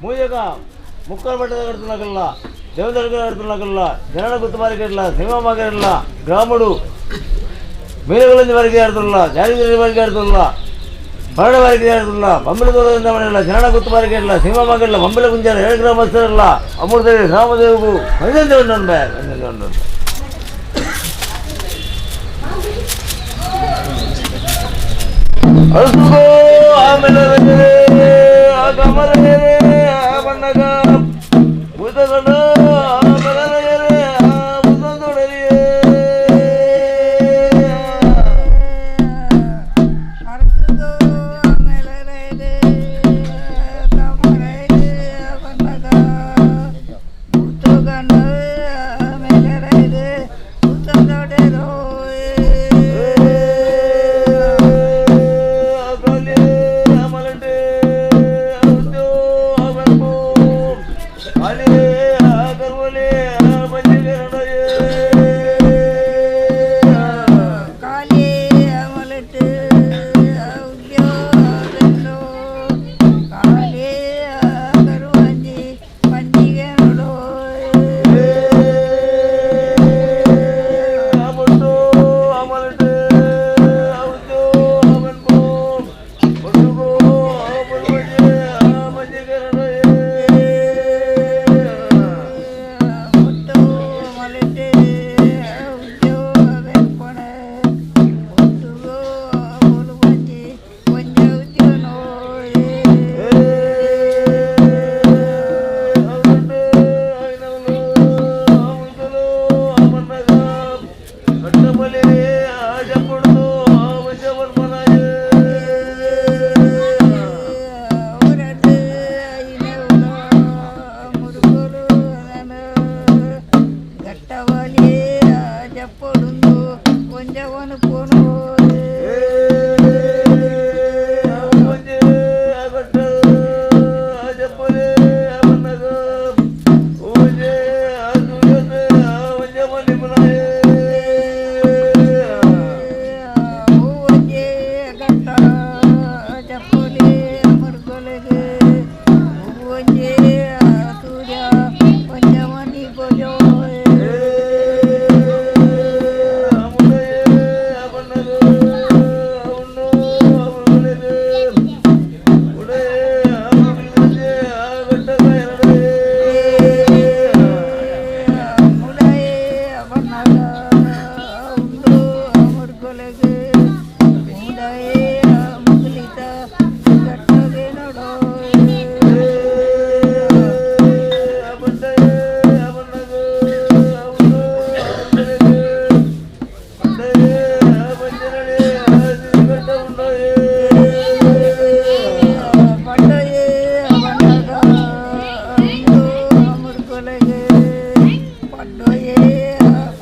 ಮೂಜಗ ಮುಕ್ಕಳ ಮಟ್ಟದ ಕಡ್ತುನಕಲ್ಲ ದೇವದರ್ಗ ಕಡ್ತುನಕಲ್ಲ ಜನನ ಗುತ್ತು ಮಾರ್ಕೆಟ್ಲ ಸೀಮಾ ಮಾರ್ಕೆಟ್ಲ ಗ್ರಾಮಡು ಮೀನುಗಳಿಂದ ವರೆಗೆ ಆಡ್తుಲ್ಲ ಜಾರಿ ವರೆಗೆ ಆಡ್తుಲ್ಲ ಮರಣ ವರೆಗೆ ಆಡ್తుಲ್ಲ ಬೊಂಬಲ ದೂರದಿಂದ ಮನೆಯಲ್ಲ ಜನನ ಗುತ್ತು ಮಾರ್ಕೆಟ್ಲ ಸೀಮಾ ಮಾರ್ಕೆಟ್ಲ ಬೊಂಬಲ ಗುಂಜಾರ ಏಳು ಗ್ರಾಮಸ್ಥರಲ್ಲ ಅಮೃತದೇವಿ ಗ್ರಾಮದೇವಿಗೂ ಒಂದೊಂದು ಒಂದೊಂದು ಒಂದೊಂದು ಅರಸುಗೋ ಆಮೇಲೆ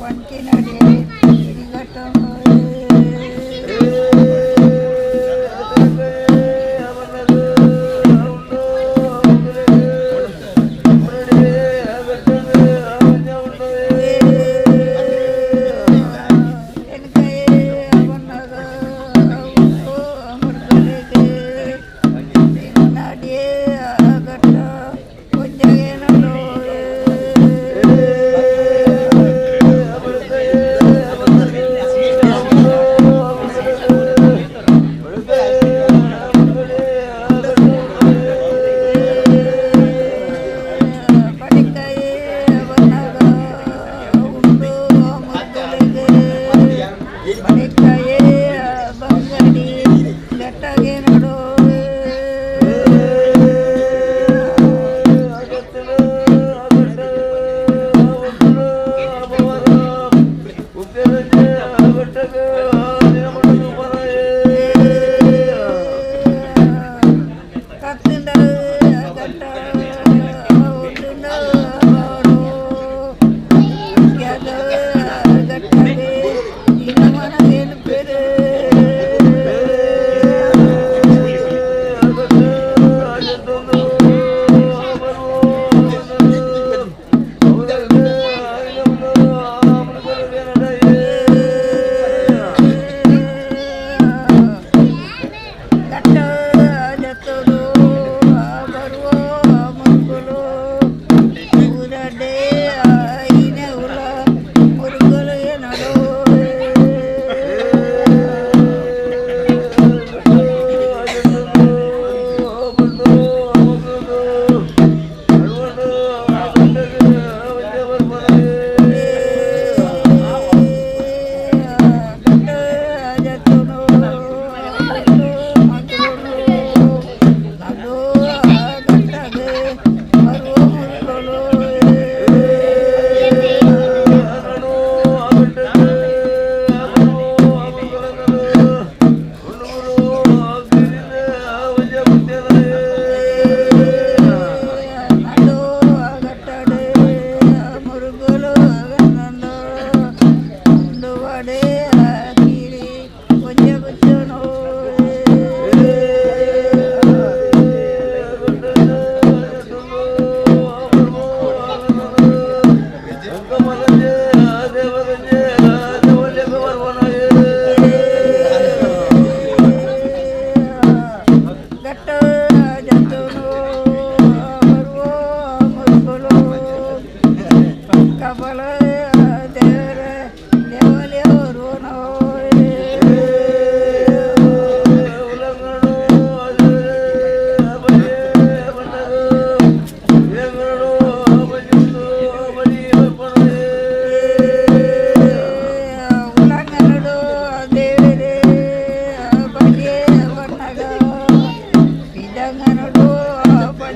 ಪಂಚಿನಡೆ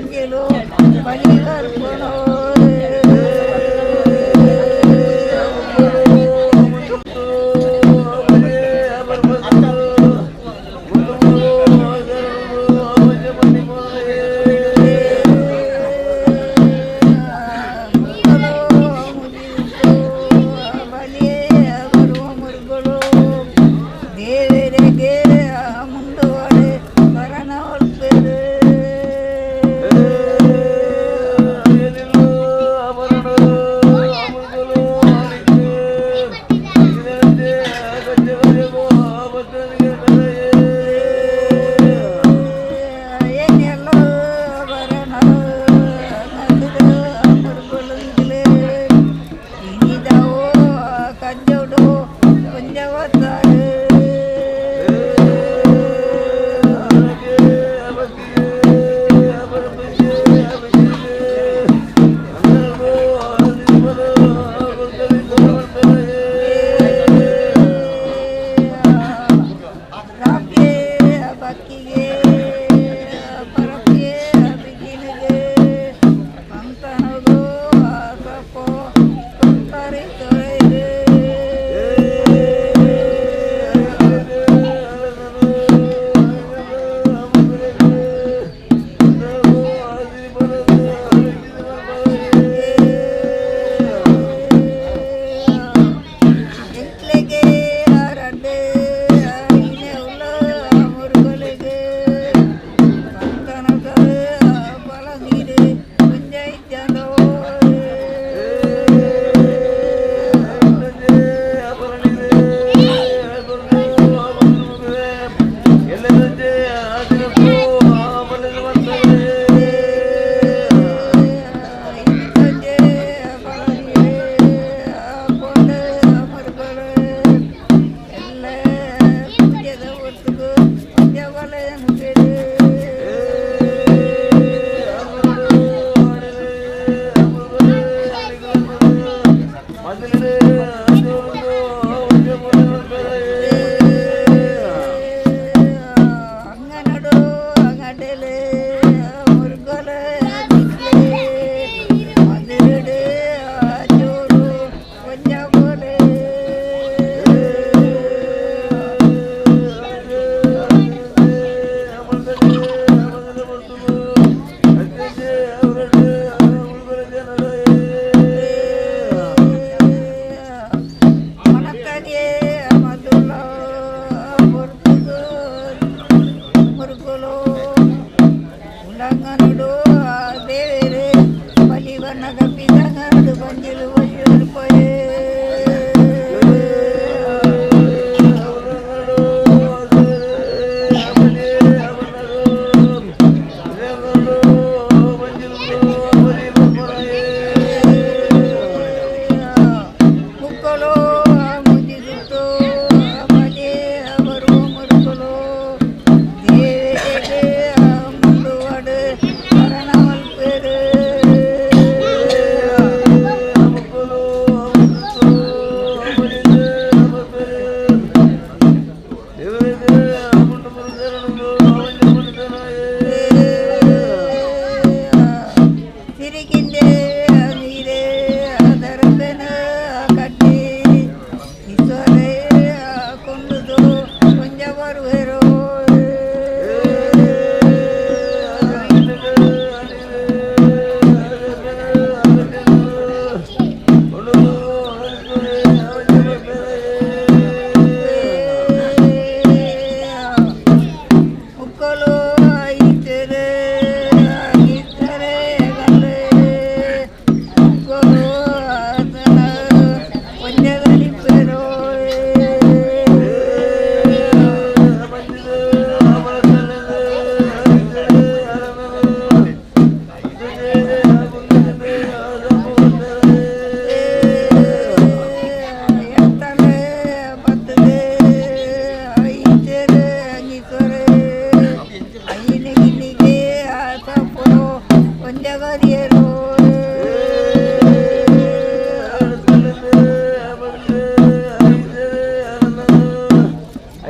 ಬಂಜಿಲು ಬಲಿಗರ್ಪಣೋ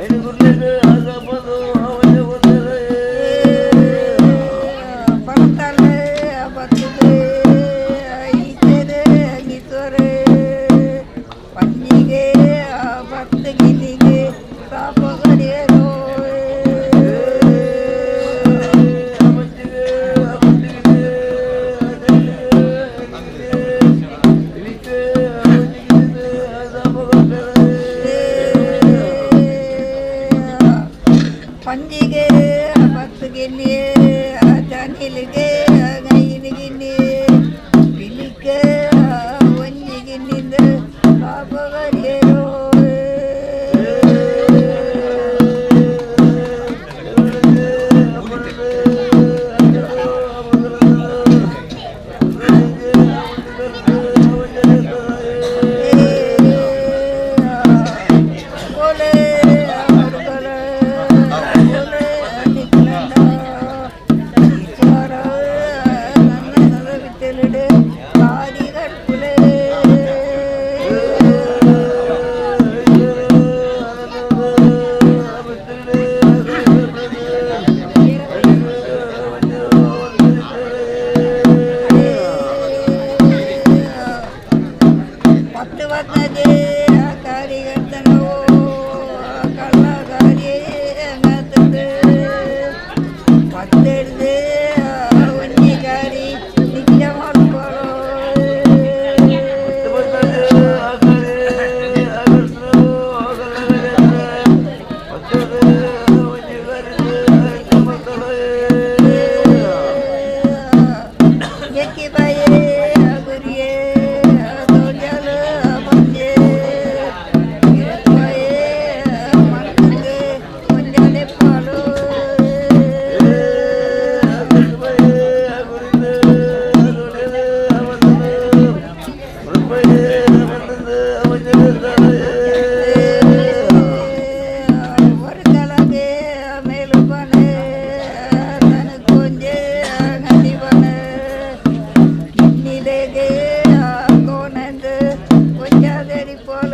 ಐದು ಪಂಜಿಗೆ ಪತ್ತು ಗಿನ್ನಿ ತನಿಲಿಗೆ ಐದು ಗಿನ್ನಿ ಪಿಲಿಕ್ಕೆ ಒಂಜಿ ಗಿನ್ನಿಂದ ಪಾಪ ಬರಿಯರೋ. ಪತ್ತು ಪತ್ತಜೆ ಕಾರ್ಯಕರ್ತನೋ ಕಳ್ಳಗಾರಿ ಪತ್ತೆಡ್ದು ಒಂಜಿ ಗಾರಿ ನಿತ್ಯ ಮಾಡ್ಕೊಳ್ಳೋ. ಜಕ್ಕಿ ಬಾಯೇ ಗುರಿಯೇ ದೊಡ್ಡಲ ಬಂದೆ ಬಾಯೇ ಮನಸ್ಸಿಗೆ ಒಂಜಾಲೆ ಪಾಲು. ஒரு தலகே மேலுபனே தனக்கு நடிவனே கிண்ணிலேகே கோணந்து கொஞ்சாதடி போல.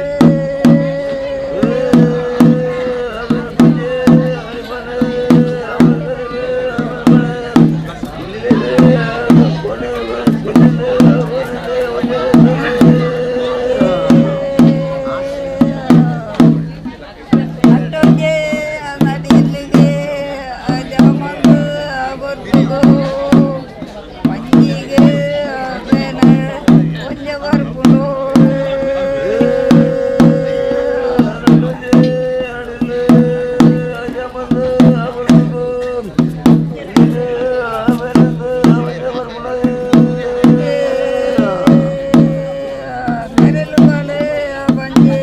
ಅಟ್ಟೊಂಜೆ ನಡಿಲಿಗೆ ಜಮಂದು ಬೊರ್ಪುಗು ಮಂಜಿಗೆ ಬೇನ ಒಂಜ ಬರ್ಪುಂಡು. ಬೆರಳು ಬಾಳೆ ಬಂಜೆ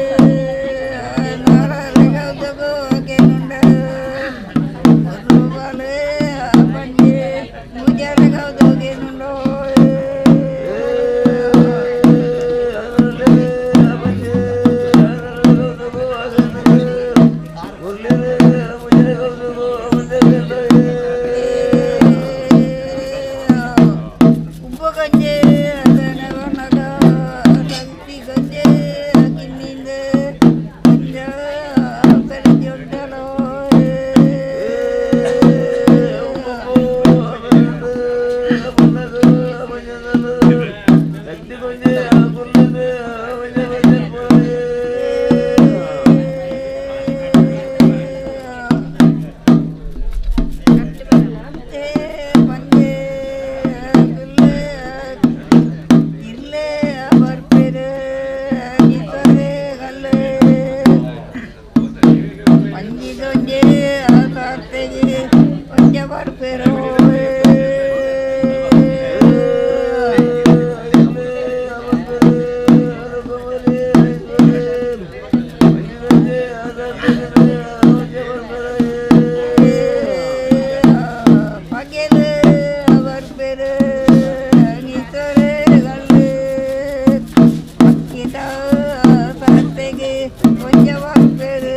ನಾರಗೌದಗೋ ಕೆನುಂಡ ಬಾಳೆ ಬಂಜೆ ಮುಜಾರಗೌದೋ ಕೆನುಂಡೋ. ಉಪ್ಪು ಗಂಜೆ ಅದನವನಗ ತಗ್ತಿ ಗಂಜೆ ಗಿನ್ನಿಂದ ಕೊಂಜ ಬೆಳಜೊಡ್ಡಲೋ. ಬಂಜೆ ಇಲ್ಲೇ ಬರ್ಪೇರು ಗಲ್ಲೆ ಪಂಜಿದೊಂಜೆ ಸಾರ್ತೆಗೆ ಒಂಜ ಬರ್ಪೇರು. ಪಗೆಲು ಬರ್ಪೇರು ಗೀತರೆ ಗಲ್ಲೆ ಪಕ್ಕಿದ ಸಾರ್ತೆಗೆ ಒಂಜ ಬರ್ಪೇರು.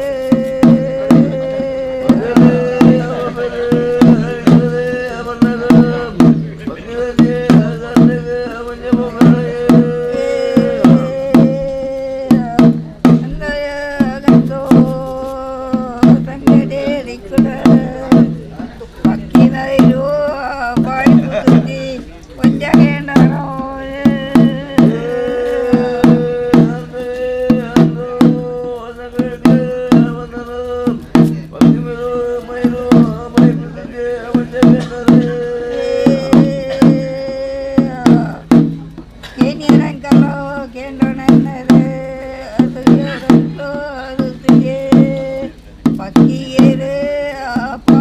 ಪಕ್ಕಿಯೇರು.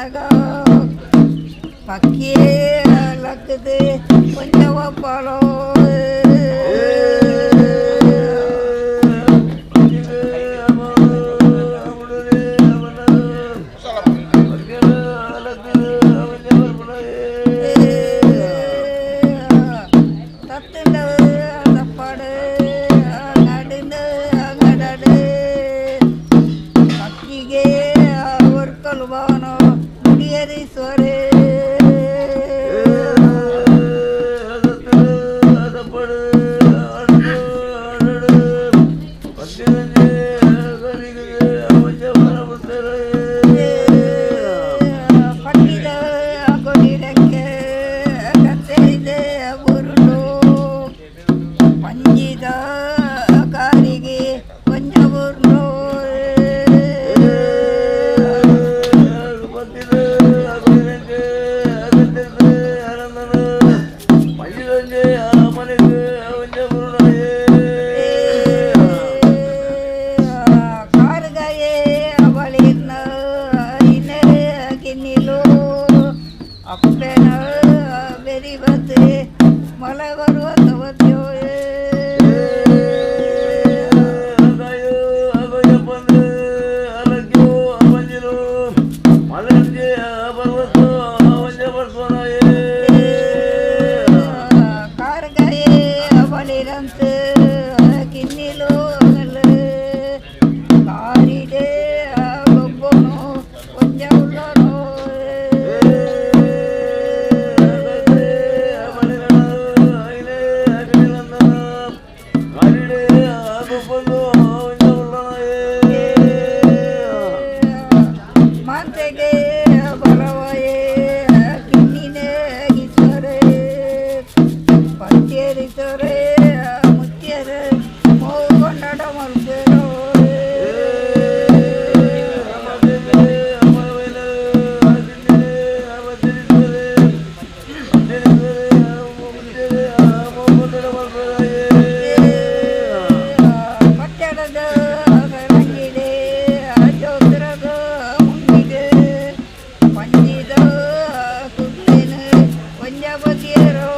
ನಗ ಪಕ್ಕಿಯೇ ಲಕ್ಕದು ಕೊಂಚವ ಪಾಲೋ. ತತ್ತಂಡ ತಪ್ಪಾಡು ನಡುಂಡು ನಡಡು ಪಕ್ಕಿಗೆ ಒರ್ಕಲು ಬಾನೋ ಮುಡಿಯರಿ ಸೊರೆ. ಪಟ್ಟಿದ ಕೊಡಿರಕ್ಕೆ ಕತ್ತರಿದ ಬುರುಳು ಪಂಜಿದ ಕಾರಿಗೆ ಕೊಂಜ ಬುರುಳು. ಕಾರುಗಾಯೇ ಬಳಿನ ಕಿನ್ನಿಲು ಅಪ್ಪನ ಬೆರಿ ಬತ್ತೆ ಮಲ ಬರುವ ತವತ್ಯೋ. ಕಾರುಗಾಯೇ ಬಳಿರಂತ ಕಿನ್ನಿಲು ಕಾರಿಡೆ ಗೊಬ್ಬನು ಕೊಂಜ ಉಳ್ಳನೋ. ಮಾತೆಗೆ ಬಲವಯೇ ಕಿನ್ನಿನ ಗಿಸರೆ ಪಂಚೇರಿಸರೆ ಮುತ್ಯರ ಮೋಗೊಂಡಡ ಮಲ್ಪೆರೋ. ಪಟ್ಟಣದ ರಂಗಿದೆ ಜೋತ್ರದ ಮುಂಗಿದೆ ಪಂಜಿದ ಕುಗ್ಲಿನ ಪಂಜಾಬತಿಯರೋ.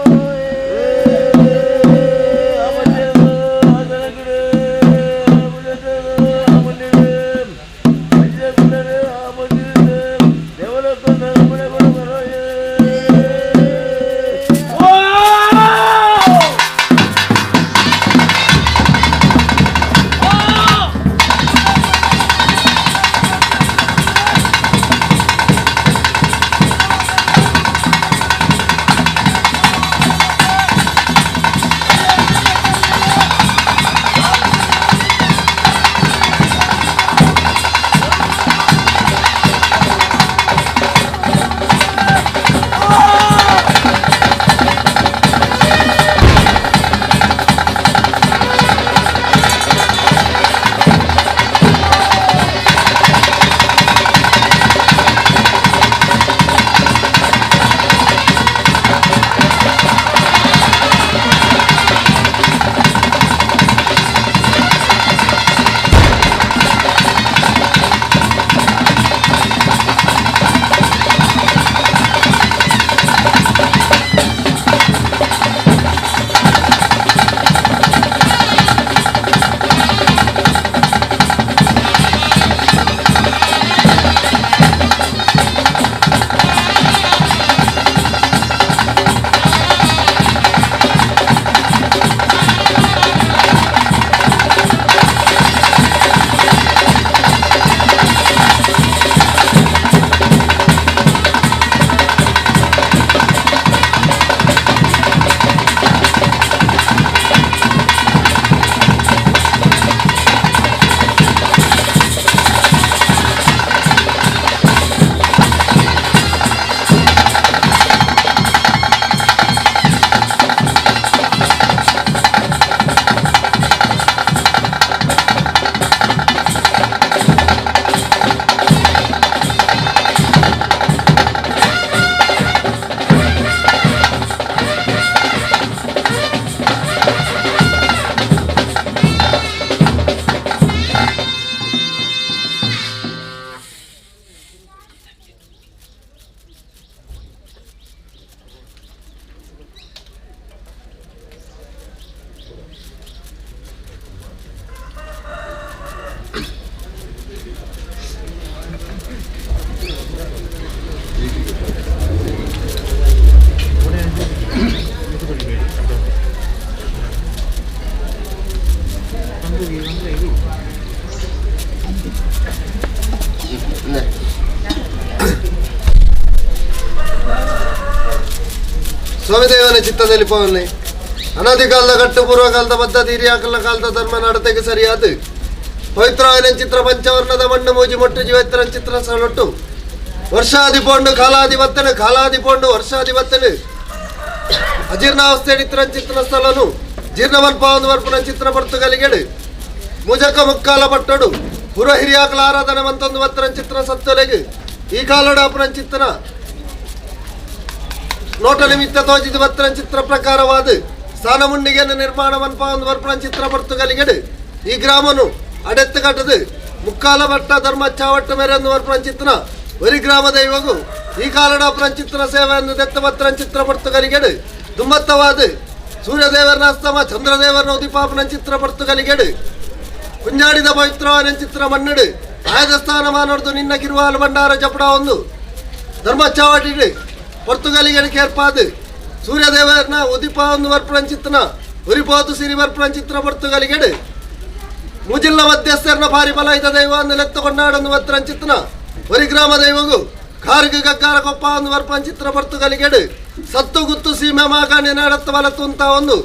ಸ್ವಾಮಿ ದೇವನ ಚಿತ್ತದಲ್ಲಿ ಪವನೆ ಅನಾದಿ ಕಾಲದ ಕಟ್ಟು ಪೂರ್ವಕಾಲದ ಪದ್ಧತಿ ಹಿರಿಯಾಕಲ ಕಾಲದ ಧರ್ಮ ನಡತೆಗೆ ಸರಿಯಾದ ಪವಿತ್ರವಾದ ಚಿತ್ರ ಪಂಚವರ್ಣದ ಮಣ್ಣು ಮೂಜಿ ಮೊಟ್ಟು ಜೀವತ್ರ ಚಿತ್ರ ಸಲೊಟ್ಟು ವರ್ಷಾದಿ ಪೋಂಡು ಕಾಲಾದಿ ಬತ್ತನು ಕಾಲಾದಿ ಪೋಂಡು ವರ್ಷಾದಿ ಬತ್ತನು ಅಜೀರ್ಣಾವಸ್ಥೆ ಚಿತ್ರ ಸ್ಥಳನು ಜೀರ್ಣವನ್ಪಾವಂದು ವರ್ಪುನ ಚಿತ್ರ ಪರ್ತುಗಲಿಗೆಡು ಮುಜಕ ಮುಕ್ಕಾಲ ಪಟ್ಟಡು ಪೂರ್ವ ಹಿರಿಯಾಕಲ ಆರಾಧನೆ ಮಂತೊಂದು ಬತ್ತನ ಚಿತ್ರ ಸತ್ತೊಲೆಗು ಈ ಕಾಲಡ ಅಪುನ ಚಿತ್ರನ ನೋಟ ನಿಮಿತ್ತ ತೋಜಿದ ಬತ್ತನ ಚಿತ್ರ ಪ್ರಕಾರವಾದ ಸ್ಥಾನಮುಂಡಿಗೆಯನ್ನು ನಿರ್ಮಾಣ ಮನ್ಪಾವಂದು ವರ್ಪುನ ಚಿತ್ರ ಪರ್ತುಗಲಿಗೆಡು ಈ ಗ್ರಾಮನು ಅಡೆತ್ತು ಕಟ್ಟದು ಮುಕ್ಕಾಲ ಭಟ್ಟ ಧರ್ಮ ಚಾವಟ್ಟ ಮೇರೆಂದು ವರ್ಪುನ ಚಿತ್ರನ ಒರಿ ಗ್ರಾಮ ದೈವಗು ಈ ಕಾಲಡ ಚಿತ್ರ ಸೇವೆಯನ್ನು ದತ್ತ ಪತ್ರ ಚಿತ್ರ ಪರ್ತುಗಲಿಗೆಡು ದುಮ್ಮತ್ತವಾದ ಸೂರ್ಯದೇವರನ ಅಸ್ತಮ ಚಂದ್ರದೇವರನ ಉದಿಪಾಪನ ಚಿತ್ರ ಪರ್ತುಗಲಿಗೆಡು ಕುಂಜಾಡಿದ ಪವಿತ್ರವಾದ ಚಿತ್ರ ಮಣ್ಣಡು ಆಯದ ಸ್ಥಾನಮಾನೋರ್ದು ನಿನ್ನ ಕಿರುವಾಲು ಭಂಡಾರ ಜಪಡ ಒಂದು ಧರ್ಮ ಚಾವಟಿಡು ಪರ್ತುಗಲಿಗೆಡು ಕೇರ್ಪಾದು ಸೂರ್ಯದೇವರನ ಉದಿಪ ಒಂದು ವರ್ಪಣ ಚಿತ್ರನ ಉರಿಪೋತು ಸಿರಿ ವರ್ಪಣ ಚಿತ್ರ ಪರ್ತುಗಲಿಗೆಡು ಮುಜಿಲ್ಲ ಮಧ್ಯಸ್ಥರನ ಭಾರಿ ಬಲ ಇದ್ದ ದೈವ ಅಂದು ಲೆತ್ತ ಕೊಂಡಾಡೊಂದು ವತ್ರ ಚಿತ್ರನ ಒರಿ ಗ್ರಾಮ ದೈವಗು ಕಾರ್ಗ ಗಗ್ಗಾರ ಕೊಪ್ಪ ಒಂದು ವರ್ಪಣ ಚಿತ್ರ ಪರ್ತುಗಲಿಗೆಡು ಸತ್ತು ಗುತ್ತು ಸೀಮೆ ಮಾಗಾಣಿ ನಾಡತ್ತ ಬಲ ತುಂತ ಒಂದು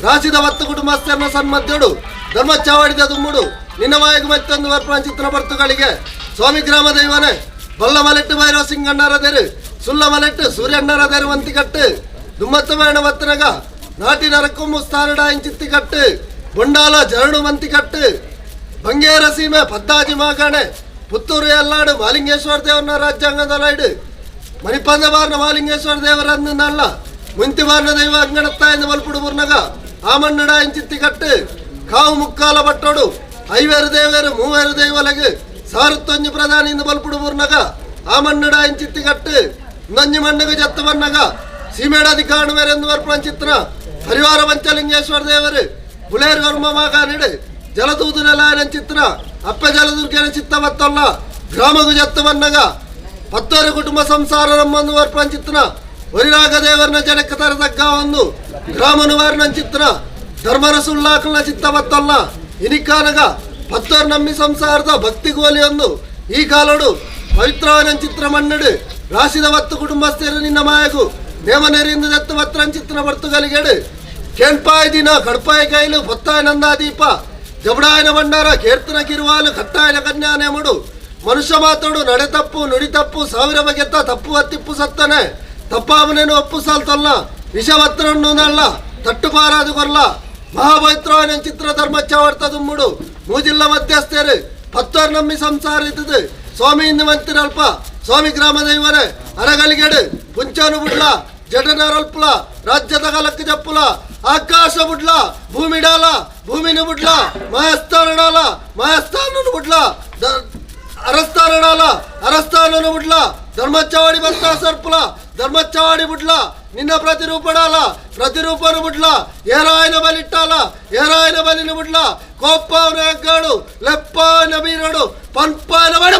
ರಾಶಿದ ಒತ್ತು ಕುಟುಂಬಸ್ಥರನ ಸನ್ಮಧ್ಯೋಡು ಧರ್ಮ ಚಾವಡಿದ ದುಮ್ಮುಡು ನಿನ್ನ ಮಾಯకు ಮತ್ತೊಂದು ವರ್ಪಣ ಚಿತ್ರ ಪರ್ತುಗಳಿಗೆ ಸ್ವಾಮಿ ಗ್ರಾಮ ದೈವನೇ ಬಲ್ಲ ಮಲೆಟ್ಟು ಭೈರವ ಸಿಂಗಣ್ಣರ ದೇರು ಸುಲ್ಲ ಮಲೆಟ್ಟು ಸೂರ್ಯಣ್ಣರ ದೇರು ವಂತಿಕಟ್ಟು ದುಮ್ಮತ್ತ ಮೇಣ ವತ್ತನಗ ನಾಟಿ ನರಕೊಮ್ಮು ಸ್ಥಾನಡ ಇಂಚಿತ್ತಿ ಕಟ್ಟು ಬೊಂಡಾಲ ಜರಡು ಮಂತಿ ಕಟ್ಟು ಬಂಗೇರ ಸೀಮೆ ಪದ್ದಾಜಿ ಮಾಗಾಣೆ ಪುತ್ತೂರು ಎಲ್ಲಾಡು ಮಾಲಿಂಗೇಶ್ವರ ದೇವರನ್ನ ರಾಜ್ಯಾಂಗದಲೈಡು ಮಣಿಪಂದ ಬಾರ್ನ ಮಾಲಿಂಗೇಶ್ವರ ದೇವರನ್ನಲ್ಲ ಮುಂತಿ ಬಾರ್ನ ದೈವ ಅಂಗಣತ್ತಾಯಿಂದ ಮಲ್ಪುಡು ಬುರ್ನಗ ಆಮಣ್ಣಡ ಇಂಚಿತ್ತಿ ಕಟ್ಟು ಕಾವು ಮುಕ್ಕಾಲ ಬಟ್ಟೋಡು ಐವೇರು ದೇವೇರು ಮೂವೇರು ದೈವಲಗು ಸಾರುತ್ತೊಂಜಿ ಪ್ರಧಾನಿಯಿಂದ ಬಲ್ಪುಡು ಬುರ್ನಗ ಆಮಣ್ಣಡ ಇಂಚಿತ್ತಿ ಕಟ್ಟು ನಂಜಿ ಮಣ್ಣಗೆ ಜತ್ತು ಬನ್ನಗ ಸೀಮೇಡಾಧಿಕಾರಣ ಮೇರೆಂದು ವರ್ಪಣ ಚಿತ್ರ ಪರಿವಾರ ಪಂಚಲಿಂಗೇಶ್ವರ ದೇವರು ಬುಲೇರು ವರ್ಮ ಮಾಗಾನಿಡು ಜಲದೂದು ನೆಲಾಯನ ಚಿತ್ರ ಅಪ್ಪ ಜಲದುರ್ಗನ ಚಿತ್ತ ಬತ್ತಲ್ಲ ಗ್ರಾಮಗು ಜತ್ತು ಬನ್ನಗ ಪತ್ತೋರು ಕುಟುಂಬ ಸಂಸಾರ ನಮ್ಮೊಂದು ವರ್ಪಣ ಚಿತ್ರ ಒರಿರಾಗ ದೇವರನ ಜನಕ್ಕೆ ತರತಕ್ಕ ಒಂದು ಗ್ರಾಮನು ವಾರನ ಚಿತ್ರ ಧರ್ಮನ ಸುಳ್ಳಾಕಲ್ನ ಚಿತ್ತ ಬತ್ತಲ್ಲ ಇನಿಕಾನಗ ಪತ್ತೋರು ನಮ್ಮಿ ಸಂಸಾರದ ಭಕ್ತಿ ಗೋಲಿಯೊಂದು ಈ ಕಾಲಡು ಪವಿತ್ರವಾದ ಚಿತ್ರ ಮಣ್ಣಡು ರಾಶಿದ ಒತ್ತು ಕುಟುಂಬಸ್ಥರು ನಿನ್ನ ಮಾಯಗು ನೇಮನೆರಿಂದ ದತ್ತು ಪತ್ರ ಚಿತ್ರ ಬರ್ತುಗಲಿಗೆಡು ಕೆಂಪಾಯ ದಿನ ಕಡ್ಪಾಯ ಕೈಲು పొత్తాయ నందాదೀಪ ಜಬಡಾಯನ ಭಂಡಾರ ಕೀರ್ತನ ಕಿರುವಾಲು ಕಟ್ಟಾಯನ ಕನ್ಯಾನೇಮುಡು ಮನುಷ್ಯ ಮಾತೋಡು ನಡೆ ತಪ್ಪು ನುಡಿ ತಪ್ಪು ಸಾವಿರ ಬಗೆತ್ತ ತಪ್ಪು ಅತ್ತಿಪ್ಪು ಸತ್ತನೆ ತಪ್ಪಾವನೇನು ಒಪ್ಪು ಸಾಲ್ತಲ್ಲ ವಿಷವತ್ರನ್ನಲ್ಲ ತಟ್ಟು ಪಾರಾದು ಕೊರ್ಲ ಮಹಾಪವಿತ್ರವಾದ ಚಿತ್ರ ಧರ್ಮ ಚಾವರ್ತ ದುಮ್ಮುಡು ಮೂಜಿಲ್ಲ ಮಧ್ಯಸ್ಥರು ಪತ್ತೋರ್ ನಮ್ಮಿ ಸಂಸಾರ ಇದ್ದது ಸ್ವಾಮಿ ಇಂದು ಮಂತಿರಲ್ಪ ಸ್ವಾಮಿ ಗ್ರಾಮ ದೈವನೇ ಅರಗಲಿಗೆಡು ಪುಂಚಾನು ಬುಡ್ಲ ಜಡನರಲ್ಪುಲ ರಾಜ್ಯದ ಕಲಕ್ಕ ಜಪ್ಪುಲ ಆಕಾಶ ಬುಡ್ಲ ಭೂಮಿಡಾಲ ಭೂಮಿನ ಬುಡ್ಲ ಮಹಸ್ಥಾನಡಾಲ ಮಹಸ್ಥಾನನು ಬುಡ್ಲ ಅರಸ್ಥಾನಡಾಲ ಅರಸ್ಥಾನನು ಬುಡ್ಲ ಧರ್ಮಚಾವಡಿ ಬತ್ತ ಸರ್ಪುಲ ಧರ್ಮಚಾವಡಿ ಬುಡ್ಲ ನಿನ್ನ ಪ್ರತಿರೂಪಡಾಲ ಪ್ರತಿರೂಪನು ಬುಡ್ಲ ಏರಾಯನ ಬಲಿಟ್ಟಾಲ ಏರಾಯನ ಬಲಿನ ಬುಡ್ಲ ಕೋಪ್ಪವನ ಹೆಗ್ಗಾಡು ಲೆಪ್ಪನ ಬೀರಡು ಪನ್ಪಾಯನ ಬಡ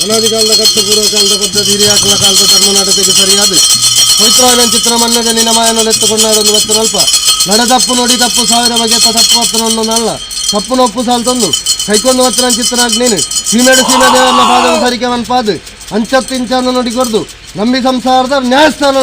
ಅನಾದಿಕಾಲದ ಕಟ್ಟು ಪೂರ್ವಕಾಲದ ಪದ್ಧತಿ ಹಿರಿಯಾಕಲ ಕಾಲದ ಧರ್ಮನಾಟಕಕ್ಕೆ ಸರಿಯಾದ ಪವಿತ್ರವಾದ ಚಿತ್ರ ಮನ್ನದ ನಿನ್ನ ಮಾಯನಲೆತ್ತುಕೊಂಡಾಡೊಂದು ಬತ್ತನಲ್ಪ ನಡೆ ತಪ್ಪು ನೋಡಿ ತಪ್ಪು ಸಾವಿರ ಬಗೆತ ತಪ್ಪು ಹತ್ತನೊಂದೊಂದಲ್ಲ ತಪ್ಪು ನೊಪ್ಪು ಸಾಲು ತಂದು ಕೈಕೊಂಡು ಹತ್ತಿರ ಚಿತ್ರ ನೀನು ಸೀಮೆಡು ಸೀಮೆ ದೇವರ ಪಾದದ ಸರಿಕೆ ಮನ್ಪಾದು ಅಂಚತ್ತು ಇಂಚನ್ನು ನೋಡಿ ಕೊರ್ದು ನಂಬಿ ಸಂಸಾರದ ನ್ಯಾಯಸ್ಥಾನ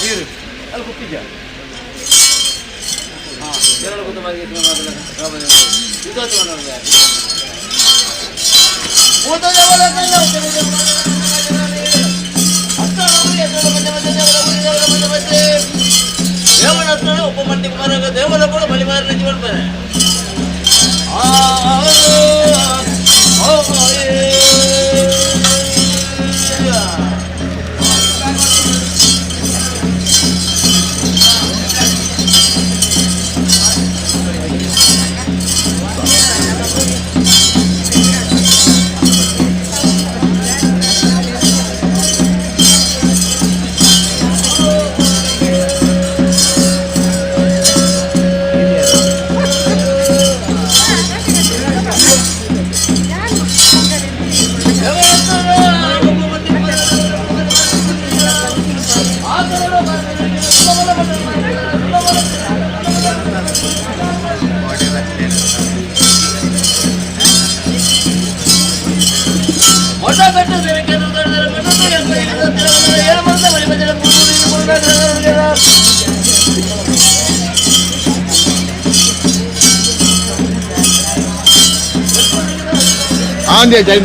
ನೀರು ಅಲ್ಲಿ ಕುಪ್ಪಿಜ ಹಾಂ ಜನರ ಗೊತ್ತು ಮಾರಿಗೆ ಒಬ್ಬ ಮಂದಿ ಕುಮಾರ ದೇವರ ಕೂಡ ಬಲಿ ಮಾರಿ ಮಾಡ್ತಾರೆ. ಆಂದೆ ಜೈ.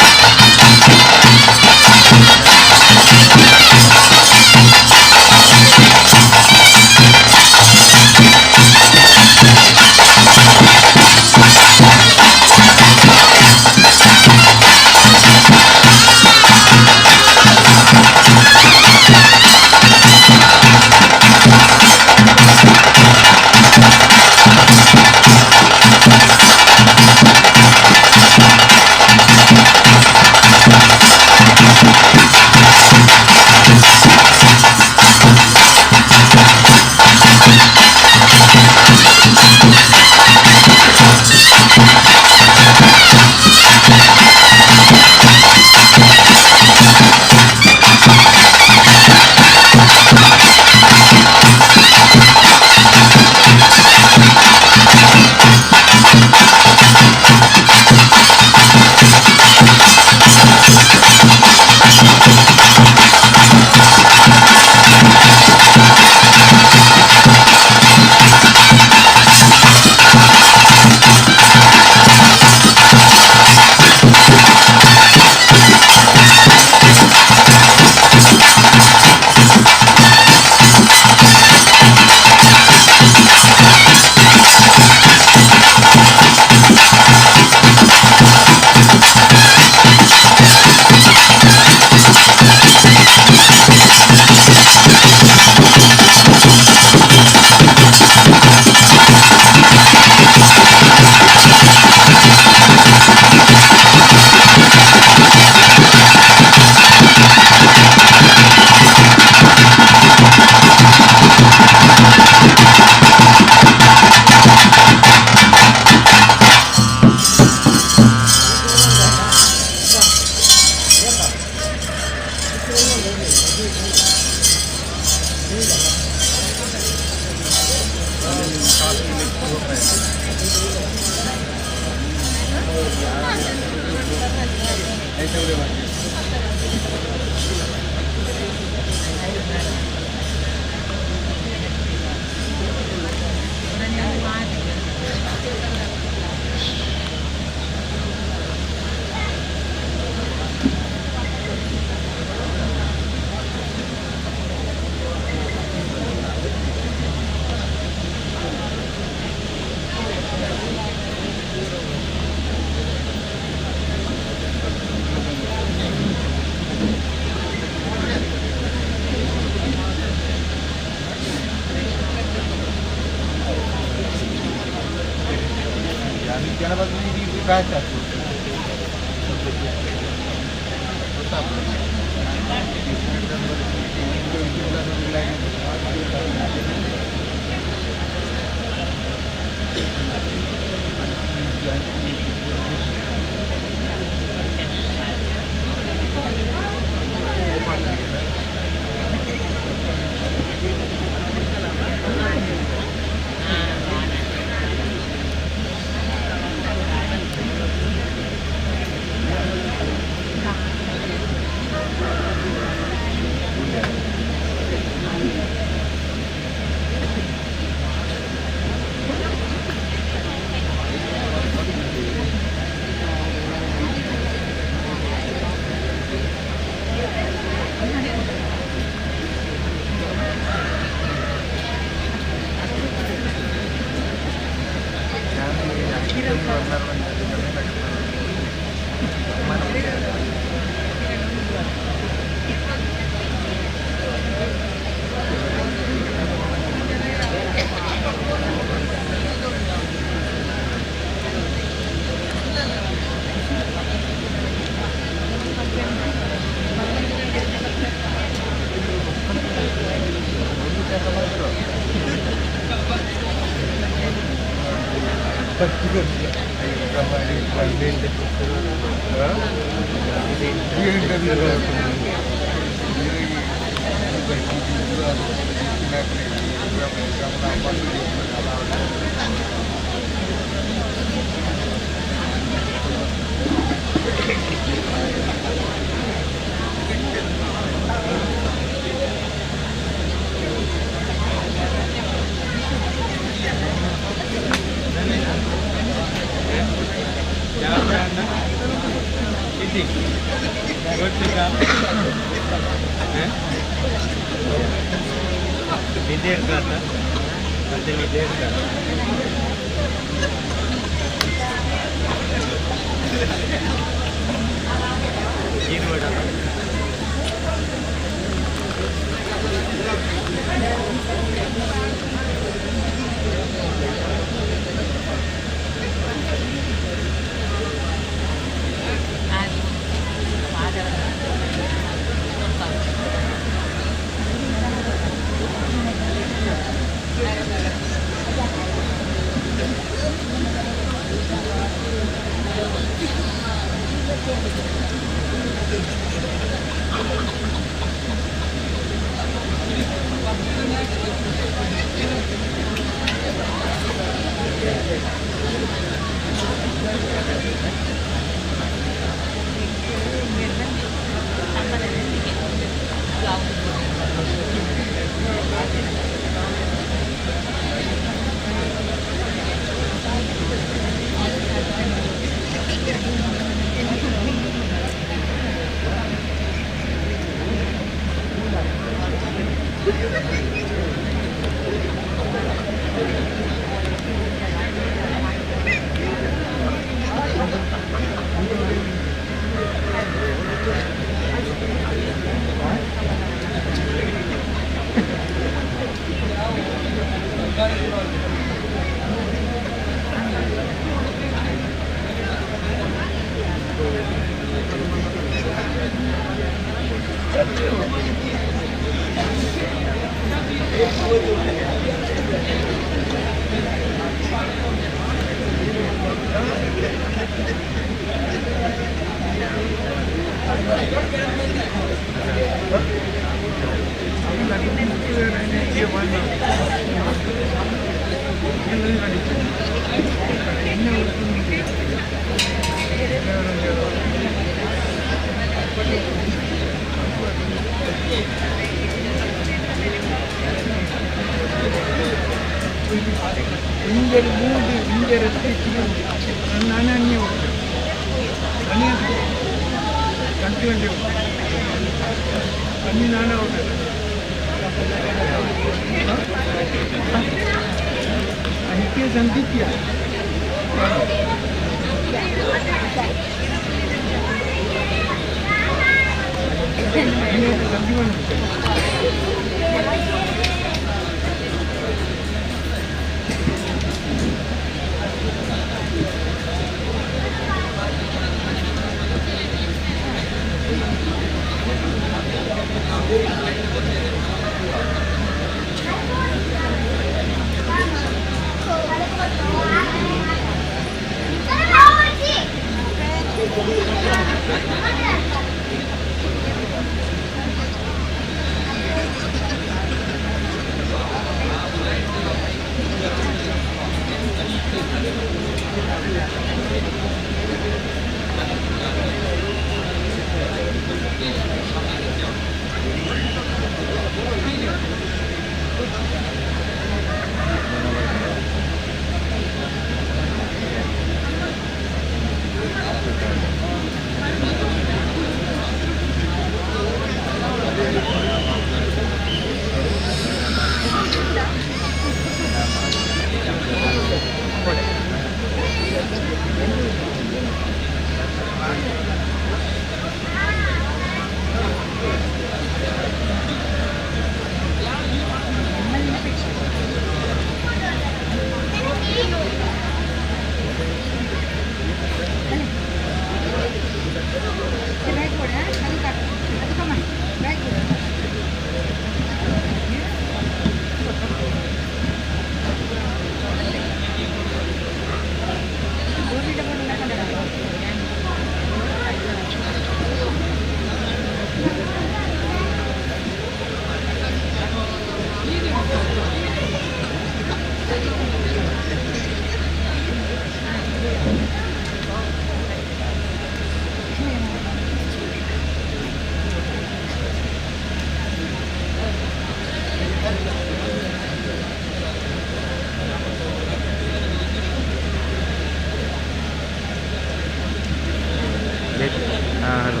ಹಾಂ, ಹಲೋ,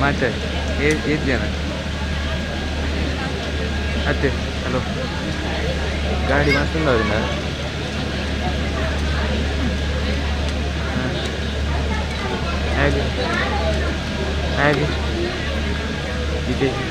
ಮಾತಾಡಿ. ಏತ್ ಜನ ಅತ್ತೆ? ಹಲೋ, ಗಾಡಿ ಮಸ್ತ್ ಉಂಡು ಅವರಿಂದ. ಹಾಂ, ಹೇಗೆ ಹೇಗೆ ಜಿತೇಶ್?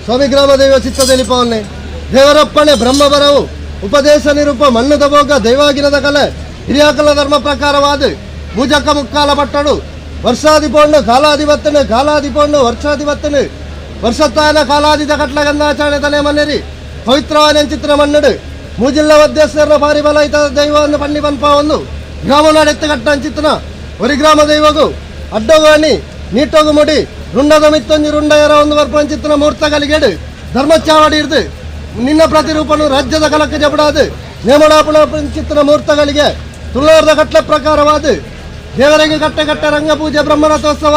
ಸ್ವಾಮಿ ಗ್ರಾಮ ದೈವ ಚಿತ್ತದಲ್ಲಿ ಪವನ್ನೆ ದೇವರಪ್ಪಣೆ ಬ್ರಹ್ಮಬರವು ಉಪದೇಶ ನಿರೂಪ ಮಣ್ಣು ದಬೋಗ ದೈವಾಗಿನದ ಕಲೆ ಹಿರಿಯಾಕಲ ಧರ್ಮ ಪ್ರಕಾರವಾದ ಭೂಜಕ ಮುಕ್ಕಾಲ ಪಟ್ಟಡು ವರ್ಷಾಧಿಪೊಣ್ಣು ಕಾಲಾಧಿಪತ್ತನು ಕಾಲಾಧಿಪೊಣ್ಣು ವರ್ಷಾಧಿಪತ್ತನು ವರ್ಷತ್ತಾಯನ ಕಾಲಾಧಿತ ಕಟ್ಲ ಗಂಧಾಚರಣೆ ತನೆ ಮನ್ನೆರಿ ಪವಿತ್ರವಾದ ಚಿತ್ರ ಮಣ್ಣಡು ಮೂಜಿಲ್ಲ ಮಧ್ಯಸ್ಥರ ಪಾರಿಬಲ ಇತ ದೈವವನ್ನು ಪಣ್ಣಿ ಪನ್ಪ ಒಂದು ಗ್ರಾಮ ಎತ್ತು ಕಟ್ಟ ಅಂಚಿತ್ತನ ಒರಿ ಗ್ರಾಮ ದೈವಗು ಅಡ್ಡೋಗಾಣಿ ನೀಟೋಗು ಮುಡಿ ರುಂಡದ ಮಿತ್ತೊಂಜಿ ರುಂಡ ಎರ ಒಂದು ವರ್ಪಂಚಿತ್ತನ ಮೂರ್ತ ಕಲಿಗೆಡು ಧರ್ಮಚಾವಡಿ ಇರ್ದು ನಿನ್ನ ಪ್ರತಿರೂಪನು ರಾಜ್ಯದ ಕಲಕ್ಕೆ ಜಬಡಾದು ನೇಮಡಾಪುಣ ಚಿತ್ತನ ಮೂರ್ತಗಳಿಗೆ ತುಳ್ಳಾರದ ಕಟ್ಲೆ ಪ್ರಕಾರವಾದ ದೇವರಿಗೆ ಕಟ್ಟೆ ಕಟ್ಟೆ ರಂಗಪೂಜೆ ಬ್ರಹ್ಮರಥೋತ್ಸವ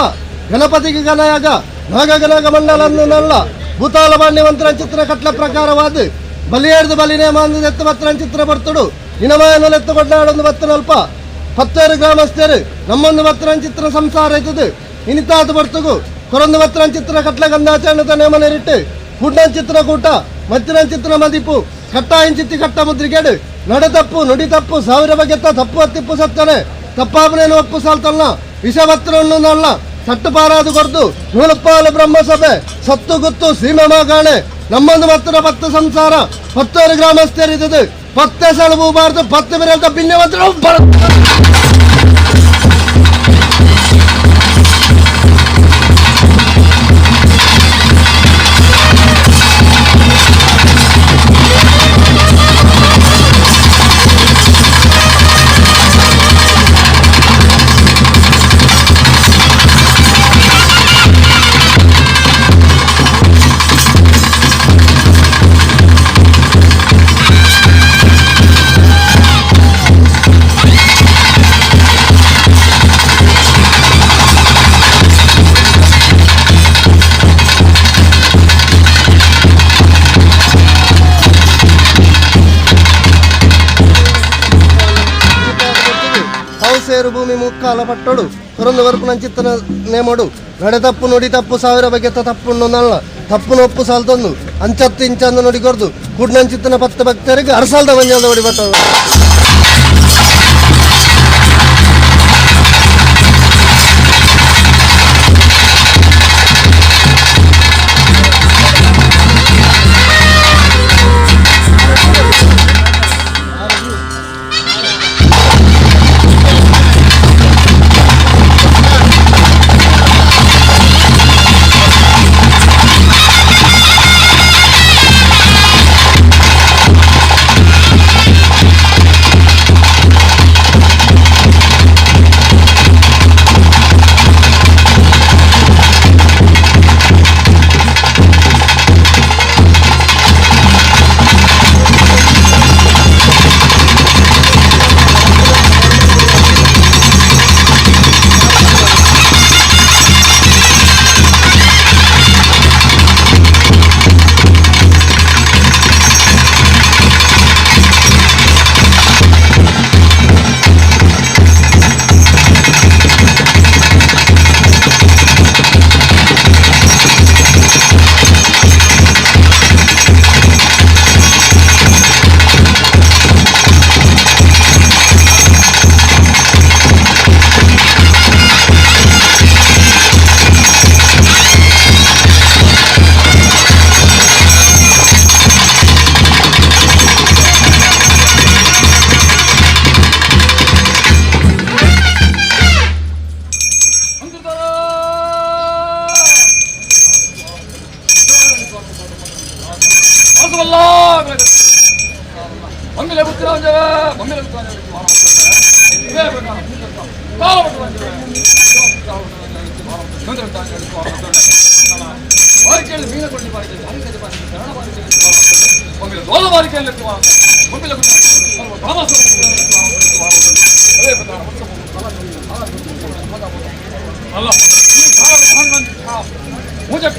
ಗಣಪತಿಗೆ ಗಣಯಾಗ ನಾಗಗಣಗ ಮಂಡಲನ್ನು ನಲ್ಲ ಭೂತಾಲ ಮಾನ್ಯವಂತರ ಚಿತ್ರ ಕಟ್ಲೆ ಪ್ರಕಾರವಾದ ಬಲಿಯೇರ್ದು ಬಲಿ ನೇಮ ಅಂದು ಎತ್ತು ಪತ್ರ ಚಿತ್ರ ಬರ್ತುಡು ಇನಮಾಯನ ಎತ್ತು ಕೊಡ್ನಾಡೊಂದು ಬತ್ತನಲ್ಪ ಪತ್ತೇರು ಗ್ರಾಮಸ್ಥರು ನಮ್ಮೊಂದು ಪತ್ರ ಚಿತ್ರ ಸಂಸಾರ ಇದ್ದದು ಇನಿತಾತು ಬರ್ತುಗು ಕೊರೊಂದು ಪತ್ರ ಚಿತ್ರ ಕಟ್ಲೆ ಗಂಧಾಚರಣದ ನೇಮ ನೆರಿಟ್ಟು ಕೂಟಂಚಿತ್ರ ಕೂಟ ಮತ್ತಿನಂಚಿತ್ರ ಮದಿಪು ಕಟ್ಟಾಯಿಂಚಿತ್ತಿ ಕಟ್ಟ ಮುದ್ರಿಗೆಡು ನಡೆ ತಪ್ಪು ನುಡಿ ತಪ್ಪು ಸಾವಿರ ಬಗೆತ್ತ ತಪ್ಪು ಅತ್ತಿಪ್ಪು ಸತ್ತನೆ ತಪ್ಪಾಪನೇನು ಒಪ್ಪು ಸಾಲ್ತಲ್ಲ ವಿಷಪತ್ರವನ್ನು ಸಟ್ಟು ಪಾರಾದು ಕೊರ್ದು ನೂಲಪ್ಪಾಲು ಬ್ರಹ್ಮಸಭೆ ಸತ್ತು ಗುತ್ತು ಸೀಮೆ ಮಾಗಾಣೆ ನಮ್ಮೊಂದು ಮತ್ತರ ಪತ್ತು ಸಂಸಾರ ಪತ್ತೇರು ಗ್ರಾಮಸ್ಥರಿದ್ದದು ಪತ್ತೆ ಸಲುಬು ಬಾರದು ಪತ್ತು ಬಿರಲ್ತ ಭಿನ್ನ ಸೇರು ಭೂಮಿ ಮುಕ್ಕಾಲ ಪಟ್ಟೋಡು ಕೊರೊಂದು ವರಪು ನಂಚಿತ್ತನ ನೇಮೋಡು ನಡೆ ತಪ್ಪು ನುಡಿ ತಪ್ಪು ಸಾವಿರ ಬಗೆತ್ತ ತಪ್ಪು ನಲ್ಲ ತಪ್ಪು ನೊಪ್ಪು ಸಾಲ್ತೊಂದು ಅಂಚತ್ತು ಇಂಚಂದು ನುಡಿ ಕೊರ್ದು ಕೂಡ್ನಂಚಿತ್ತನ ಪತ್ತ ಭಕ್ತರಿಗೆ ಅರಸಾಲ್ದ ಮಂಜಾಲ್ದ ಒಡಿ ಬಟ್ಟೋಡು.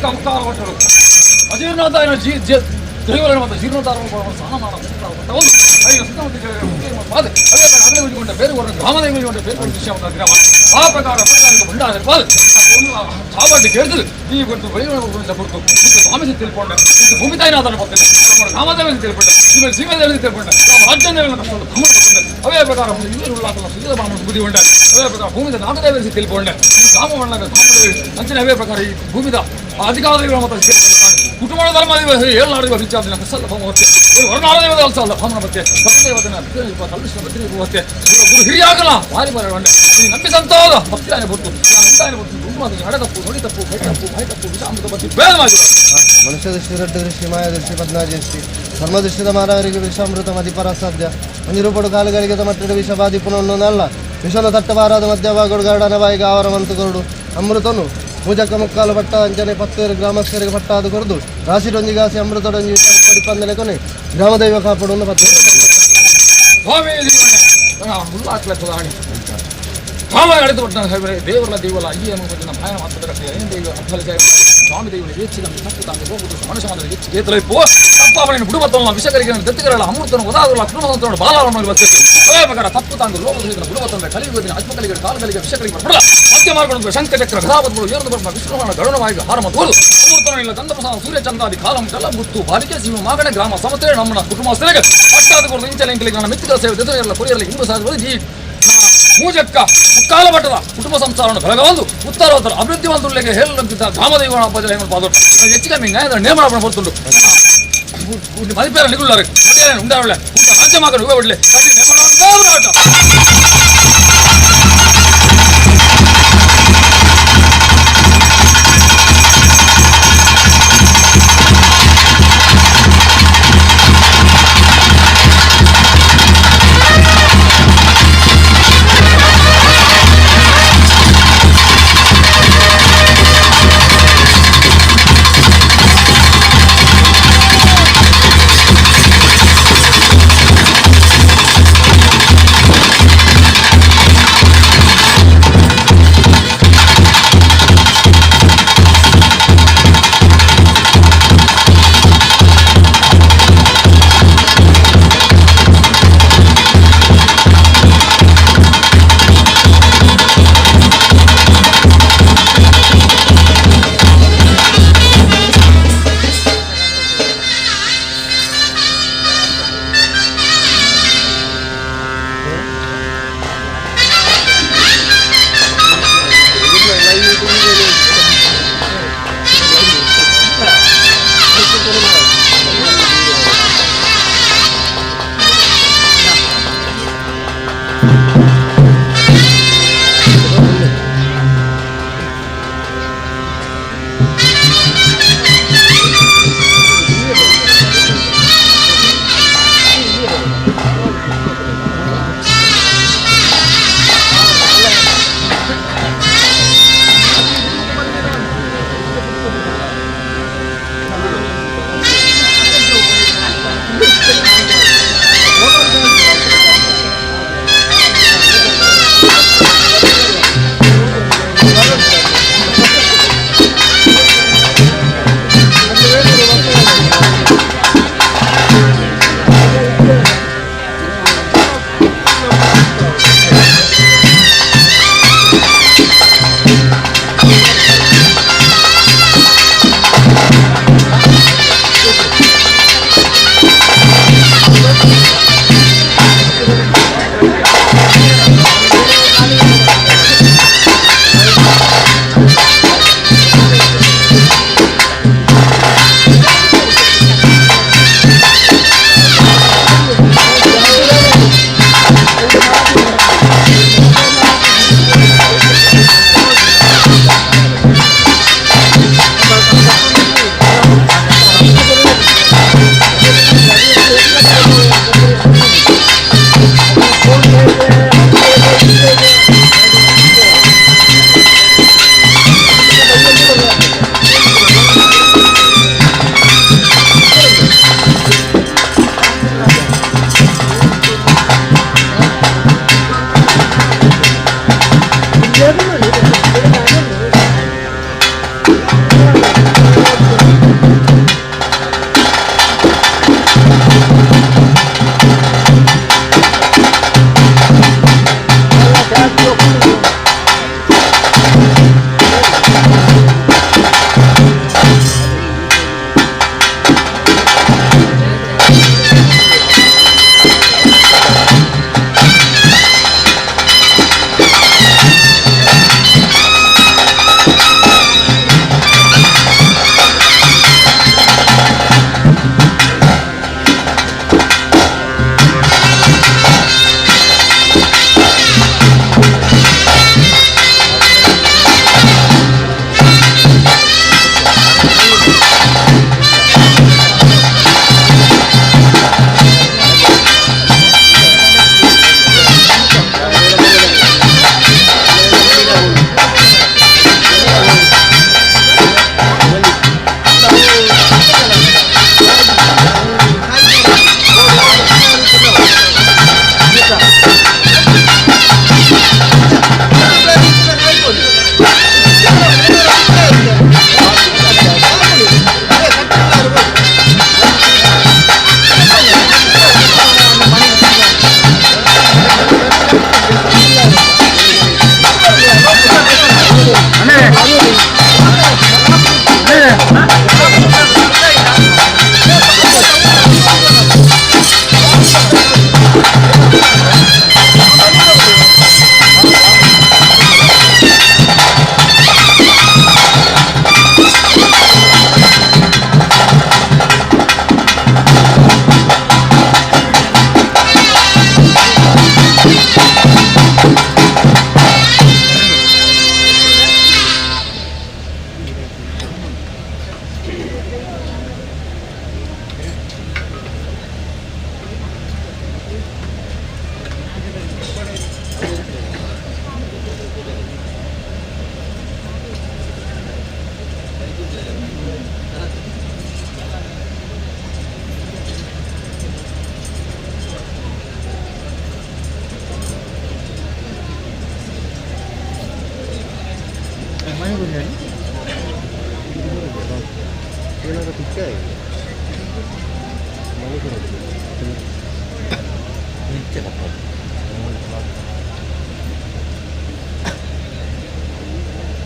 ಮೂಜಕ್ಕ ಮುಕ್ಕಾಲ ಭಟ್ಟರು ಅಜೀರ್ಣೋದ್ಧಾರ ದೇವರ ಮತ್ತು ಜೀರ್ಣೋದ್ಧಾರ ಸ್ನಾನ ಒಂದು ಐದು ಸುತ್ತಮುತ್ತ ಬೇರೆ ಗ್ರಾಮದ ಬೇರೆ ವಿಷಯ ಗ್ರಾಮ ಆ ಪ್ರಕಾರ ಭಂಡಾರ ಸಾವಡ್ಡಿ ಕೇಳಿದ್ರು ಈ ಗೊತ್ತು ಬಳಿಗಳು ಮತ್ತು ಸ್ವಾಮೀಜಿ ತಿಳ್ಕೊಂಡೆ ಮತ್ತು ಭೂಮಿ ತಾಯಿನಾದನ್ನು ಬರ್ತೀನಿ ನಮ್ಮ ರಾಮದೇವನ ತಿಳ್ಕೊಂಡೆ ನಿಮ್ಮಲ್ಲಿ ಸೀಮೆದೇವನ ತಿಳ್ಕೊಂಡೆ ನಮ್ಮ ರಾಜ್ಯದೇವನ ಕಷ್ಟವನ್ನು ಅವೇ ಪ್ರಕಾರ ಇವರು ಉಳ್ಳಾಕಲ್ಲ ಸುಜದ ಬ್ರಾಹ್ಮಣ ಬುದ್ಧಿ ಉಂಡೆ ಅವೇ ಪ್ರಕಾರ ಭೂಮಿದ ನಾಗದೇವನ ತಿಳ್ಕೊಂಡೆ ಈ ಗ್ರಾಮವಣ್ಣ ಗ್ರಾಮದೇವಿ ಅಂಚಿನ ಅವೇ ಪ್ರಕಾರ ಈ ಭೂಮಿದ ಅಧಿಕಾರದೇವರ ಮತ್ತು ಕುಟುಂಬದ ಧರ್ಮ ಏಳ್ನಾಡು ವಿಚಾರದಿನ ಕಸಲ್ಲ ಭೌಮತ್ತೆ ಒಂದು ವರ್ಣಾಳದೇವದ ಅಲ್ಸಲ್ಲ ಭಾಮನ ಮತ್ತೆ ಸತ್ಯದೇವತನ ಕಲ್ಲುಷ್ಣ ಬತ್ತೆ ಗುರು ಗುರು ಹಿರಿಯಾಗಲ್ಲ ಭಾರಿ ಬಾರಿ ಹೊಂಡೆ ನೀ ನಂಬಿ ಸಂತೋದ ಭಕ್ತಿಯಾನೆ ಬೊತ್ತು ನಾನು ಉಂಟಾನೆ ಬೊತ್ತು ಗುರುಮಾದ ಹಡ ತಪ್ಪು ನುಡಿ ತಪ್ಪು ಕೈ ತಪ್ಪು ಬಾಯಿ ತಪ್ಪು ವಿಷಾಮೃತ ಬತ್ತಿ ಬೇಡ ಮಾಡಿ ಮನುಷ್ಯ ದೃಷ್ಟಿ ರಡ್ಡು ದೃಷ್ಟಿ ಮಾಯ ದೃಷ್ಟಿ ಪದ್ಮಾಜಿ ಧರ್ಮದೃಷ್ಟಿದ ಮಾನವರಿಗೆ ವಿಷಾಮೃತ ಮದಿಪರ ಸಾಧ್ಯ ಒಂಜಿರುಪಡು ಕಾಲುಗಳಿಗೆ ಮಟ್ಟಡ ವಿಷ ಬಾಧಿಪುನೊನ್ನಲ್ಲ ವಿಷನ ತಟ್ಟಬಾರದ ಮಧ್ಯಭಾಗಡು ಗರುಡನ ಬಾಯಿಗೆ ಆವರವಂತು ಕೊರಡು ಅಮೃತನು ಮೂಜಕ್ಕ ಮುಕ್ಕಾಲು ಪಟ್ಟ ಅಂಚನೆ ಪತ್ತೇರು ಗ್ರಾಮಸ್ಥರಿಗೆ ಪಟ್ಟ ಅದು ಕೊರದು ರಾಶಿಡೊಂಜಿಗಾಸಿ ಅಮೃತಡೊಂಜಿ ವಿಷ ಪಡಿಪಂದನೆ ಕೊನೆ ಗ್ರಾಮದೈವ ಕಾಪಾಡುವನ್ನು ಪತ್ತೆ ಸ್ವಾಮಿ ಹುಲ್ಲಾಕ್ಲೆ ಕುದಾಣಿ ಕಾಮ ಅಡೆದು ಕೊಟ್ಟ ದೇವರ ದೇವಲ ಈ ಅನ್ನುವುದನ್ನ ಭಯ ಮಾತ್ರ ದೈವ ಅರ್ಥಲಿಕ ಸ್ವಾಮಿ ದೇವರು ಹೆಚ್ಚಿನ ತಪ್ಪು ತಾಂಗೆ ಹೋಗುದು ಮನುಷ್ಯ ಮಾತ್ರ ಹೆಚ್ಚು ಗೇತಲೈಪು ತಪ್ಪಾವಣೆಯನ್ನು ಬಿಡುವತ್ತಲ್ಲ ವಿಷಕರಿಗೆ ದತ್ತಿಗರಲ್ಲ ಅಮೃತನು ಒದಾದಲ್ಲ ಕುಟುಂಬ ಬಾಲಾವರಣ ಬರ್ತೇವೆ ಅವೇ ಪ್ರಕಾರ ತಪ್ಪು ತಾಂಗು ಲೋಕದ ಬಿಡುವತ್ತಂದ್ರೆ ಕಲಿಯುವುದಿನ ಆತ್ಮಕಲಿಗೆ ಕಾಲಗಳಿಗೆ ವಿಷಕರಿಗೆ ಬರಲ್ಲ ಮಧ್ಯ ಮಾರ್ಗಗಳು ಶಂಖಚಕ್ರ ಗದಾಪದ್ಗಳು ಏರ್ದು ಬರ್ಮ ವಿಷ್ಣುವನ ಗರುಣವಾಗಿ ಹಾರಮ ತೋರು ಅಮೃತನ ಇಲ್ಲ ಗಂಧಪ್ರಸಾದ ಸೂರ್ಯಚಂದ್ರಾದಿ ಕಾಲಂ ಕಲ್ಲ ಮುತ್ತು ಬಾಲಿಕೆ ಶಿವ ಮಾಗಣೆ ಗ್ರಾಮ ಸಮತ್ರೆ ನಮ್ಮನ ಕುಟುಂಬಸ್ಥರಿಗೆ ಪಟ್ಟಾದ ಕೊರದು ಇಂಚಲ ಇಂಕಲಿಗೆ ನನ್ನ ಮಿತ್ರ ಸೇವೆ ದೆದುರೆಲ್ಲ ಕೊರಿಯರಲ್ಲಿ ಹಿಂದೂ ಸಾಧುಗಳು ಈ ಮೂಜಕ್ಕ ಮುಕ್ಕಾಲ ಮಟ್ಟದ ಕುಟುಂಬ ಸಂಸಾರವನ್ನು ಬೆಳಗವಂದು ಉತ್ತರೋತ್ತರ ಅಭಿವೃದ್ಧಿವಂತುಳ್ಳಿಗೆ ಹೇಳಂತಿದ್ದ ಗ್ರಾಮದೈವಗಳ ಹಬ್ಬದಲ್ಲಿ ಪಾದೋಟು ಹೆಚ್ಚು ಕಮ್ಮಿ ನ್ಯಾಯದ ನೇಮಣ ಬರ್ತುಂಡು ಮದಿಪೇರ ನಿಗುಳ್ಳಾರೆ ಉಂಡಾರುಳ್ಳೆ ಊಟ ರಾಜ್ಯ ಮಗನು ಒಳ್ಳೆ ನೇಮಣ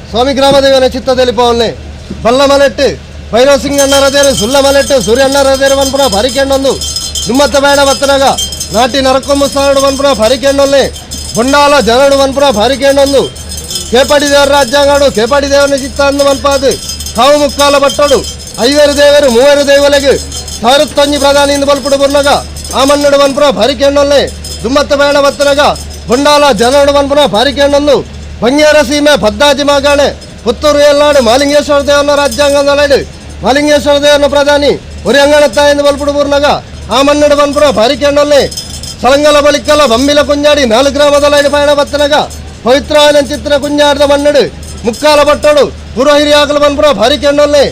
ಸ್ವಾಮಿ ಗ್ರಾಮದೇವನ ಚಿತ್ತದಲ್ಲಿ ಪವನ್ನೆ ಬಲ್ಲಮಲೆಟ್ಟು ಭೈರವ್ ಸಿಂಗ್ ಅಣ್ಣರದೇರು ಸುಲ್ಲಮಲೆಟ್ಟು ಸೂರ್ಯಣ್ಣರದೇರು ವನ್ಪುರ ಭಾರಿಕೆಂಡೊಂದು ದುಮ್ಮತ್ತ ಬೇಡ ಬತ್ತನಾಗ ನಾಟಿ ನರಕೊಮ್ಮು ಸಾರಡು ವನ್ಪುರ ಭಾರಿಕೆಂಡೊಲ್ಲೆ ಬೊಂಡಾಲ ಜನಡು ವನ್ಪುರ ಭಾರಿಕೆಂಡೊಂದು ಕೇಪಾಡಿ ದೇವರ ರಾಜ್ಯಾಂಗಾಡು ಕೇಪಾಡಿ ದೇವನ ಚಿತ್ತ ಅಂದು ಮನ್ಪಾದು ಕಾವು ಮುಕ್ಕಾಲ ಬಟ್ಟೋಡು ಐವೇರು ದೇವರು ಮೂವರು ದೇವಲೆಗೆ ತಾರುತ್ತೊಂಜಿ ಪ್ರಧಾನಿ ಇಂದು ಬಲ್ಪುಡು ಬುರ್ನಗ ಆಮನ್ನಡು ವನ್ಪುರ ಭಾರಿಕೆಂಡೊಲ್ಲೆ ದುಮ್ಮತ್ತ ಬೇಡ ಬತ್ತನಾಗ ಬೊಂಡಾಲ ಜನಡು ವನ್ಪುರ ಭಾರಿಕೆಂಡೊಂದು ಬಂಗ್ಯಾರ ಸೀಮೆ ಪದ್ದಾಜಿ ಮಾಗಾಣೆ ಪುತ್ತೂರು ಎಲ್ಲಾಡು ಮಾಲಿಂಗೇಶ್ವರ ದೇವನ ರಾಜ್ಯಾಂಗದಲಾಡು ಮಾಲಿಂಗೇಶ್ವರ ದೇವನ ಪ್ರಧಾನಿ ಒರಿ ಅಂಗಣತ್ತಾಯಿಂದ ಬಲ್ಪುಡು ಬೂರ್ನಗ ಆ ಮನ್ನಡು ಬನ್ಪುರ ಭಾರಿಕೆಂಡೊಲ್ಲೆ ಸಲಂಗಲ ಬಳಿಕಲ ಬಮ್ಮಿಲ ಕುಂಜಾಡಿ ನಾಲ್ಕು ಗ್ರಾಮದಲಾಡಿ ಪಯಣ ಬತ್ತನಗ ಪವಿತ್ರ ಚಿತ್ರ ಕುಂಜಾಡದ ಮನ್ನಡು ಮುಕ್ಕಾಲ ಬಟ್ಟೋಡು ಪೂರ್ವ ಹಿರಿಯಾಕಲು ಬನ್ಪುರ ಭಾರಿಕೆಂಡೊಲ್ಲೆ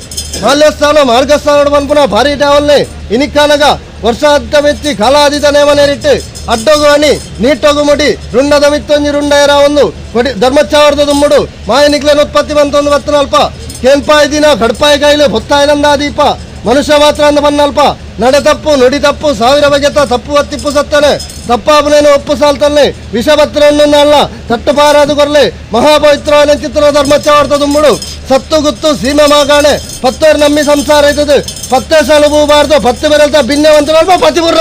ಮಾಲ್ಯಸ್ಥಾನ ಮಾರ್ಗಸ್ಥಾನ ಬನ್ಪುರ ಭಾರಿ ಟಾವಲ್ನೆ ಇನಿಕ್ಕಾನಗ ವರ್ಷಾದ್ದ ಮೆಚ್ಚಿ ಕಾಲಾದಿತ ನೇಮನೇರಿಟ್ಟು ಅಡ್ಡೋಗು ಅಣಿ ನೀಟೋಗು ಮುಡಿ ರುಂಡದ ಮಿತ್ತೊಂಜಿ ರುಂಡಯರ ಒಂದು ಕೊಡಿ ಧರ್ಮಚಾವರದ ದುಮ್ಮುಡು ಮಾಯನಿಕ್ಲೇನ ಉತ್ಪತ್ತಿ ಬಂತೊಂದು ಬತ್ತನಲ್ಪ ಕೇನ್ಪಾಯ ದಿನ ಕಡ್ಪಾಯ ಕಾಯಿಲೆ ಹೊತ್ತಾಯನಂದ ದೀಪ ಮನುಷ್ಯ ಮಾತ್ರ ಅಂದ ಬನ್ನಲ್ಪ ನಡೆ ತಪ್ಪು ನುಡಿ ತಪ್ಪು ಸಾವಿರ ಬಗೆತ ತಪ್ಪು ಒತ್ತಿಪ್ಪು ಸತ್ತನೆ ತಪ್ಪಾಪನೇನು ಒಪ್ಪು ಸಾಲ್ತಲ್ಲೆ ವಿಷಭತ್ರನಲ್ಲ ತಟ್ಟು ಪಾರಾದು ಕೊರ್ಲೆ ಮಹಾಪವಿತ್ರವಾದ ಚಿತ್ರ ಧರ್ಮಚಾವರ್ತ ದುಮ್ಮುಡು ಸತ್ತು ಗುತ್ತು ಸೀಮೆ ಮಾಗಾಣೆ ಪತ್ತೋರ್ ನಂಬಿ ಸಂಸಾರ ಇದ್ದದು ಪತ್ತೆ ಸಾಲು ಬೂಬಾರ್ದು ಪತ್ತು ಬೆರಲ್ತ ಭಿನ್ನವಂತ ಪತಿಪೂರ್ಣ.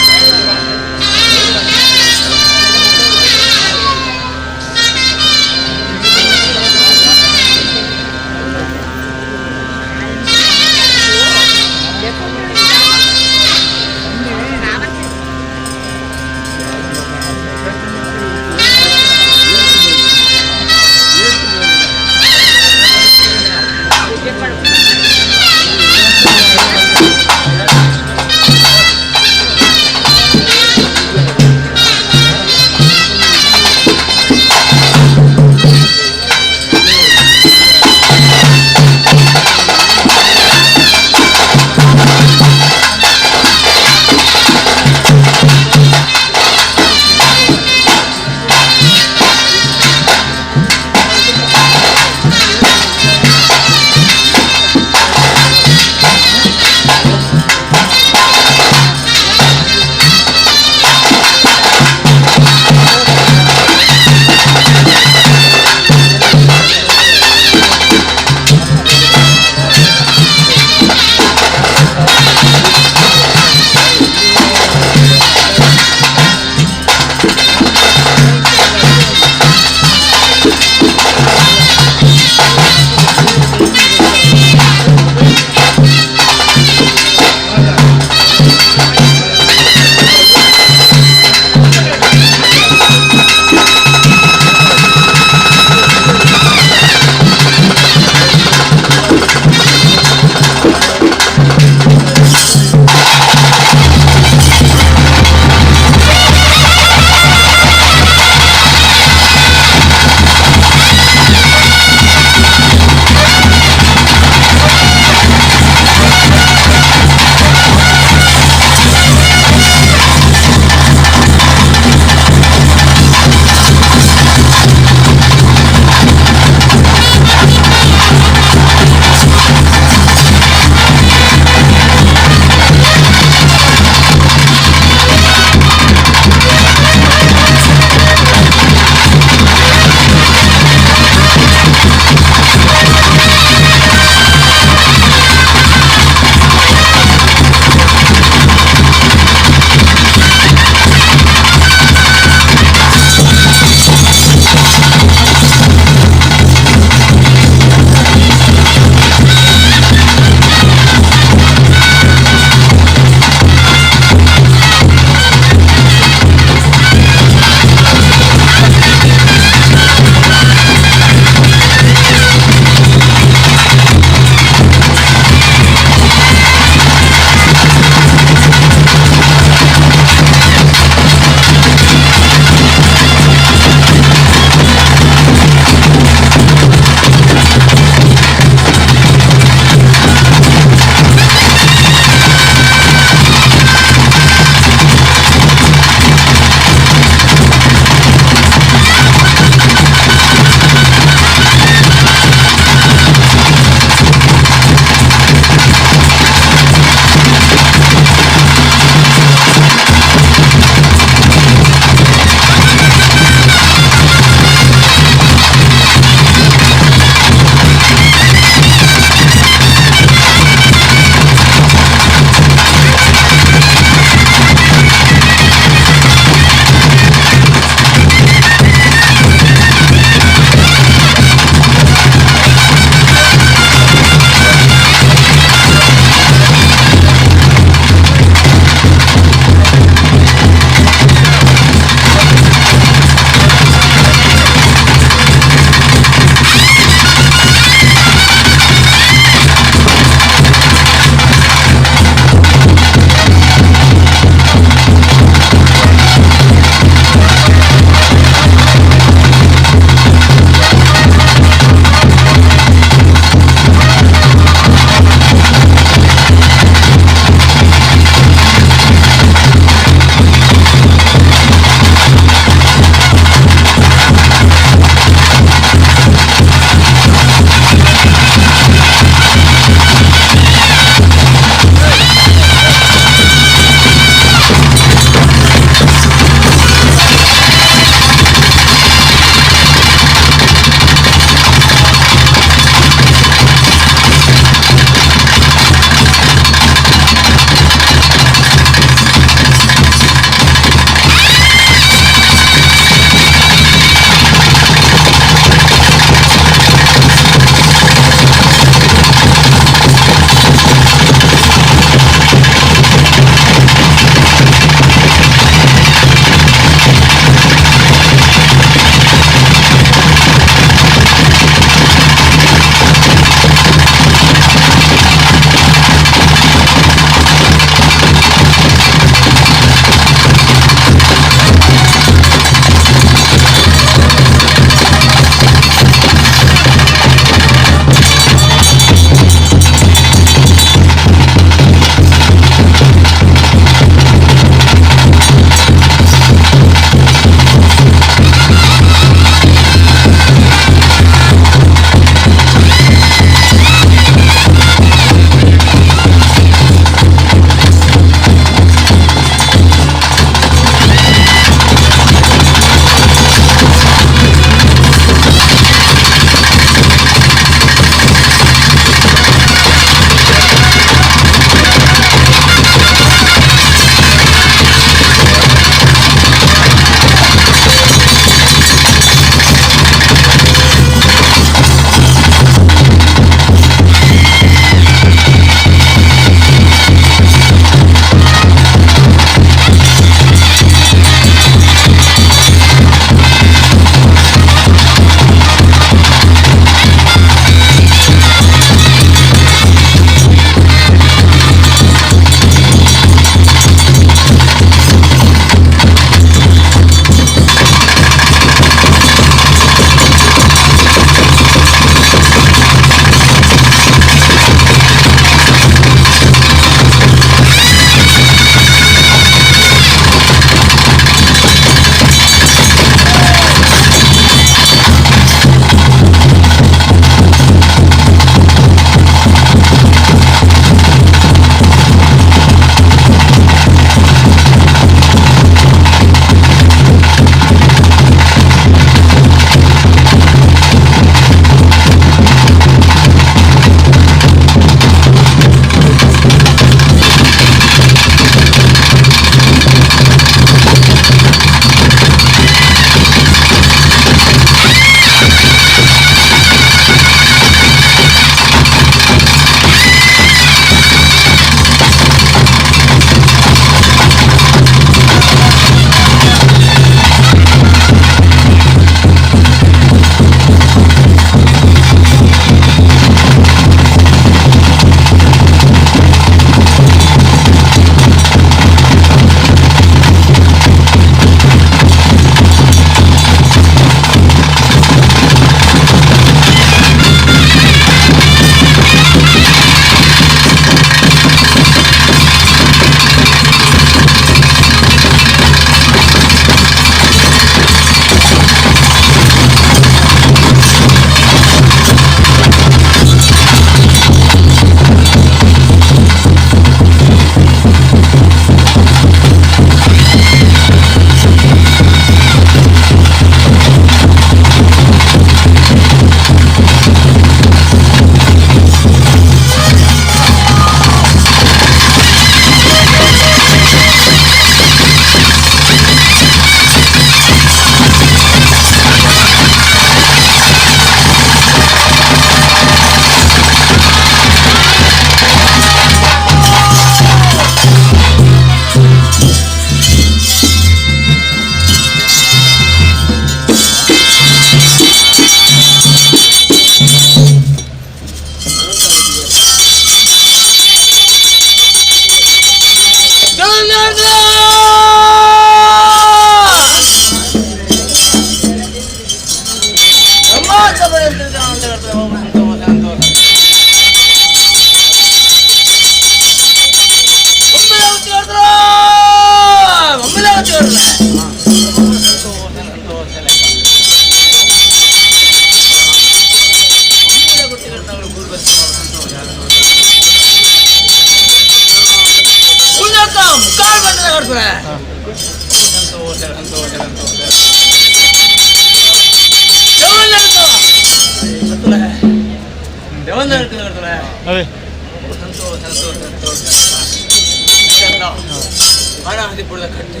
ಅನಾದಿಪುರದ ಕಟ್ಟೆ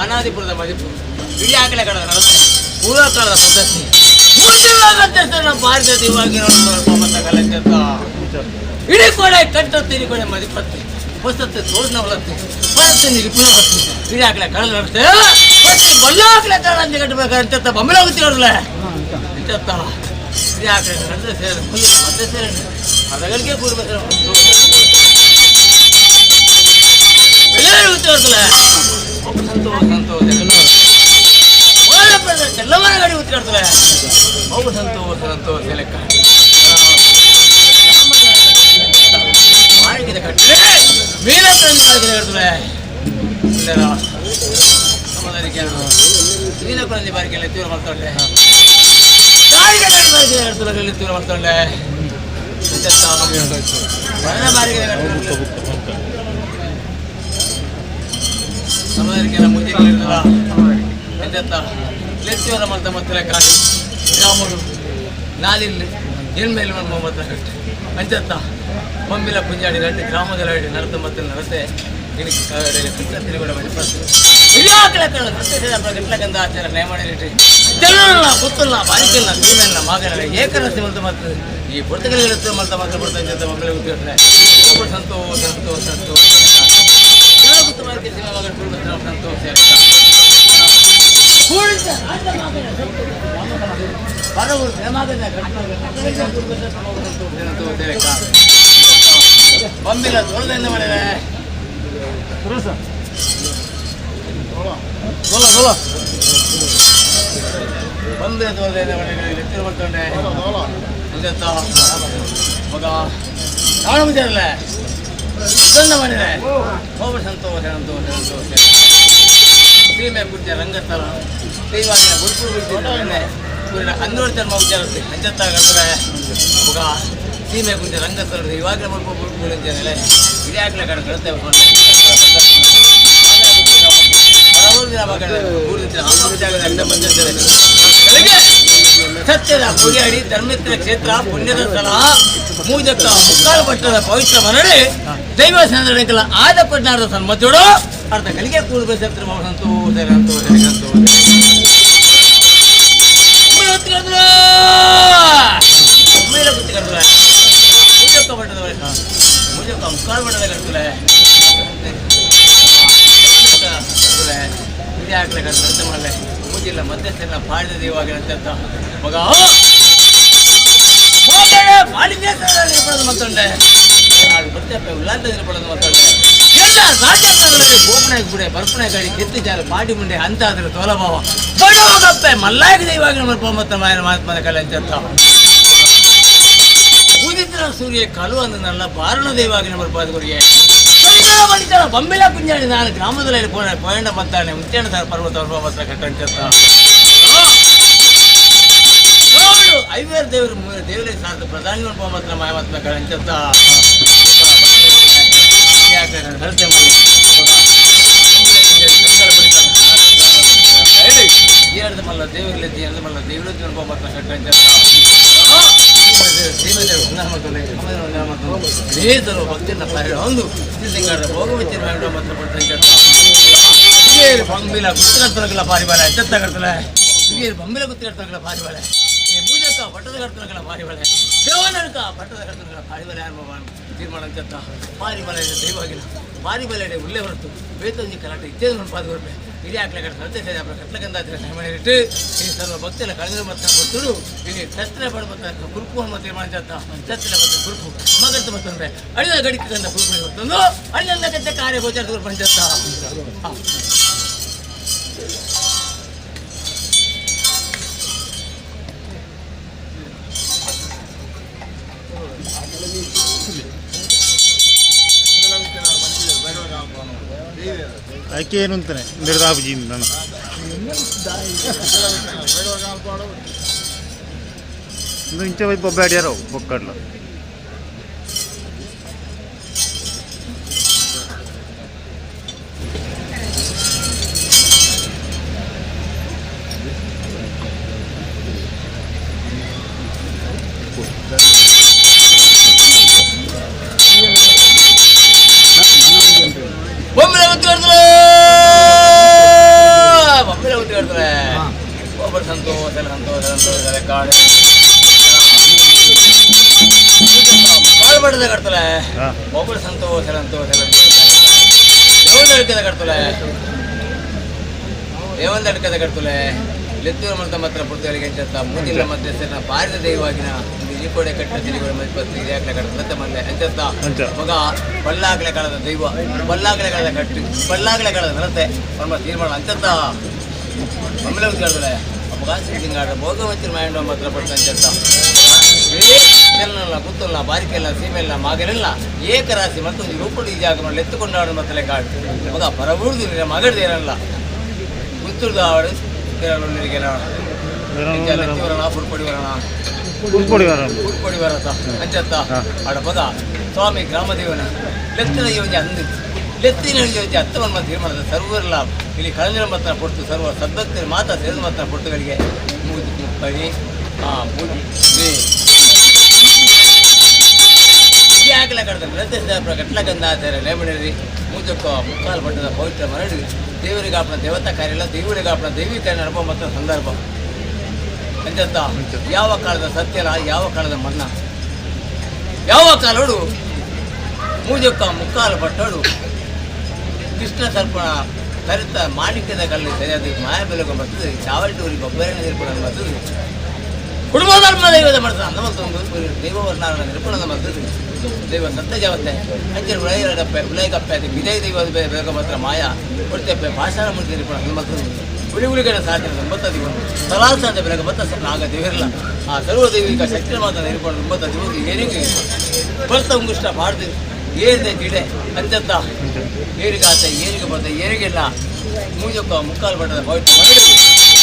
ಅನಾದಿಪುರದ ಮದಿಪು ಇಡೀ ಆಕಲೆ ಕಡದ ನಡತೆ ಪೂರ್ವಕಾಲದ ಪದ್ಧತಿ ಮುಂದೆ ಭಾರತದ ಇವಾಗ ಇಡೀ ಕೊಡೆ ಕಟ್ಟತ್ತೆ ಇಡೀ ಕೊಡೆ ಮದಿಪತ್ತೆ ಹೊಸತ್ತೆ ತೋರ್ನ ಹೊಲತ್ತೆ ಬರುತ್ತೆ ನಿಪುಣ ಹೊತ್ತೆ ಇಡೀ ಆಕಲೆ ಕಡದ ನಡತೆ ಮತ್ತೆ ಬಲ್ಲ ಆಕಲೆ ಕಡಂತೆ ಕಟ್ಟಬೇಕಂತ ಬೊಂಬೆ ಹೋಗುತ್ತೀರಲ್ಲ ಇಂತ ಇಡೀ ಆಕಲೆ ಕಡದ ಸೇರ ಮತ್ತೆ ಸೇರ ಅದಗಳಿಗೆ ಕೂರ್ಬೇಕು తెల్లవారు గడి ఉతికడుతులే బాబు సంతోష సంతోష లెక్క రాముడు నాలిల్లు ಎನ್ಮೇಲೆ ಮೊಹಮ್ಮದ್ ಕಟ್ಟೆ ಅಂಚತ್ತ ಬೊಂಬಿಲ ಪುಂಜಾಡಿ രണ്ട് ಗ್ರಾಮದಲ್ಲಿ ನಡತ ಮತ್ತು ನಡತೆ ಗೊತ್ತಲ್ಲ ಬಾರಿಕೆಲ್ಲ ಸೀಮೆಲ್ಲ ಮಗನ ಏಕರಸಿ ಮಲ್ತ ಮತ್ತು ಈ ಪುರ್ತಕಲಿ ಮಲ್ತ ಮಕ್ಕಳು ಬರ್ತಾ ಅಂತ ಮಕ್ಕಳ ಸಂತೋಷ ಸಂತೋಷ ಸಂತೋಷ ಸಂತೋಷ ಬಂಬಿಲ್ಲ ತೋಳದಿಂದ ಮಾಡಿದೆ ಬಂಬಿಲ ತೋಳದಿಂದ ಮಾಡಿದೆ ಎತ್ತಿರ ಬರ್ತೊಂಡೆ ಮಗ ನಾನು ಬಿದ್ದಾರಲ್ಲ ಮಾಡಿದೆ ಹೋಗ ಸಂತೋಷ ಸಂತೋಷ ಸಂತೋಷ ಸೀಮೆ ಕುರ್ಚ ರಂಗಸ್ಥಳ ದೈವಾಗಿನ ಗುರುಪುರು ಬಿಡ್ತಿದ್ದಾನೆ ಅಂದೋಳು ಚರ್ಮ ಉಚ್ಚಾರತ್ತೆ ಅಂಚತ್ತಾಗಂದ್ರೆ ಮಗ ಸೀಮೆ ಕುಂಚ ರಂಗಸ್ಥಳ ಇವಾಗಲೇ ಮುಡುಪು ಬುಡುಪು ಅಂತಾನೆ ಇದೇ ಹಾಕ್ಲೆ ಕಡೆ ಕಳುತ್ತೆ ಸತ್ಯದ ಪುರಿಯಾಡಿ ಧರ್ಮಿತ್ರ ಕ್ಷೇತ್ರ ಪುಣ್ಯದ ಸ್ಥಳ ಮೂಜಕ್ಕ ಮುಕ್ಕಾಲು ಪಟ್ಟದ ಪವಿತ್ರ ಮರಳಿ ದೈವ ಸಂದರ್ಭ ಆದ ಪಟ್ನಾರದ ಸನ್ಮತಿಯೋಡು ಅರ್ಧ ಕಲಿಗೆ ಕೂಡಬೇಕು ಸಂತೋಷ ಸಂತೋಷ ಸಂತೋಷ ಮುಜಕ್ಕ ಮುಕ್ಕಾಲು ಪಟ್ಟದ ಕರ್ತಲೆ ಇದೇ ಹಾಕ್ಲೆ ಕರ್ತಲೆ ಮಾಡಲೆ ಮೂಜಿಲ್ಲ ಮಧ್ಯಸ್ಥೆಲ್ಲ ಪಾಡಿದ ಇವಾಗ ಅಂತ ಮಗ ಮಾತಂಡೆ ಉಲ್ಲಾಂತ ಮಾತಂಡೆ ಎಲ್ಲ ರಾಜ್ಯಾಂಗಗಳಲ್ಲಿ ಗೋಪನಾಯಕ ಬಿಡೆ ಬರ್ಪಣೆ ಗಾಡಿ ಕೆತ್ತಿದ್ದಾರೆ ಪಾಡಿ ಮುಂಡೆ ಅಂತ ಆದ್ರೆ ತೋಲಭಾವ ಬಡವಗಪ್ಪೆ ಮಲ್ಲಾಯಕ ದೈವಾಗ ಮತ್ತೆ ಮಾಯನ ಮಹಾತ್ಮನ ಕಲೆ ಅಂತ ಉದಿತ್ರ ಸೂರ್ಯ ಕಲು ಅಂದನಲ್ಲ ಬಾರಣ ದೈವಾಗಿನ ಬರ್ಪಾದಗುರಿಗೆ ಬಡಿತಾಳ ಬೊಂಬೆಲ ಕುಂಜಾಡಿ ನಾನು ಗ್ರಾಮದಲ್ಲಿ ಪೋಯಂಡ ಮತ್ತಾನೆ ಉತ್ತೇಣ ಪರ್ವತ ಪರ್ವತ ಕಟ್ಟಂತ ಐವೇರು ದೇವರು ದೇವರೇ ಸಾರ್ಥ ಪ್ರಧಾನಿ ಮಾತ್ರ ಮಾಯಮಾತ್ಮ ಅಂಚತ್ತ ಏರ್ದ ಮಲ್ಲ ದೇವರಲ್ಲಿ ಏರ್ದ ಮಲ್ಲ ದೇವರಲ್ಲಿ ಮಾತ್ರ ಕಟ್ಟಂತ ಭಕ್ತಿನ ಒಂದು ಭೋಗವಿಚ್ಚಿನ ಮಾತ್ರ ಬೊಂಬಿಲ ಗುತ್ತಕರ್ತನಕಲ ಪಾರಿಬಾಲೆ ಎತ್ತ ಕರ್ತಲೆ ಬೊಂಬಿಲ ಗುತ್ತಕರ್ತನಕಲ ಪಾರಿಬಾಲೆ ಮೂಜಕ್ಕ ಪಟ್ಟದ ಕರ್ತನಕಲ ಪಾರಿಬಾಲೆ ದೇವನರ್ಕ ಪಟ್ಟದ ಕರ್ತನಕಲ ಪಾರಿಬಾಲೆ ತೀರ್ಮಾನ ಅಂತ ಪಾರಿಬಾಲೆ ದೈವಾಗಿಲ್ಲ ಪಾರಿಬಾಲೆ ಉಳ್ಳೇ ಹೊರತು ಬೇತೊಂಜಿ ಕಲಾಟ ಇತ್ತೇದು ಪಾದ ಇಡೀ ಹಾಕ್ಲೆ ಕಡೆ ಸತ್ಯ ಸೇರಿ ಕಟ್ಲಕಂದ ಇಟ್ಟು ಈ ಸರ್ವ ಭಕ್ತಿಯೆಲ್ಲ ಕಳೆದ ಮತ್ತೆ ಕೊಟ್ಟರು ಇಲ್ಲಿ ಛತ್ರ ಬಡ ಮತ್ತೆ ಕುರುಪು ಅನ್ನೋ ತೀರ್ಮಾನ చేస్తా ಛತ್ರ ಮತ್ತೆ ಕುರುಪು ಮಗರ್ತ ಮತ್ತಂದ್ರೆ ಅಡಿದ ಗಡಿಕೆ ಕಂದ ಕುರುಪು ಬರ್ತಂದು ಅಡಿದ ಕತ್ತೆ ಕಾರ್ಯ ಗೋಚಾರ ಕುರುಪು చేస్తా ಐಕೆ ಏನು ಅಂತಾನೆ ನಿರ್ದಾಪಜಿ ನಾನು ಇಂಚ ಬೊಬ್ಬಾಡ್ಯಾರ ಬೊಕ್ಕಡ್ಲ ಬೊಂಬೆ ಒತ್ತು ಕಡ್ತಲೆ, ಬೊಂಬೆ ಒತ್ತು ಕಡ್ತಲೆ. ಒಬ್ಬರು ಸಂತೋಷ ಸಂತೋಷ ಸಂತೋಷ ಕಾಡು ಕಾಳು ಬಡದ ಕಡ್ತಲೆ. ಒಬ್ಬರು ಸಂತೋಷ ಸಂತೋಷ ದೇವಂದ ಅಡ್ಕದ ಕಡ್ತಲೆ, ದೇವಂದ ಅಡ್ಕದ ಕಡ್ತಲೆ. ಲೆತ್ತೂರು ಮಲ್ತ ಮಾತ್ರ ಪುರ್ತಗಳಿಗೆ ಅಂಚತ್ತ ಮೂತಿಲ್ಲ ಮತ್ತೆ ಸೇರಿನ ಭಾರತ ದೈವಾಗಿನ ಇಲಿಕೋಡೆ ಕಟ್ಟ ತಿಲಿಗೋಡೆ ಮಧ್ಯಪತ್ರಿ ಹಿರಿಯಾಕ್ಲೆ ಕಟ್ಟ ಮಲ್ಲೆ ಅಂಚತ್ತ. ಮಗ ಬಲ್ಲಾಗಲೆ ಕಾಲದ ದೈವ, ಬಲ್ಲಾಗಲೆ ಕಾಲದ ಕಟ್ಟು, ಬಲ್ಲಾಗಲೆ ಕಾಲದ ನರತೆ ಪರಮ ತೀರ್ಮಾನ ಅಂಚತ್ತ. ಮಮ್ಮಲೆ ಉದ್ಗಾಡ್ದಲೆ ಅಪ್ಪಗಾಸಿ ಸಿಂಗಾಡ ಭೋಗವತಿ ಮಾಯಂಡ ಮಾತ್ರ ಪಡ್ತ ಅಂಚತ್ತ. ಚೆನ್ನಲ್ಲ ಗುತ್ತಲ್ಲ ಬಾರಿಕೆಲ್ಲ ಸೀಮೆಲ್ಲ ಮಾಗರೆಲ್ಲ ಏಕರಾಶಿ ಮತ್ತು ಒಂದು ರೂಪುಡು ಈ ಜಾಗ ಮಾಡಿ ಎತ್ತುಕೊಂಡಾಡು ಮತ್ತಲೆ ಕಾಡು ಮಗ ಪರಬೂರ್ದು ಮಗಡ್ದೇರಲ್ಲ ಗುತ್ತುರ್ದು ಆವಡು ವರಣ ಪುರ್ಪೊಡಿ ವರಣ ಪುರ್ಪೊಡಿ ವರಣ ಪುರ್ಪೊಡಿ ವರತ ಅಂಚತ್ತ. ಆಡ ಪದ ಸ್ವಾಮಿ ಗ್ರಾಮದೇವನ ಲೆತ್ತಿನ ಯೋಜನೆ ಅಂದು ಲೆತ್ತಿನ ಯೋಜನೆ ಅತ್ತವನ್ನು ತೀರ್ಮಾನದ ಸರ್ವರೆಲ್ಲ ಇಲ್ಲಿ ಕಳೆದ ಮಾತ್ರ ಪೊಡ್ತು ಸರ್ವ ಸದ್ಭಕ್ತರು ಮಾತಾ ಸೇರಿದ ಮಾತ್ರ ಪೊರ್ತುಗಳಿಗೆ ಮುಗಿದು ಮುಪ್ಪಡಿ ಪೂಜೆ ಯಾಕಲ ಕಡದ ಕಟ್ಲಕಂದ ಆಚಾರ ಲೇಮಣಿರಿ ಮೂಜಕ್ಕ ಮುಕ್ಕಾಲು ಪಟ್ಟದ ಪವಿತ್ರ ಮರಡು ದೇವರಿಗೆ ಆಪಣ ದೇವತಾ ಕಾರ್ಯ ಇಲ್ಲ, ದೇವರಿಗೆ ಆಪಣ ದೈವಿ ಕಾರ್ಯ ನಡಪ ಮತ್ತು ಸಂದರ್ಭ ಅಂಚತ್ತ. ಯಾವ ಕಾಲದ ಸತ್ಯಲ, ಯಾವ ಕಾಲದ ಮನ್ನ, ಯಾವ ಕಾಲೋಡು ಮೂಜಕ್ಕ ಮುಕ್ಕಾಲು ಪಟ್ಟೋಡು ಕೃಷ್ಣ ಸರ್ಪಣ ಕರಿತ ಮಾಣಿಕ್ಯದ ಕಲ್ಲು ಸರಿಯಾದ ಮಾಯ ಬೆಲಗ ಬರ್ತದೆ ಚಾವಲ್ಟೂರಿ ಗೊಬ್ಬರ ನಿರ್ಪಣ ಬರ್ತದೆ ಕುಟುಂಬ ಧರ್ಮ ದೈವದ ಮಾಡ್ತಾರೆ ಅಂದ ಒಂದು ದೈವವರ್ಣಾರಣ ನಿರ್ಪಣದ ಬರ್ತದೆ ದೈವ ಸತ್ಯ ಜಾವತ್ತೆ ಅಂಚೆ ಉಳೈರಗಪ್ಪೆ ಉಲೈಗಪ್ಪೆ ಅದು ವಿಜಯ ದೈವದ ಬೆಳಗ ಮಾತ್ರ ಮಾಯ ಕೊಡ್ತೆಪ್ಪೆ ಭಾಷಾನ ಮೂರ್ತಿ ನಿರ್ಪಣ ಮತ್ತು ಹುಳಿ ಹುಳಿಗಡ ಸಾಧನೆ ಒಂಬತ್ತ ದಿವ ಸಲಾಸಾದ ಬೆಳಗ ಬತ್ತ ನಾಗ ದೇವರಲ್ಲ ಆ ಸರ್ವ ದೈವಿಕ ಶಕ್ತಿ ಮಾತ್ರ ನಿರ್ಪಣ ಒಂಬತ್ತ ದಿವ ಏನಿಗೆ ಬರ್ತ ಉಂಗುಷ್ಟ ಬಾಡ್ದು ಏರಿದೆ ಜಿಡೆ ಅಂಚತ್ತ ಏರಿಗಾತ ಏರಿಗೆ ಬರ್ತ ಏರಿಗೆಲ್ಲ ಮೂಜಕ್ಕ ಮುಕ್ಕಾಲು ಬಟ್ಟದ ಪವಿತ್ರ ಮರಳು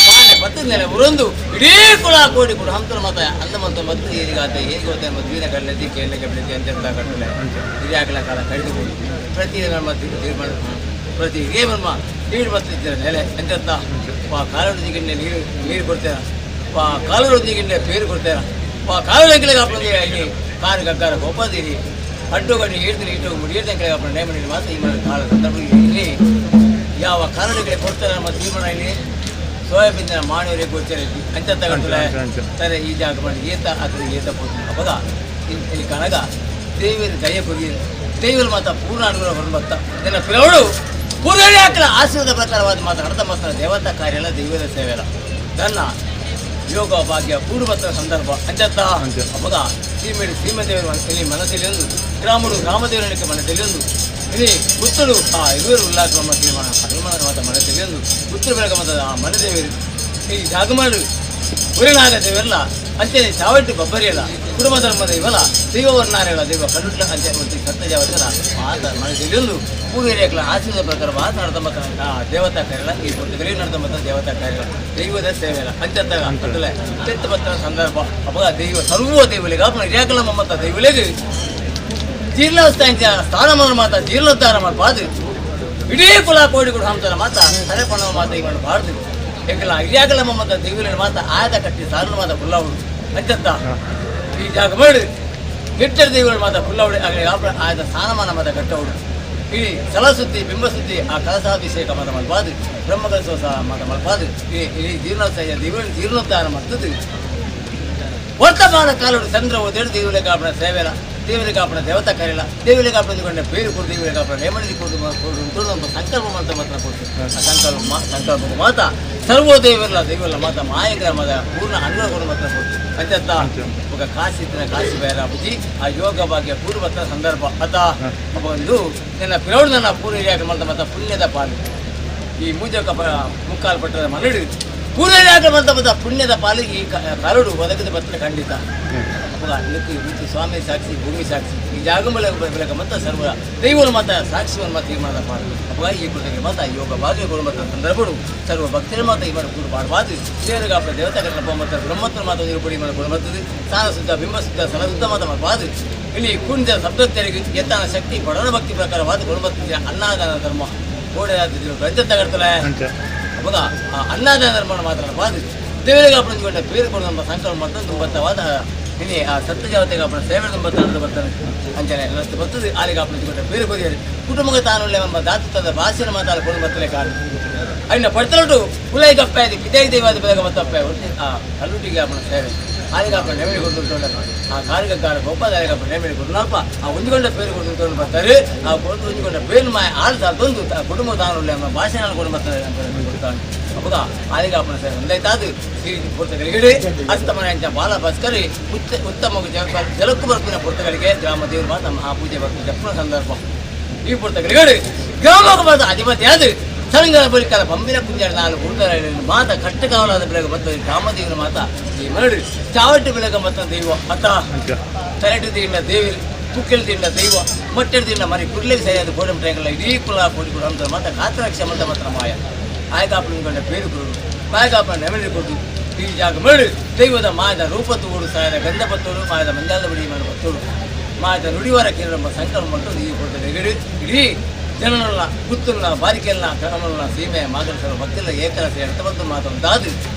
ಪಾನೆ ಬತ್ತದ ನೆಲೆ ಉರಂದು ಇಡೀ ಕುಳ ಕೋಡಿ ಕೂಡ ಹಂತನ ಮತ ಅಂದ ಮಂತ ಮತ್ತು ಏರಿಗಾತ ಏರಿಗೆ ಹೋತ ಮದುವಿನ ಕಡಲೆದಿ ಕೇಳಲಿಕ್ಕೆ ಬೆಳೆದಿ ಅಂತ್ಯಂತ ಕಟ್ಟಲೆ ಹಿರಿಯಾಕಲ ಕಾಲ ಕಡಿದುಕೊಂಡು ಪ್ರತಿ ನಮ್ಮ ತೀರ್ಮಾನ ಪ್ರತಿ ಹಿರಿಯ ಮರ್ಮ ನೀರು ಬರ್ತಿದ್ದೀರ ನೆಲೆ ಅಂತ್ಯಂತ. ವಾ ಕಾಲೊಂದಿಗೆ ನೀರು ನೀರು ಕೊಡ್ತೇರ, ವಾ ಕಾಲೊಂದಿಗೆ ಪೇರು ಕೊಡ್ತೇರ, ವಾ ಕಾಲೊಂದಿಗೆ ಇಲ್ಲಿ ಕಾರು ಗಗ್ಗಾರ ಗೋಪಾದಿರಿ ಅಡ್ಡುಗಡ್ಡಿ ಹೇಳ್ತೀನಿ ಇಟ್ಟು ಮುಡಿಯರ್ದ ಕೆಳಗೆ ನೇಮನಿ ಮಾತ್ರ ಈ ಕಾಲ ಸಂದರ್ಭ ಇಲ್ಲಿ ಯಾವ ಕಾರಣಗಳಿಗೆ ಕೊಡ್ತಾರೆ ನಮ್ಮ ತೀರ್ಮಾನ ಇಲ್ಲಿ ಸೋಯಾಬೀನ್ ಮಾಡೋರಿಗೆ ಗೋಚರ ಅಂಚ ತಗೊಂಡ್ರೆ ಸರಿ ಈ ಜಾಗ ಮಾಡಿ ಏತ ಅದ್ರ ಏತ ಪೋತು ಅವಾಗ ಇಲ್ಲಿ ಕನಗ ದೇವಿಯ ದಯ ಕೊರಿಯ ದೇವರ ಮಾತ ಪೂರ್ಣ ಅನುಗ್ರಹ ಬತ್ತ ಇದನ್ನ ಪಿರವಳು ಪೂರ್ಣ ಹಾಕಲ ಆಶೀರ್ವಾದ ಪ್ರಕಾರವಾದ ಮಾತ್ರ ನಡೆದ ಮಾತ್ರ ದೇವತಾ ಕಾರ್ಯ ಅಲ್ಲ, ದೈವದ ಸೇವೆ ಅಲ್ಲ. ನನ್ನ ಯೋಗ ಭಾಗ್ಯ ಕೂಡುಬತ್ತ ಸಂದರ್ಭ ಅಂಚತ್ತ. ಅವಾಗ ಸೀಮೆಡು ಸೀಮದೇವರು ಇಲ್ಲಿ ಮನಸ್ಸಲ್ಲಿ ಗ್ರಾಮರು ಗ್ರಾಮದೇವರನಿಗೆ ಮನಸ್ಸಲ್ಲಿ ಇಲ್ಲಿ ಪುತ್ತರು ಆ ಇರುವರು ಉಲ್ಲಾಸ ತೀರ್ಮಾನ ಹನುಮಾನ ಮಾತ ಮನಸ್ಸಲ್ಲಿ ಪುತ್ತರು ಬೆಳಗ ಮಾತ ಆ ಮನದೇವರು ಈ ಜಾಗಮಾಡು ಉರಿನಾಗ ದೇವರಲ್ಲ ಅಂಚನೆ ಚಾವಟ್ಟು ಬಬ್ಬರಿಯಲ್ಲ ಕುಟುಂಬ ಧರ್ಮ ದೈವಲ್ಲ ದೈವವರ್ಣಾರೆಲ್ಲ ದೈವ ಕಡುಟ್ಲ ಅಂಚೆ ಒಂದು ಸತ್ತ ಜಾವತ್ತಲ್ಲ ಮಾತ ಮನಸ್ಸಲ್ಲಿ ಪೂರ್ವರಿಯಾಕಲ ಆಶೀರ್ವಾದ ಪ್ರಕಾರ ಮಾತ ನಡೆದ ಮತ್ತ ದೇವತಾ ಕಾರ್ಯಲ್ಲ ಈ ಪುಸ್ತಕದಲ್ಲಿ ನಡೆದ ಮತ್ತ ದೇವತಾ ಕಾರ್ಯಲ್ಲ ದೈವದ ಸೇವೆ ಅಲ್ಲ ಅಂಚತ್ತಾಗ ಅಂತಲೇ ತೆತ್ತ ಬತ್ತ ಸಂದರ್ಭ ಅವಾಗ ದೈವ ಸರ್ವ ದೈವಲಿಗೆ ಅಪ್ಪನ ಹಿರಿಯಾಕಲ ಮಮ್ಮತ್ತ ದೈವಲಿಗೆ ಜೀರ್ಣವಸ್ಥಾನ ಸ್ಥಾನಮಾನ ಮಾತ ಜೀರ್ಣೋದ್ಧಾರ ಮಾಡಬಾರ್ದು ಇಡೀ ಕುಲ ಕೋಡಿ ಕೂಡ ಹಂತರ ಮಾತ ತಲೆಪಣ ಮಾತ ಈ ಮಾಡಬಾರ್ದು ಏಕಲ್ಲ ಹಿರಿಯಾಕಲ ಮಮ್ಮತ್ತ ದೈವಲಿನ ಮಾತ ಆಯದ ಕಟ್ಟಿ ಸಾರನ ಮಾತ ಪುಲ್ಲವಳು ಅಂಚತ್ತ. ಈ ಜಾಗ ಮಾಡಿ ನಿಟ್ಟರ ದೇವರ ಮಾತ ಪುಲ್ಲವಳಿ ಆಗಲಿ ಆಯದ ಸ್ಥಾನಮಾನ ಮಾತ ಕಟ್ಟವಳು ಈ ಸಲಸುದ್ದಿ ಬಿಂಬಸುದ್ದಿ ಆ ಕಲಸಾಭಿಷೇಕ ಮಾತ ಮಲ್ಪಾದು ಬ್ರಹ್ಮ ಕಲಸೋ ಸಹ ಮಾತ ಮಲ್ಪಾದು ಈ ಈ ಜೀರ್ಣೋತ್ಸಾಹ ದೇವರ ಜೀರ್ಣೋದ್ಧಾರ ಮಾಡ್ತದೆ ವರ್ತಮಾನ ಕಾಲೋಡು ಚಂದ್ರ ಓದೇಡು ದೇವರ ಕಾಪಣ ಸೇವೆಲ ದೇವರಿಗೆ ಕಾಪಣ ದೇವತಾ ಕರೆಯಲ್ಲ ದೇವರಿಗೆ ಕಾಪಣ ಬೇರು ಕೊಡು ದೇವರಿಗೆ ಕಾಪಣ ನೇಮಣಿಗೆ ಕೊಡು ಕೊಡು ನಮ್ಮ ಸಂಕಲ್ಪ ಮಾಡ್ತಾ ಮಾತ್ರ ಕೊಡ್ತು ಆ ಸಂಕಲ್ಪ ಸಂಕಲ್ಪ ಮಾತ ಸರ್ವೋ ದೇವರಲ್ಲ ದೈವಲ್ಲ ಮಾತ ಮಾಯ ಗ್ರಾಮದ ಪೂರ್ಣ ಅನುಗ್ರಹ ಕೊಡು ಮಾತ್ರ ಕೊಡ್ತು ಅಂಚತ್ತ. ఒక ಕಾಶಿ ಇತ್ತಿನ ಕಾಶಿ ಬೈರಾಪುಜಿ ಆ ಯೋಗ ಭಾಗ್ಯ ಪೂರ್ವತ್ತ ಸಂದರ್ಭ ಅತ ಒಂದು ನನ್ನ ಪಿರೌಡ್ ನನ್ನ ಪೂರ್ವ ಹಿರಿಯಾಕ ಮಾಡ್ತ ಮಾತ ಪುಣ್ಯದ ಪಾಲು ಈ ಮೂಜಕ ಮುಕ್ಕಾಲು ಪಟ್ಟದ ಮನಡು ಪೂರ್ವಜಾಗ ಬಂತ ಬಂದ ಪುಣ್ಯದ ಪಾಲು ಈ ಕರಡು ಒದಗದ ಬತ್ತಲ ಖಂಡಿತ. ಅಪ್ಪಗ ನಿಕ್ಕು ಮಿತ್ತು ಸ್ವಾಮಿ ಸಾಕ್ಷಿ, ಭೂಮಿ ಸಾಕ್ಷಿ, ಈ ಜಾಗಮಲ ಬೆಳಕ ಮತ್ತು ಸರ್ವ ದೈವನ ಮಾತ ಸಾಕ್ಷಿವನ್ನು ಮಾತ ತೀರ್ಮಾನದ ಪಾಡು. ಅಪ್ಪಗ ಈ ಕೃತಿಗೆ ಮಾತ ಯೋಗ ಭಾಗ್ಯ ಮತ್ತು ಸಂದರ್ಭಡು ಸರ್ವ ಭಕ್ತರ ಮಾತ ಈ ಮಾಡ ಕೂಡು ಪಾಡಬಾದು ಸೇರುಗಾಪ ದೇವತೆಗಳ ಮತ್ತು ಬ್ರಹ್ಮತ್ರ ಮಾತ ನಿರುಪಡಿ ಮಾಡ ಗುಣಮತ್ತದು ಸಾನ ಶುದ್ಧ ಬಿಂಬ ಶುದ್ಧ ಸಲ ಶುದ್ಧ ಮಾತ ಮಾಡಬಾದು. ಇಲ್ಲಿ ಕುಂಜ ಶಬ್ದತೆರಿಗೆ ಎತ್ತಾನ ಶಕ್ತಿ ಬಡವನ ಭಕ್ತಿ ಪ್ರಕಾರವಾದ ಗುಣಮತ್ತ ಅನ್ನದಾನ ಧರ್ಮ ಕೋಡೆ ರಜ್ಜ ತಗಡ್ತಲೆ. ಅವಾಗ ಆ ಅನ್ನದಾನ ಧರ್ಮ ಮಾತ್ರ ಬಾದು ದೇವರಿಗೆ ಅಪ್ಪಂచుಕೊಂಡ పేరు ಕೂಡ ನಮ್ಮ ಸಂಕಲ್ಪ ಮತ್ತು ತುಂಬತ್ತವಾದ ಇನಿ ಆ ಸತ್ಯ ಅಪ್ಪನ ಸೇವೆ ತುಂಬತ್ತ ಬರ್ತಾನೆ ಅಂಚನೆ ರಸ್ತೆ ಬರ್ತದೆ. ಆಲಿಗೆ ಅಪ್ಪಂచుಕೊಂಡ పేರು ಕೊರಿಯರು ಕುಟುಂಬಕ್ಕೆ ತಾನು ನಮ್ಮ ದಾತುತ್ತದ ಭಾಷೆನ ಮಾತಾಡ ಕೊಡು ಬರ್ತಲೆ ಕಾರಣ అయిన పడతలుడు ఉలై గప్పాది పిదై దైవాది ಬೆಳಗ ಮತ್ತಪ್ಪ ಆ ಕಲ್ಲುಟಿಗೆ ಅಪ್ಪನ ಸೇವೆ ಆಲಿಗೆ ಅಪ್ಪನ ನೇಮಿಡಿ ಕೊಡ್తుంటాడు. ಆ ಕಾರಿಗಾರ గొప్ప అప్ప ನೇಮಿಡಿ ಕೊడునಲ್ಪ ಆ ఉంಜುಕೊಂಡ పేరు ಕೊడుతుంటాడు ಬರ್ತಾರೆ. ಆ ಕೊడుతు ఉంಜುಕೊಂಡ పేరు మా ఆಳು ತಂದು ಕುಟುಂಬ ತಾನು ನಮ್ಮ ಭಾಷೆನ ಕೊಡು ಬರ್ತಾರೆ ಕೊಡ್ತಾನೆ. ಅವಾಗ ಆಲಿಗೆ ಅಪ್ಪನ ಸೇವೆ ಒಂದೈತಾದು ಶ್ರೀ ಪುರ್ತಗಳಿಗೆ ಅಸ್ತಮನ ಬಾಲ ಭಾಸ್ಕರಿ ಉತ್ತಮ ಜಲಕ್ಕು ಬರ್ಪಿನ ಪುರ್ತಗಳಿಗೆ ಗ್ರಾಮ ದೇವರು ಮಾತ್ರ ಮಹಾಪೂಜೆ ಬರ್ಪಿನ ಜಪ್ಪನ ಸಂದರ್ಭ. ಈ ಪುರ್ತಗಳಿಗೆ ಗ್ರಾಮಕ್ಕೆ ಮಾತ್ರ ಅಧಿಪತಿ ಅದು ಸರಂಗನ ಬಳಿಕಲ ಬಂಬಿನ ಪುಂಜಾಡ ನಾನು ಗುರುತರ ಮಾತ ಕಟ್ಟ ಕಾವಲಾದ ಬೆಳಗ ಮತ್ತು ಗ್ರಾಮದೇವನ ಮಾತ ಈ ಮರಳು ಚಾವಟ್ಟು ಬೆಳಗ ಮತ್ತು ದೈವ ಅತ್ತ ತಲೆಟು ದಿಂಡ ದೇವಿ ಕುಕ್ಕೆಲ್ ದಿಂಡ ದೈವ ಮೊಟ್ಟೆಡು ದಿಂಡ ಮರಿ ಕುರ್ಲೆಗೆ ಸರಿಯಾದ ಗೋಡಂಬಿ ಟ್ಯಾಂಕಲ್ಲ ಇಡೀ ಕುಲ ಕೋಡಿ ಕೂಡ ಅಂತ ಮಾತ ಕಾತರಕ್ಷ ಮಂತ ಮಾತ್ರ ಮಾಯ ಆಯ್ಕಾಪನ ಪೇರು ಕೊಡು ಮಾಯಕಾಪನ ನೆಮಳಿ ಕೊಡು ಈ ಜಾಗ ಮರಳು ದೈವದ ಮಾಯದ ರೂಪ ತೋಡು ಸಾಯದ ಗಂಧ ಬತ್ತೋಡು ಮಾಯದ ಮಂಜಾಲದ ಬಡಿ ಮಾಡ ಬತ್ತೋಡು ಮಾಯದ ನುಡಿವಾರ ಕೇರಳ ಸಂಕಲ್ಪ ಮತ್ತು ಈ ಕೊಡ್ತಾರೆ. ಇಡೀ ಜನರಲ್ಲ ಗುತ್ತುಲ್ಲ ಬಾರಿಕೆಲ್ಲ ಕ್ರಮಲ್ಲ ಸೀಮೆ ಮಾಗರ ಭಕ್ತಿಲ್ಲ ಏಕರಸ ಎಡತ ಮಾತು ದಾದು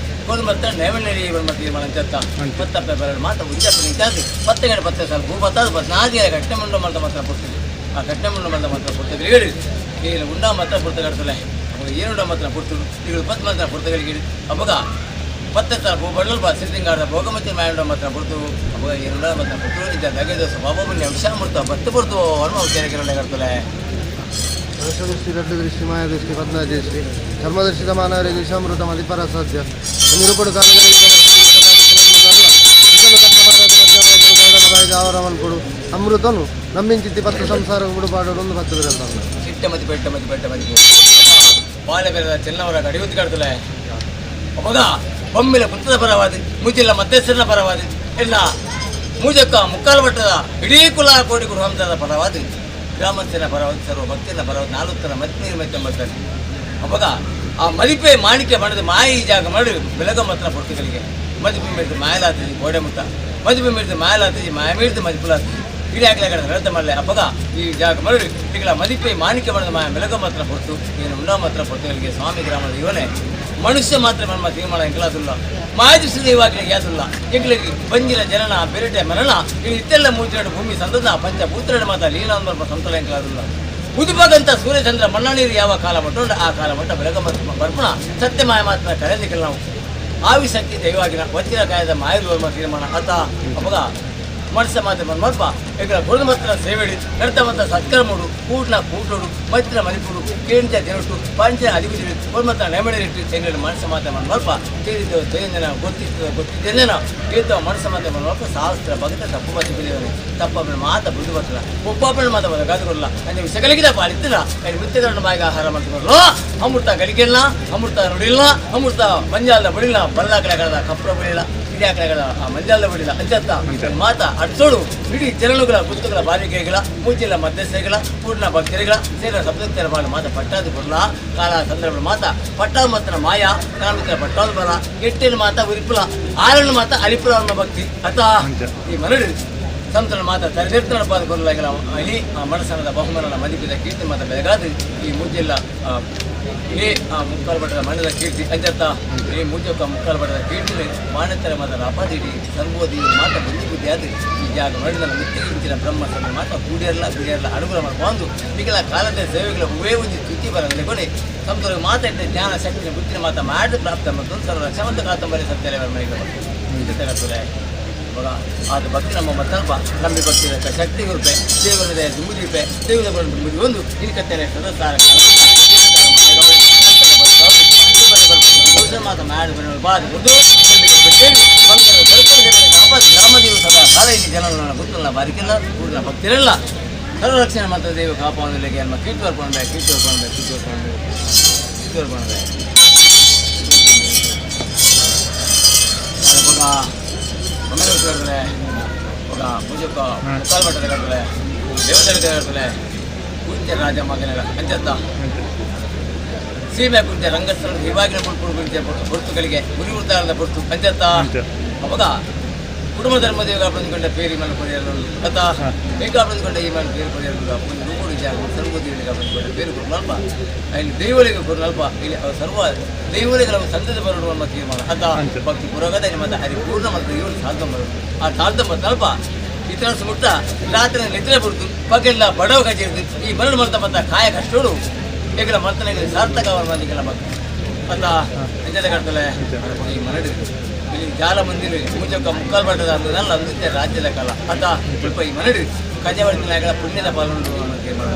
ಕೊಡು ಮತ್ತೆ ನೇಮಣ್ಣಿ ಮತ್ತೆ ತೀರ್ಮಾನ ಅಂಚತ್ತ ಪತ್ತಪ್ಪ ಬರಡು ಮಾತ ಉಂಜಪ್ಪ ನಿಂತಾದು ಪತ್ತೆಗಡೆ ಪತ್ತೆ ಸಾಲು ಭೂ ಬತ್ತಾದು ಬಸ್ ನಾದಿಯ ಘಟನೆ ಮುಂಡ ಮಂತ ಮಾತ್ರ ಪುರ್ತದೆ. ಆ ಘಟನೆ ಮುಂಡ ಮಂತ ಮಾತ್ರ ಪುರ್ತದೆ ಹೇಳಿ ಏನು ಉಂಡ ಮಾತ್ರ ಪುರ್ತ ಕಡ್ತಲೆ ಅವಾಗ ಏನುಂಡ ಮಾತ್ರ ಪುರ್ತುಡು ಈಗ ಪತ್ತು ಮಾತ್ರ ಪುರ್ತಗಳಿಗೆ ಅವಾಗ ಪತ್ತೆ ಸಾಲ ಭೂ ಬಡಲ್ ಬಾ ಸಿದ್ದಿಂಗಾಡ ಭೋಗಮತಿ ಮಾಯಂಡ ಮಾತ್ರ ಪುರ್ತು ಅವಾಗ ಏನುಂಡ ಮಾತ್ರ ಪುರ್ತುಡು ಇದ್ದ ದಗೆದ ಸ್ವಭಾವ ವಿಷಾಮೃತ ಬತ್ತು ಪುರ್ತು ಅನುಭವ ಕೆರೆ ಕಡ್ತಲೆ. ದೃಷ್ಟಿ ರಡ್ಡು ದೃಷ್ಟಿ ಮಾಯ ದೃಷ್ಟಿ ಪದ್ಮದೃಷ್ಟಿ ಧರ್ಮದರ್ಶಿತ ಮಾನವರಿಗೆ ವಿಷಾಮೃತ ಮದಿಪರ ಸಾಧ್ಯ ನಿರೂಪಡು ಕೊಡು ಅಮೃತನು ನಮ್ಮಿಂಚಿತ್ತಿ ಪತ್ತು ಸಂಸಾರ ಬಿಡುಪಾಡು ಒಂದು ಪತ್ತು ಬಿರಲ್ಲ. ಚಿಟ್ಟ ಮತಿ ಬೆಟ್ಟ ಮತಿ ಬೆಟ್ಟ ಮತಿ ಬಾಲೆ ಬೆರೆದ ಚೆನ್ನವರ ಕಡಿಯುತ್ತು ಕಡ್ತಲೆ. ಅವಾಗ ಬೊಮ್ಮಿಲ ಪುತ್ತದ ಪರವಾದ ಮುಜಿಲ್ಲ ಮಧ್ಯಸ್ಥನ ಪರವಾದ ಎಲ್ಲ ಮೂಜಕ್ಕ ಮುಕ್ಕಾಲು ಮಟ್ಟದ ಇಡೀ ಕುಲ ಕೋಟಿ ಗೃಹಂಸದ ಪರವಾದ ಗ್ರಾಮಸ್ಥನ ಪರವಾದ ಸರ್ವ ಭಕ್ತಿನ ಪರವಾದ ನಾಲ್ಕು ಮತ್ತಿ ಮೆತ್ತ ಬರ್ತಾರೆ. ಅವಾಗ ಆ ಮದಿಪೆ ಮಾಣಿಕ್ಯ ಬಣ್ಣದ ಮಾಯಿ ಜಾಗ ಮಾಡಿ ಬೆಳಗ ಮಾತ್ರ ಪೊರ್ತುಗಳಿಗೆ ಮದಿಪೆ ಮೇಡ್ದು ಮಾಯಲಾತದಿ ಗೋಡೆ ಮುತ್ತ ಮದಿಪೆ ಮೇಡ್ದು ಮಾಯಲಾತದಿ ಮಾಯ ಮೇಡ್ದು ಮದಿಪುಲಾತದಿ ಇಡೀ ಹಾಕಲ ಕಡೆ ರಥ ಮಾಡಲೆ. ಅಪ್ಪಗ ಈ ಜಾಗ ಮರಳು ಈಗಲ ಮದಿಪೆ ಮಾಣಿಕ್ಯ ಬಣ್ಣದ ಮಾಯ ಬೆಳಗ ಮಾತ್ರ ಪೊರ್ತು ಏನು ಉಂಡ ಮಾತ್ರ ಪೊರ್ತುಗಳಿಗೆ ಸ್ವಾಮಿ ಗ್ರಾಮದ ಇವನೇ ಮನುಷ್ಯ ಮಾತ್ರ ನಮ್ಮ ತೀರ್ಮಾನ ಎಂಕಲಾದುಲ್ಲ ಮಾಯದೃಷ್ಟಿ ದೈವಾಗಿನ ಯಾದುಲ್ಲ ಎಂಗ್ಲಿಗೆ ಬಂಜಿನ ಜನನ ಬೆರಟೆ ಮರಣ ಇನ್ನು ಇತ್ತೆಲ್ಲ ಮೂಚಿನ ಭೂಮಿ ಸಂದದ ಪಂಚಭೂತ್ರನ ಮಾತ ಲೀಲಾಂಬ ಸಂತಲ ಎಂಕಲಾದುಲ್ಲ ಉದುಪಗಂತ ಸೂರ್ಯಚಂದ್ರ ಮಣ್ಣ ನೀರು ಯಾವ ಕಾಲ ಮಟ್ಟ ಆ ಕಾಲ ಮಟ್ಟ ಬೆಳಗ ಬರ್ಪಣ ಸತ್ಯಮಾಯ ಮಾತ್ರ ಕರೆದಿಕ್ಕಲ್ಲ ನಾವು ಆವಿಶಕ್ತಿ ದೈವಾಗಿನ ವಜ್ರ ಕಾಯದ ಮಾಯರು ತೀರ್ಮಾನ ಅತ. ಅವಾಗ ಮನಸ್ಸ ಮಾತ್ರ ಮಲ್ಪ ఇక్కడ ಕೊಡದು ಮಾತ್ರ ಸೇವೆಡಿ ನಡತ ಮಾತ್ರ ಸತ್ಕರ್ಮುಡು ಕೂಡ್ನ ಕೂಟೋಡು ಮೈತ್ರ ಮದಿಪುಡು ಕೇಂದ್ರ ದಿನಟು ಪಂಚ ಅಧಿಪತಿ ಕೊಡು ಮಾತ್ರ ನೆಮ್ಮದಿ ಚೆಂಗಡಿ ಮನಸ್ಸು ಮಾತ್ರ ಮಲ್ಪ ತಿಳಿದು ತಿಳಿದ ಗೊತ್ತಿತ್ತು ಗೊತ್ತಿದ್ದೇನೆ ತೀರ್ಥ ಮನಸ್ಸು ಮಾತ್ರ ಮಲ್ಪ ಶಾಸ್ತ್ರ ಭಗತ ತಪ್ಪು ಬತ್ತಿ ಬಿಳಿಯವನೆ ತಪ್ಪಪ್ಪನ ಮಾತ ಬುದ್ದು ಬರ್ತಲ್ಲ ಒಪ್ಪಪ್ಪನ ಮಾತ ಬರ ಗಾದುಕೊಲ್ಲ ಅಂದ್ರೆ ವಿಷಗಳಿಗಿದ ಪಾಲಿತ್ತಿಲ್ಲ ಮಿತ್ರಗಳನ್ನು ಬಾಯಿಗೆ ಆಹಾರ ಮಾಡ್ತಿರಲ್ಲ ಅಮೃತ ಗಳಿಗೆಲ್ಲ ಅಮೃತ ನುಡಿಲ್ಲ ಅಮೃತ ಮಂಜಾಲದ ಬಡಿಲ್ಲ ಬಲ್ಲ ಕಡೆಗಳ ಕಪ್ರ ಬಡಿಲ್ಲ ಇಡೀ ಕಡೆಗಳ ಆ ಮಂಜಾಲದ ಬಡಿಲ್ಲ ಅಂಚತ್ತ ಮಾತ ಅಡ್ಸೋಡು ಇಡೀ ಜನಗಳ ಗುತ್ತುಗಳ ಬಾರಿಕೆಗಳ ಮೂಚಿಲ್ಲ ಮಧ್ಯಸ್ಥೆಗಳ ಪೂರ್ಣ ಭಕ್ತರಿಗಳ ಸೇರ ಸಬ್ದಕ್ತರ ಬಾಳ ಮಾತ ಪಟ್ಟಾದ ಬರಲ ಕಾಲ ಸಂದರ್ಭ ಮಾತ ಪಟ್ಟಾದ ಮಾತ್ರ ಮಾಯ ಕಾಮಿತ್ರ ಪಟ್ಟಾದ ಬಲ ಎಟ್ಟಿನ ಮಾತ ಉರಿಪುಲ ಆರಣ್ಣ ಮಾತ ಅಲಿಪುಲ ಅನ್ನೋ ಭಕ್ತಿ ಅತ ಈ ಮರಳು ಸಂತನ ಮಾತ ತಲೆದೆತ್ತನ ಪಾದ ಕೊರಲಾಗಿಲ್ಲ ಇಲ್ಲಿ ಆ ಮನಸ್ಸನದ ಬಹುಮಾನದ ಮದಿಪಿದ ಕೀರ್ತಿ ಮಾತ ಬೆಳಗಾದ ಈ ಮುಜ್ಜೆಲ್ಲ ಈ ಆ ಮುಕ್ಕಾಲು ಬಟ್ಟದ ಮಣ್ಣದ ಕೀರ್ತಿ ಅಂಜತ್ತ ಈ ಮುಜ್ಜಕ್ಕ ಮುಕ್ಕಾಲು ಬಟ್ಟದ ಕೀರ್ತಿ ಮಾನ್ಯತರ ಮಾತ ಅಪಾದಿಡಿ ಸರ್ವೋದಿ ಮಾತ ಬುದ್ಧಿ ಬುದ್ಧಿ ಆದ ಈ ಜಾಗ ಮಡಿದ ಮಿತ್ತಿ ಇಂಚಿನ ಬ್ರಹ್ಮ ಸಭೆ ಮಾತ ಕೂಡಿಯರ್ಲ ಬಿಡಿಯರ್ಲ ಅನುಕೂಲ ಮಾಡ್ಕೊಂಡು ಈಗಲ ಕಾಲದ ಸೇವೆಗಳ ಹೂವೇ ಒಂದು ತುತಿ ಬರಲ್ಲ ಕೊನೆ ಸಂತರು ಮಾತಾಡಿದ ಜ್ಞಾನ ಶಕ್ತಿನ ಬುದ್ಧಿನ ಮಾತ ಮಾಡಿ ಪ್ರಾಪ್ತ ಮತ್ತು ಸರ್ವ ರಕ್ಷವಂತ ಕಾತಂಬರಿ ಸತ್ಯ ಮನೆಗೆ ಇವಾಗ ಆದ ಭಕ್ತಿ ನಮ್ಮ ಮತ್ತಲ್ಪ ನಂಬಿ ಭಕ್ತಿ ಶಕ್ತಿ ರೂಪೆ ದೇವರದ ದುಂಬುದೀಪೆ ದೇವರ ದುಂಬುದಿ ಒಂದು ಇನ್ಕತ್ತೇನೆ ಸದಸ್ಸಾರ ಮಾತ ಮಾಡಿ ಗ್ರಾಮದೇವ ಸದಾ ಕಾಲ ಇಲ್ಲಿ ಜನರನ್ನ ಗೊತ್ತಿಲ್ಲ ಬಾರಿಕೆಲ್ಲ ಕೂಡಲ ಭಕ್ತಿರಲ್ಲ ಸರ್ವರಕ್ಷಣೆ ಮಾತ್ರ ದೇವ ಕಾಪಾವನಿಗೆ ನಮ್ಮ ಕೀರ್ತಿ ಬರ್ಕೊಂಡು ಕೀರ್ತಿ ಬರ್ಕೊಂಡು ಕೀರ್ತಿ ಬರ್ಕೊಂಡು ಕೀರ್ತಿ ಬರ್ಕೊಂಡು. ಮಂಗಲೂರು ఒక ಪೂಜಕ್ಕ ಮುಕ್ಕಾಲು ಮಠದ ಕಟ್ಟಲೆ ದೇವಸ್ಥಾನದ ಕಟ್ಟಲೆ ಪೂಜ್ಯ ರಾಜ ಮಗನ ಅಂಚತ್ತ ಸೀಮೆ ಕುಂಚ ರಂಗಸ್ಥಳ ಹಿವಾಗಿನ ಪುಲ್ಪುಡು ಕುಂಚ ಪೊರ್ತುಗಳಿಗೆ ಗುರಿ ವೃತ್ತಾರದ ಪೊರ್ತು ಅಂಚತ್ತ ಅವಾಗ ಕುಟುಂಬ ಧರ್ಮದೇವ ಬಂದುಕೊಂಡ ಪೇರಿ ಮನ ಕೊರಿಯಲು ಅತ್ತ ಬೇಕಾ ಬಂದುಕೊಂಡ ಈ ಮನ ಪೇರು ಕೊರಿಯಲು ಒಂದು ರೂಪುಡು ಜಾಗ ಸರ್ವದೇವರಿಗೆ ಬಂದುಕೊಂಡ ಪೇರು ಕೊಡಲ್ಪ ಇಲ್ಲಿ ದೈವಳಿಗೆ ಕೊಡಲ್ಪ ಇಲ್ಲಿ ಸರ್ವ ದೈವಳಿಗೆ ನಮ್ಮ ಸಂತತಿ ಬರಡು ಅನ್ನೋ ತೀರ್ಮಾನ ಅತ್ತ ಭಕ್ತಿ ಪುರೋಗತ ಮತ್ತೆ ಹರಿಪೂರ್ಣ ಮತ್ತು ದೇವರು ಸಾಧನ ಬರೋದು ಆ ಸಾಧನ ಬರ್ತಲ್ಪ ಇತರ ಮುಟ್ಟ ರಾತ್ರಿ ನಿದ್ರೆ ಬಿಡ್ತು ಪಗೆಲ್ಲ ಬಡವ ಕಚಿರ್ದು ಈ ಮರಳು ಮರ್ತ ಮತ್ತ ಕಾಯ ಕಷ್ಟೋಡು ಏಕಲ ಮರ್ತನೆ ಸಾರ್ಥಕ ಮಂದಿಗೆಲ್ಲ ಭಕ್ತಿ ಅತ್ತ ಎಂಜದ ಕರ್ತಲೆ ಈ ಮರಡು ಇಲ್ಲಿ ಜಾಲ ಮಂದಿರ ಮುಜಕ್ಕ ಮುಕ್ಕಾಲು ಬಟ್ಟದ ಅಂದಲ್ಲ ಅಂದಿದ್ದೆ ರಾಜ್ಯದ ಕಾಲ ಅತ್ತ ಸ್ವಲ್ಪ ಈ ಮರಡು ಕಜವಳಿನ ನಾಯಕರ ಪುಣ್ಯದ ಪಾಲುಂಡು ಅನ್ನೋ ತೀರ್ಮಾನ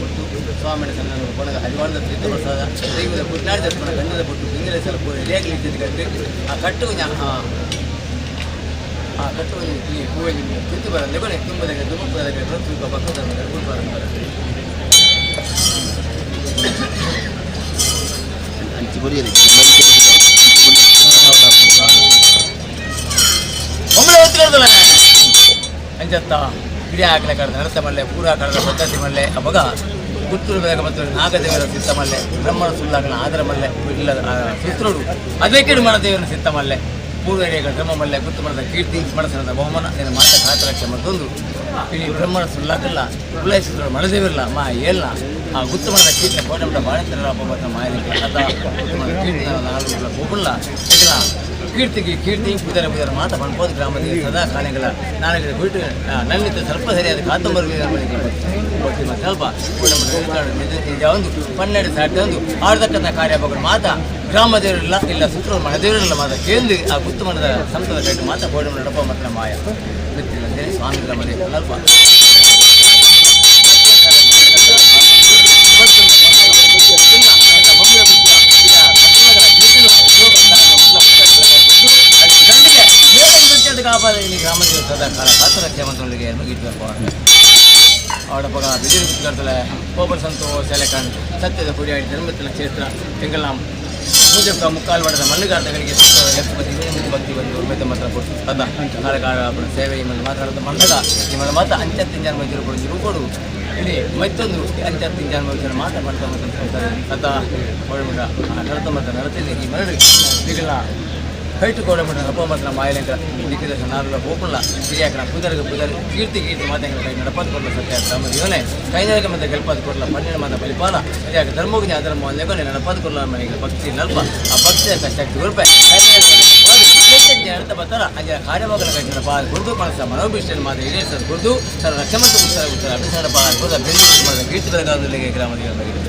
ಕೊಟ್ಟು ಸ್ವಾಮಿನ ಸಣ್ಣ ಕೊಣದ ಹರಿವಾಣದ ತೀರ್ಥ ಪ್ರಸಾದ ದೈವದ ಪುಟ್ನಾಡಿ ದರ್ಪಣ ಗಂಧದ ಪುಟ್ಟು ಬಿಂದಿರ ಸಲ ರೇಗಲಿ ಇದ್ದಿದ್ದು ಕಟ್ಟು ಆ ಕಟ್ಟು ಆ ಕಟ್ಟು ಈ ಹೂವಿನ ತಿದ್ದು ಬರಲ್ಲ ಕೊನೆ ತುಂಬದ ತುಂಬದ ತುಂಬ ಪಕ್ಕದ ಒಮ್ಮೆ ಹೊತ್ತಿರ್ದಲ್ಲ ಅಂಜತ್ತ ಗಿಡ ಹಾಕಲೆ ಕಡ್ದ ನಡತ ಮಲ್ಲೆ ಪೂರಾ ಕಡದ ಪದ್ಧತಿ ಮಲ್ಲೆ ಅವಾಗ ಪುತ್ತೂರು ಬೇಗ ಮತ್ತು ನಾಗದೇವರ ಸಿತ್ತ ಮಲ್ಲೆ ಬ್ರಹ್ಮಣ ಸುಳ್ಳಾಗನ ಆದರ ಮಲ್ಲೆ ಇಲ್ಲ ಸುತ್ತರುಡು ಅದಕ್ಕೆ ಮಣದೇವರ ಸಿತ್ತ ಮಲ್ಲೆ ಪೂರ್ವರೇಗ ಬ್ರಹ್ಮ ಮಲ್ಲೆ ಗುತ್ತು ಮಣದ ಕೀರ್ತಿ ಮನಸ್ಸಿನ ಬಹುಮಾನ ನಿನ್ನ ಮಾತ ಕಾತರಕ್ಷೆ ಮತ್ತೊಂದು ಇಲ್ಲಿ ಬ್ರಹ್ಮಣ ಸುಳ್ಳಾಕಲ್ಲ ಉಲ್ಲೈಸಿದ್ರು ಮಣದೇವಿರಲ್ಲ ಮಾ ಏಲ್ಲ ಆ ಗುತ್ತು ಮಣದ ಕೀರ್ತಿ ಕೋಟೆ ಬಾಣಿತರ ಮತ್ತು ಮಾಯಲಿಕ್ಕೆ ಅತ ಗುತ್ತು ಮಣದ ಕೀರ್ತಿ ನಾಲ್ಕು ಹೋಗಲ್ಲ ಇಲ್ಲ ಕೀರ್ತಿಗೆ ಕೀರ್ತಿ ಪುದರ ಪುದರ ಮಾತ ಪನ್ಪೋದು ಗ್ರಾಮದಲ್ಲಿ ಸದಾ ಕಾಲಗಳ ನಾನಗಿರ ಬಿಟ್ಟು ನನ್ನಿದ್ದ ಸ್ವಲ್ಪ ಸರಿಯಾದ ಕಾತಂಬರ ಸ್ವಲ್ಪ ಒಂದು 12 ಸಾಟಿ ಒಂದು ಆಡ್ತಕ್ಕಂಥ ಕಾರ್ಯ ಬಗ್ಗೆ ಮಾತ ಗ್ರಾಮ ದೇವರಿಲ್ಲ ಇಲ್ಲ ಸುತ್ತಲೂ ಮನೆ ದೇವರಿಲ್ಲ ಮಾತ ಕೇಂದ್ರ ಆ ಗುತ್ತು ಮನದ ಸಂತದ ಕಟ್ಟು ಮಾತ ಕೋಡಿ ನಡಪ ಮಾತ್ರ ಮಾಯ ಗೊತ್ತಿಲ್ಲ ಅಂತೇಳಿ ಸ್ವಾಮಿ ಗ್ರಾಮ ದೇವರು ಅಲ್ಪ ಅವಡ ಪಗ ಬಿದಿರು ಕರ್ತಲೆ ಕೋಪರ ಸಂತು ಸೆಲೆಕನ್ ಸತ್ಯದ ಕುಡಿಯಾಡಿ ಧರ್ಮತ್ತಿನ ಕ್ಷೇತ್ರ ಎಂಗೆಲ್ಲ ಪೂಜಕ್ಕ ಮುಕ್ಕಾಲು ಬಡದ ಮಲ್ಲುಗಾರ್ದಗಳಿಗೆ ಲಕ್ಷ್ಮತಿ ಭಕ್ತಿ ಬಂದು ಉರ್ಮೆತ ಮಾತ್ರ ಕೊಟ್ಟು ಅದ ಕಾಲ ಸೇವೆ ನಿಮ್ಮನ್ನು ಮಾತಾಡೋದು ಮಂಡಗ ನಿಮ್ಮನ್ನು ಮಾತ್ರ ಅಂಚತ್ತಿಂಜಾನ್ ಮೈಸೂರು ಕೊಡು ಕೊಡು ಇಲ್ಲಿ ಮತ್ತೊಂದು ಅಂಚತ್ತಿಂಜಾನ್ ಮೈಸೂರು ಮಾತ್ರ ಮಾಡ್ತಾ ಮಾತ್ರ ಅತ ಒಳಮುಡ ನಡತ ಮಾತ್ರ ನಡತಿಲ್ಲ ಈ ಮರಳು ಈಗೆಲ್ಲ ಹೈಟು ಕೋಡಮಠ ಅಪ್ಪ ಮಾತ್ರ ಮಾಯಲಂಕ ದಿಕ್ಕಿದ ನಾರುಲ ಹೋಗುಲ್ಲ ಹಿರಿಯಾಕನ ಪುದರ್ಗ ಪುದರ್ ಕೀರ್ತಿ ಕೀರ್ತಿ ಮಾತೆಂಗಳ ಕೈ ನಡಪಾದ ಕೊಡಲ ಸತ್ಯ ಗ್ರಾಮ ಜೀವನೆ ಕೈನರಕ ಮತ್ತೆ ಗೆಲ್ಪಾದ ಕೊಡಲ ಪನ್ನೆರಡು ಮಾತ ಬಲಿಪಾಲ ಹಿರಿಯಾಕ ಧರ್ಮೋಗ್ನಿ ಅಧರ್ಮ ಒಂದೇ ನಡಪಾದ ಕೊಡಲ ಮನೆಗೆ ಭಕ್ತಿ ನಲ್ಪ ಆ ಭಕ್ತಿಯ ಕಷ್ಟಕ್ಕೆ ರೂಪಾಯಿ ಕೈನರಕ ಬರ್ತಾರ ಅಂಜನ ಕಾರ್ಯವಾಗಲ ಕೈ ನಡಪ ಗುರುದು ಮನಸ್ಸ ಮನೋಭಿಷ್ಟನ ಮಾತ ಈಡೇರಿಸದ ಗುರುದು ಸರ್ ರಕ್ಷಮತ್ತು ಉತ್ತರ ಉತ್ತರ ಅಭಿಸರಣ ಪಾದ ಗುರುದ ಬೆಳ್ಳಿ ಕೀರ್ತಿ ಬೆಳಗಾವದಲ್ಲಿ ಗ್ರಾಮ ದೇವರಿಗೆ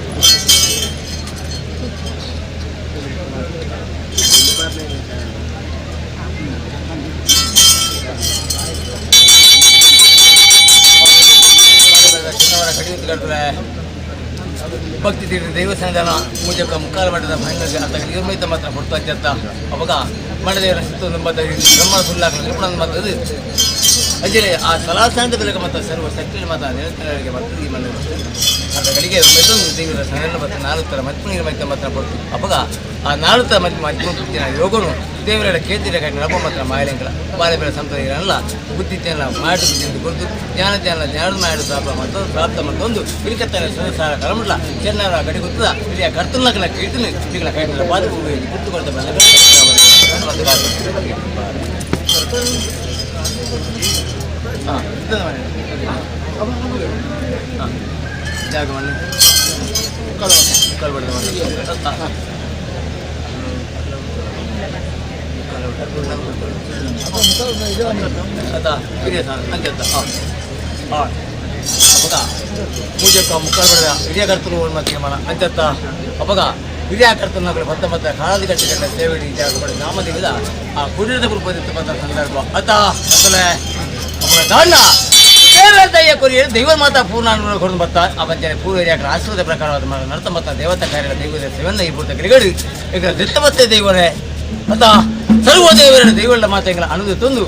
ಭಕ್ತಿ ತೀರ್ಥ ದೇವಸ್ಥಾನದ ಪೂಜಕ ಮುಕ್ಕಾಲ ಮಠದ ಭಯಂಕರ ಅಂತ ನಿರ್ಮಿತ ಮಾತ್ರ ಕೊಡ್ತಾ ಇದ್ದ ಅವಾಗ ಮಠದೇವರ ಸುತ್ತ ಬ್ರಹ್ಮಣ ಸುಲ್ಲಾಕಲು ನಿರ್ಮಣ ಮಾತದು ಅಜ್ಜಲೆ ಆ ಸಲಾಸ್ಥಾನದ ಬೆಳಕು ಮತ್ತು ಸರ್ವ ಶಕ್ತಿ ಮಾತ ನಿರಂತರರಿಗೆ ಬರ್ತದೆ ಈ ಮನೆ ಅಂತ ಗಳಿಗೆ ಮೆತ್ತೊಂದು ದೇವರ ಸಣ್ಣ ಮತ್ತು ನಾಲ್ಕು ಮತ್ಪು ನಿರ್ಮಿತ ಮಾತ್ರ ಕೊಡ್ತು ಅವಾಗ ಆ ನಾಲ್ಕು ಮತ್ ಮತ್ಪು ಯೋಗನು ದೇವರ ಕೇತಿರ ಕೈ ನಡಪ ಮಾತ್ರ ಮಾಯಲಿಂಗಲ ಬಾಳೆ ಬೆಳೆ ಸಂತ ಇರಲ್ಲ ಬುದ್ಧಿ ಜ್ಞಾನ ಮಾಡು ಬುದ್ಧಿ ಕೊಡ್ತು ಜ್ಞಾನ ಜ್ಞಾನ ಜ್ಞಾನದ ಮಾಡು ಪ್ರಾಪ್ತ ಮತ್ತು ಪ್ರಾಪ್ತ ಮತ್ತೊಂದು ಬಿರುಕತ್ತರ ಸಂಸಾರ ಕರಮಡ್ಲ ಚೆನ್ನರ ಗಡಿ ಗೊತ್ತದ ಇಲ್ಲಿ ಕರ್ತುಲಕಲ ಕೀರ್ತನೆ ಈಗಲ ಕೈ ಪಾದ ಗುರ್ತು ಕೊಡ್ತ ಬಂದ ಹಾಂ ಹಾಂ ಜಾಗ ಮನೆ ಮುಕ್ಕಾಲು ಬಡದ ಮನೆ ಅದ ಹಿರಿಯ ಅಂತ್ಯಂತ ಹಾಂ ಹಾಂ ಅಪ್ಪಗ ಪೂಜಕ್ಕ ಮುಕ್ಕಾಲು ಬಡದ ಹಿರಿಯ ಕರ್ತಲು ತೀರ್ಮಾನ ಅಂತ್ಯಂತ ಅಪ್ಪಗ ಹಿರಿಯ ಕರ್ತನ ಭತ್ತ ಮತ್ತ ಕಾಳದಿ ಕಟ್ಟಿ ಕಟ್ಟ ಸೇವೆ ಜಾಗ ಗ್ರಾಮದೇವಿದ ಆ ಕುಡಿರದ ರೂಪದ ಸಂದರ್ಭ ಅತ ಅತ್ತಲೆ ಅಪ್ಪಗ ದಾಂಡ ದಯ್ಯ ಕೊರಿಯ ದೈವ ಮಾತಾ ಪೂರ್ಣ ಕೊಡದು ಬತ್ತ ಆ ಪಂಚಾಯತ್ ಪೂರ್ವ ಹಿರಿಯರ ಆಶೀರ್ವಾದ ಪ್ರಕಾರವಾದ ನಡತ ಮತ್ತ ದೇವತಾ ಕಾರ್ಯಗಳ ದೈವದ ಸೇವನ್ನ ಈ ಪೂರ್ತ ಗಿರಿಗಳು ಈಗ ದತ್ತಮತ್ತೆ ದೈವರೇ ಅತ ಸರ್ವ ದೇವರ ದೈವಗಳ ಮಾತೆಗಳ ಅನುದ ತಂದು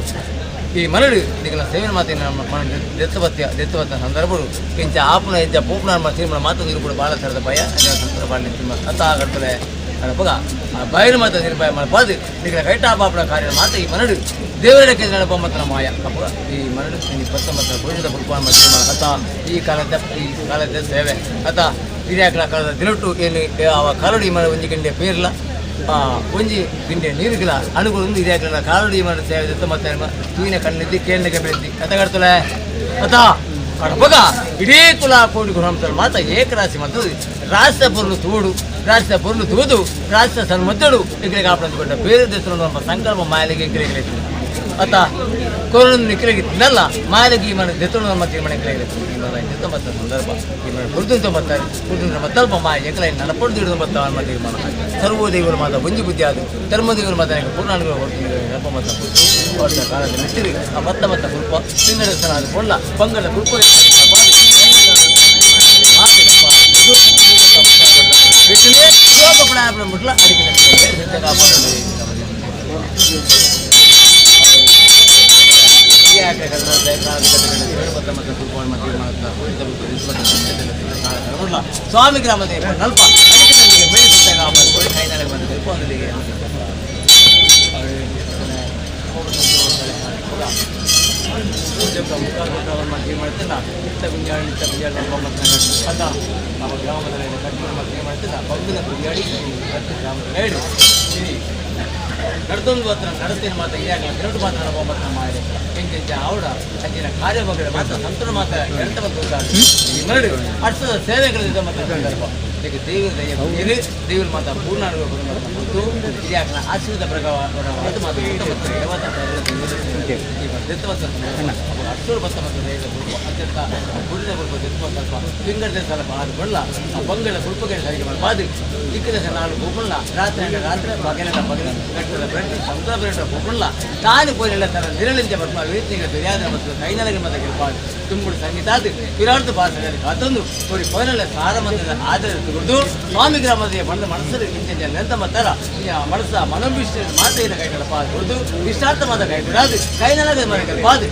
ಈ ಮರಳು ಇದಕ್ಕೆಲ್ಲ ಸೇವನ ಮಾತಿನ ನಮ್ಮ ದತ್ತವತ್ಯ ದತ್ತವತ್ತ ಸಂದರ್ಭಗಳು ಇಂಚ ಆಪುನ ಇಂಚ ಪೋಪುನ ತೀರ್ಮಾನ ಮಾತು ನೀರು ಕೂಡ ಬಾಳ ಥರದ ಭಯ ಸಂತರ ಬಾಳ ತೀರ್ಮಾನ ಅತ್ತ ಆಗರ್ತದೆ. ಅಡಪಗ ಆ ಬಯಲು ಮಾತ ನಿರ್ಭಯ ಮಲ್ಪಾದು ನಿಗಳ ಕೈಟಾ ಬಾಪುನ ಕಾರ್ಯ ಮಾತ ಈ ಮನಡು ದೇವರ ನಡಪ ಮತ್ತನ ಮಾಯ ಅಪ್ಪಗ ಈ ಮನಡು ಈ ಪತ್ತೊಂಬತ್ತರ ಪುರುಷದ ಪುಲ್ಪಾನ ಮತ್ತೆ ಅತ ಈ ಕಾಲದ ಸೇವೆ ಅತ ಹಿರಿಯಾಕಲ ಕಾಲದ ದಿನಟ್ಟು ಏನು ಅವ ಕಾಲಡಿ ಈ ಮನ ಒಂಜಿ ಗಿಂಡೆ ಪೇರ್ಲ ಒಂಜಿ ಗಿಂಡೆ ನೀರುಗಿಲ ಅನುಗುಣ ಹಿರಿಯಾಕಲ ಕಾಲಡಿ ಈ ಮನ ಸೇವೆ ದತ್ತ ಮತ್ತೆ ತೂಯಿನ ಕಣ್ಣಿದ್ದಿ ಕೇಳಲಿಕ್ಕೆ ಬೆಳೆದಿ ಕಥೆ ಅತ ಕಡಪಗ ಇಡೀ ಕುಲ ಕೋಡಿ ಗುಣಂತರ ಮಾತ ಏಕರಾಶಿ ಮತ್ತು ರಾಷ್ಟ್ರ ಪೊರ್ಲು ತೂಡು ರಾಷ್ಟ್ರ ಪೊರ್ಲು ತೂದು ರಾಷ್ಟ್ರ ಸನ್ಮದ್ದಡು ಇಕ್ಕಡೆ ಕಾಪಡಂದುಕೊಂಡ ಬೇರೆ ದೇಶದ ನಮ್ಮ ಸಂಕಲ್ಪ ಮಾಯಲಿಗೆ ಇಕ್ಕಡೆ ಅತ ಕೊರೋನ ಇಕ್ಕಡೆಗೆ ತಿನ್ನಲ್ಲ ಮಾಯಲಿಗೆ ಈ ಮನೆ ದೆತ್ತಳು ನಮ್ಮ ತೀರ್ಮಾನ ಇಕ್ಕಡೆ ಈ ಮನೆ ದೆತ್ತ ಸಂದರ್ಭ ಈ ಮನೆ ಕುರ್ದುಂತ ಬರ್ತಾರೆ ಕುರ್ದುಂತ ಮತ್ತಲ್ಪ ಮಾಯ ಎಕಲ ನಡಪಡ್ದು ಹಿಡಿದು ಬತ್ತ ನಮ್ಮ ತೀರ್ಮಾನ ಸರ್ವ ದೇವರು ಮಾತ ಒಂಜಿ ಬುದ್ಧಿ ಆದ ಧರ್ಮದೇವರು ಮಾತ ಪೂರ್ಣಾನುಗ್ರಹ ಹೊರತು ಗರ್ಭ ಮತ್ತ ಹೊರಟ ಕಾಲದ ಮೆಟ್ಟಿರಿ ಆ ಮತ್ತ ಮತ್ತ ಕುಲ್ಪ ಸಿಂಗಡ ಅದು ಕೊಳ್ಳ ಬಂಗಡ ಕುಲ್ಪ ಮುಟ್ಲ ಅಡಿಕೆ ಸ್ವಾಮಿ ಗ್ರಾಮದ ನಲ್ಪ ನಮ್ಮ ಗ್ರಾಮದ ಮಾಡ್ತಿಲ್ಲ ಬಂಗಿನ ಗುಂಜಾಡಿ ಗ್ರಾಮದ ನಡ್ದೊಂದು ಹತ್ರ ನಡತಿನ ಮಾತ್ರ ಈಗಾಗಲೇ ಎರಡು ಮಾತ್ರ ಒಂಬತ್ತು ಮಾಡಿ ಎಂಚ ಆವಡ ಅಂಚಿನ ಕಾರ್ಯ ಮಗಳ ಮಾತ್ರ ಸಂತನ ಮಾತ್ರ ಎಡತ ಬಂದು ಈ ಮರಡು ಅರ್ಥದ ಸೇವೆಗಳಿಂದ ಮಾತ್ರ ಸಂದರ್ಭ ಇದಕ್ಕೆ ದೇವರ ದಯ ದೇವರು ಮಾತ್ರ ಪೂರ್ಣ ಮತ್ತು ಹಿರಿಯಾಕನ ಆಶೀರ್ವಾದ ಪ್ರಕಾರ ಅದು ಮಾತ್ರ ಅಷ್ಟೂರು ಬತ್ತ ಮತ್ತು ಅತ್ಯಂತ ಗುಡಿದ ಕುಲ್ಪ ದೆತ್ತ ಸ್ವಲ್ಪ ತಿಂಗಳ ಸ್ವಲ್ಪ ಆರು ಬಳ್ಳ ಆ ಬಂಗಳ ಕುಲ್ಪಗಳ ಸರಿಗೆ ಬಾದು ಇಕ್ಕದ ನಾಳು ಗೋಪುಲ್ಲ ರಾತ್ರಿ ಅಂದ್ರೆ ರಾತ್ರಿ ಪಗಲೆಲ್ಲ ಪಗಲ ಗಟ್ಟದ ಬ್ರೆಡ್ ಸಮುದ್ರ ಬ್ರೆಡ್ ಗೋಪುಲ್ಲ ತಾನು ಪೋಲಿಲ್ಲ ತರ ನಿರಳಿಂದ ಬರ್ಪ ವೇತಿಗೆ ದುರ್ಯಾದ ಮತ್ತು ಕೈನಲಗೆ ಮತ್ತು ಗೆಲ್ಪಾಡು ತುಂಬುಡು ಸಂಗೀತ ಅದು ಪಿರಾಡ್ದು ಭಾಷೆ ಕಾತೊಂದು ஒரு பதினேழு ಸಾರ ಮಂತ್ರದ ಆಧಾರ ತಗೊಂಡು ಸ್ವಾಮಿ ಗ್ರಾಮದ ಬಂದ ಮನಸ್ಸು ನೆಂತ ಮತ್ತರ ಮನಸ್ಸ ಮನೋಭಿಷ್ಟ ಮಾತೆಯನ್ನು ಕೈಗಡಪ ಕೊಡ್ದು ಇಷ್ಟಾರ್ಥ ಮಾತ ಕೈ ಬಿಡಾದು ಕೈನಲಗೆ ಮನೆ ಪಾದು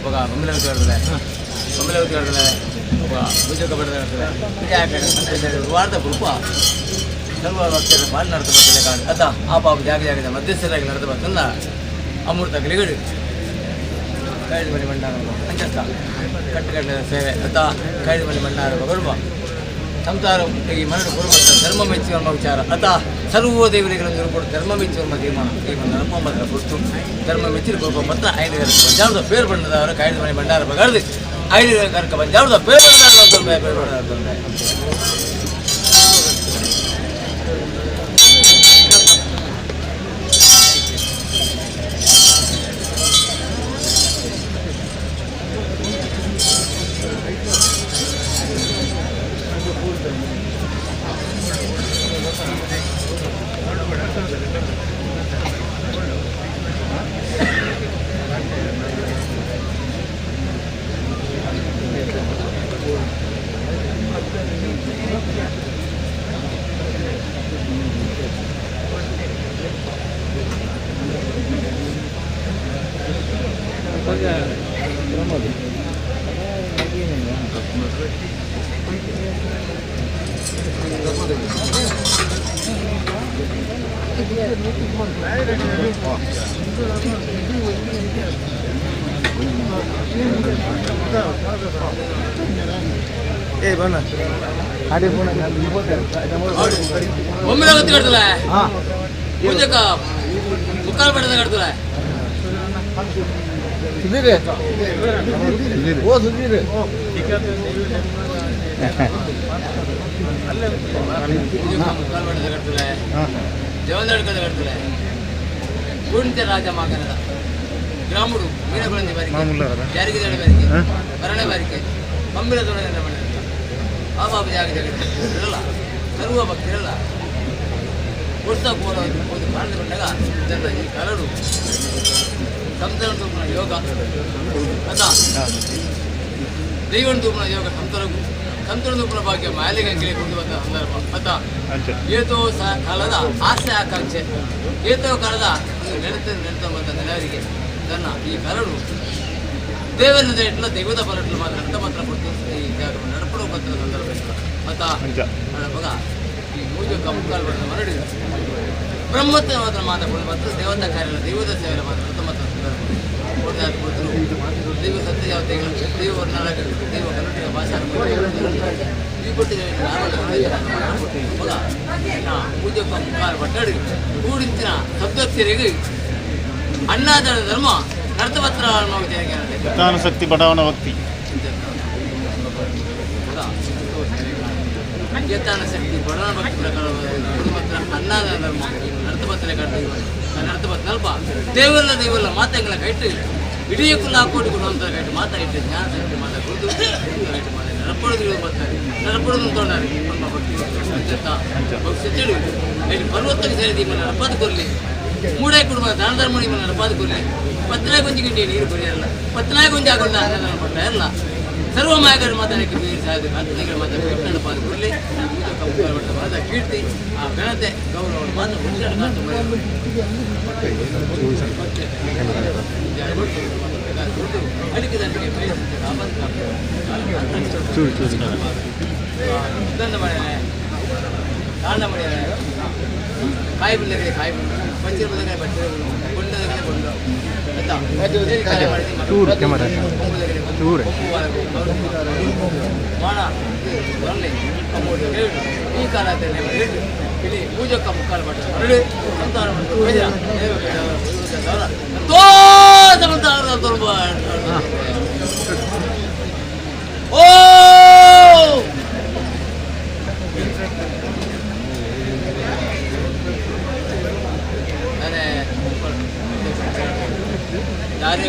ఒక ಬೊಮ್ಮಲವತಿ ಕಡ್ದಲೆ ಬೊಮ್ಮಲವತಿ ಕಡ್ದಲೆ ఒక ಭುಜ ಕಬಡ್ದ ಕಡ್ದಲೆ ವಾರದ ಕೃಪ ಸರ್ವ ಭಕ್ತರ ಪಾಲ್ ನಡೆದು ಬರ್ತಿಲ್ಲ ಕಾಡು ಅತ ಆ ಪಾಪ ಜಾಗ ಜಾಗದ ಮಧ್ಯಸ್ಥರಾಗಿ ನಡೆದು ಬರ್ತಲ್ಲ ಅಮೃತ ಗಿಳಿಗಡು ಕೈದು ಮನೆ ಭಂಡಾರ ಅಂಚತ್ತ ಕಟ್ಟುಕಟ್ಟದ ಸೇವೆ ಅತ ಕೈದು ಮನೆ ಭಂಡಾರ ಬಗಡುವ ಸಂಸಾರ ಈ ಮನಡು ಕುರುಬ ಧರ್ಮ ಮೆಚ್ಚುವ ವಿಚಾರ ಅತ ಸರ್ವ ದೇವರಿಗಳನ್ನು ಕೊಡು ಧರ್ಮ ಮೆಚ್ಚುವ ತೀರ್ಮಾನ ಈ ನರಪೊಂಬತ್ತರ ಪುರ್ತು ಧರ್ಮ ಮೆಚ್ಚಿನ ಕುರುಬ ಮತ್ತ ಐದು ಬಂಜಾರದ ಪೇರು ಬಂಡದವರು ಕಾಯ್ದು ಮನೆ ಭಂಡಾರ ಬಗಡ್ದು ಐದು ಕರ್ಕ ಬಂಜಾರದ ಪೇರು ಬಂಡಾರ ಪೇರು ಬಂಡಾರ. ಬೊಮ್ಮಲವತಿ ಕಡ್ದಲೆ ಪೂಜಕ ಮುಕ್ಕಾಲು ಪಡೆದ ಕಡ್ದಲೆ ಮುಕ್ಕಾಲು ಪಡೆದ ಕಡ್ದಲೆ ದೇವಂದಡ್ಕದ ಕಡ್ದಲೆ ಪೂರ್ಣಿತ ರಾಜ ಮಾಗನದ ಗ್ರಾಮುಡು ಮೀನಗುಳಂದಿ ಬಾರಿಕೆ ಜಾರಿಗೆದಡ ಬಾರಿಕೆ ಬರಣೆ ಬಾರಿಕೆ ಬಂಬಿಲ ದೊಡ ಆ ಬಾಬು ಜಾಗ ಜಾಗ ಇರಲ್ಲ ಸರ್ವ ಭಕ್ತಿರಲ್ಲ ವರ್ಷ ಪೂರ ಒಂದು ಕಾರಣದ ಬಂದಾಗ ಇದನ್ನ ಈ ಕಲರು ಸಂಸಾರ ತೂಪನ ಯೋಗ ಅದ ದೈವನ ತೂಪನ ಯೋಗ ಸಂಸಾರಗೂ ಕಂತುಳ ಭಾಗ್ಯ ಮಾಲಿಗೆ ಕೊಂಡು ಬಂದ ಸಂದರ್ಭ ಅತ್ತ ಏತೋ ಕಾಲದ ಆಸೆ ಆಕಾಂಕ್ಷೆ ಏತೋ ಕಾಲದ ನೆನೆತ ನೆನೆತ ಬಂದ ನೆಲವರಿಗೆ ತನ್ನ ಈ ಕರಡು ದೇವರ ಇಟ್ಲ ದೈವದ ಬರಟ್ಲು ಮಾತ್ರ ಅಂತ ಮಾತ್ರ ಕೊಟ್ಟು ಈ ಜಾಗ ನಡಪಡುವ ಬಂದ ಸಂದರ್ಭ ಅತ್ತ ಮಗ ಈ ಮೂಜು ಕಮ್ಮುಕಾಲು ಬರೆದ ಮರಡಿ ಬ್ರಹ್ಮತ್ವ ಮಾತ್ರ ಮಾತಾಡೋದು ಮಾತ್ರ ದೇವತಾ ಕಾರ್ಯ ದೈವದ ಸೇವೆ ಮಾತ್ರ ಅಂತ ಮಾತ್ರ ಸಂದರ್ಭ ದೈವ ಸತ್ಯ ಯಾವ ದೈವ ವರ್ಣಾಲ ದೈವ ಕನ್ನಡ ಭಾಷೆ ಈ ಕೊಟ್ಟಿಗೆ ಪೂಜೆ ಮುಕ್ಕಾಲು ಬಟ್ಟಾಡಿ ಕೂಡಿಂಚಿನ ಸಬ್ದಕ್ಷರಿಗೆ ಅಣ್ಣಾದರ ಧರ್ಮ ನರ್ತಪತ್ರ ಶಕ್ತಿ ಬಡವನ ಭಕ್ತಿ ಚೇತನ ಶಕ್ತಿ ಬಡವನ ಭಕ್ತಿ ಪ್ರಕಾರ ಮಾತ್ರ ಅನ್ನಾದ ಧರ್ಮ ನರ್ತಪತ್ರ ನರ್ತಪತ್ರ ಅಲ್ಪ ದೇವಲ್ಲ ದೇವಲ್ಲ ಮಾತೆಗಳ ಕೈಟು ಇಡೀ ಕುಲ ಕೋಟಿ ಕೊಡುವಂಥ ಕೈಟು ಮಾತಾ ಇಟ್ಟು ಜ್ಞಾನ ಶಕ್ತಿ ಮಾತಾ ಕುಡಿದು ಕೈಟು ಮಾತಾ ನರಪಡೋದು ಬರ್ತಾರೆ ನರಪಡೋದು ಅಂತೊಂಡಾರೆ ನಮ್ಮ ಭಕ್ತಿ ಭವಿಷ್ಯ ಇಲ್ಲಿ ಪರ್ವತಕ್ಕೆ ಸೇರಿದ ನಿಮ್ಮ ನರಪಾದ ಕೊರಲಿ ಮೂಡೇ ಕುಟುಂಬ ದಾನ ಧರ್ಮ ನಿಮ್ಮ ನರಪಾದ ಕೊರಲಿ ಪತ್ನಾಯ ಗೊಂಜಿ ಗಂಟೆ ನೀರು ಬರೆಯಲ್ಲ ಪತ್ನಾಯ ಗೊಂಜಿ ಆಗೊಂಡ ಅನ್ನದಾನ ಪಡ್ತಾ ಇರಲ್ಲ ಸರ್ವ ಮಾಯಕರ ಮಾತಾಡಕ್ಕೆ ಬೇರೆ ಸಾಧ್ಯ ಮಾತನಾಡಿ ಮಾತಾಡ ಪಾದ ಕೊರಲಿ ಮಾತ ಕೀರ್ತಿ ಆ ಘನತೆ ಗೌರವ ಮಾತ್ರ ಕಾಯಿ ಬಿಲ್ಲಗೆ ಕಾಯಿ ಪಚ್ಚಿರ ಬಿಲ್ಲಗೆ ಪಚ್ಚಿರ ಕೊಂಡದಗೆ ಕೊಂಡು ಈ ಕಾಲ ಇಲ್ಲಿ ಪೂಜಕ್ಕ ಮುಕ್ಕಾಲು ಪಟ್ಟ ಸಂತಾನ ಓ ಯಾರೇ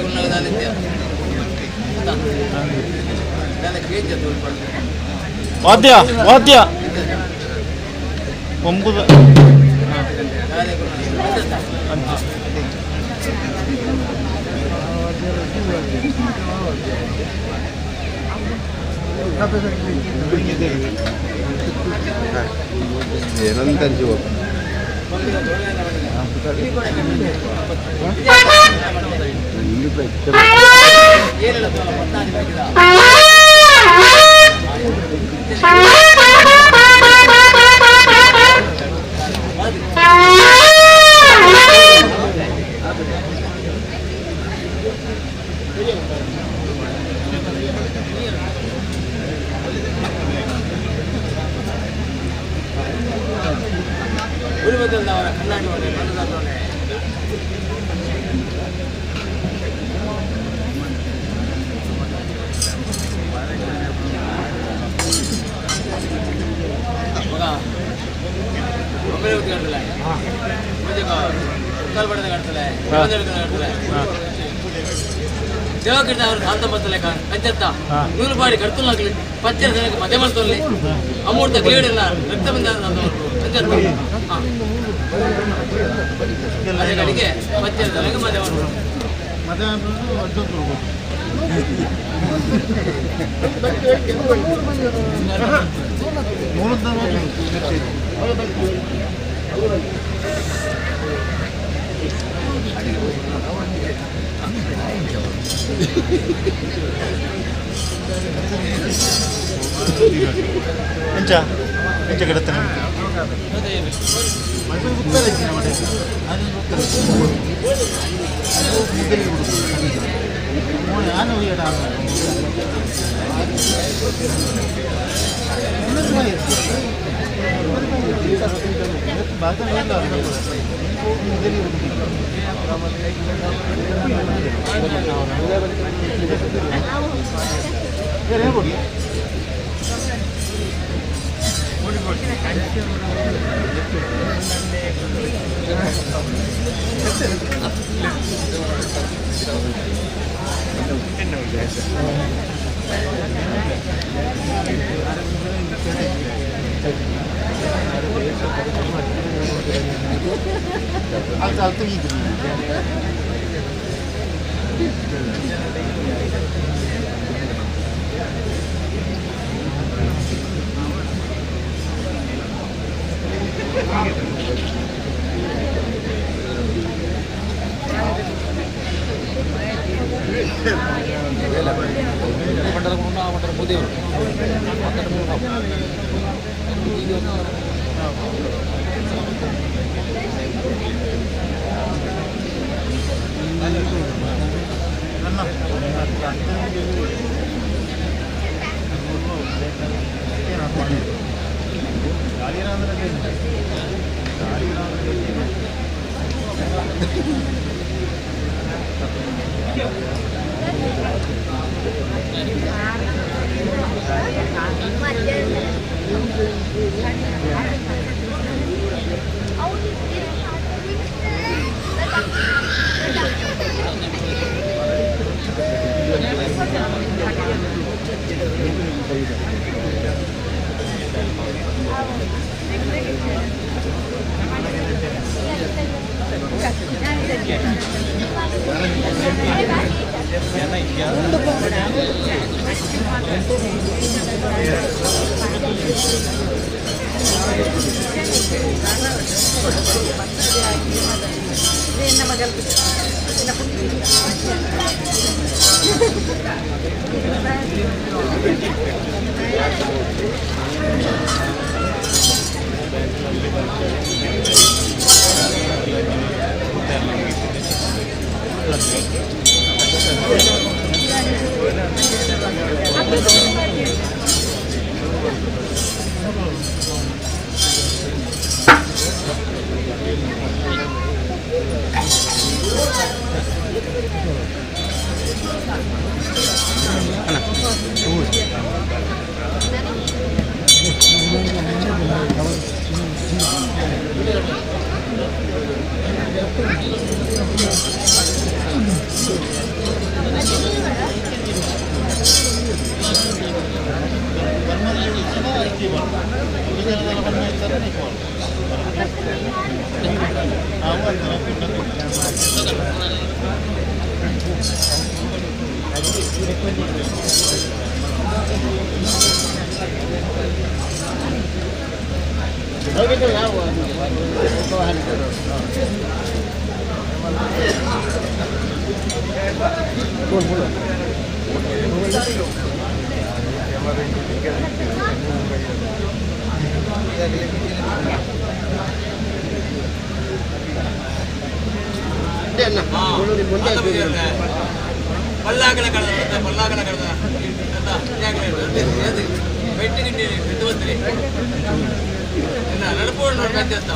ವಾದ್ಯ ವಾದ್ಯ ಒಂಬುದ ಏನಂತ ಜೀವ ನೂಲುಪಾಡಿ ಕಡ್ತುಲ್ಲಾಗಲಿ ಪಚ್ಚರ ಜನಕ್ಕೆ ಮದೆ ಮಾಡ್ತೊಲ್ಲಿ ಅಮೂರ್ತ ಕ್ರೀಡೆಲ್ಲ ರಕ್ತ ಬಂದ ಅದೇ ಕಡೆಗೆ ಪಚ್ಚರ ಜನಕ್ಕೆ ಮದೆ ಮಾಡ್ತಾರೆ. ಎಂಚ ಎಂಚ ಗಿಡತ್ತನೆ ಪಲ್ಲಾಗಲ ಕಡದ ಪಲ್ಲಾಗಲ ಕಡದ ಬೆಟ್ಟಿ ಬೆಟ್ಟು ಬಂದ್ರಿ ನಡಪೋಣ ನೋಡ್ಕೊಂತ.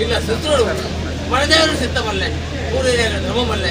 ಇಲ್ಲ ಶತ್ರುಡು ಮಣದೇವರು ಸಿದ್ಧ ಮಲ್ಲೆ ಧರ್ಮ ಮಲ್ಲೆ.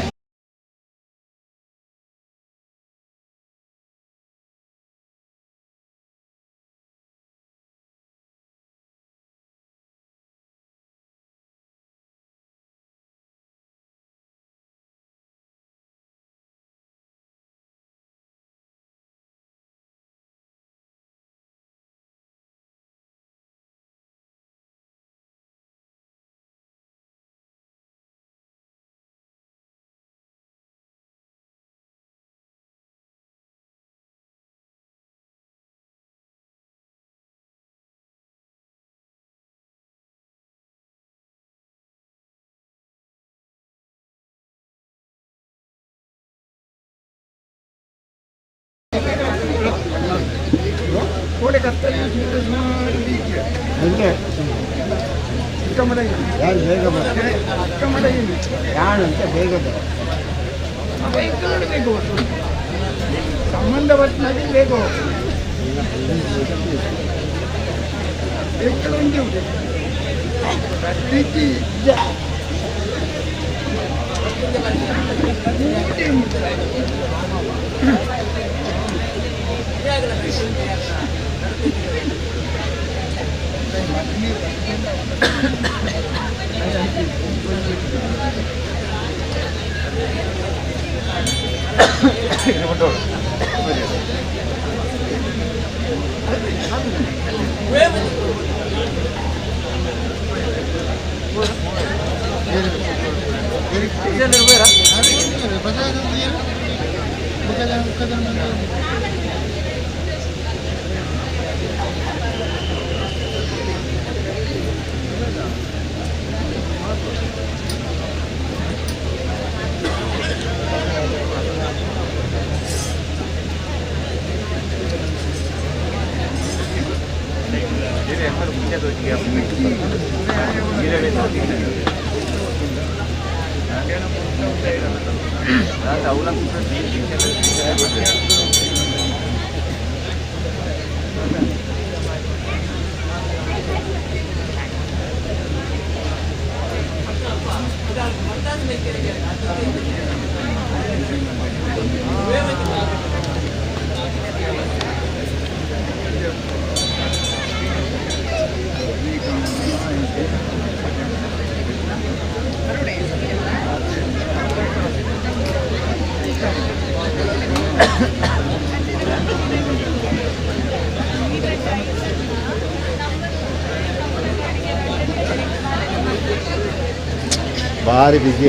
ಸಂಬಂಧಪಟ್ಟನಾಗಿ ಬೇಕು ಭಾರಿ ಬಿಸಿ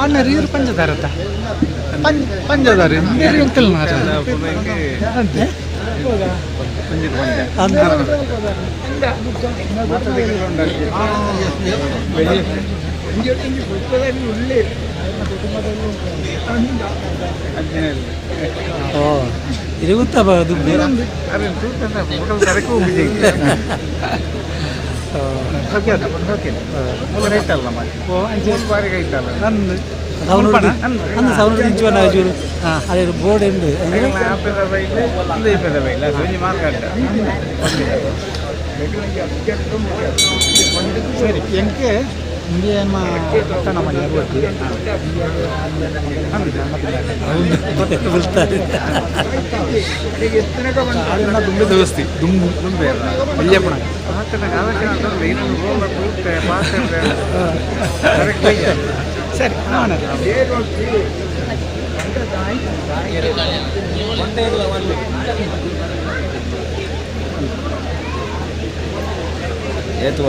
ಆನರ್ ಇವ್ರು ಪಂಚದಾರತ್ತ ಪಂಚದಾರ ಇರುಗುತ್ತಾ ದುಡ್ಡು ಅದೇ ಬೋರ್ಡ್ ಉಂಡು. ಸರಿ ಎಂಕೆ ದುಂಬೆ ದೇವಸ್ಥಿ ದುಂಬು ದುಂಬೆ ಅಯ್ಯಪ್ಪಣ. ಸರಿ ನಾನು ಏತು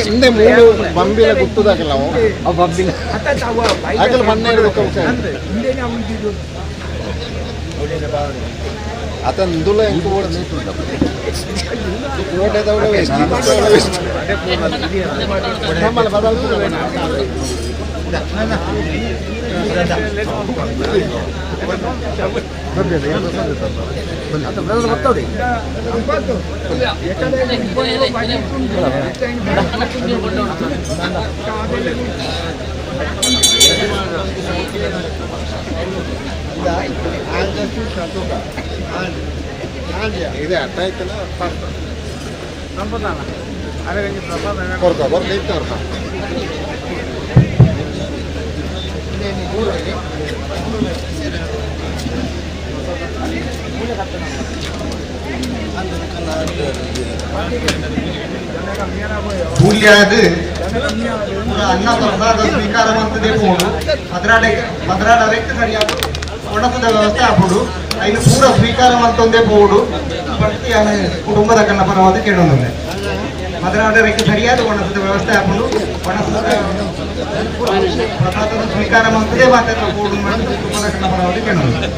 ಹಿಂದೆ ಮೂರು ಬಂಬಿಲ ಗುತ್ತದಾಗಲ್ಲ ಆಗಲ್ಲ ಮಣ್ಣೆ ಆತ ಇಂದುಲ ಎಂಕು ವೇಸ್ಟ್ ನಮ್ಮಲ್ಲ ಬದಲು. ಇದೆ ಅರ್ಥ ಆಯ್ತಲ್ಲ. ಕೊರ್ಕ ಬರ್ಲಿ ಅರ್ಥ. ಕೂಲಿಯಾದ ಅನ್ನ ಪ್ರಸಾದ ಸ್ವೀಕಾರ ಮಂತದೇ ಪೋಡು ಪದ್ರಾಡರೆಕ್ ಸರಿಯಾದ ಒಣಸದ ವ್ಯವಸ್ಥೆ ಆಪುಡು ಐನು ಪೂರ ಸ್ವೀಕಾರ ಮಂತೊಂದೇ ಪೋಡು ಪ್ರತಿ ಕುಟುಂಬದ ಕನ್ನ ಪರವಾದ ಕೇಳೊಂದುಂಡೆ ಪದ್ರಾಡರೆಕ್ ಸರಿಯಾದ ಒಣಸದ ವ್ಯವಸ್ಥೆ ಆಪುಡು ಒಣಸದ ಪ್ರಸಾದದ ಸ್ವೀಕಾರ ಮಂತದೇ ಮಾತ್ರ ಪೋಡು ಕುಟುಂಬದ ಕನ್ನ ಪರವಾದ ಕೇಳೊಂದುಂಡೆ.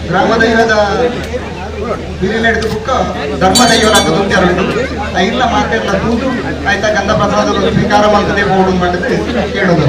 ಗ್ರಾಮದೈವದ ಹಿರಿನೆಡ್ದು ಬುಕ್ಕ ಧರ್ಮದೈವನ ತುಂಬ್ಯಾರು ಇಲ್ಲ ಮಾತೆಲ್ಲ ತೂದು ಆಯ್ತಾ ಗಂಧ ಪ್ರಸಾದ ಸ್ವೀಕಾರ ಮಾಡ್ತದೆ ಬೋರ್ಡ್ ಮಾಡಿದ್ರೆ ಕೇಳೋದು.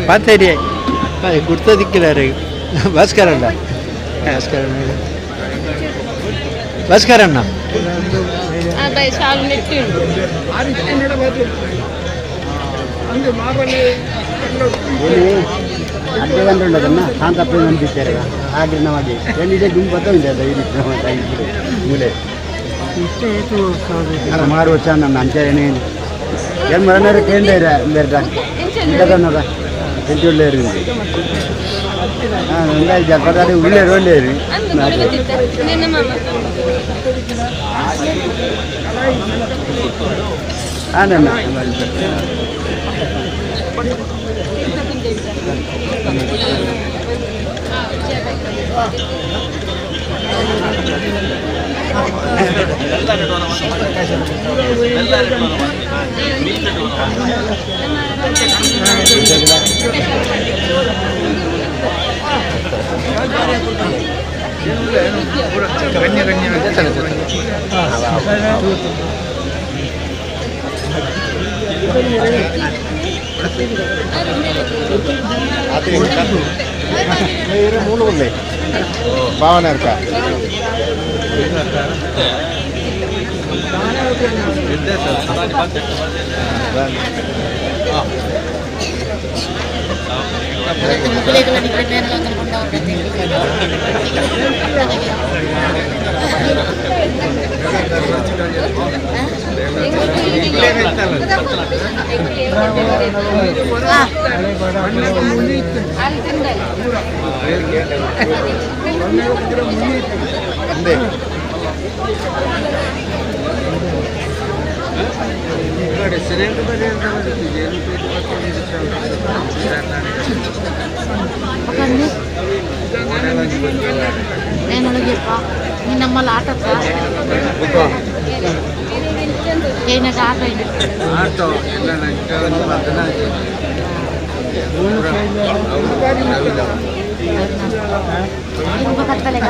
ಪಾತೇರಿಯ ಗುರ್ತದಿಕ್ಕಿಲ್ಲ ಭಾಸ್ಕರಣ್ಣ ಭಾಸ್ಕರ ಭಾಸ್ಕರಣ್ಣ ಅಡ್ಡೆ ಬಂದುಂಡದನ್ನ ಶಾಂತಪ್ಪ ನಂಬಿದ್ದಾರೆ ಹಾಗೆ ನಮಗೆ ಎಲ್ಲಿದೆ ಗುಂಪು ಬತ್ತ ಈ ರೀತಿ ಮೂಲೆ ಸುಮಾರು ವರ್ಷ ನನ್ನ ಅಂಚೆ ಏನು ಮರನಾರು ಕೇಂದ್ರ ಬೇರೆ ಇಲ್ಲದನ್ನದ ಎಂಟು ಹಾಂ ಜಪದಾರಿ ಉಳ್ಳೇರು ಒಳ್ಳೇರು ಹಾಂ ನನ್ನ ಭಾವನೆ ಅರ್ಕ ನಮ್ಮಲ್ಲಿ ಆಟಪ್ಪ ಏನಾಗ ಆಟ ಇದೆ ಕತ್ತಲೆಗ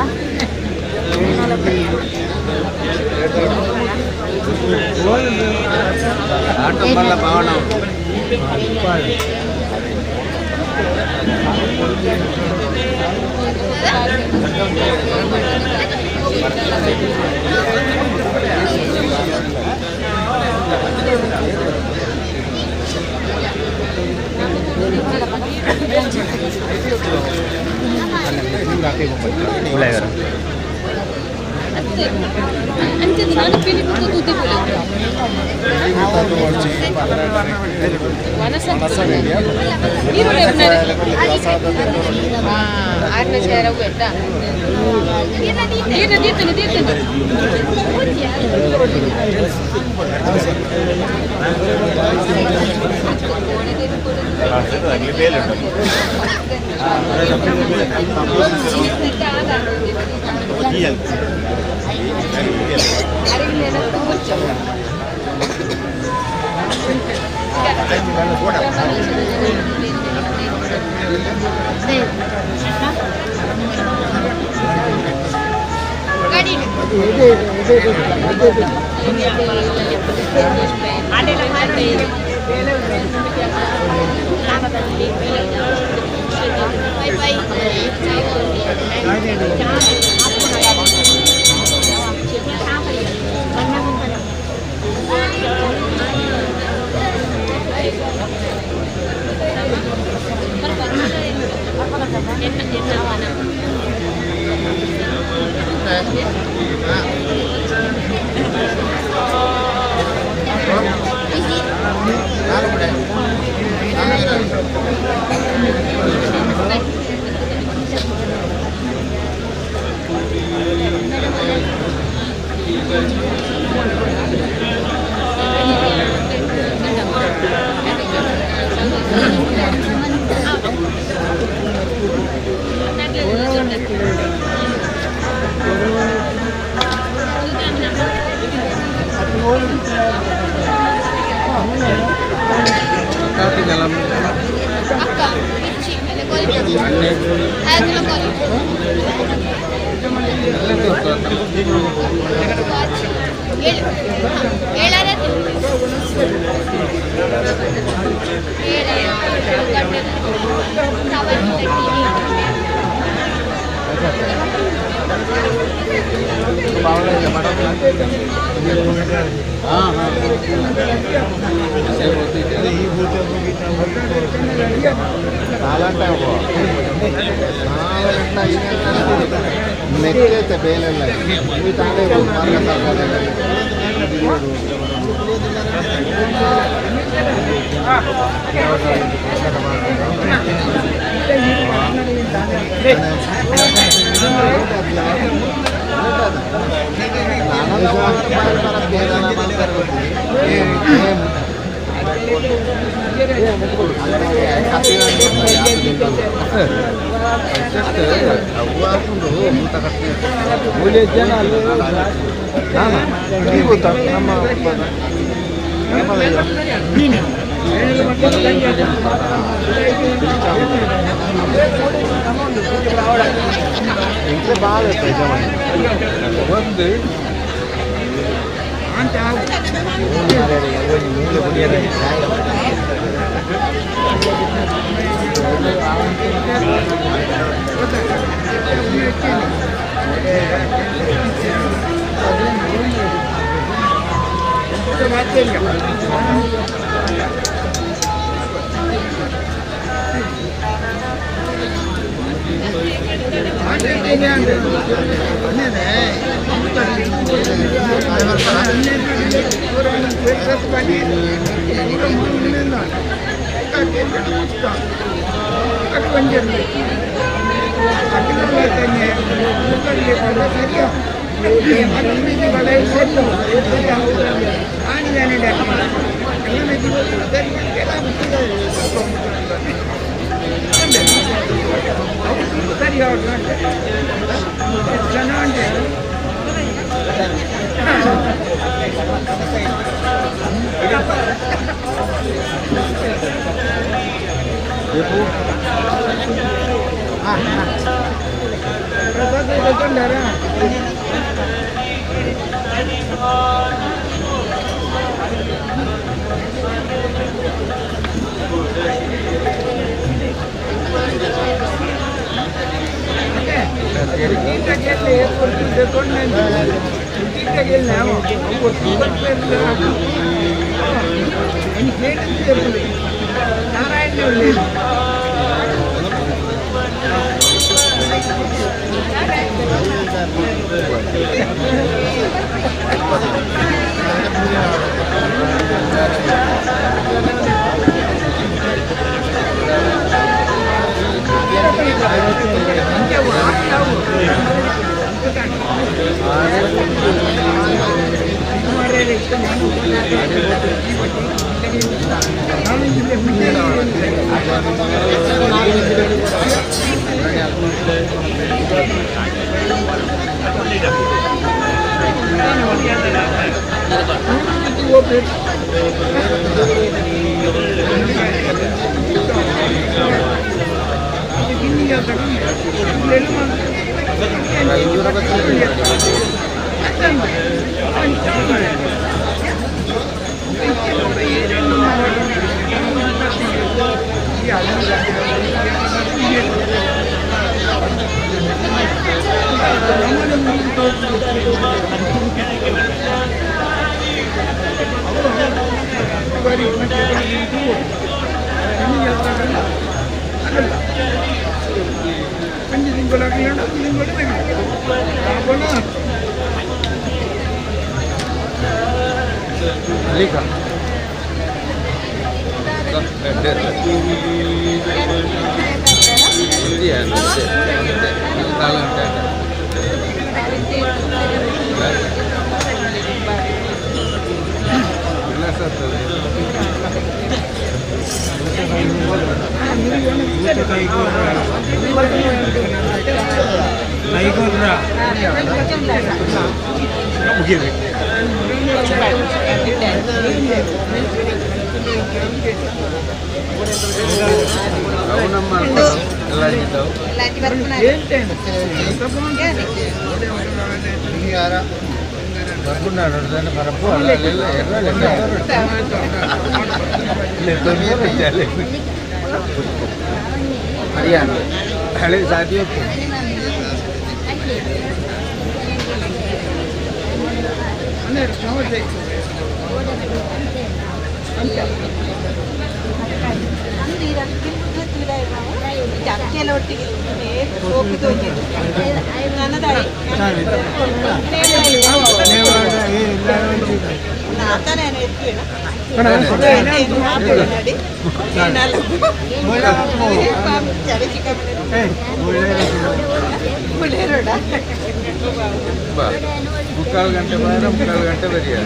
ಮುಕ್ಕಾಲು ಗಂಟೆ ಬಂದರೆ ಮುಕ್ಕಾಲು ಗಂಟೆ ಬರೆಯ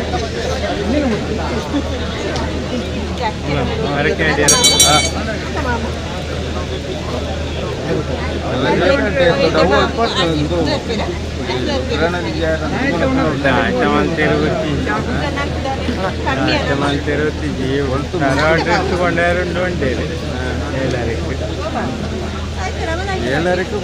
ಏಳರಕ್ಕೆ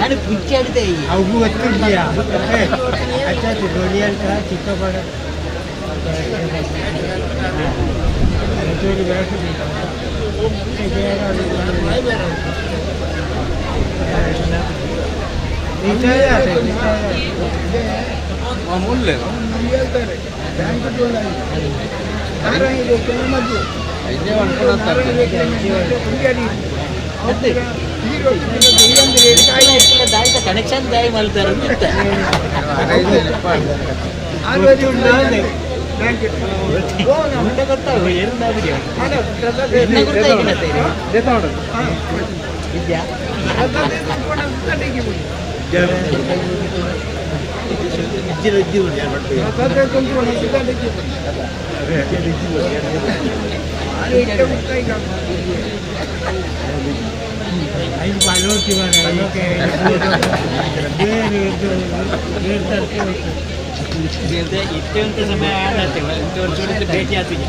ನಾನು ಪುಂಚಿ ಆಡಿದೆ ಅವು ಗೊತ್ತಿದೆಯಾ ಅಚ್ಚಾ ಗೋಲಿ ಅಂತ ಚಿಕ್ಕಬಡ ಕನೆಕ್ಷನ್ ದಾಯಿ ಮಾಡ್ತಾರೆ ಇಷ್ಟೊಂದು ಸಮಯ ಆಡತ್ತೆ ಭೇಟಿ ಆಗ್ತೀವಿ.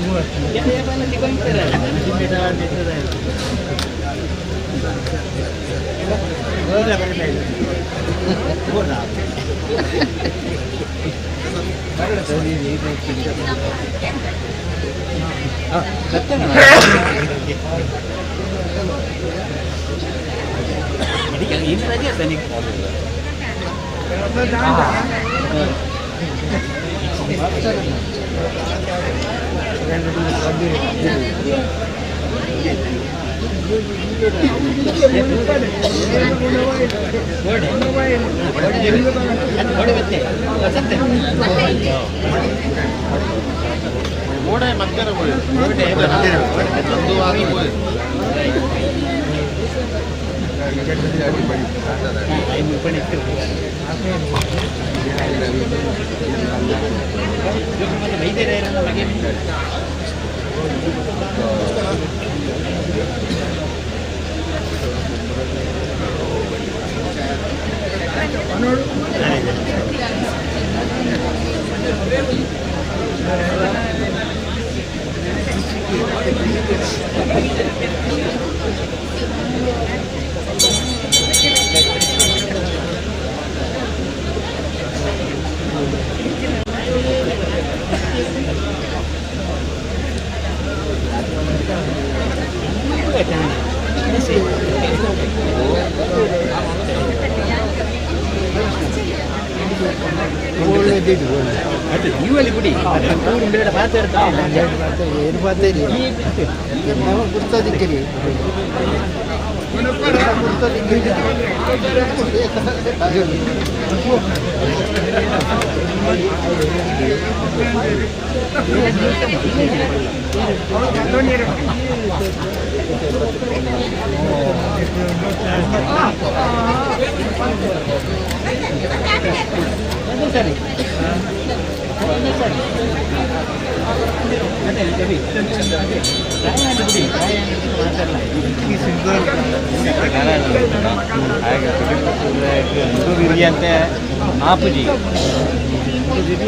ಆಪುಜಿ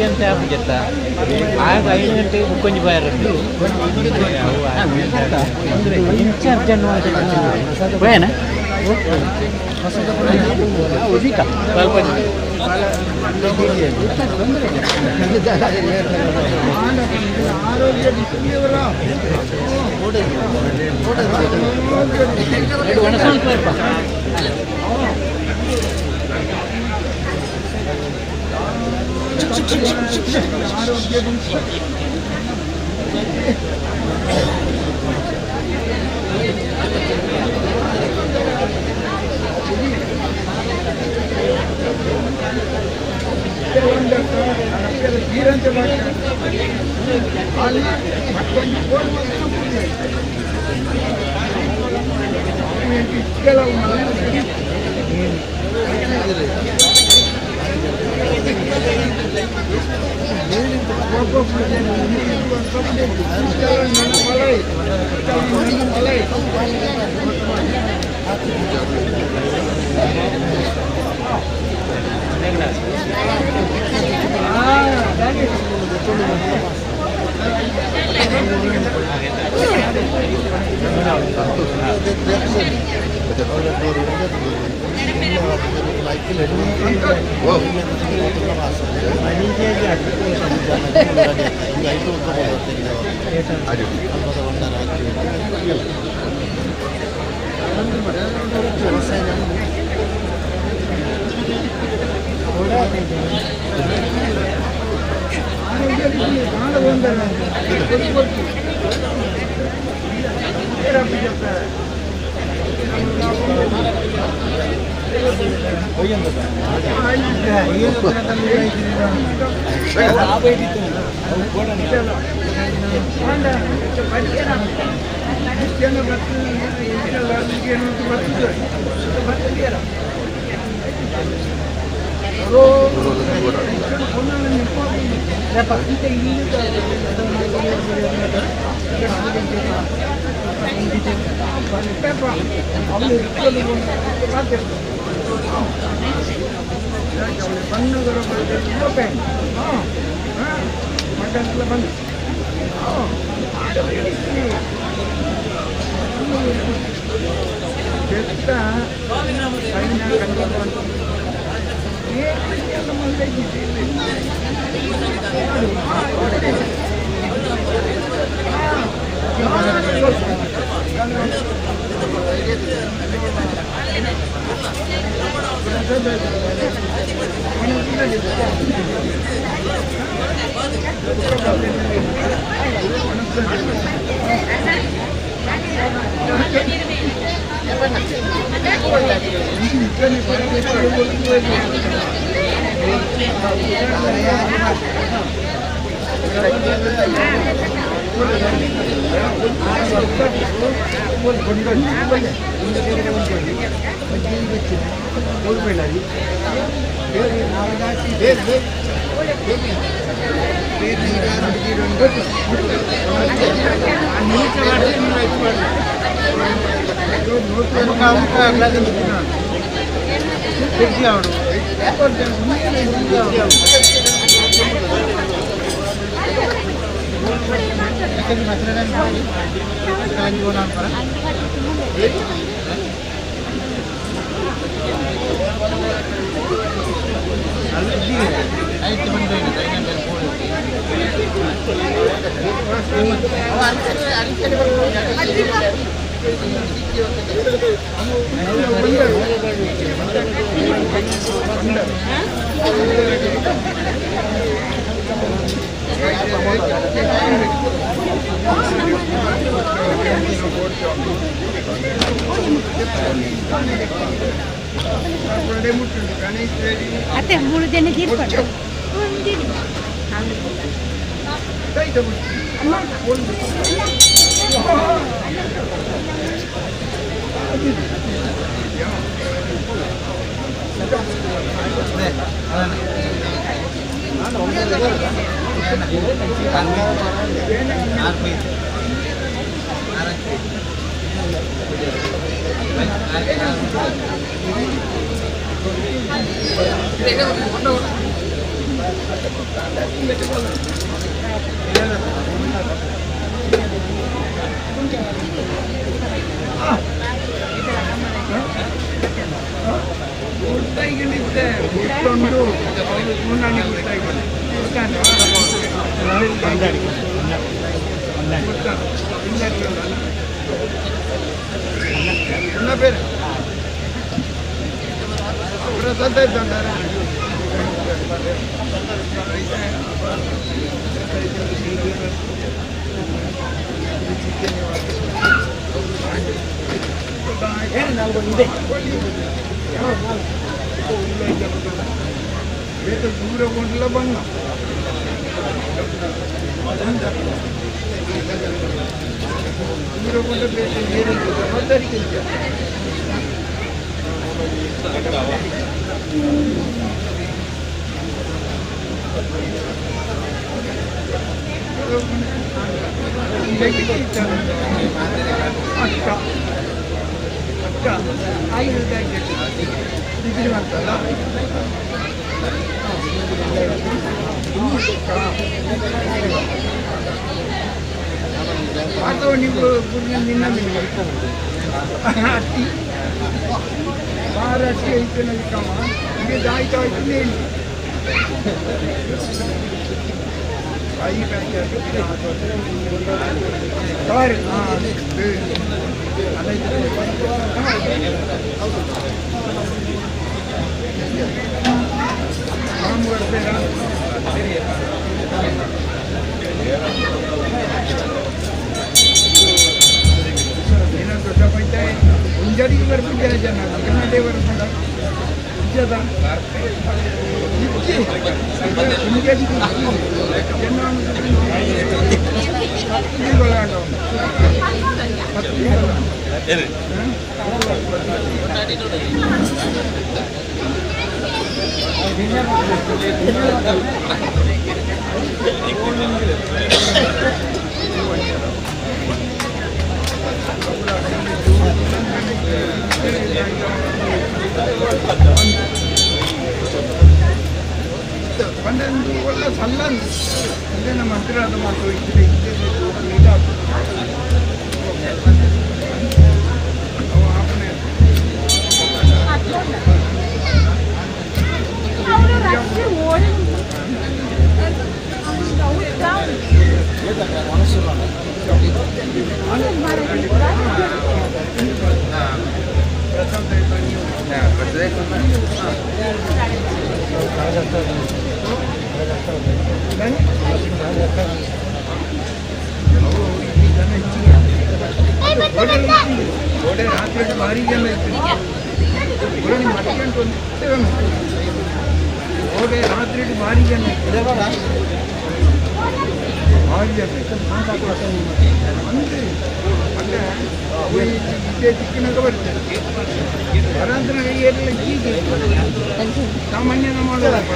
ಅಂತ ಆಪುಜತ್ತ ಆಗ 5 ಗಂಟೆಗೆ ಮುಕ್ಕೊಂಜಿ ಬಾಯರ್ ಇನ್ಚಾರ್ಜ್ ಭಯನ ಅತ್ತೆ ಮೂರು ಜನ ತೀರ್ಕೊಂಡು ಮಹಾರಾಷ್ಟ್ರ ಐತನ ಇದು ಆಯ್ತು ಆಯ್ತು ದೊಡ್ಡ ಪಂಚಾಯತ್ ಒಂಜಡಿಗೆ ಬರ್ಪಿದ್ದಾರೆ ಜನ ಕರ್ನಾಟಕ ಬರ್ಪುಂಡ ಇಜ್ಜದ ಇಜ್ಜಿ ಒಂಜಡಿಗೆ ಜನ 10 ತಿಂಗಳಾಂಡ 10 ತಿಂಗಳ. ಪಂಡೊಂದು ಒಳ್ಳೆ ಸಲ್ಲಂದು ಅದೇ ನಮ್ಮ ಹತ್ತಿರದ ಮಾತು ಇದ್ರೆ ಇದ್ದೇ ಇದಾಗ್ತದೆ. ಅವು ಆಪನೆ. ಗೋಡೆ ರಾತ್ರಿ ಭಾರಿ ಜನ ಇತ್ತು. ಗೋಡೆ ಮಟ್ಕಂಟು ಒಂದು ಗೋಡೆ ರಾತ್ರಿ ಭಾರಿ ಜನ ಇತ್ತು. ಭಾರಿ ಜನ ಇತ್ತು. ಅಂದ್ರೆ ಅಂದ್ರೆ ಅವು ಇದೇ ದಿಕ್ಕಿನಾಗ ಬರ್ತದೆ. ಬರಂದ್ರೆ ಎಲ್ಲ ಹೀಗೆ ಸಾಮಾನ್ಯ ಮಾಡೋದಪ್ಪ.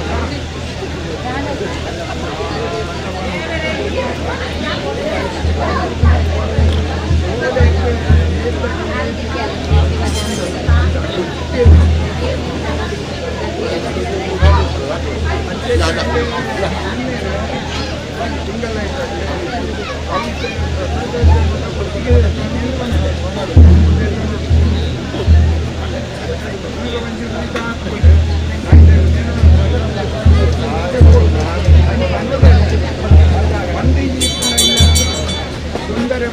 ತೊಂದರೆ.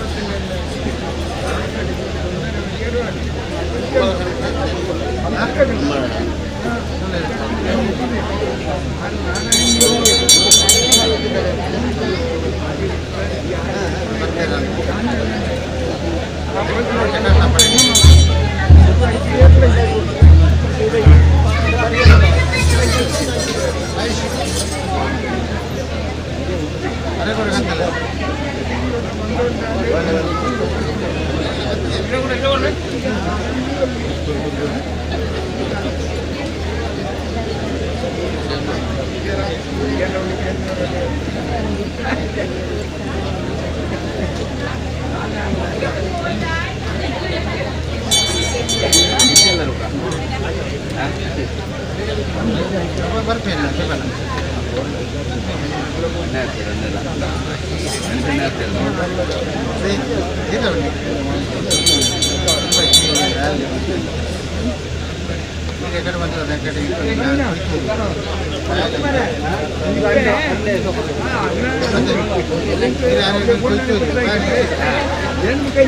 ಏನು ಕೈ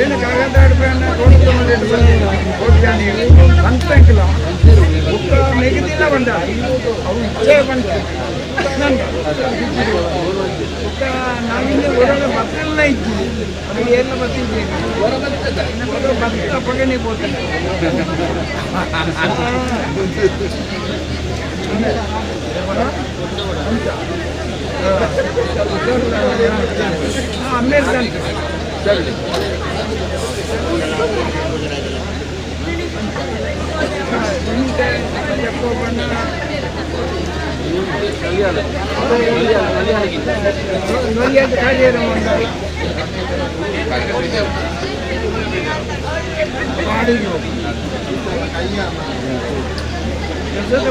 ಏನು ಕಾಗದ ಅಂತಂಕಿಲ್ಲ ಬುಕ್ಕ ಮೆಗದಿಲ್ಲ ಬಂದ ಅವು ಇಚ್ಛೆ ಬಂತು ನಂಗೆ ಬುಕ್ಕ ನಾವಿನ್ನು ಓಡಾಡ ಬತ್ತೆಲ್ಲ ಇದ್ವಿ. ಅದು ಎಲ್ಲ ಬತ್ತಿದ್ವಿ ಬತ್ತ ಪಗಣಿ ಹೋಗ್ತಾನೆ. ಅಮೇರಿಕನ್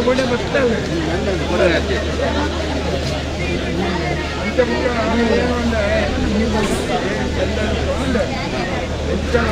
ಕೂಡ ಬರ್ತವೆ ಅಂತ ಏನು ಅಂದ್ರೆ ಎಲ್ಲರೂ ತಗೊಂಡು ಹೆಚ್ಚಳ.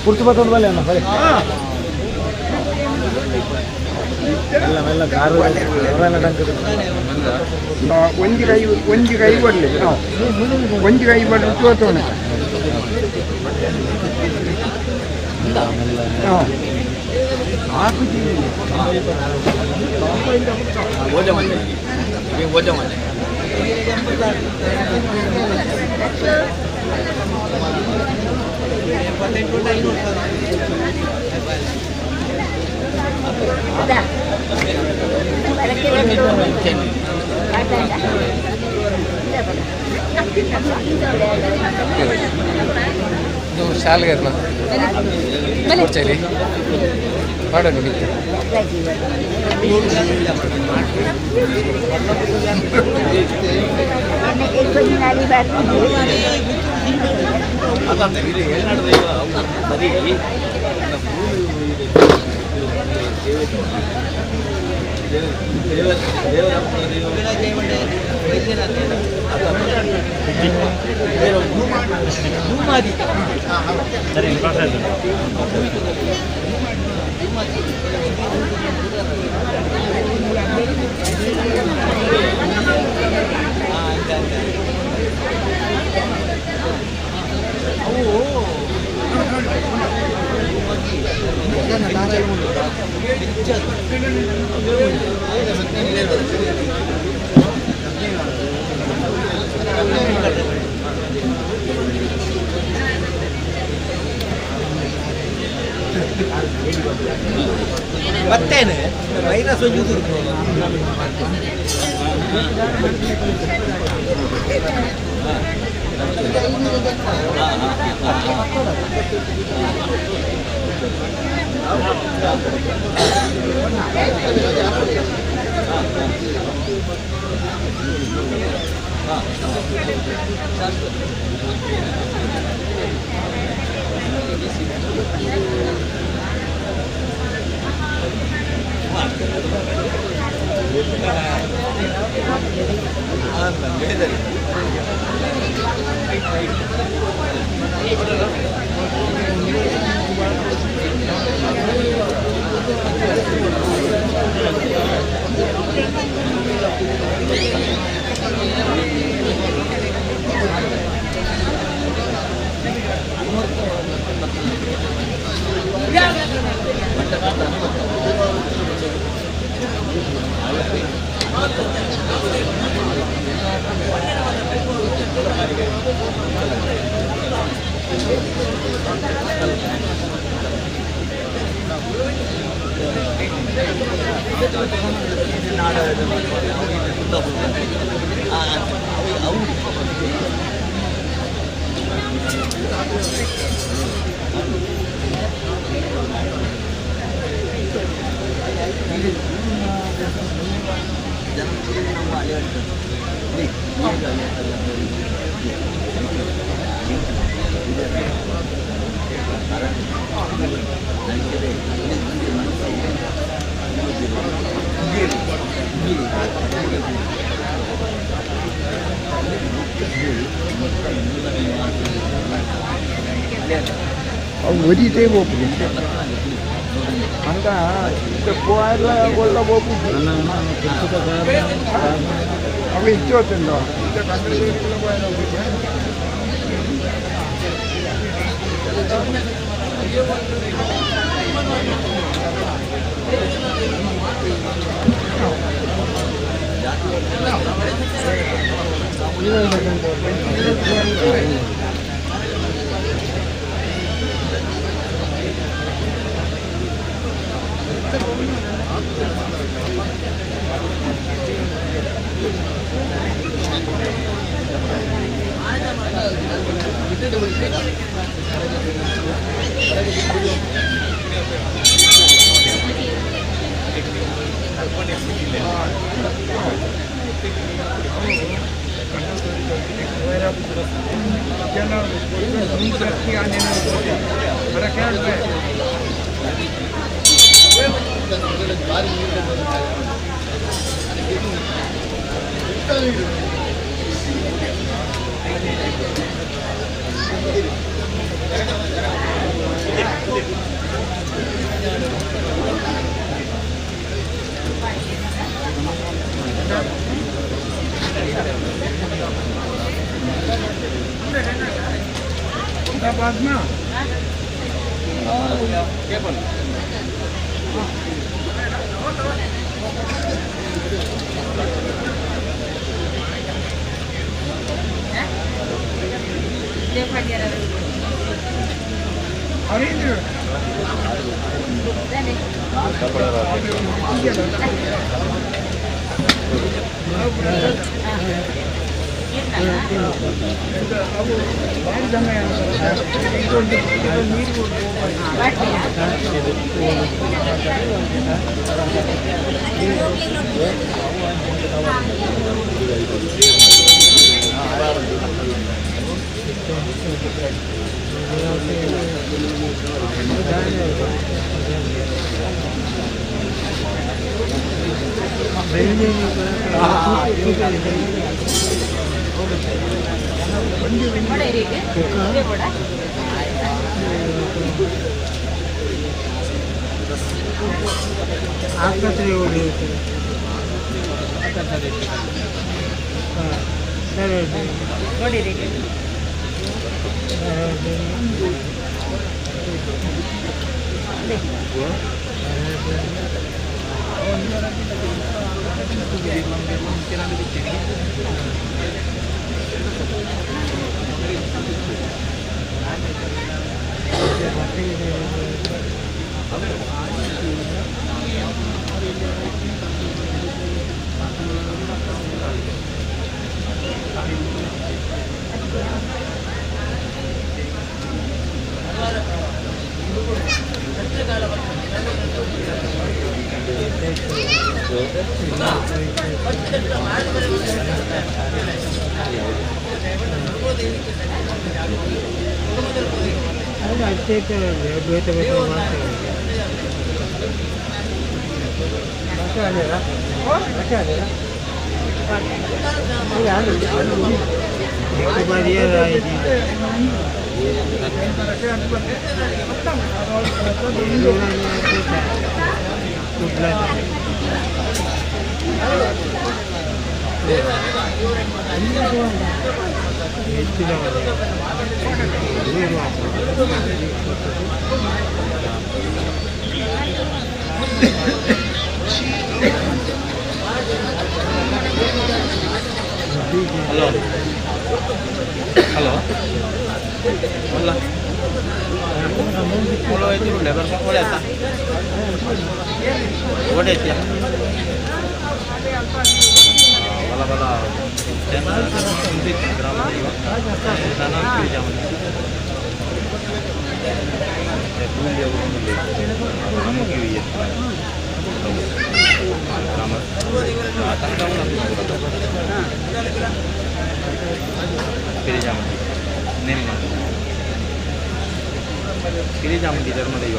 ಪುರ್ತು ಬತ್ತೊಂದು ಬಲ್ಲೆ ಅಣ್ಣ ಬರೀ ಎಲ್ಲ ಕಾರು ಒಂಜಿ ಕೈ ಒಂಜಿ ಕೈ ಬರಲಿ ಒಂಜಿ ಕೈ ಬರಲಿ ತೋತೋಣ. ಇದು ಶಾಲೆಗೆ ಕೊಡ್ಚೇರಿ ಮಾಡೋಣ. ಮತ್ತೇನು ಮೈನಸ್ ಒಂಜಿ ಅವು ಒದಿತೇ ಹೋಗ್ಬೋದು ಅಂತ ಪೋಯಲ್ಲ ಹೋಗ್ಬೋದು. ಅವು ಇತ್ತು ಹೊತ್ತುಂಡು. ಆಸ್ಪತ್ರೆ ಹೋಗಿ ಸರಿ. ಹಲೋ ಹಲೋ ಅಲ್ಲ ಪಿರಿಜಾಮುಂಡಿ ಧರ್ಮದೈವ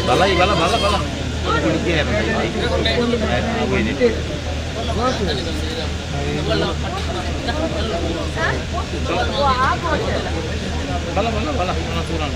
ಬಲ ಬಲ ಬಲ ಬಲ ಬಲ ಬಲ ಬಲ ಬಲ ಬಲ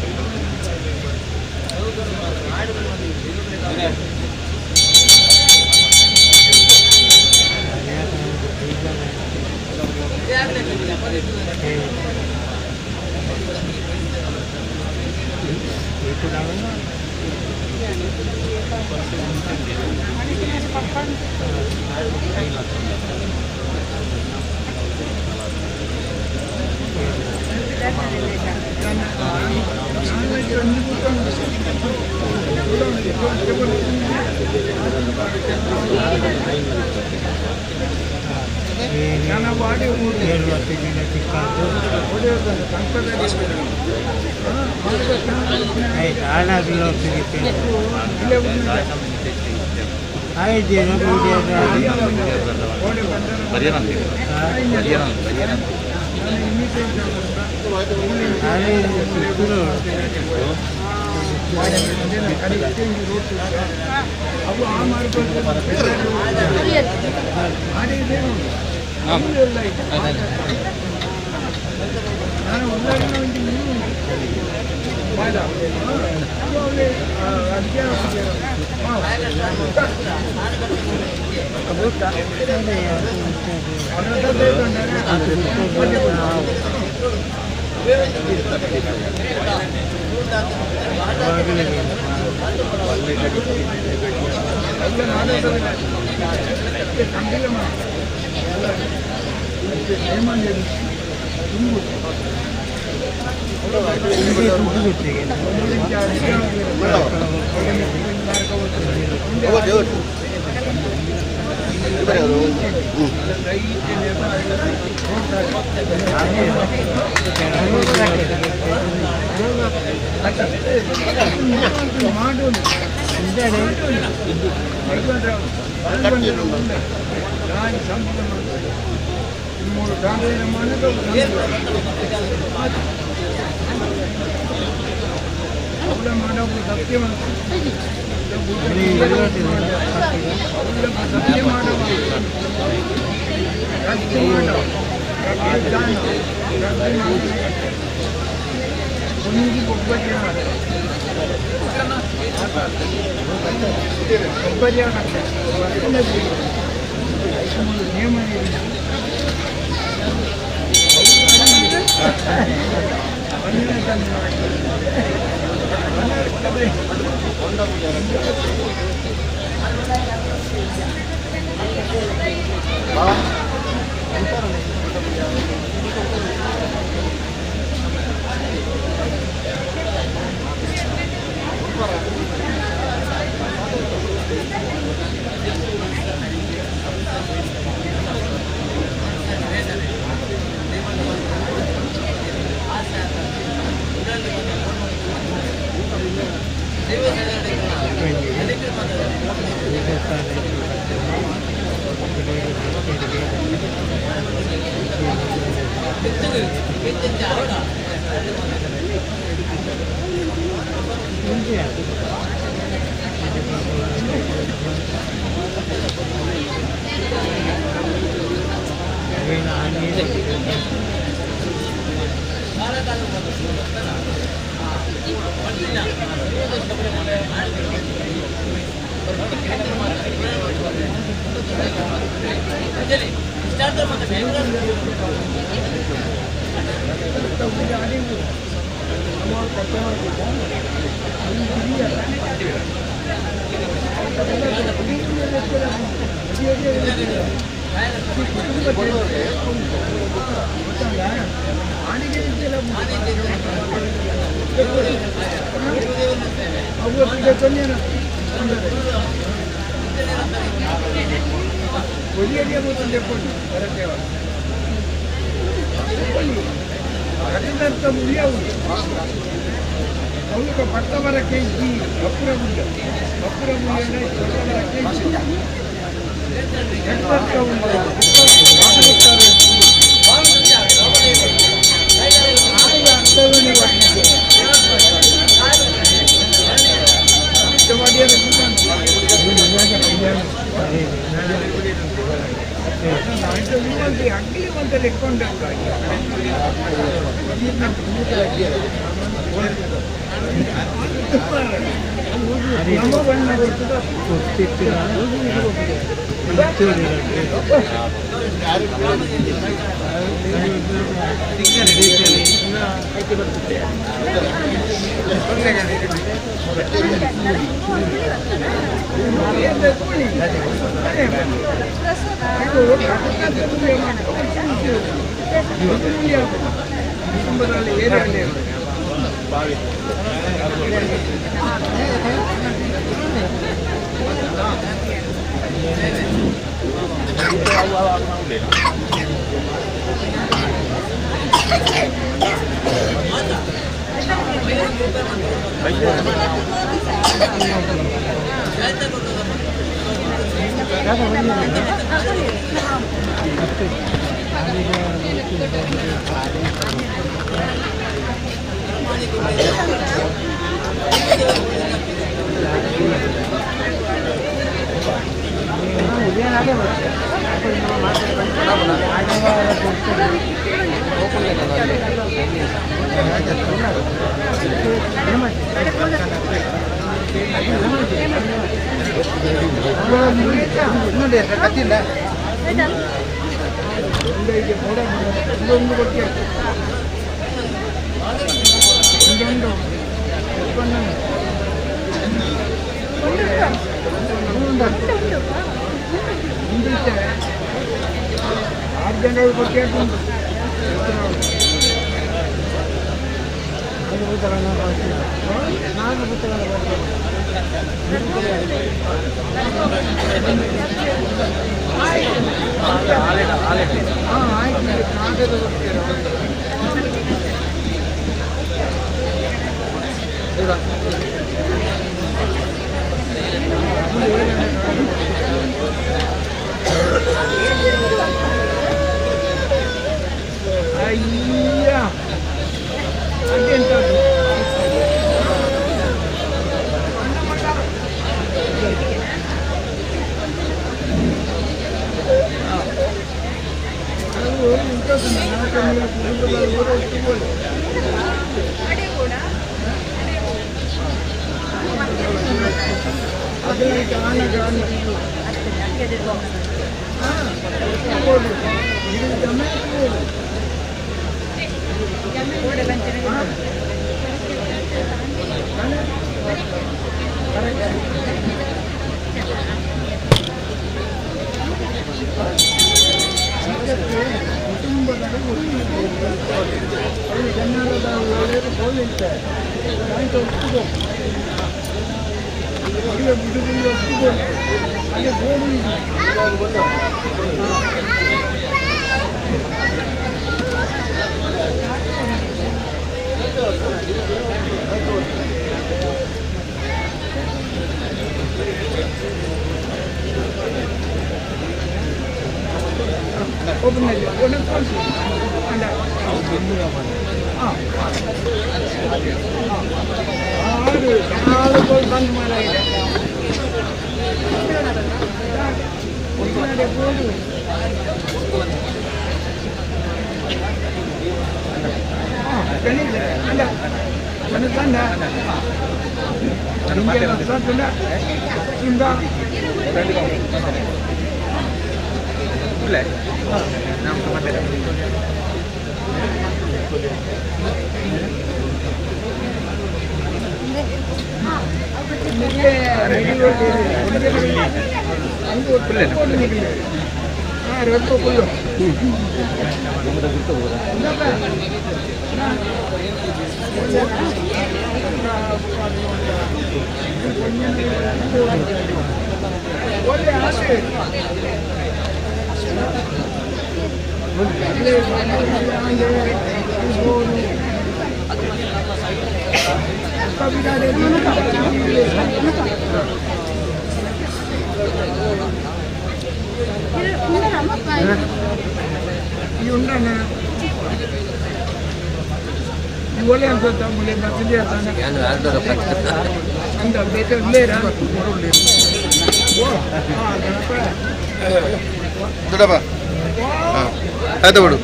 ಆಯ್ತಾ ಬಿಡು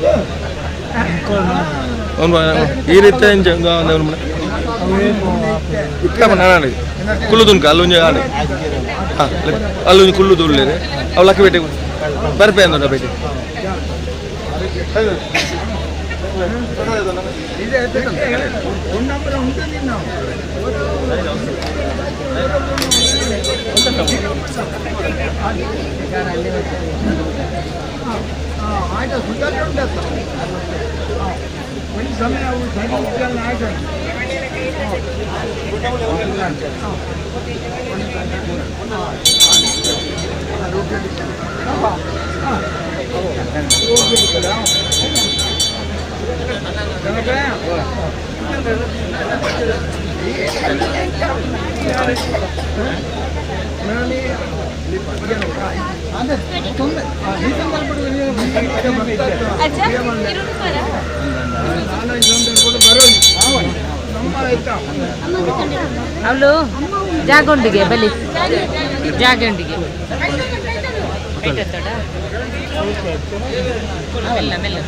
ಈ ರೀತಿ ಕುಳ್ಳುದುನ್ಕ ಅಲ್ಲೊಂಜಿ ಆನೆ ಹಾಂ ಅಲ್ಲೊಂಜಿ ಕುಳ್ಳುದು ಉಳ್ಳೇರೆ ಅವು ಲಕ್ಕಪೇಟೆ ಬರ್ಪೆ ಅಂದ ಪೇಟೆ ಅವಳು ಜಾಗೊಂಡಿಗೆ ಬಲಿ ಜಾಗೊಂಡಿಗೆ ಮೆಲ್ಲ ಮೆಲ್ಲ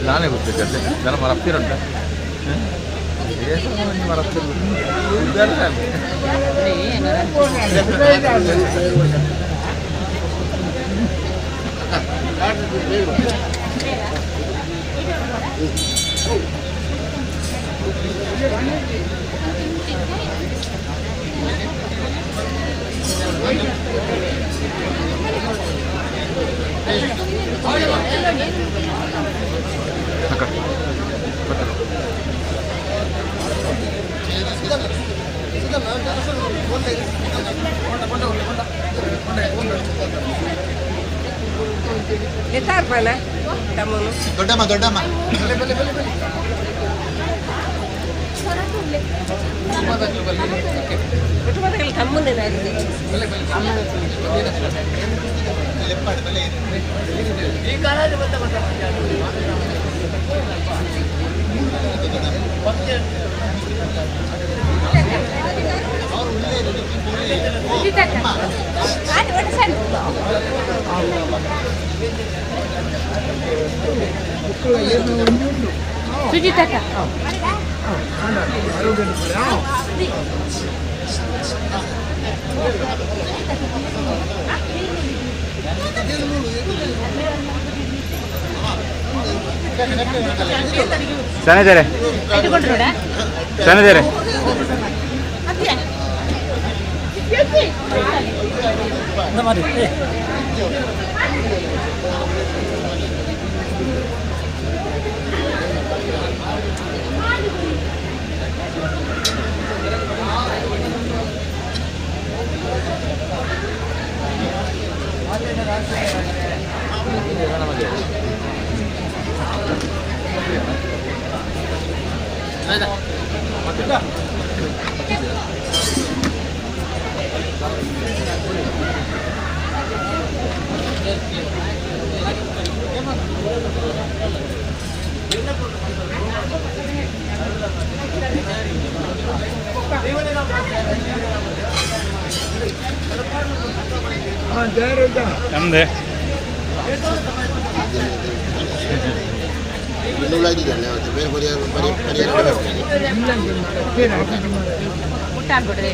ನಾನೇ ಗೊತ್ತಿದ್ದೆ ಜನ ಮರಪ್ತಿರಂಟ ಎತ್ತಾರ್ಪಲ್ಲ. ದೊಡ್ಡಮ್ಮ ದೊಡ್ಡಮ್ಮ ಸುಜಿತಕ್ಕ ಸನಜರೆ ಸನಜರೆ ನಮ್ದೆ ಊಟ ಆಗ್ಬಿಡ್ರಿ.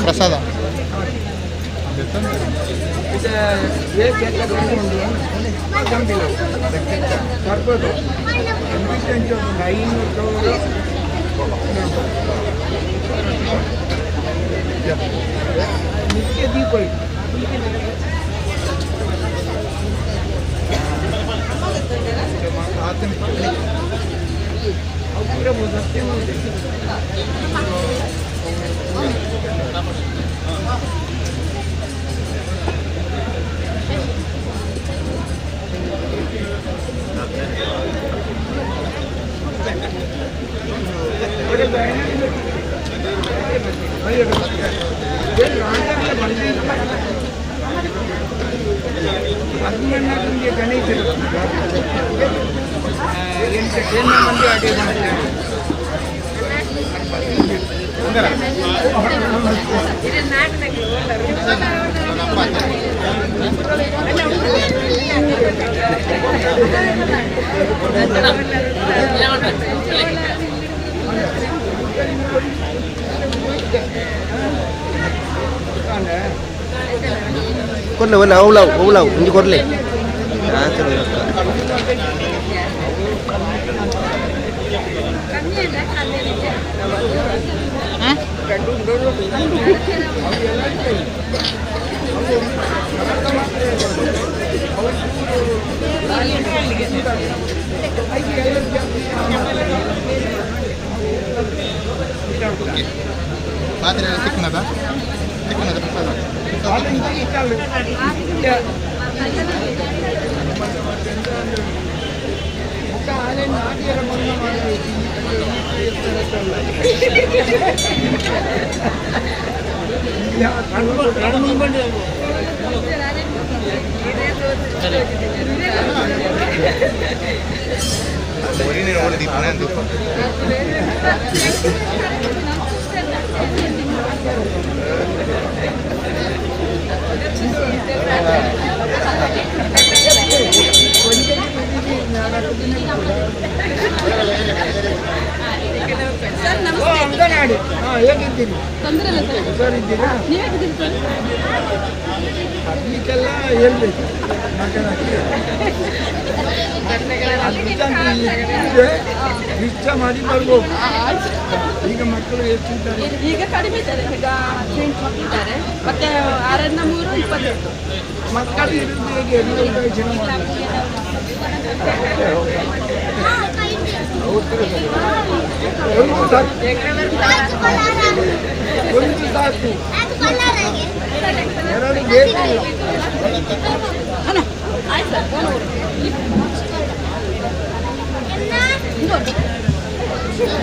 ಪ್ರಸಾದ ಕೊರ್ಲೆ ಒಲ್ಲ ಅವಳವು ಅವಳವು ಇಂಜಿ ಕೊರ್ಲೆ ಪಾತ್ರೆ ತಿಕ್ಕನದ ತಿಕ್ಕನದ ಪ್ರಸಾದ. ಹೇಗಿದ್ದೀರಿ? ಹುಷಾರಿದ್ದೀರಾ? ಪಬ್ಲಿಕ್ಕೆಲ್ಲ ಹೇಳ್ಬೇಕು ಇಷ್ಟ ಮಾಡಿ ಬರ್ಬೋದು. ಈಗ ಮಕ್ಕಳು ಎಷ್ಟಿದ್ದಾರೆ? ಈಗ ಕಡಿಮೆ ಇದ್ದಾರೆ, ಈಗ 18 ಮಕ್ಕಳಿದ್ದಾರೆ. ಮತ್ತೆ 6 3 28 ಮಕ್ಕಳು ಇರುವುದು ಹೇಗೆ? ಎಲ್ಲರೂ ಜನ ಒಂದು ಸಾಕು, ಒಂದು ಸಾಕು, ಎರಡು ಬೇಕಿಲ್ಲ.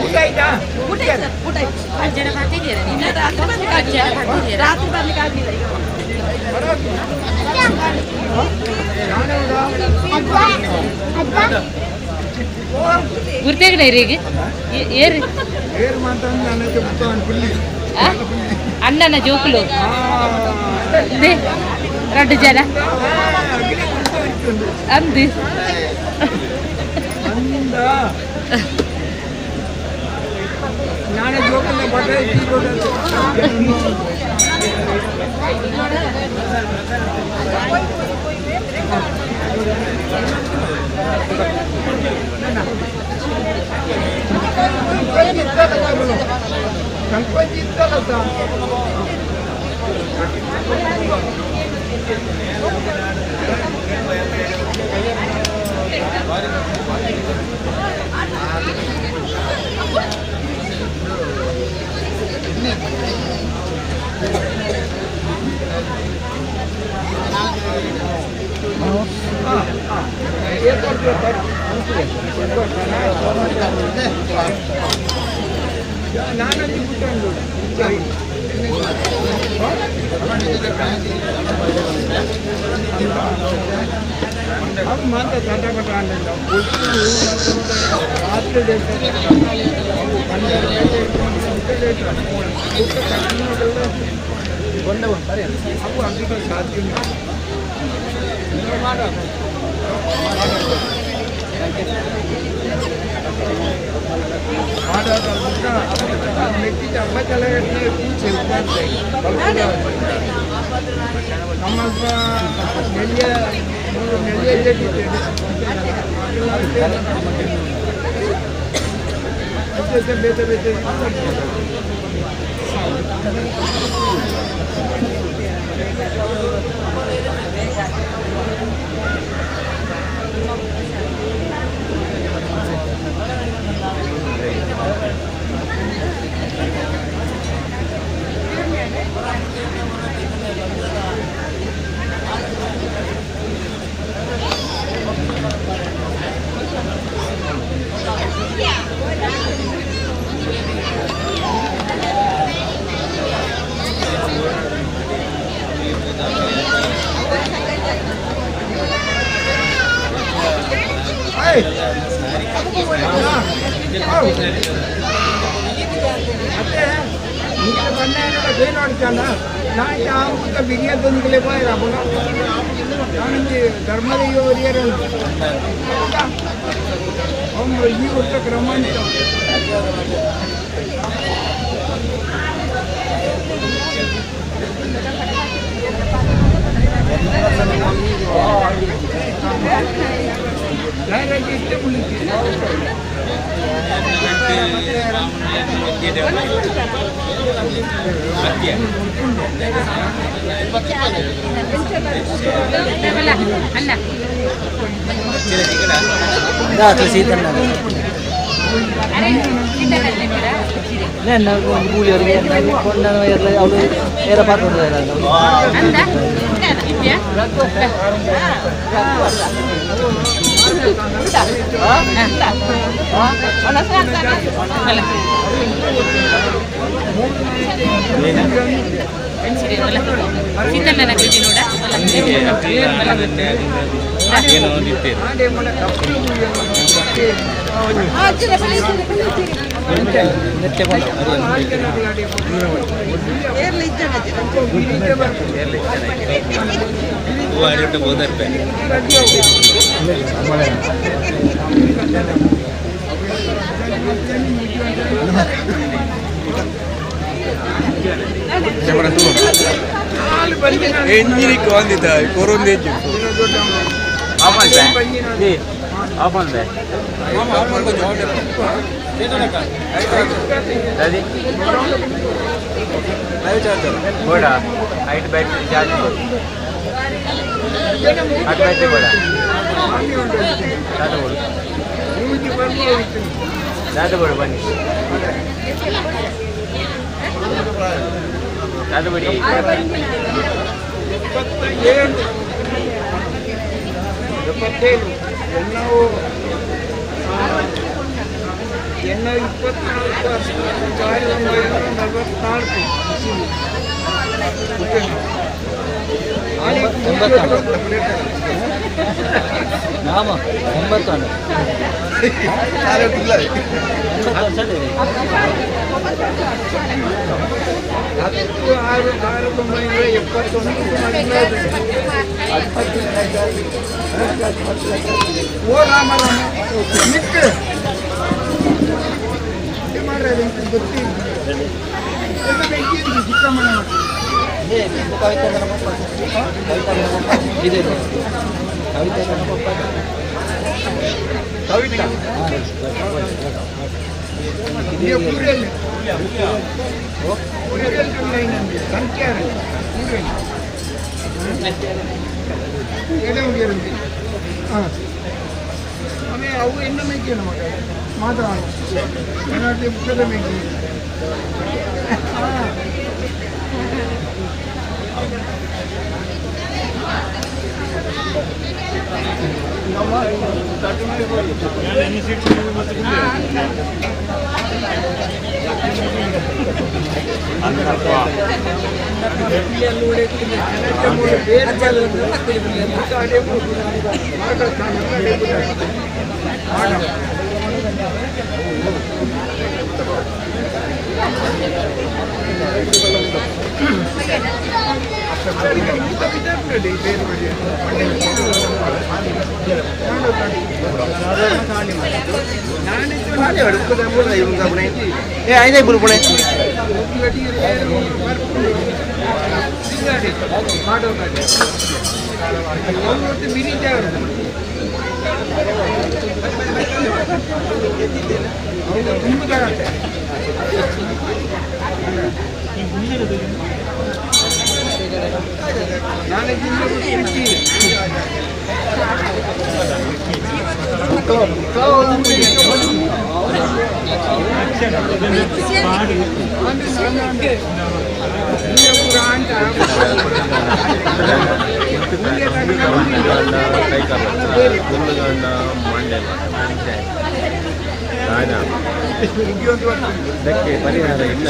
ಊಟ ಆಯ್ತಾ? ಊಟ ಊಟ ರಾತ್ರಿ ಬರ್ಲಿಕ್ಕೆ ಆಗಲಿಲ್ಲ. ಗುರ್ತೇಗಡ ಏರು ಅಣ್ಣನ ಜೋಕುಲು ರಡ್ಡು ಜನ ಅಂದು ನಾನೇ ಜೋಕುಲ ಎಂಜಿನಿಕ್ ಬಂದಿದ್ದ ಕೊರೊಂದು ಪರಿಹಾರ ಇಲ್ಲ.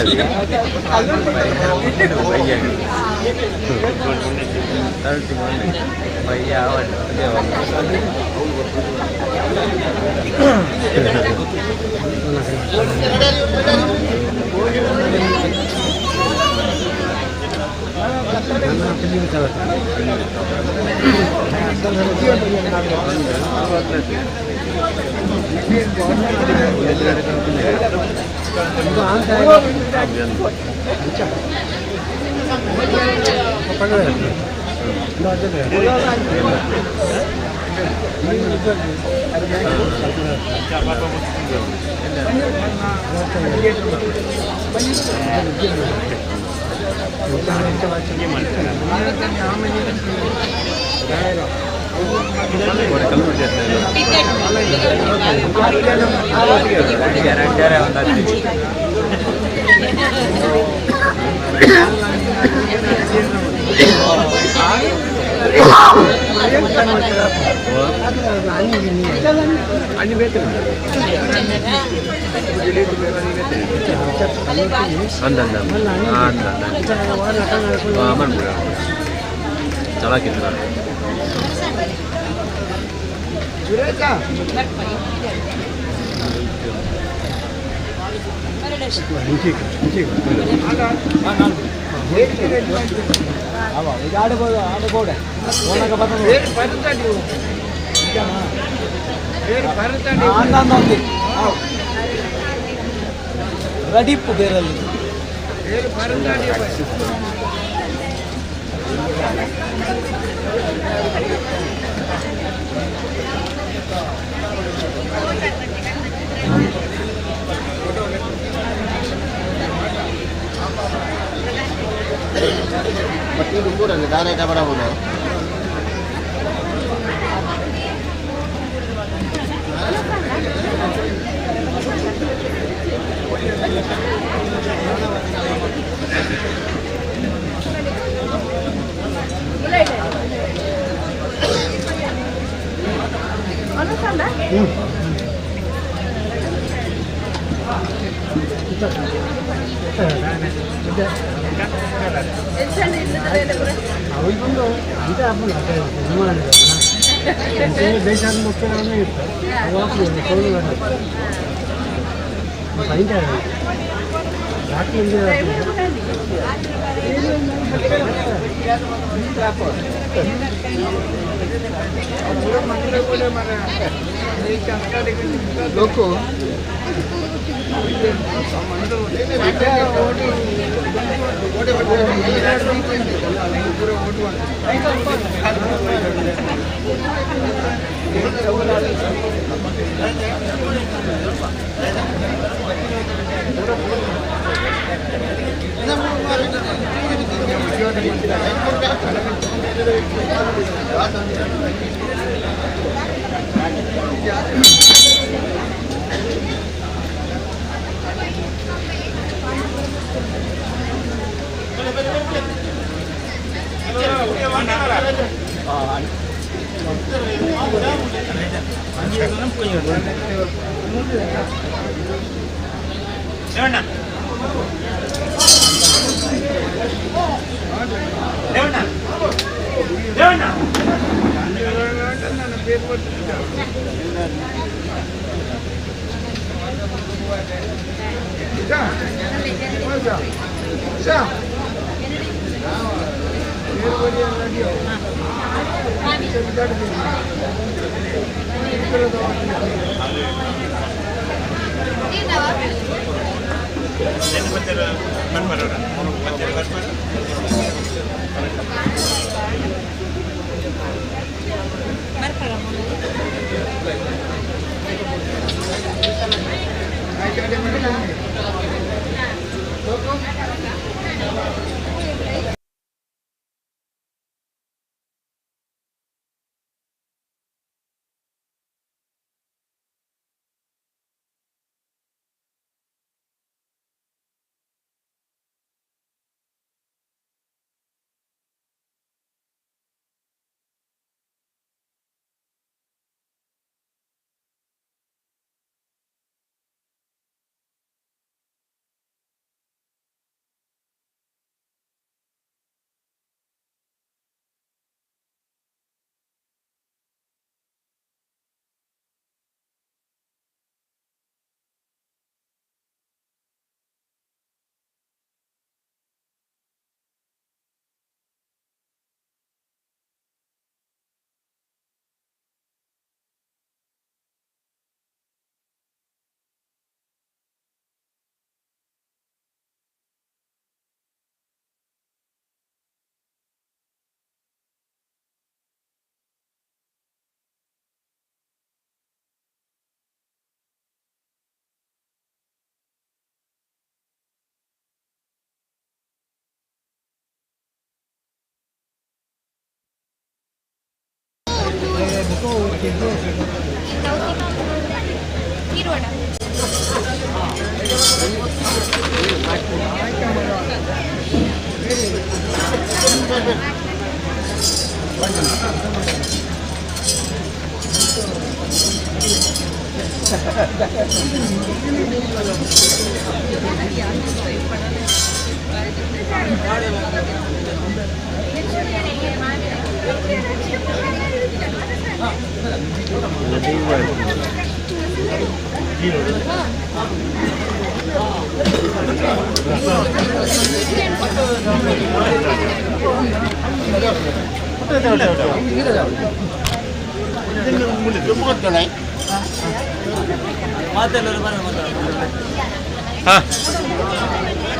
ರಡಿಪ್ಪು ಬೇರಲ್ಲಿ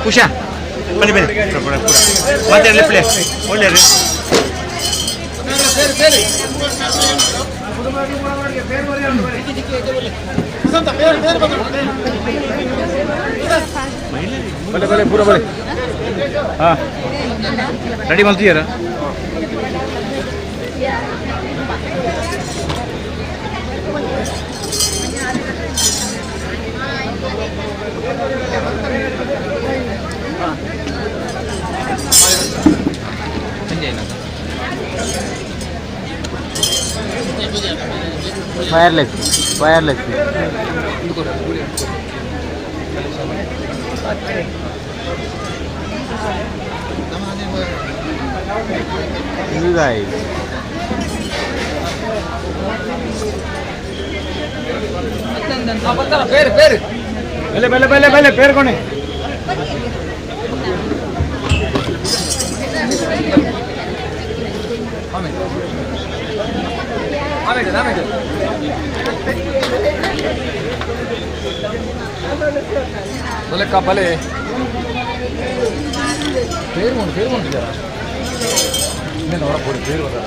ಉಷಾ ಬನ್ನಿ ಬನ್ನಿ ಮಾತಾಡಲಿ ಪ್ಲೇ ಒಳ್ಳೆ ಬಲೆ ಬಲೆ ಪೂರ ಬಲೆ ಹಾಂ ರೆಡಿ ಮಾಡ್ತೀಯಾರ ವೈರ್ಲೆಸ್ ವೈರ್ಲೆಸ್ പേര് പേര് ಬೆಲೆ ಬೆಲೆ ಬೆಲೆ ಬೆಲೆ ಪೇರ್ಕೊಣೆ ಆಮೇಲೆ ಆಮೇಲೆ ಬಲೆಕ್ಕ ಬಲೆ പേര് കൊണ്ട് പേര് കൊണ്ടില്ല ಇನ್ನೇನು ಹೊರ ಪೋಡಿ പേര് ಬರ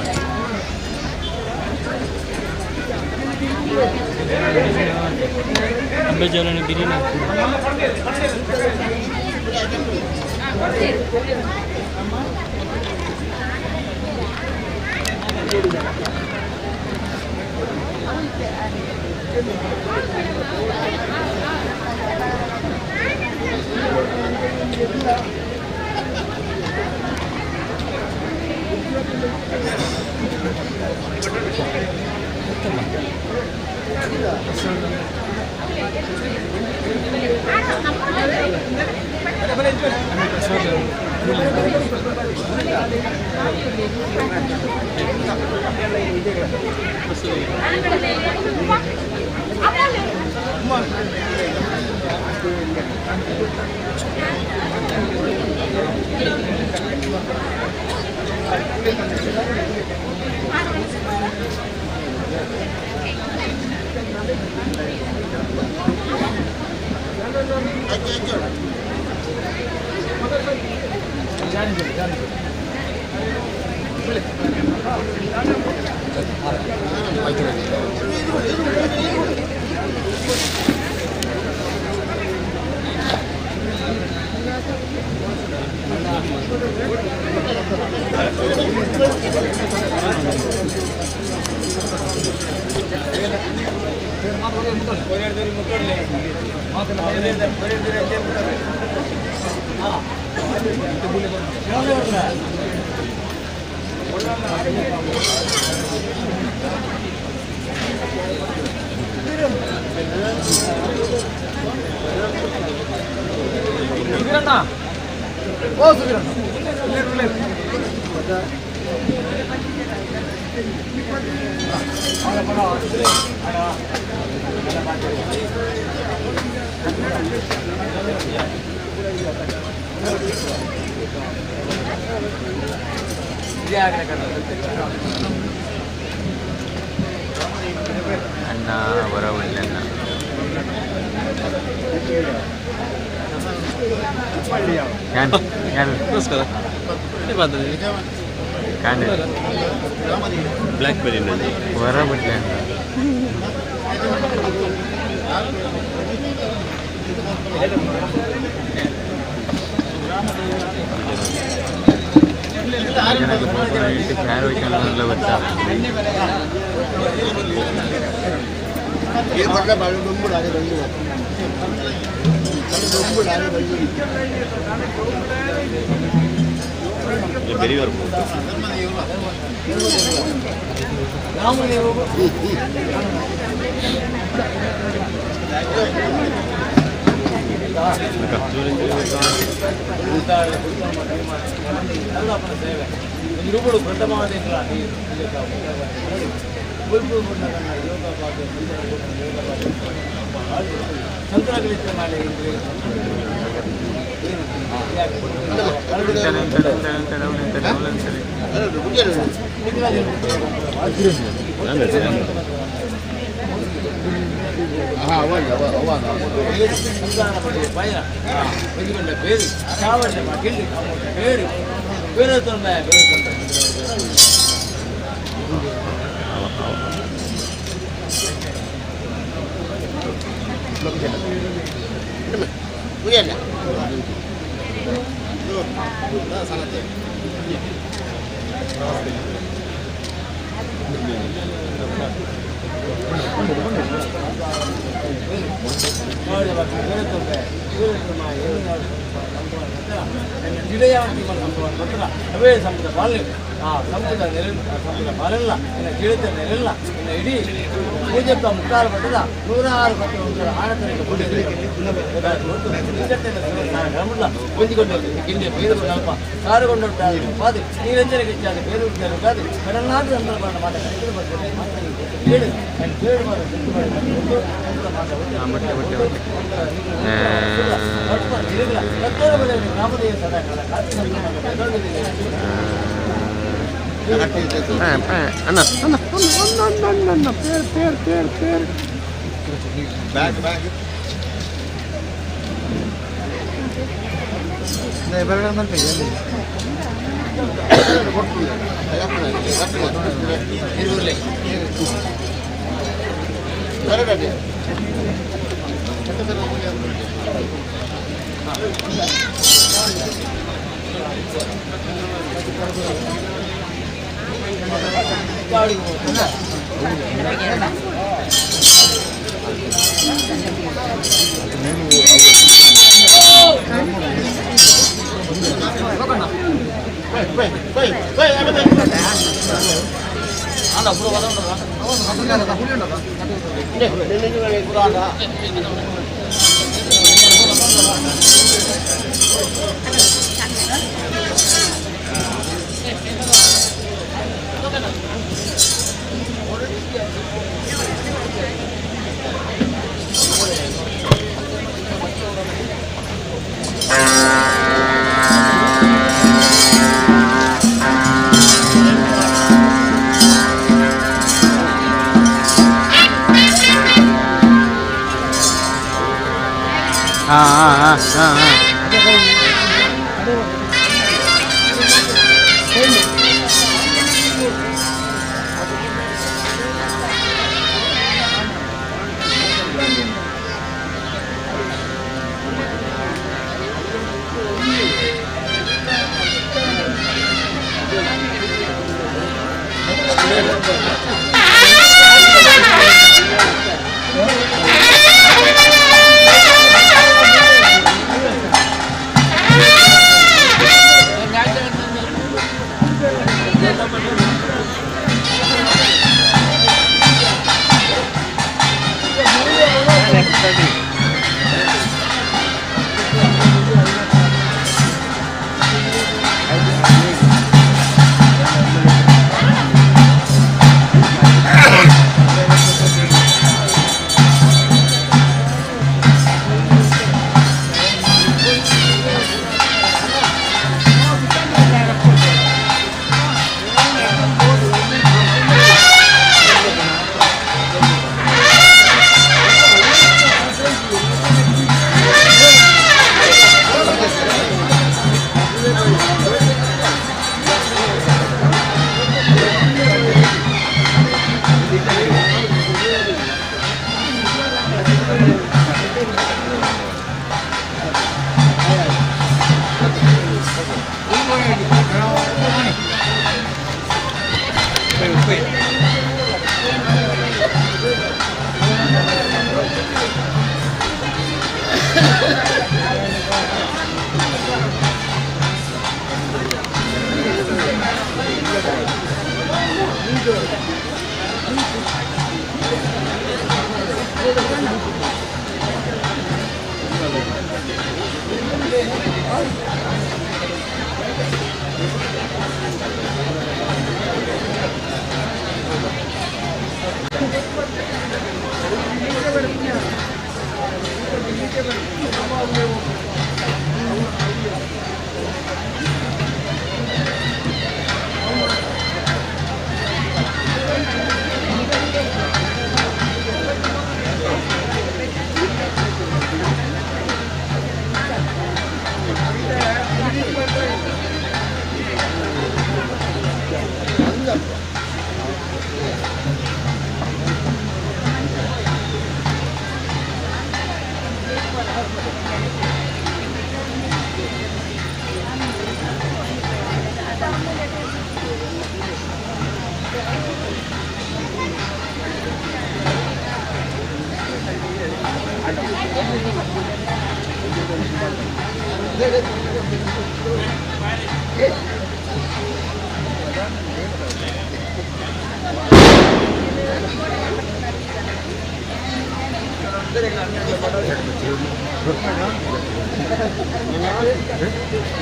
ಅಂಬೇಜಾಲನ ಬಿರಿಯಾನಿ ಅಣ್ಣ ಬರವಲ್ಲ ಅಣ್ಣ ಯಾರು ಯಾರು ನಮಸ್ಕಾರ ಕಾಂಡೆ ಬ್ಲ್ಯಾಕ್ ಬೆರಿ ಬರಬಿಡ್ಲ ಅಣ್ಣ ಜನಕ್ಕೆ ಕ್ಯಾರು ವೈಕಲ್ಲ ಬರ್ತಾರೆ. ಬೆರಿ ಬರ್ಬೋದು.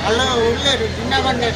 ಅಲ್ಲ ಒಳ್ಳೆ ಚಿನ್ನ ಬಂಡೆ.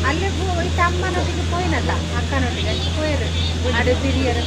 ಅಲ್ಲೇ ಹೋಯ್ತು ಅಮ್ಮನೊಟ್ಟಿಗೆ ಪೋಯಿನಲ್ಲ ಅಕ್ಕನೊಟ್ಟಿಗೆ ಪೋಯರು ಅಡೆ ತಿರಿಯರ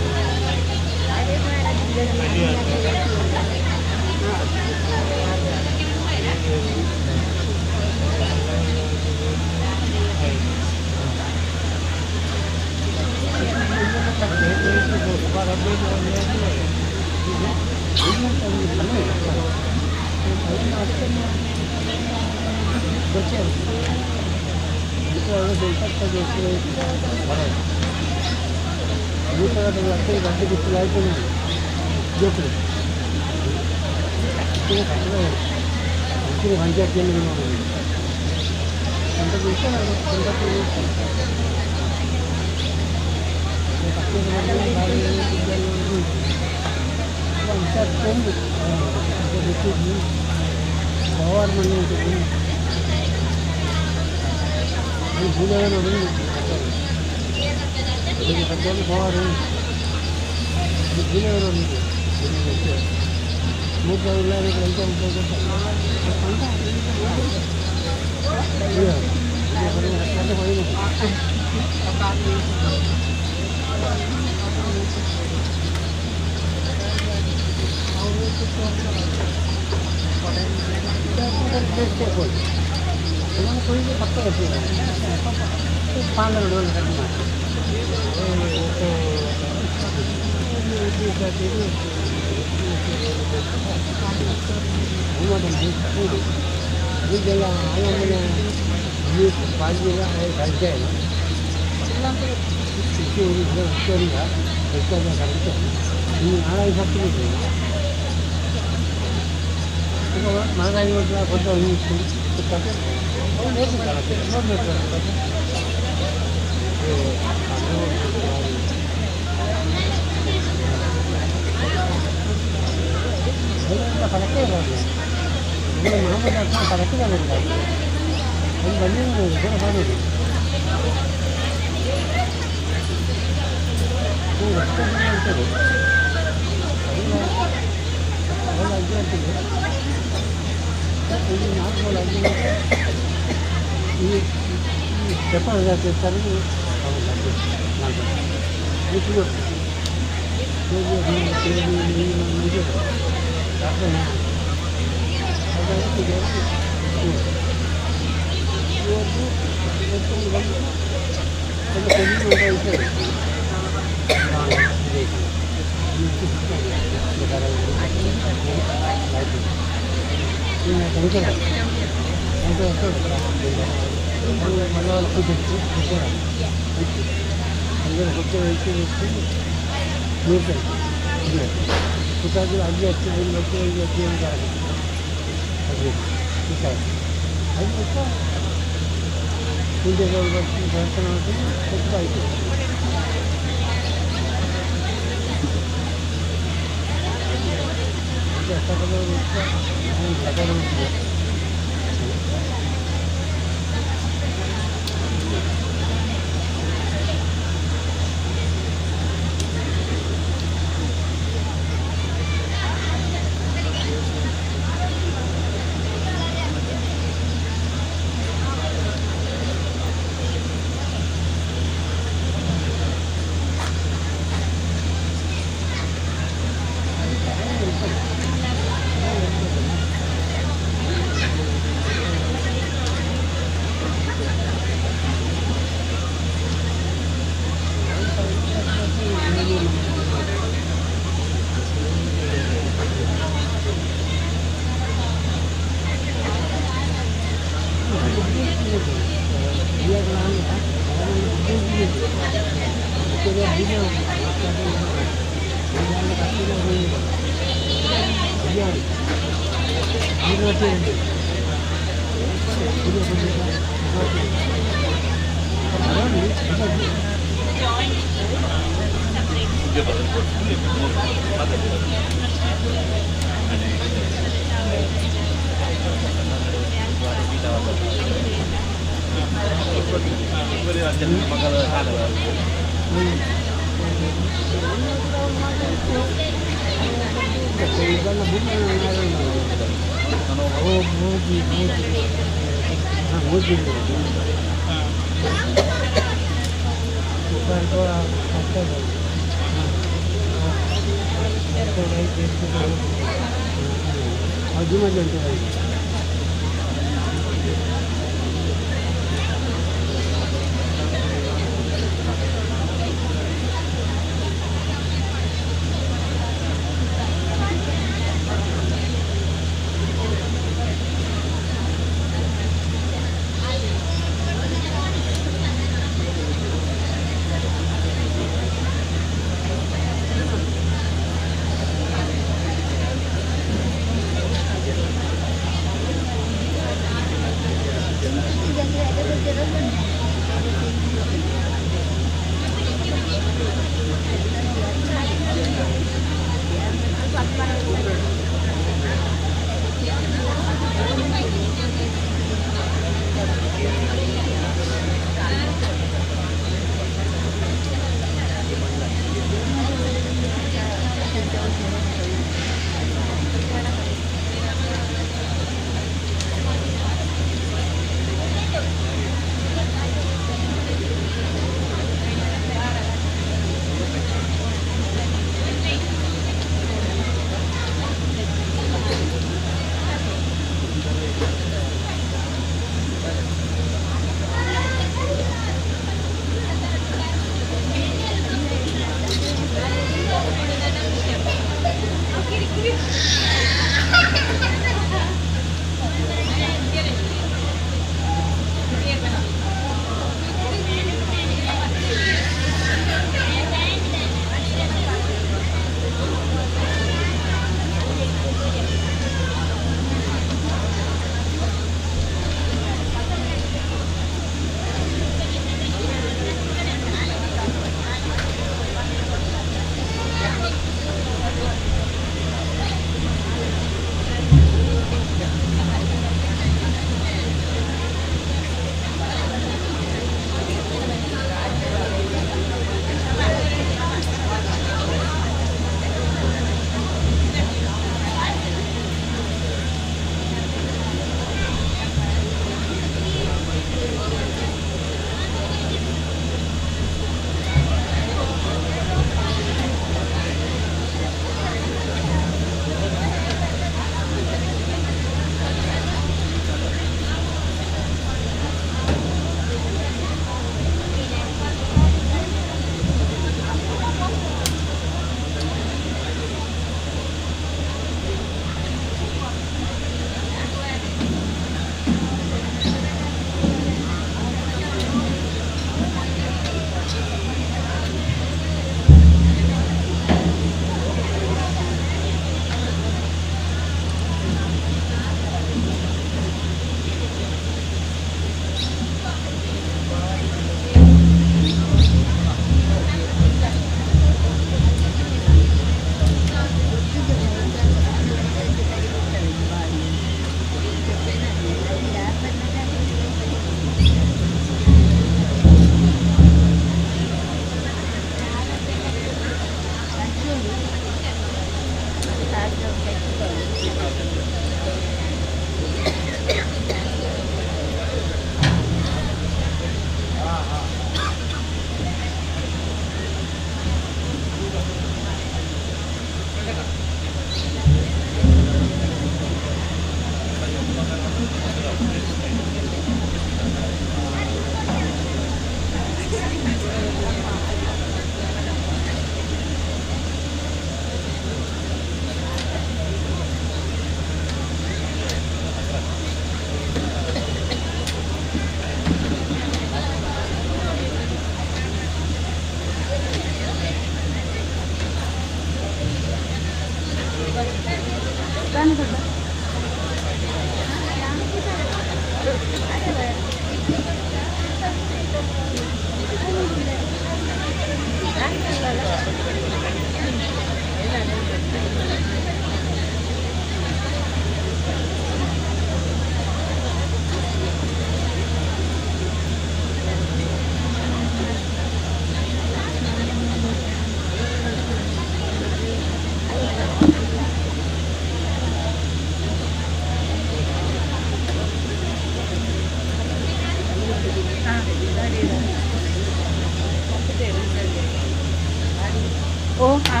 ಓ ಹಾಂ.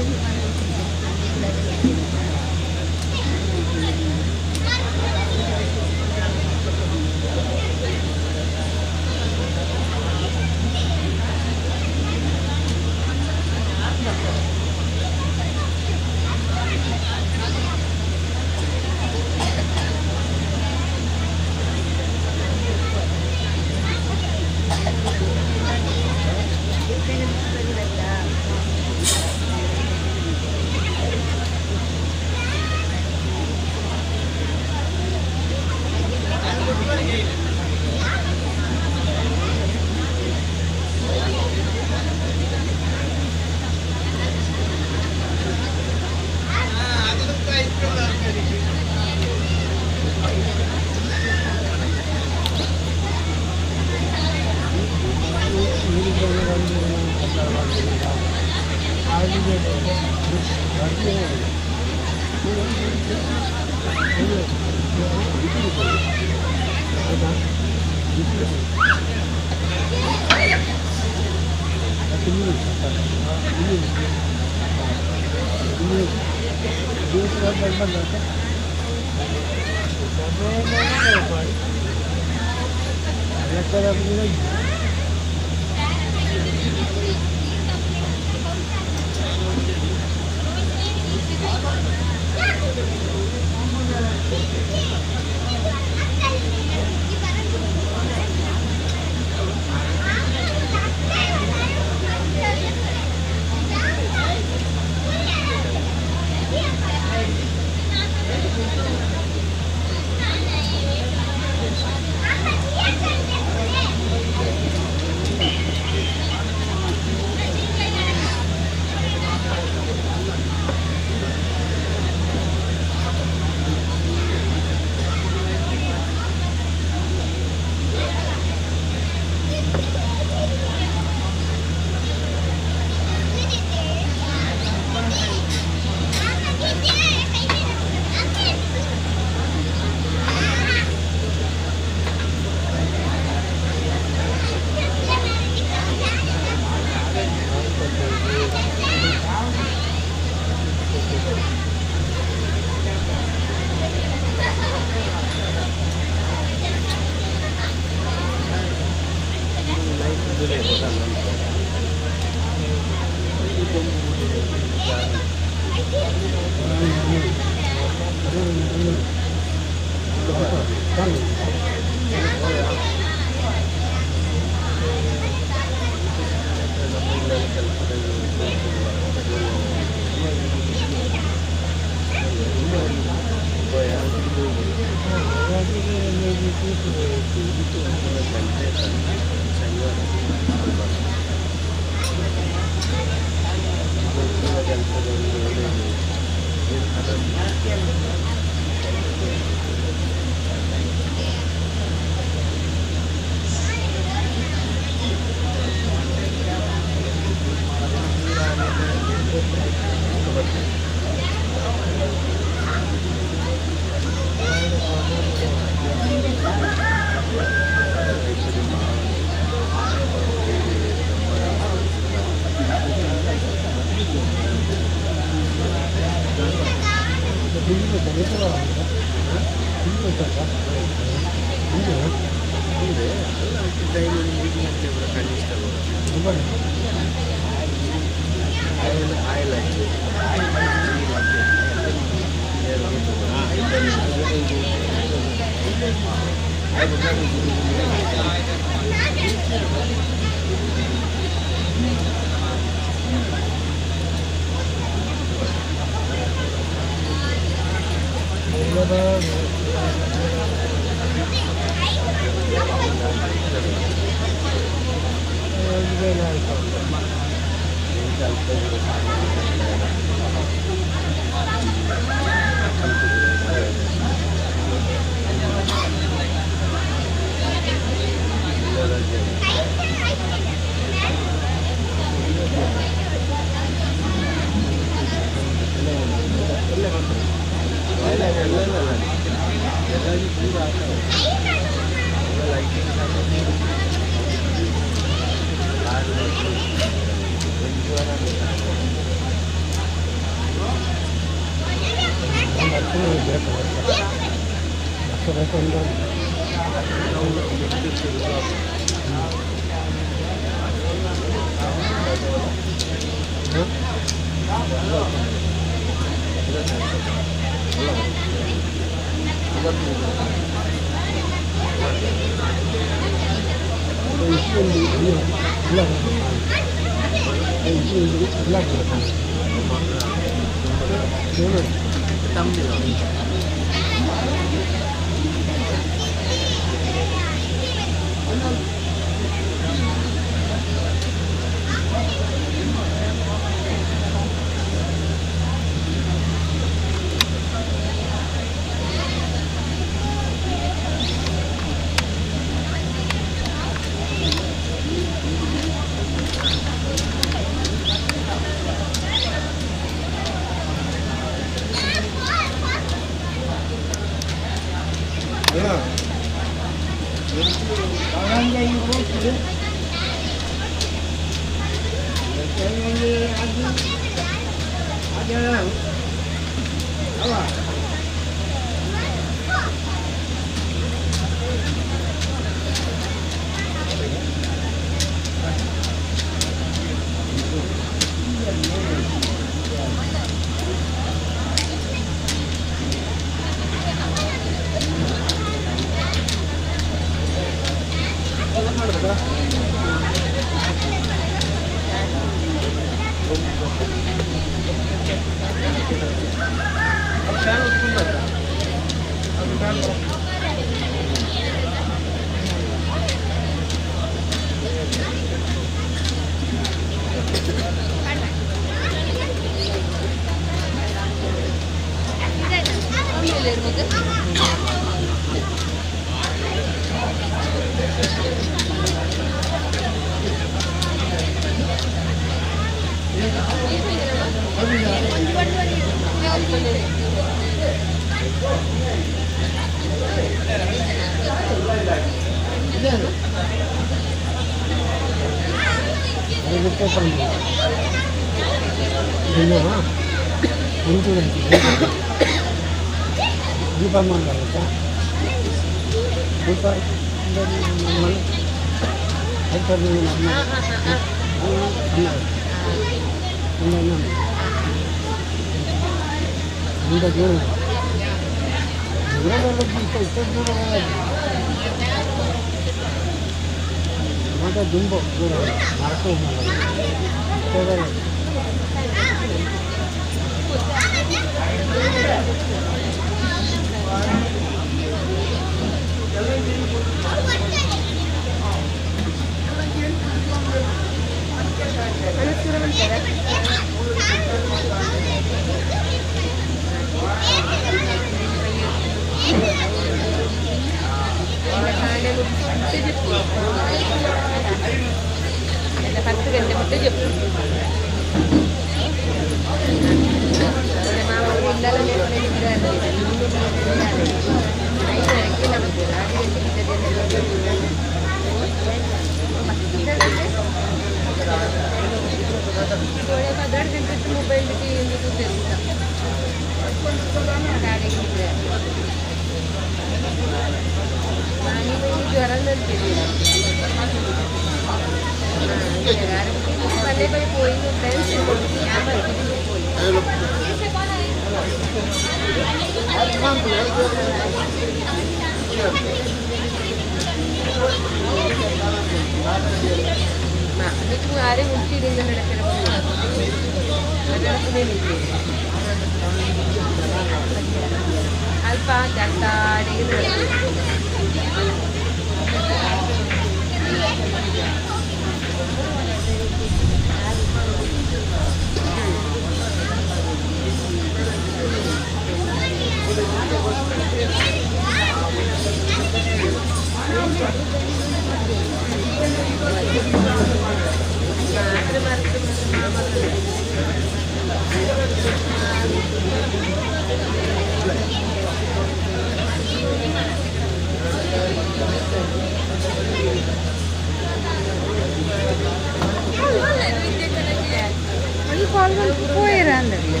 ಅಲ್ಲಿ ಕಾಲ್ ಪೋಯರ ಅಂದರ್ಲಿ.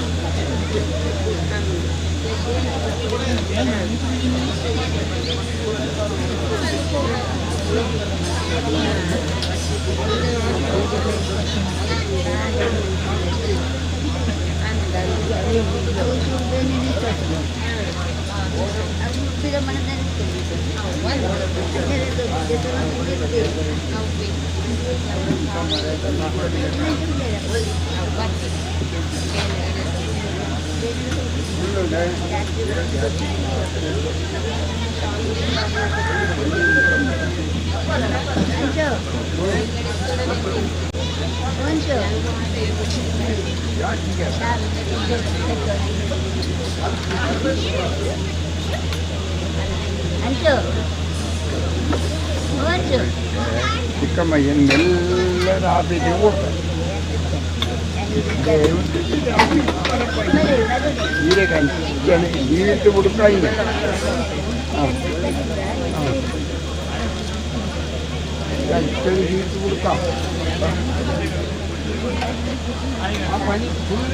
ಚಿಕ್ಕಮ್ಮ ಎಲ್ಲರ ಆಫೀಸಿಗೆ ಹೋಗ್ತಾರೆ. ಹೀರೆಕಾಯಿ ನೀರಿಟ್ಟು ಹುಡುಕ ಇಲ್ಲ. ಹಾಂ ಹೀಟು ಹುಡುಕ ಆ ಪನಿ ಫುಲ್.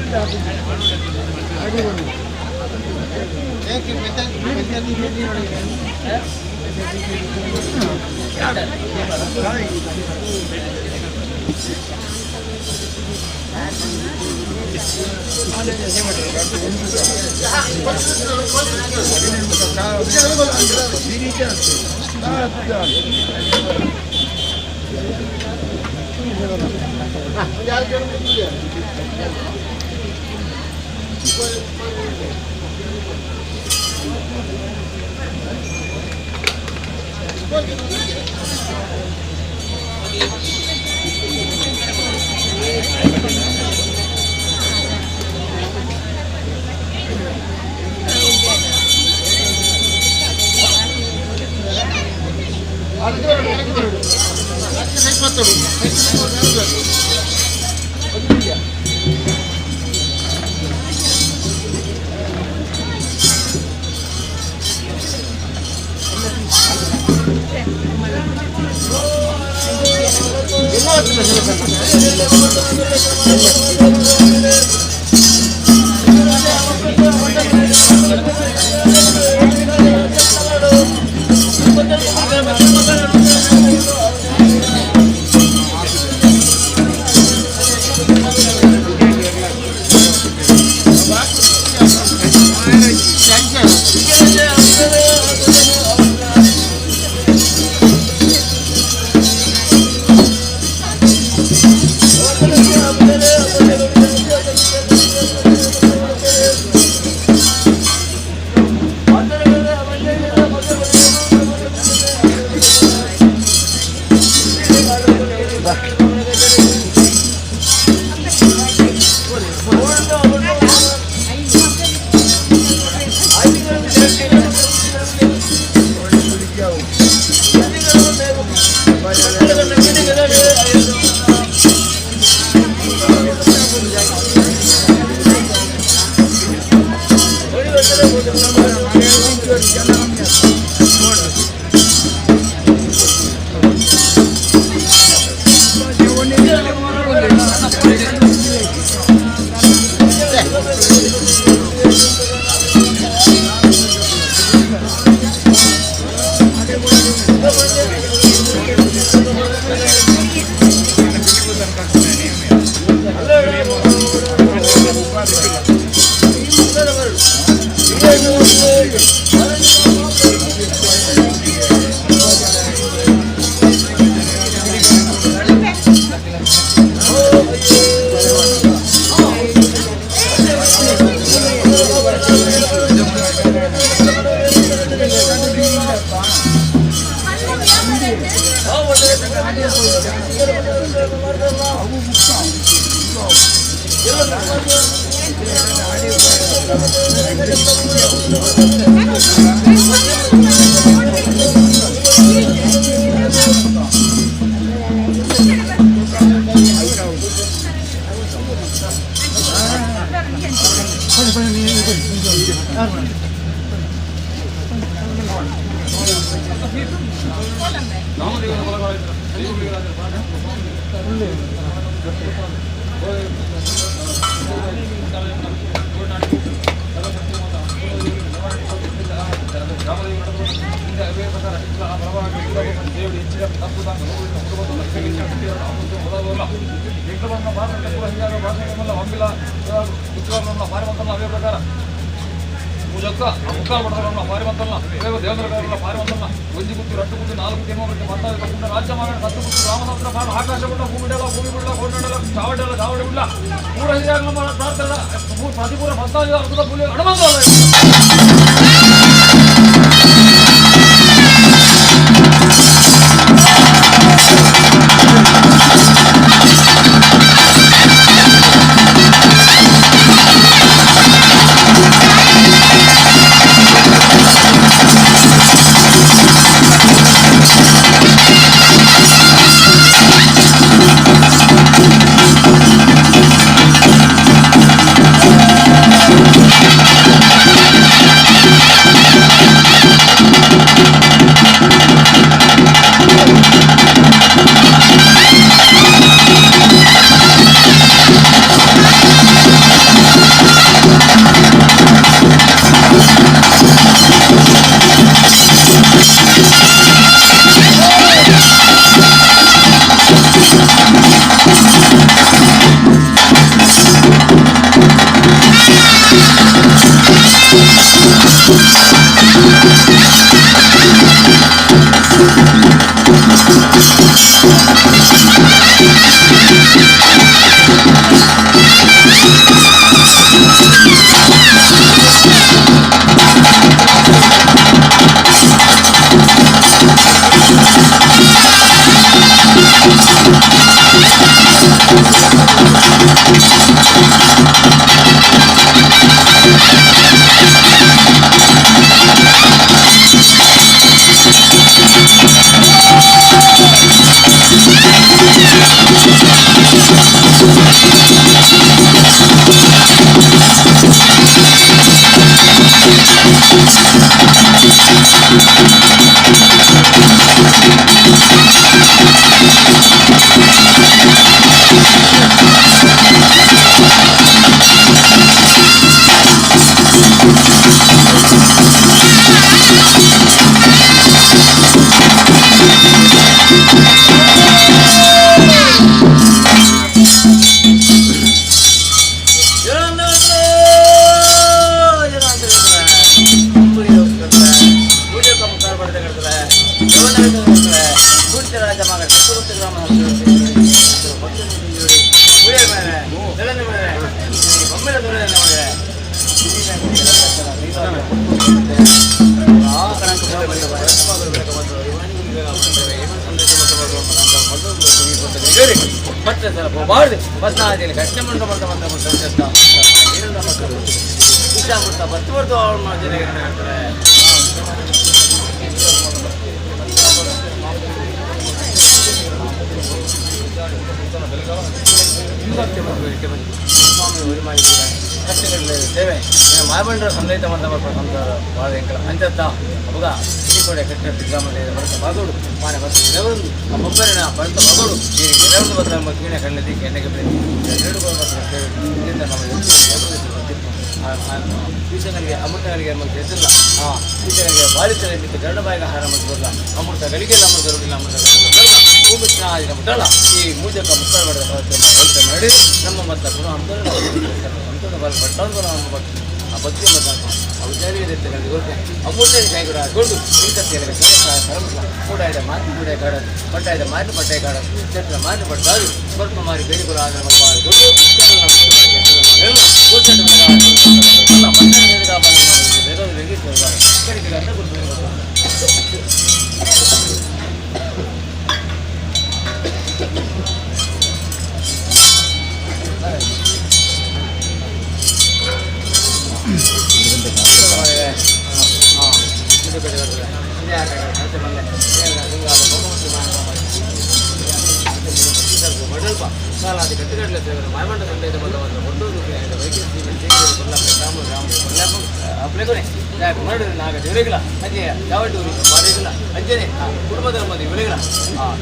ಅಂಚನೆ ಕುಟುಂಬದ ವಿಳೆಗಳ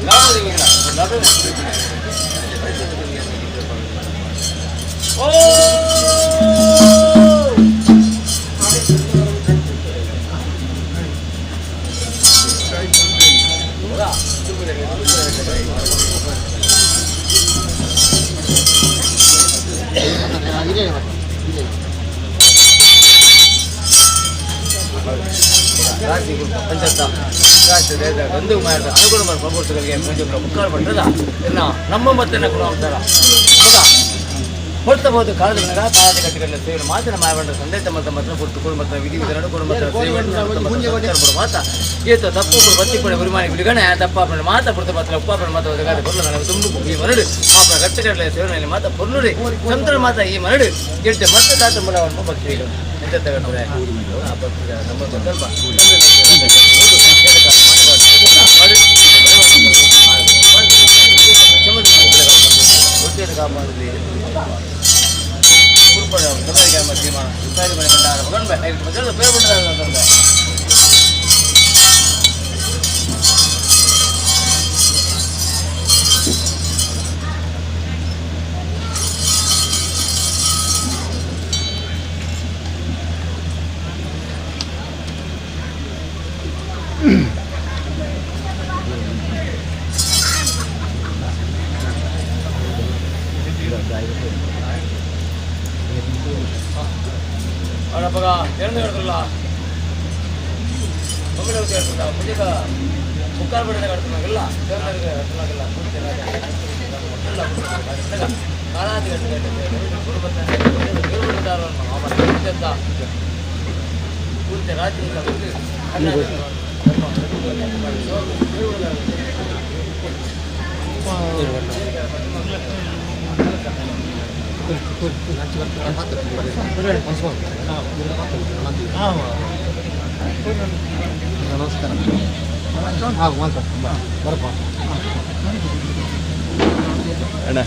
ಗ್ರಾಮದ ವಿಳೆಗಳ ಓ ರಾಜಿ ಪಂಚಾಯತ್ ರಾಜ್ಯದ ಒಂದು ಅನುಗುಣ ಪ್ರಭುತ್ವಗಳಿಗೆ ಮುಕ್ಕಾಲು ಪಟ್ಟದ ಇನ್ನು ನಮ್ಮ ಮತ್ತನ್ನ ಕೂಡ ಅಂತಾರ ಹೊರತಬಹುದು ಕಾಲದ ಕಾಲದ ಕಟ್ಟಿಗಳ ಸೇವೆ ಮಾತಿನ ಮಾಯವಂಡ ಸಂದೇಶ ಮತ ಮಾತ್ರ ಪುಟ್ಟು ಕುಡುಂಬ ವಿಧಿ ವಿಧಾನ ಕುಡುಂಬ ಸೇವೆ ಮಾತ ಏತ ತಪ್ಪು ಬತ್ತಿ ಪಡೆ ಉರಿಮಾನಿ ಬಿಡುಗಣೆ ತಪ್ಪ ಮಾತ ಪುರ್ತ ಮಾತ್ರ ಉಪ್ಪಾಪಣ ಮಾತ ಒದಗಾದ ಬರಲು ನನಗೆ ತುಂಬ ಈ ಮರಡು ಆಪನ ಕಟ್ಟುಗಡಲೆ ಸೇವನೆಯಲ್ಲಿ ಮಾತ ಪೊರ್ನುಡಿ ಸಂತರ ಮಾತ ಈ ಮರಡು ಎಡ್ಡೆ ಮತ್ತೆ ತಾತ ಮೂಲವನ್ನು ಭಕ್ತಿಗಳು ಎಂತ ತಗೊಂಡ್ರೆ ಆ ಭಕ್ತಿಗಳ ನಮ್ಮ ಸ್ವಲ್ಪ ನಮಸ್ಕಾರ. ಹಾಂ ಬರಪ್ಪ ಅಣ್ಣ.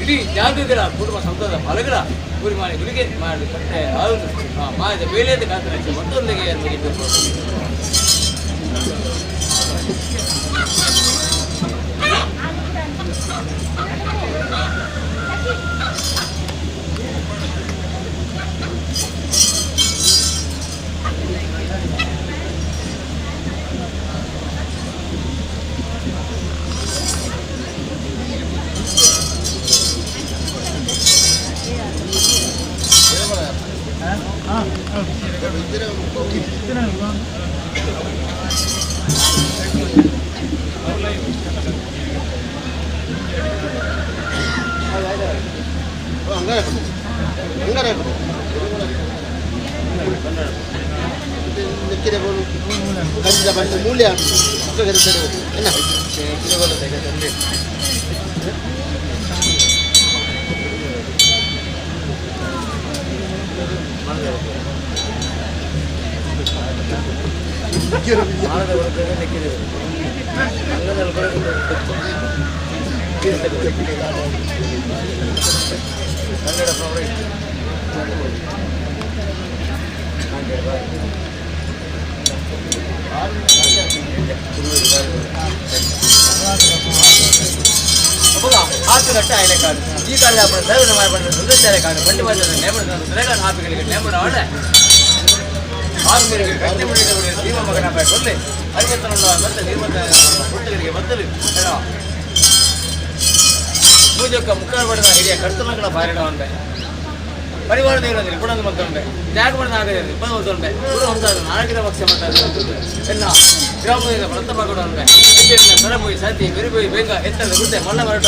ಇಡೀ ಜಾಗಗಳ ಕುಟುಂಬ ಸಂತದ ಫಲಗಳ ಗುರಿ ಮಾಡಿ ಗುರಿಗೆ ಮಾಡಿ ಕಟ್ಟೆ ಮಾಯದ ಬೇಳೆದ ಕಾತರ ಮತ್ತೊಂದಿಗೆ ಪರಿವಾರ ದೇವರಲ್ಲಿ ಗುಣದ ಮತ್ತೊಂಡೆ ಜಾಗಮಣ ಆಗದೆ ಇಪ್ಪತ್ತೊಂದೆ ಗುರು ಹೊಂದಾದ ನಾಲ್ಕರ ಪಕ್ಷ ಎಲ್ಲ ಗ್ರಾಮದಿಂದ ಪ್ರಥಮ ಗುಣ ಸರಪೋಯಿ ಸತಿ ಬೆರಿಪೋಯಿ ಬೇಗ ಎತ್ತದ ಗುಡ್ಡೆ ಮಲ್ಲ ಮರಟ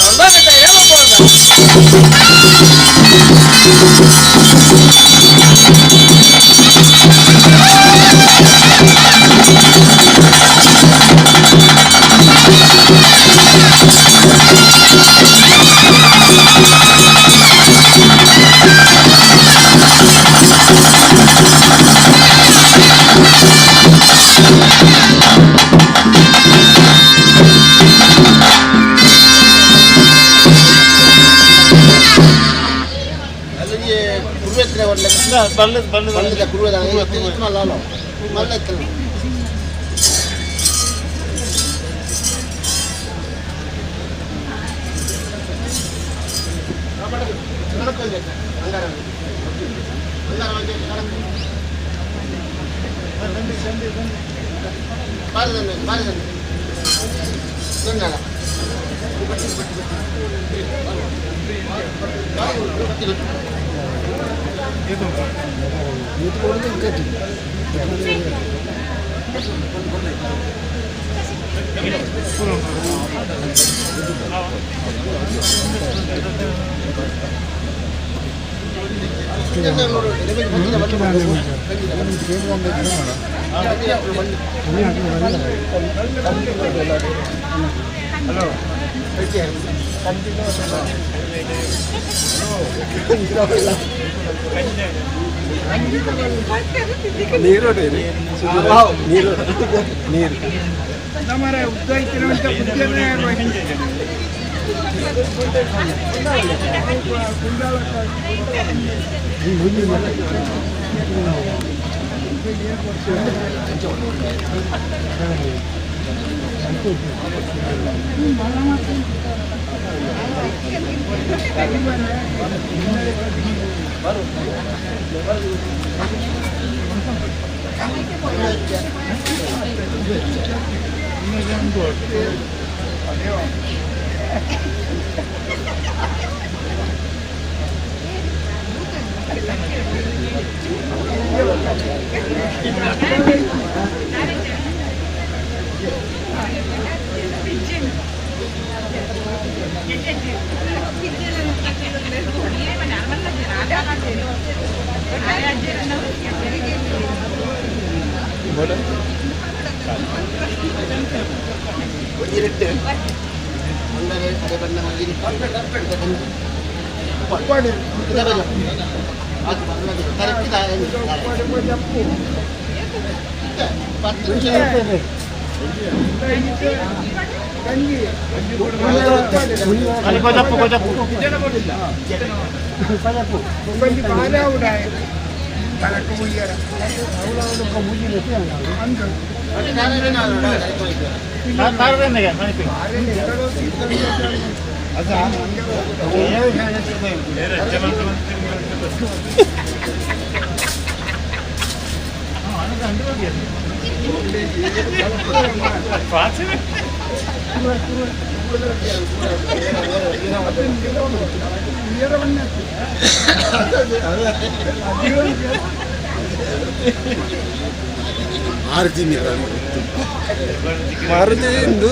ಮಾರುತಿ ಇಂದು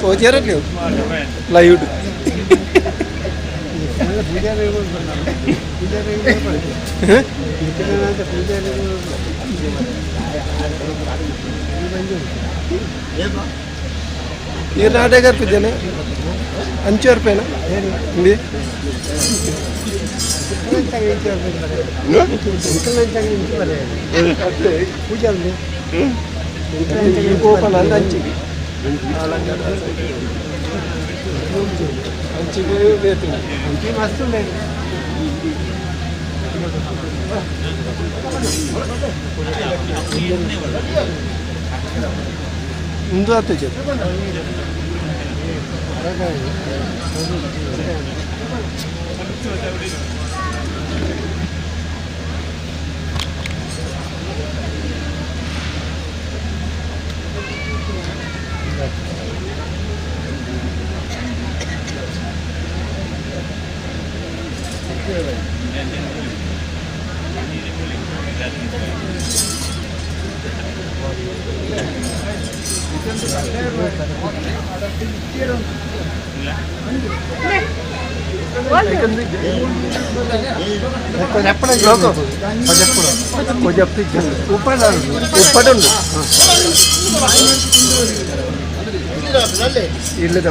ತೋಜಾರಲ್ಲ ಪ್ಲೈವುಡ್. ಈ ನಾಟಕ ಇದ್ದೇನೆ ಅಂಚು ರೂಪಾಯಿನ ಓಪನ್ ಅಂದ ಅಂಚಿಗೆ ಅಂಚಿಗೆ ಬೇಕು ಅಂಚಿ ಮಸ್ತ್ ಉಂಟು. ಮುಂದೆ ಆತ ಉಪ್ಪಟುಂಡು ಇಲ್ಲದ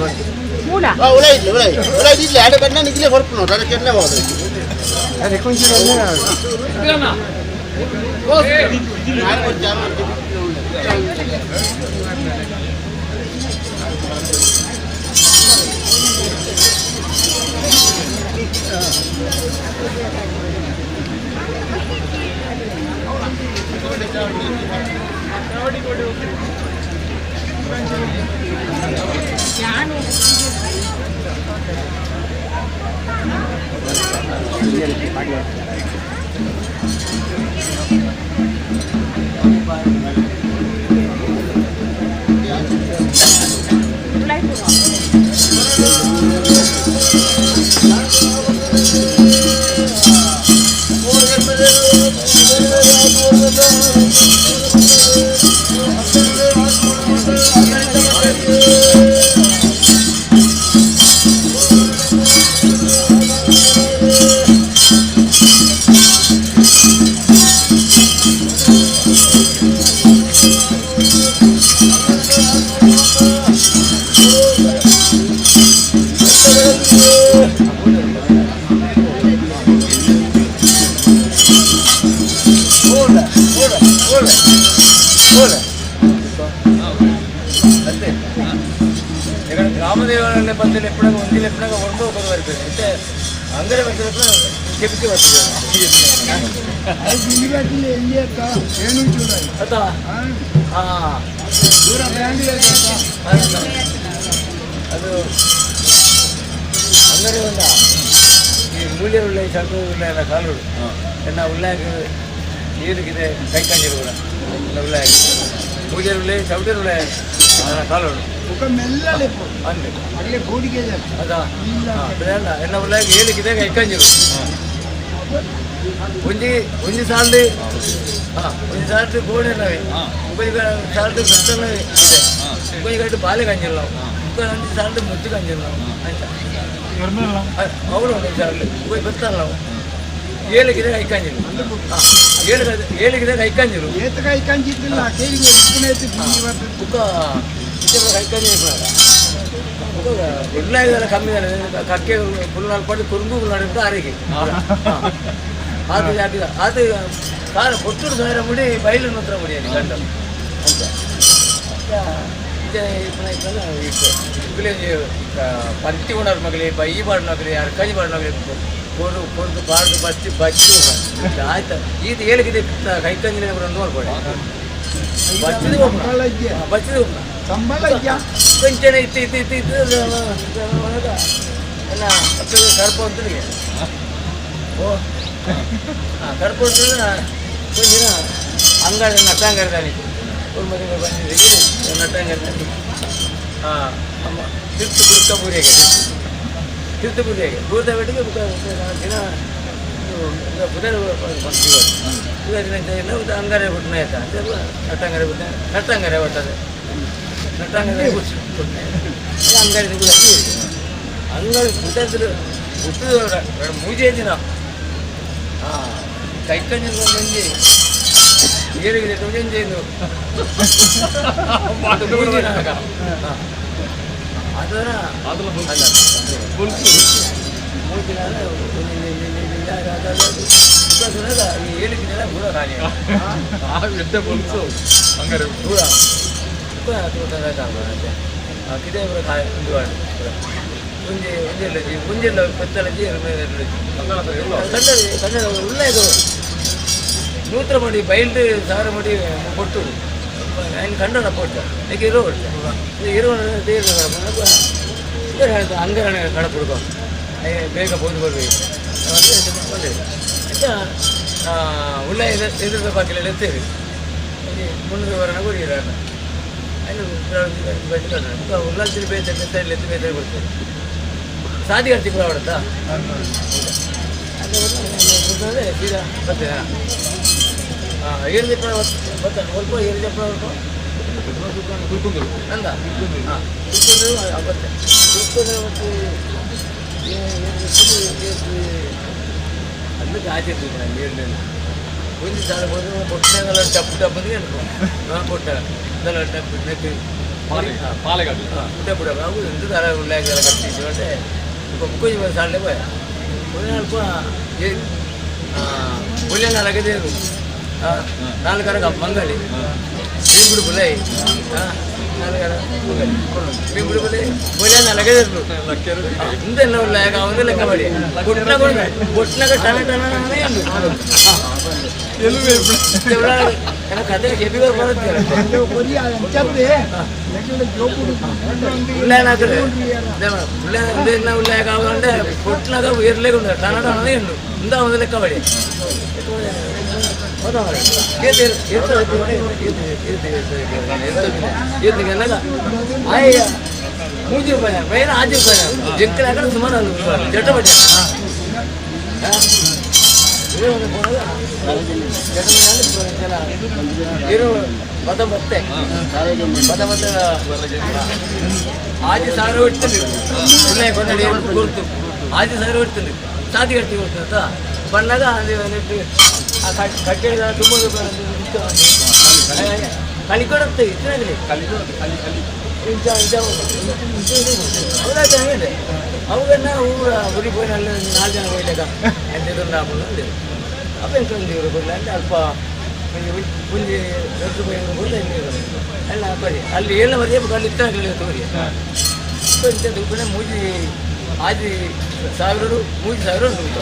ఇక్కడ గ్రామదేవాలయ పద్ధతులు ఎప్పుడైనా ఉంది ఎప్పుడైనా వండు ఒక వరకు అంటే అందరి పద్ధతులు చెప్తే వస్తుంది. ಅದು ಅಂಗಡಿ ಒಂದ ಈ ಮೂಲ್ಯ ಉಳ್ಳ ಚಂಡು ಉಳ್ಳ ಎಲ್ಲ ಕಾಲುಡು ಎನ್ನ ಉಳ್ಳಾಗ ನೀರಿಗಿದೆ ಕೈ ಕಂಜಿರು ಕೂಡ ಎಲ್ಲ ಉಳ್ಳಾಗ ಮೂಲ್ಯ ಉಳ್ಳೆ ಚೌಟರು ಉಳ್ಳ ಕಾಲುಡು ಅಂದೆ ಅದಾ ಎನ್ನ ಉಳ್ಳಾಗ ಏಳಿಗಿದೆ ಕೈ ಕಂಜಿರು ಒಂಜಿ ಒಂಜಿ ಸಾಲ್ದು ಒಂಜಿ ಸಾಲ್ದು ಗೋಡೆ ನಾವೇ ಒಂಜಿ ಸಾಲ್ದು ಬೆತ್ತಲ ಇದೆ ಒಂಜಿ ಗಂಟು ಬಾಲೆ ಕಂಜಿಲ್ಲ ಒಂಜಿ ಸಾಲ್ದು ಮುತ್ತು ಕಂಜಿಲ್ಲ ಅಂತ ಅವಳು ಒಂದು ಸಾಲು ಹೋಗಿ ಬೆತ್ತಲ್ಲ ಏಳಿಗಿದೆ ಕೈಕಂಜಿರು ಏಳಿಗಿದೆ ಕೈಕಂಜಿರು ಬುಕ್ಕ ಕೈಕಂಜಿ ಎಲ್ಲ ಇದೆಲ್ಲ ಕಮ್ಮಿ ಕಕ್ಕೆ ಫುಲ್ ನಾಲ್ಕು ಕುರುಂಬು ನಡುತ್ತೆ ಆರಿಗೆ ಅದು ಹಾಕಿದ ಅದು ಕಾಲ ಕೊತ್ತೂರು ಸಾವಿರ ಮುಡಿ ಬಯಲು ಮಾತ್ರ ಮುಡಿ ಗಂಡ ಅಂತ ಪಂತಿ ಉಣರ್ ಮಗಲಿ ಬೈ ಬಾಡ್ನಗಲಿ ಅರ್ಕಂಜಿ ಬಾಡ್ನಗಲಿ ಕೊರು ಕೊರ್ದು ಬಾಡ್ದು ಬಚ್ಚಿ ಬಚ್ಚಿ ಆಯ್ತು ಇದು ಹೇಳಿಗಿದೆ ಕೈಕಂಜಿನ ನೋಡ್ಕೊಡಿ ಬಚ್ಚಿದ ಬಚ್ಚಿದ ಕೊಂಚನ ಇತ್ತು ಇತ್ತು ಇತ್ತು ಇತ್ತು ಎಲ್ಲ ಕರ್ಪ ಅಂತನಿಗೆ ಓ ಕರ್ಪ ಕೊಂಚಿನ ಅಂಗಡಿ ನಟ್ಟಂಗಡಿ ஒரு ಮದುವೆ ಬಂದಿದ್ದೀವಿ ನಟ್ಟಂಗಡಿ ಹಾಂ ಅಮ್ಮ ತಿರ್ತು ಬುರ್ಕ ಪೂರೆಗೆ ತಿರ್ತು ಪೂರೆಗೆ ಪೂರ್ತ ಬೆಟ್ಟಿಗೆ ದಿನ ಬುಧರ ಬುಧ ದಿನ ಅಂಗಾರೆ ಬಿಟ್ಟನ ಆಯ್ತಾ ನಟ್ಟಂಗಾರೆ ಬಿಟ್ಟ ನಟ್ಟಂಗಾರೆ ಬರ್ತದೆ ನಟ್ಟಂಗಾರೆ ಅಂಗಾರೆ ಅಂಗಾರೆ ಬುಧದ್ರು ಹುಟ್ಟಿದ ಮೂಜೇ ದಿನ ಕೈಕಂಜಿ ಒಂಜಿ ಏರಿಗೆ ಒಂಜಿ ಅದರ ಹಂಗಾರೆ ಒಂಜಿ ಒಂಜಿ ಒಂಜೆಲ್ಲ ಪೆತ್ತಲಜಿ ಕನ್ನಡ ಕನ್ನಡ ಉಳ್ಳೇದು ನೂತ್ರ ಮಾಡಿ ಬೈಲ್ಡ್ ಸಾರ ಮಾಡಿ ಕೊಟ್ಟು ఆయన ಕಂಡನ ಪೋಟ ಈಗ ಇರೋ ಇರೋ ಅಂಗರಣ ಕಡಪುಡ್ಕೊ ಬೇಗ ಪೋದು ಬರ್ಬೇಕು ಆಯ್ತಾ ಉಳ್ಳ ಎದುರು ಬಾಕಿಲೆಲ್ಲ ಎತ್ತೇರಿ ಮುನ್ನೂರು ವರನ ಕೊಡಿರ ಉಳ್ಳಾಲ್ತಿರಿ ಬೇತೆ ಬೆತ್ತಲ್ಲಿ ಎತ್ತು ಬೇತೆ ಕೊಡ್ತೇವೆ ಸಾದಿ ಕಟ್ಟಿ ಕೂಡ ಅವಡತ್ತಾ ಅದೇ ಸೀದಾ ಬರ್ತೇನೆ. ಹಾಂ, ಏಳು ಜಪ್ಪ ಬರ್ತಾನೆ ಸ್ವಲ್ಪ, ಏಳು ಜಪ್ಪ ಸ್ವಲ್ಪ ನಂದ. ಹಾಂ, ಕುಲ್ಕುಂದರು ಬರ್ತೇನೆ. ಕುಲ್ಕುಂದರು ಮತ್ತು ಅದಕ್ಕೆ ಆಚೆ ಇರ್ತೀವಿ ನಾನು ನೀರಿನಲ್ಲಿ ಒಂದು ಸಾಲ ಹೋದ್ರೆ ಕೊಟ್ಟಾಗಲ್ಲ ಟಪ್ಪು ಟಪ್ ಅಂದ್ರೆ ಏನು ಕೊಟ್ಟ ಟಪ್ಪು ನೆಟ್ಟು ಪಾಲೆಗಾಡು ಪುಟ್ಟ ಪುಟ್ಟ ಅವು ಎಂತ ತರ ಉಳ್ಳೆ ಕಟ್ಟಿ అంటే ಮುಕ್ಕೋಜಿ ಸಾಲೆ ಪೋಯ ಅಲ್ಪ ಒಳ್ಳೆ ನಾಲ್ಕು ನಾಲ್ಕರ ಮಂಗಳಿ ಬೀಂಬುಡು ಬುಲೈ ನಾಲ್ಕರ ಮಂಗಳಿ ಬೀಂಬುಡು ಬುಲೈ ಬೊಲೆ ನಾಲ್ಕೇ ಇಂದೆಲ್ಲ ಉಳ್ಳ ಅವನು ಲೆಕ್ಕ ಮಾಡಿ ಕೊಟ್ನಾಗ ಕೊಟ್ನಾಗ ಟನ ಟನ ಕತೆ ಕೆಬಿಗಳು ಬರುತ್ತೆ. ಉಳ್ಳೆ ಕಾವಂటే ಕೊಟ್ನಾಗ ಇರ್ಲೇಕು ಟನ ಟನ ಉಂಡು ಇಂದ ಒಂದು ಲೆಕ್ಕ ಮಾಡಿ. ಮೂಜಿ ರೂಪಾಯಿ ಬೈನ ಆಜಿ ರೂಪಾಯಿ ಜಂಕಲ್ ಸುಮಾರು ಜಟ ಬಟ್ಟೆ ಇರು ಬದ ಬತ್ತೆ ಬದ ಬತ್ತ ಆಜಿ ಸಾವಿರ ಇಡ್ತೀನಿ ಉಳ್ಳೆ ಕೊಂಡಡಿ ಗುರ್ತು ಆಜಿ ಸಾವಿರ ಇಡ್ತೀನಿ ಸಾದಿ ಕಟ್ಟಿ ಕೊಡ್ತೀನಿ ಬಂದಾಗ ಆ ಕಟ್ಟೆ ತುಂಬ ಕಲಿಕೊಡತ್ತೆ ಇತ್ತನಾಗಲಿ ಇಂಚ ಇಂಚ ಅವಾಗ ಊರ ಊರಿಗೆ ಹೋಗಿ ಅಲ್ಲಿ ನಾಲ್ಕು ಜನ ಹೋಗ್ಲಿಕ್ಕ ಎಂತ ಅಪ್ಪ ಎಂತ ಒಂದು ಕೊಡಲ అంటే ಅಲ್ಪ ಪುಂಜಿ ದೊಡ್ಡ ರೂಪಾಯಿ ಕೊಡಲ ಅಲ್ಲ ಬರಿ ಅಲ್ಲಿ ಏಳು ಮರಿ ಅಲ್ಲಿ ಇತ್ತಾಗಲಿ ತೋರಿ ಇಂಥ ದುಡ್ಡು ಮೂಜಿ ಆಜಿ ಸಾವಿರ ಮೂಜಿ ಸಾವಿರ ಉಂಟು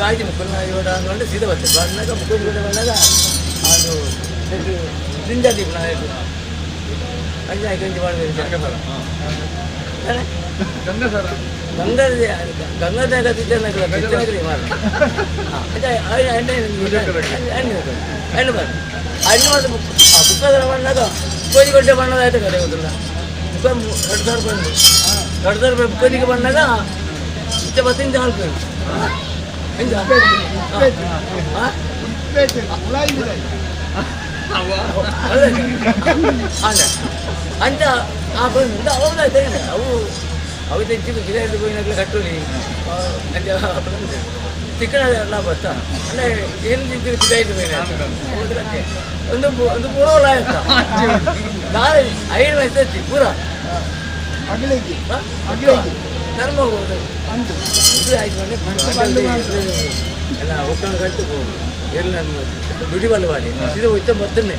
ಆಜಿ ಮುಕ್ಕುಲ್ನ ಇವಾಗ ಅಂದ್ಕೊಂಡು ಸೀದಾ ಬರ್ತದೆ ಬಂದಾಗ ಮುಕ್ಕುಲ್ ಕೂಡ ಬಂದಾಗ ಅದು ದಿಂಜಾದಿ ಅಂಜ ಗಂಜಿ ಮಾಡಿದ್ರೆ ಗಂಗಾ ಬುಕ್ಕದ ಬಂದಾಗ ಕೋಜಿಗೊಡ್ಡೆ ಬಣ್ಣದ ಆಯ್ತು ಕಡೆ ಗೊತ್ತಿಲ್ಲ ಬುಕ್ಕ 2000 ರೂಪಾಯಿ 2000 ರೂಪಾಯಿ ಬುಕ್ಕದಿಗೆ ಬಂದಾಗ ಇಚ್ಚ ಬತ್ತಿಂದ ಹಾಲ್ಬೇಕು ಅಂತ ಆ ಬಂದು ಹೌದಾಯ್ತು ಅವು ಅವು తెచ్చి గిరాయిలు పోయినట్లు కట్టుని అంటే చికెన్ ಲಾಭ ಅಂದ್ರೆ ಏನು ತಿಂತೀವಿ ಗಿರಾಯಿಲು పోయినా ಒಂದು ಒಂದು ಪೂರ ಆಯ್ತಾ ನಾಳೆ ಐದು ವಯಸ್ಸು ಪೂರ ಧರ್ಮ ಹೋಗುದು ಇದು ಆಯ್ತು ಎಲ್ಲ ಒಕ್ಕಣ ಕಟ್ಟು ಎಲ್ಲ ದುಡಿ ಬಲ್ಲ ಮಾಡಿ ಇದು ಹೋಯ್ತಾ ಬರ್ತೇನೆ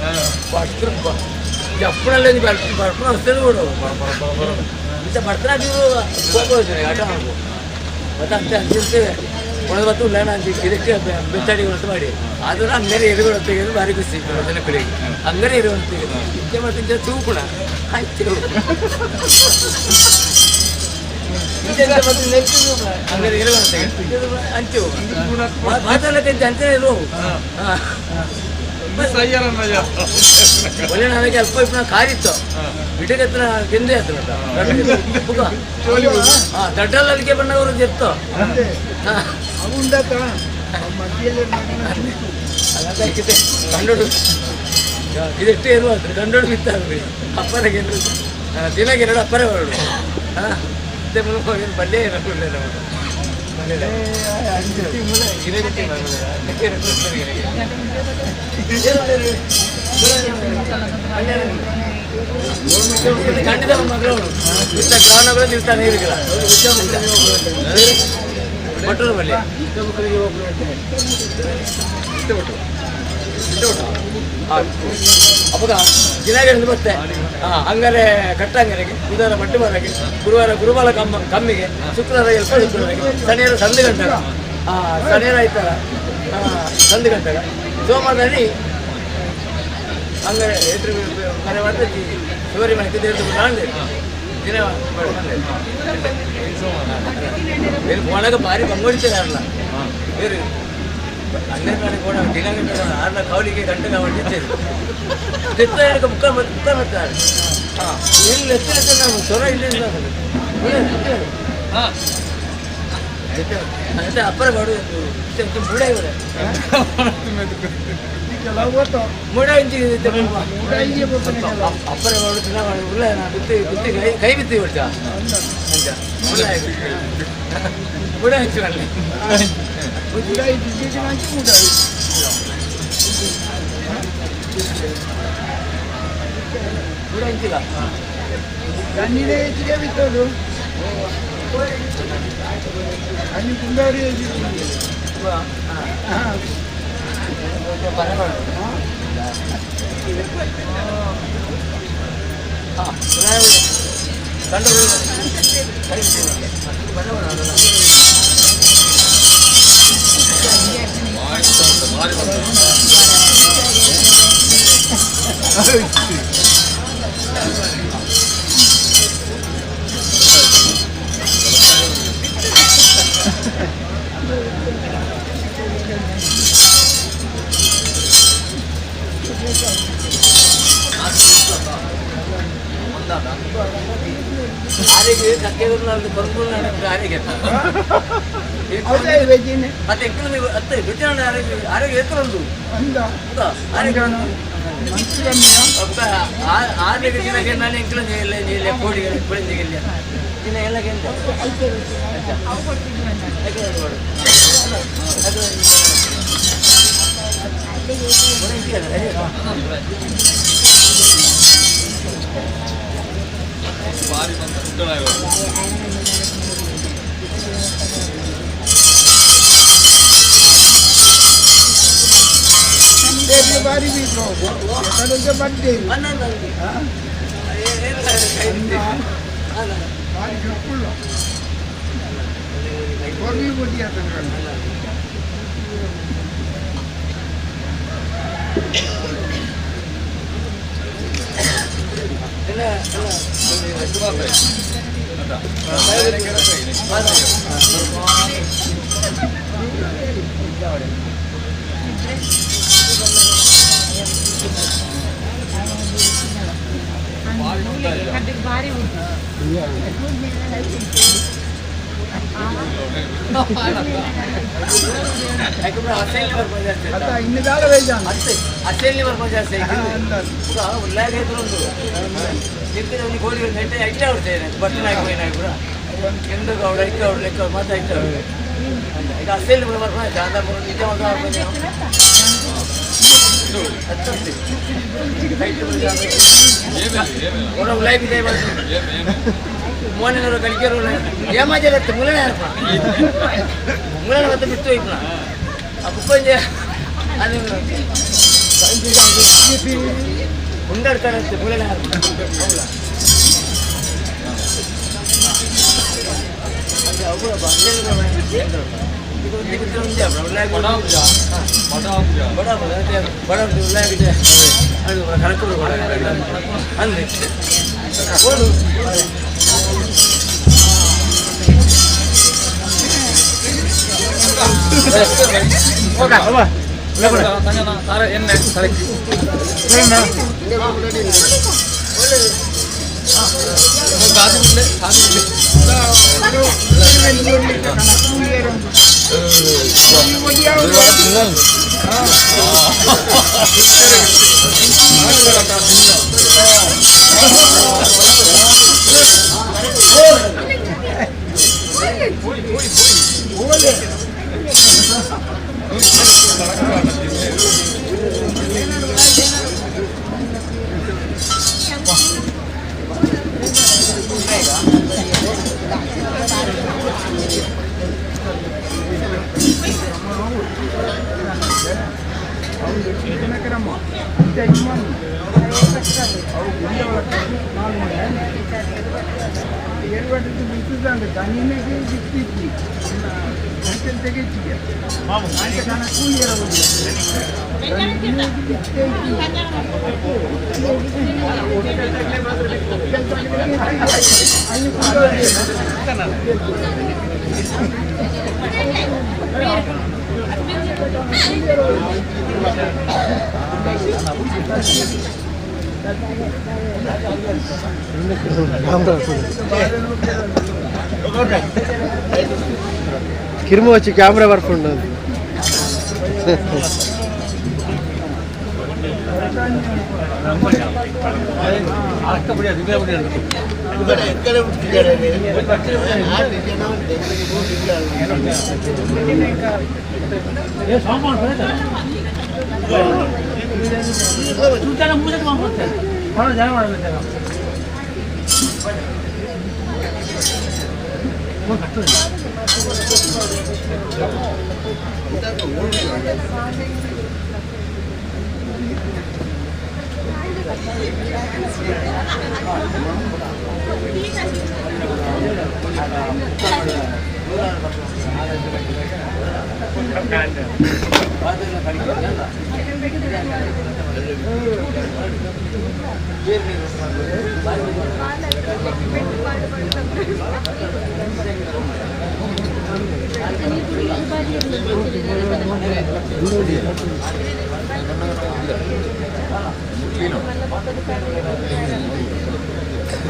ಅಪ್ಪನಲ್ಲಿ ಬರ್ಪಣ ವಸ್ತುಗಳು ಕೂಡ ಇಂಥ ಭರ್ತನಾಟ್ಯ ಕೋಪ ಆಟ ಮತ್ತೆ ಅಂತ ಅಂತಿರ್ತೇವೆ ಒಣ ಮತ್ತು ಅಂತ ಇದಕ್ಕೆ ಬೆತ್ತಡಿ ಅಂತ ಮಾಡಿ ಆದ್ರೆ ಅಂಗಡಿ ಎರುಗಳು ತೆಗೆದು ಭಾರಿ ಖುಷಿ ಜನಗಳಿಗೆ ಅಂಗಡಿ ಇರುವಂತ ಇತ್ತೆ ಮತ್ತೆ ಇಂಥ ತೂಕುಣ ಆಯ್ತು ಮತ್ತೆ ನೆಟ್ಟು ಅಂಗಡಿ ಇರುವಂತ ಅಂಚು ಮಾತಾಡಕ್ಕೆ ಅಂಚನೆ ಇರು ಒಳ್ಳೆ ನನಗೆ ಅಲ್ಪ ಇಪ್ಪ ಕಾರಿತ್ತು ಇಟಕತ್ರ ಗೆಂದೆ ಹತ್ರ ದಡ್ಡಲ್ಲಿ ಬಣ್ಣವರು ಎತ್ತು ಕಂಡೋಡು ಇದೆಷ್ಟು ಇರುವ ಕಂಡೋಡು ಬಿತ್ತಾರೆ ಅಪ್ಪನಿಗೆ ದಿನಕ್ಕೆ ಎರಡು ಅಪ್ಪರೇ ಹೊರಡು. ಹಾಂ, ಮತ್ತೆ ಮುಂದೆ ಪಲ್ಯ ಇರೋದಿಲ್ಲ ನಮಗೆ. ಅಪ್ಪಗ ದಿನಗಳಿಂದ ಬರ್ತೆ ಹಂಗಾರೆ ಕಟ್ಟಂಗರೆಗೆ ಬುಧವಾರ ಬಟ್ಟೆ ಗುರುವಾರ ಗುರುಬಾಲ ಕಮ್ಮ ಕಮ್ಮಿಗೆ ಶುಕ್ರವಾರ ಎಲ್ಪ ಶುಕ್ರವಾರಗೆ ಶನಿವಾರ ಸಂದು ಗಂಟೆಗ ಶನಿವಾರ ಆಯ್ತಾರ ಸಂದು ಗಂಟೆಗ ಸೋಮವಾರದಲ್ಲಿ ಹಂಗಾರೆ ಎದುರು ಮನೆ ಮಾಡ್ತಾರೆ ಶಿವರಿ ಮನೆ ದೇವ್ರದ್ದು ನಾಳೆ ದಿನ ಬೇರೆ ಹೋಣಾಗ ಭಾರಿ ಬಂಗೊಡಿತಾರೆ ಬೇರೆ ಹನ್ನೆರಡು ಕೋಣ ದಿನ ಗಂಟೆ ಆರ್ನ ಕಾವಲಿಗೆ ಗಂಟೆ ಕಾವಲಿ ತೆತ್ತ ಮುಖ ಮುಖ ಬರ್ತಾರೆ ಹಾಂ ಇಲ್ಲಿ ಎತ್ತರ ನಾವು ಸ್ವರ ಇಲ್ಲಿ ಹಾಂ ಅಪ್ಪರ ಬಾಡು ಮೂಡ ಇವರೇ ಮೂಡ ಇಂಚಿ ಅಪ್ಪರ ಬಾಡು ದಿನ ಉಲ್ಲ ಬಿತ್ತಿ ಬಿತ್ತಿ ಕೈ ಕೈ ಬಿತ್ತಿ ಬಿಡ್ತ ಮೂಡ ಹೆಚ್ಚು ಅಲ್ಲಿ ಮೂಡ ಇಂಚಿಲ್ಲ ಕಣ್ಣಿನ ಹೆಚ್ಚಿಗೆ ಬಿತ್ತೋದು ಅಲ್ಲಿ ಕುಂದಾರಿ ಆರಿಗೆ ಕಕ್ಕೆಗಳು ಬರ್ಬೋದು ಆರಿಗೆ ಮತ್ತೆ ಎಂಕಲ್ ಅತ್ತೆ ಬಿಜಾಣ ಆರೋಗ್ಯ ಆರೋಗ್ಯ ಎತ್ತರ ಉಂಟು ಆರೋಗ್ಯ ಆರೋಗ್ಯ ದಿನಕ್ಕೆ ನಾನು ಎಂಕಲ್ ಎಲ್ಲ ನೀಲೆ ಕೋಡಿ ಕೊಳಿಂದಿಗೆಲ್ಲ ದಿನ ಎಲ್ಲ ಎಂತ ಭಾರಿ ಬಂತ ಬಾರಿ ಬಡ್ಡೆ ಬಾರಿ ಜೊಕ್ಕುಳ್ಳು ಕೊರ್ಲಿ ಬುದ್ಧಿ ಭಾರಿ ಇನ್ನು ದಾಳ ಬೇಜಾನು ಅಸೆಲ್ಲಿ ಬರ್ಬೋದು ಜಾಸ್ತಿ ಉಲ್ಲಾಗ ಉಂಟು ನಿಂತಿನ ಕೋಳಿಗಳು ನೆಟ್ಟೆ ಐಟೆ ಆಡ್ತೇನೆ ಬಟ್ಟೆ ಹಾಕಿ ಕೂಡ ಎಂದು ಗೌಡ ಇಕ್ಕ ಅವ್ರು ಲೆಕ್ಕ ಮಾತಾಯ್ತು ಈಗ ಅಸೆಲ್ಲಿ ಬರ್ಬೋದು ಜಾದ ನಿಜ ಮೋನಿನವರು ಕಲಿಕೆರು ಏಮಾಜರತ್ತೆ ಮುಲನೆ ಯಾರಪ್ಪ ಮುಲನೆ ಮತ್ತೆ ಬಿಟ್ಟು ಹೋಯ್ಪನ ಆ ಬುಕ್ಕೊಂಜೆ ಅದು ಉಂಡಾಡ್ತಾರಂತೆ ಮುಲನೆ ಯಾರಪ್ಪ ಹೌದಾ ಹೋಯ್ ಹೋಯ್ ಹೋಯ್. ಕಿರ್ಮು వచ్చి ಕ್ಯಾಮ್ರಾ ಬರ್ಕೊಂಡು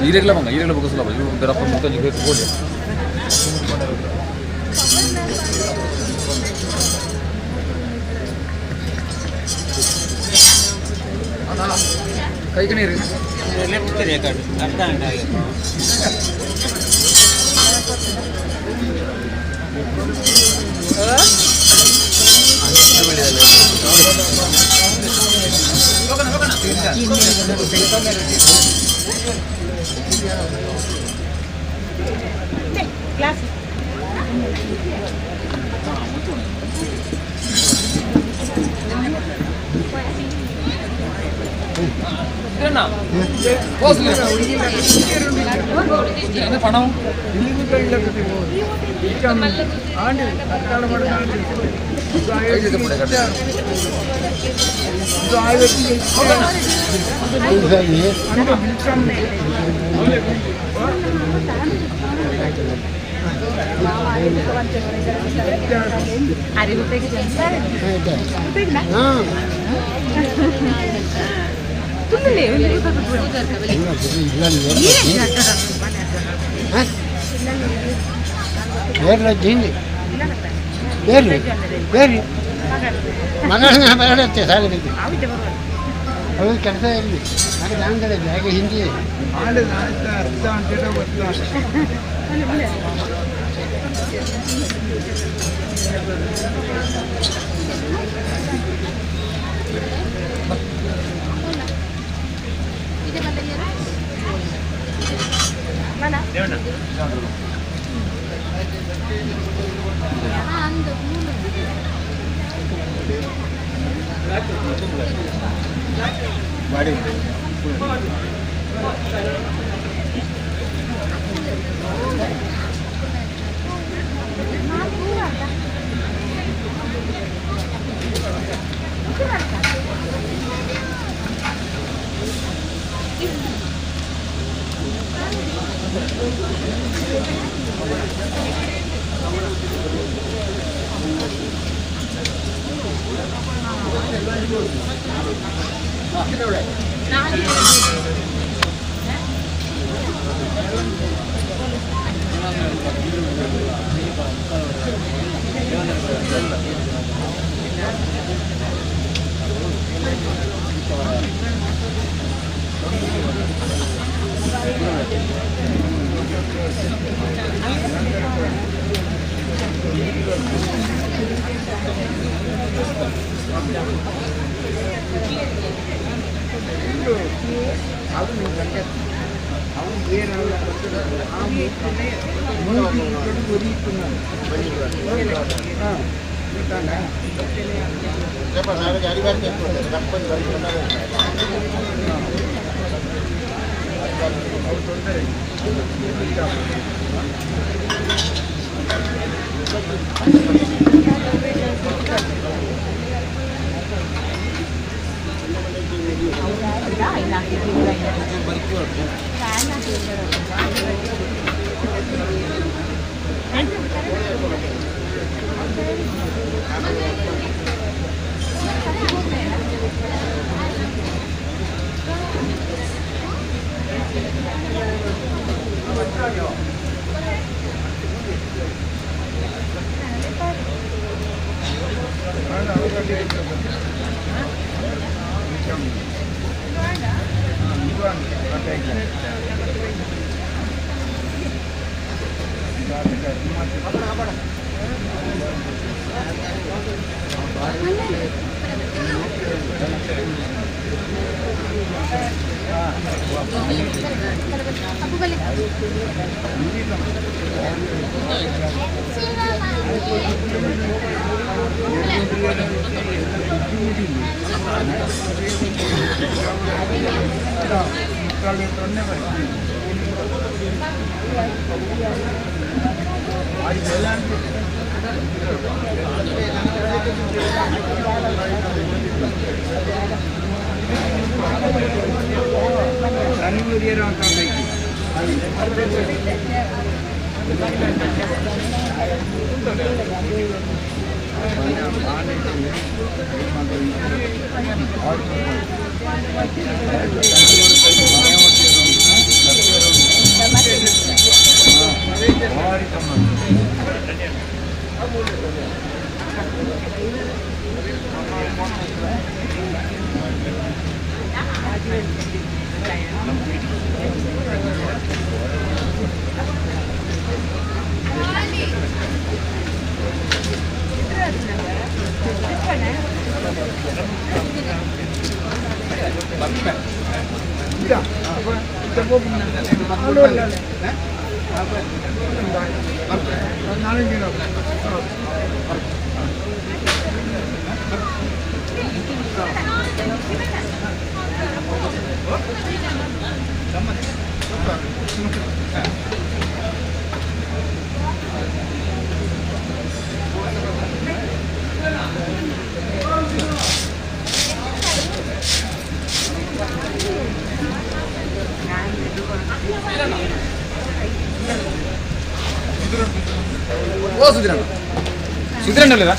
ಈರೆಗ್ಲ ಬಂಗ ಈರೆಗ್ಲ ಬೊಕ್ಕ ಸುಲಭ ಇವು ಬೆರಪ್ಪ ಮುತ್ತಂಜಿ ಬೇಕು ಬೋಡಿ ಕೈಗೆ ನೀರು ಗ್ಲಾಸ್ പണം ಅವ್ರು ಕೆಲಸ ಇರಲಿ ಹಾಗೆ ನಾನು ಹಾಗೆ ಹಿಂದಿ ಓ ಸುಧೀರಣ್ಣ, ಸುಧೀರಣ್ಣ ಅಲ್ಲದ?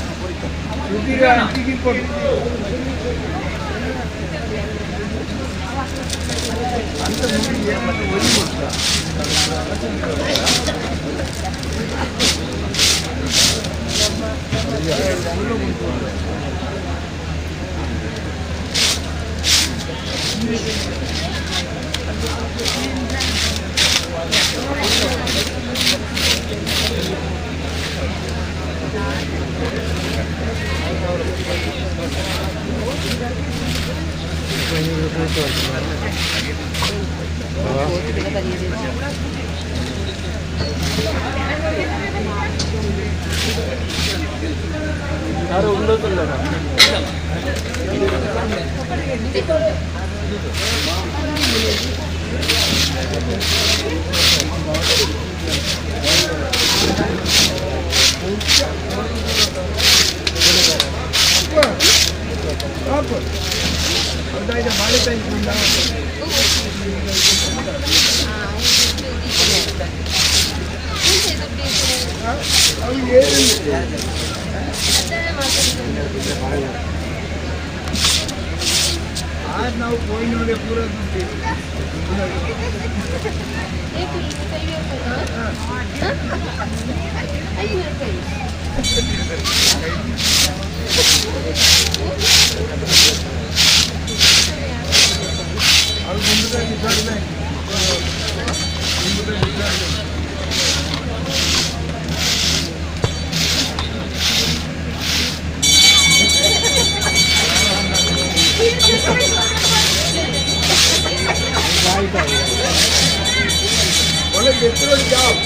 ಒಳ್ಳೆ ಪೆಟ್ರೋಲ್ ಜಾಬ್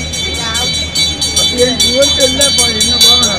ಏನು ಜೀವಂತ ಇಲ್ಲ ಇನ್ನು ಬಾಳ.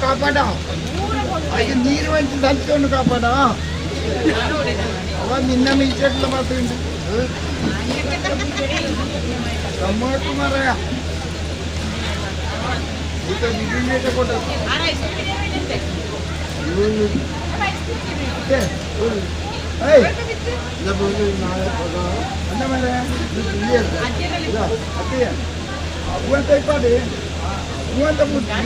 ಕಾಪಾಡ ಅವ ನಿನ್ನ ಮೀಚಟ್ಲ ಮಾತುಂಡು ಟೊಮಾಟೊ ಮಾರಾಯ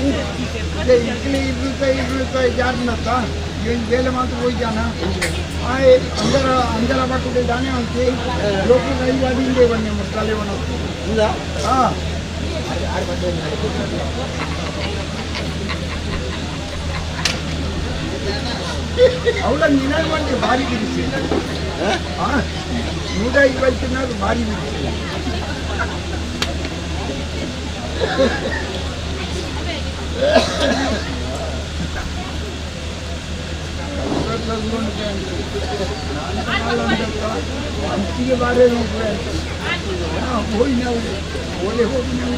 ಇಡ್ಲಿ ಇಡ್ಲಿ ಇಡ್ಲಿ ಜಾರ್ನತ್ತ ಏನು ಬೇಲೆ ಮಾತ್ರ ಹೋಗ್ಯಾನ ಆಯ್ ಅಂಗರ ಅಂಗರ ಬಾಕುಡೆ ದಾನೆ ಅಂತೆ ಲೋಕ ರೈವಾದಿ ಇಂದೆ ಬನ್ನಿ ಮುಟ್ಟಾಲೆ ವನ ಇಲ್ಲ ಹಾ ಅವಳ ನಿನಾನ್ ಮಂದಿ ಭಾರಿ ಬಿಡಿಸಿ ಹಾ 150 ಭಾರಿ ಬಿಡಿಸಿ ಅಂಚಿಗೆ ಬಾರೆ ಹೋಗಿ ನಾವು ಓಲೆ ಹೋಗಿ ನಾವು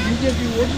BJP vote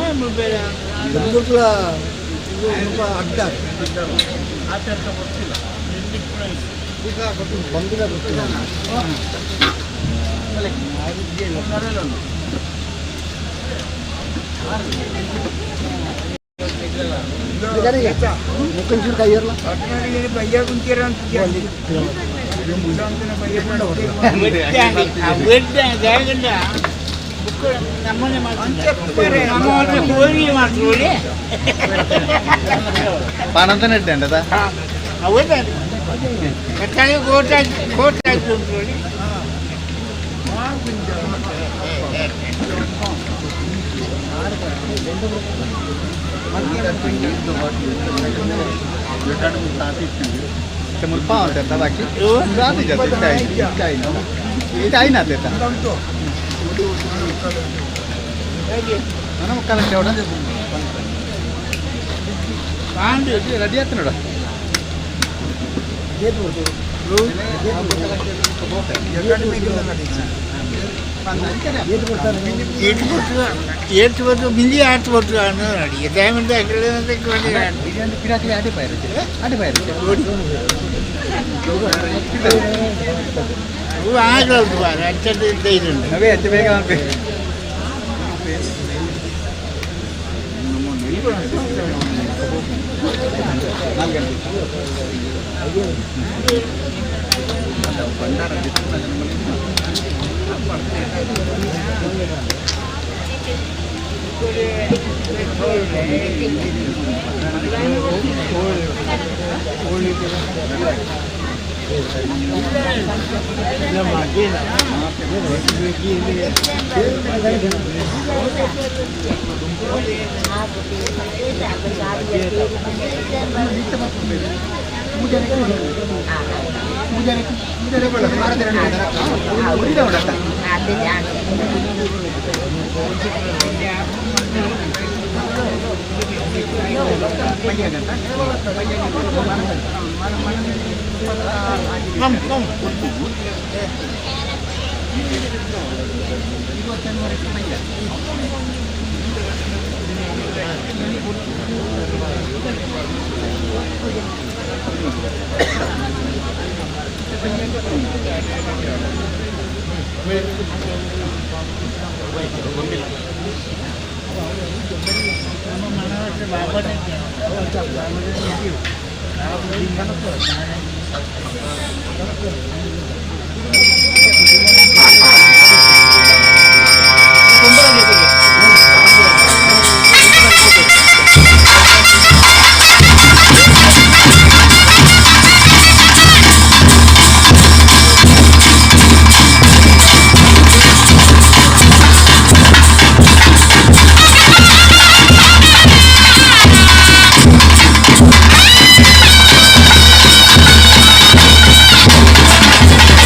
ಒಂದು ಬೆಲೆ ಎಲ್ಲ ಪಣಂತನ ಇಡ್ಡಂಡದ ಮುಲ್ಪ ಅಂತ ಬಾಕಿ ಇತ್ತ ರೆಡಿ ಆಯ್ತು ನೋಡ. ಬಿಂದಿ ಆಟ ಬೇಗ Thank you.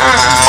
Ah!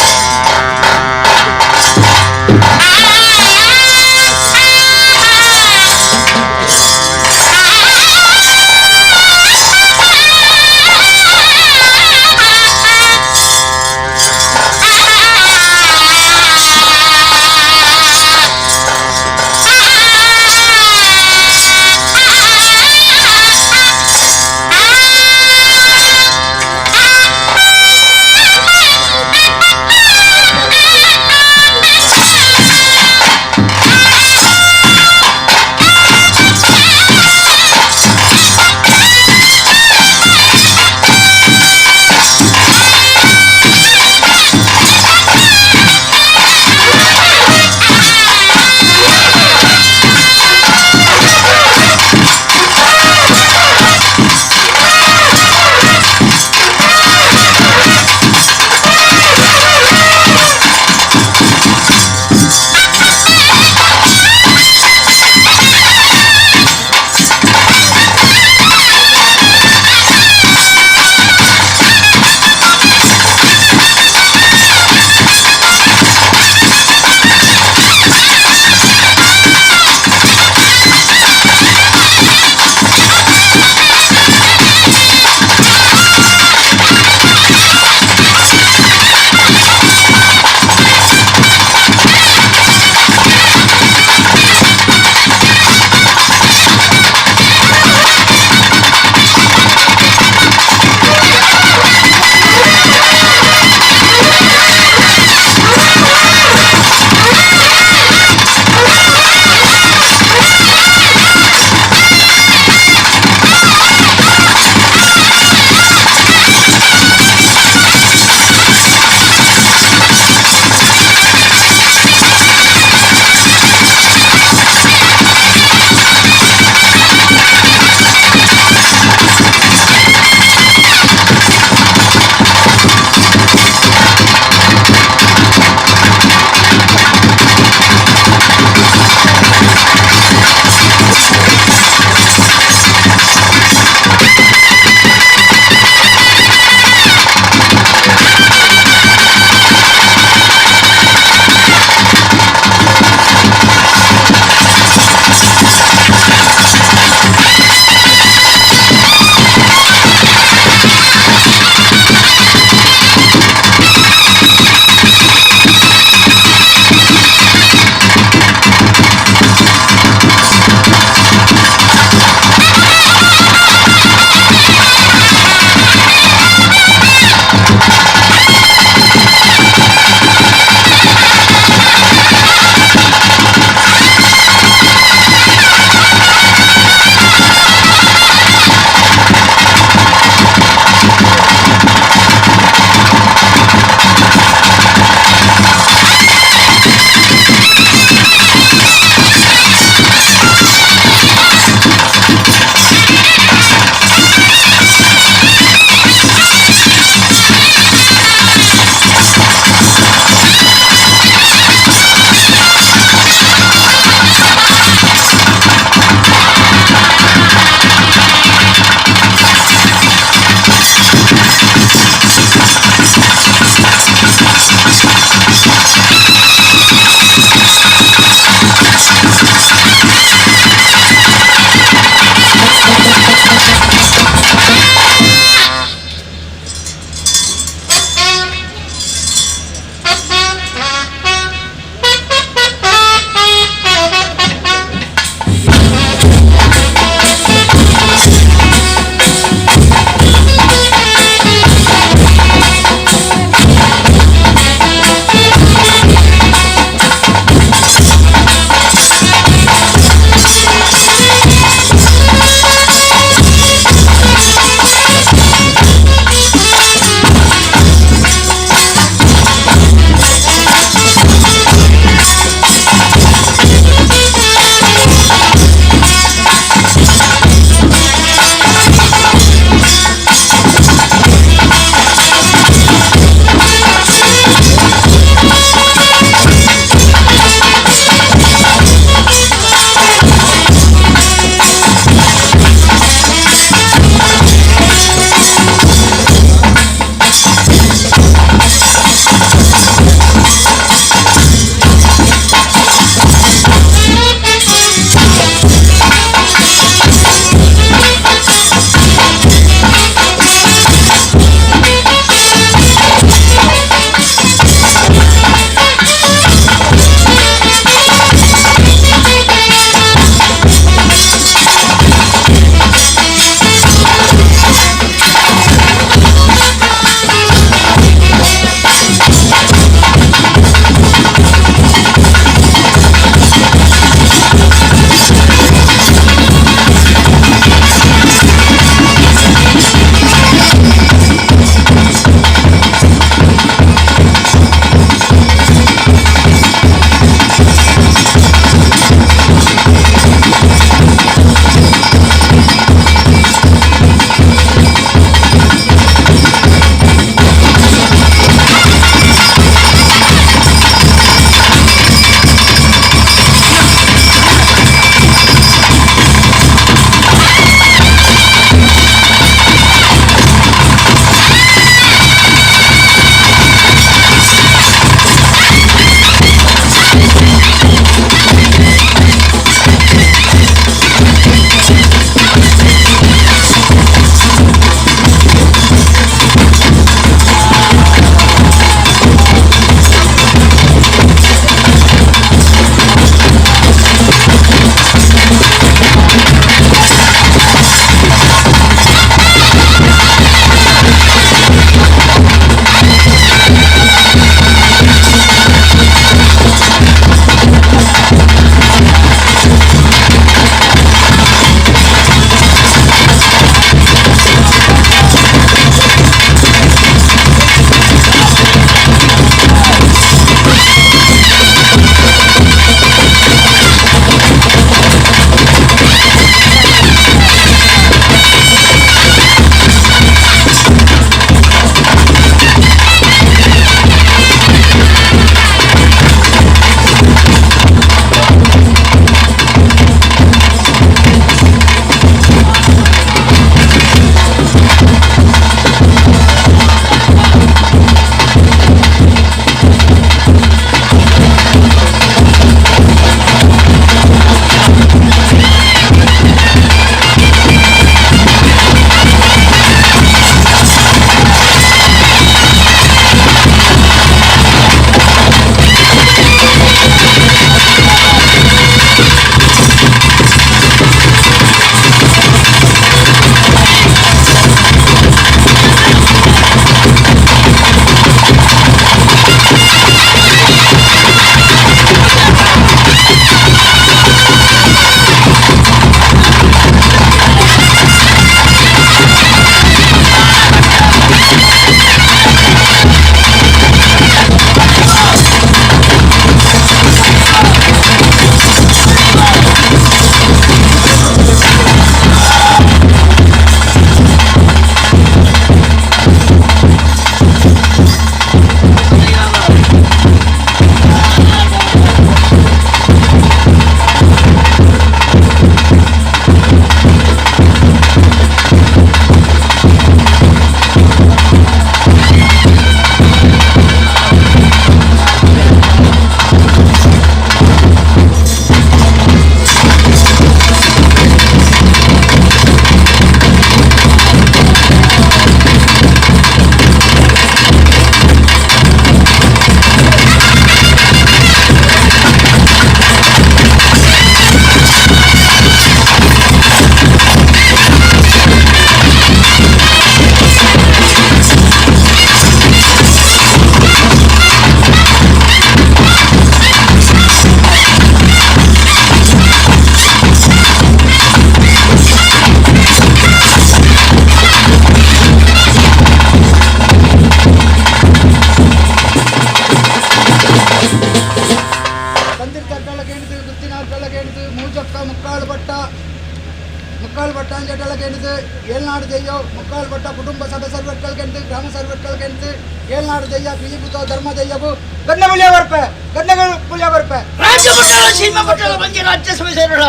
ಕೇಂದ್ರ ಏಳ್ನಾಡು ದೆಯ್ಯೋ ಮುಕ್ಕಾಲು ಪಟ್ಟ ಕುಟುಂಬ ಸಭೆ ಸರ್ವರ್ಕಲ್ ಕೇಂದ್ರ ಗ್ರಾಮ ಸರ್ವರ್ಕಲ್ ಕೇಂದ್ರ ಏಳ್ನಾಡು ದೆಯ್ಯ ಪಿಲಿಪುತ ಧರ್ಮ ದೆಯ್ಯವು ಗಣ್ಣ ಪುಲಿಯ ಬರ್ಪೆ ಗಣ್ಣ ಪುಲಿಯ ಬರ್ಪೆ ರಾಜ್ಯ ಮಂಡಲ ಸೀಮಾ ಮಂಡಲ ಬಂಜಿ ರಾಜ್ಯ ಸಭೆ ಸೇರೋಣ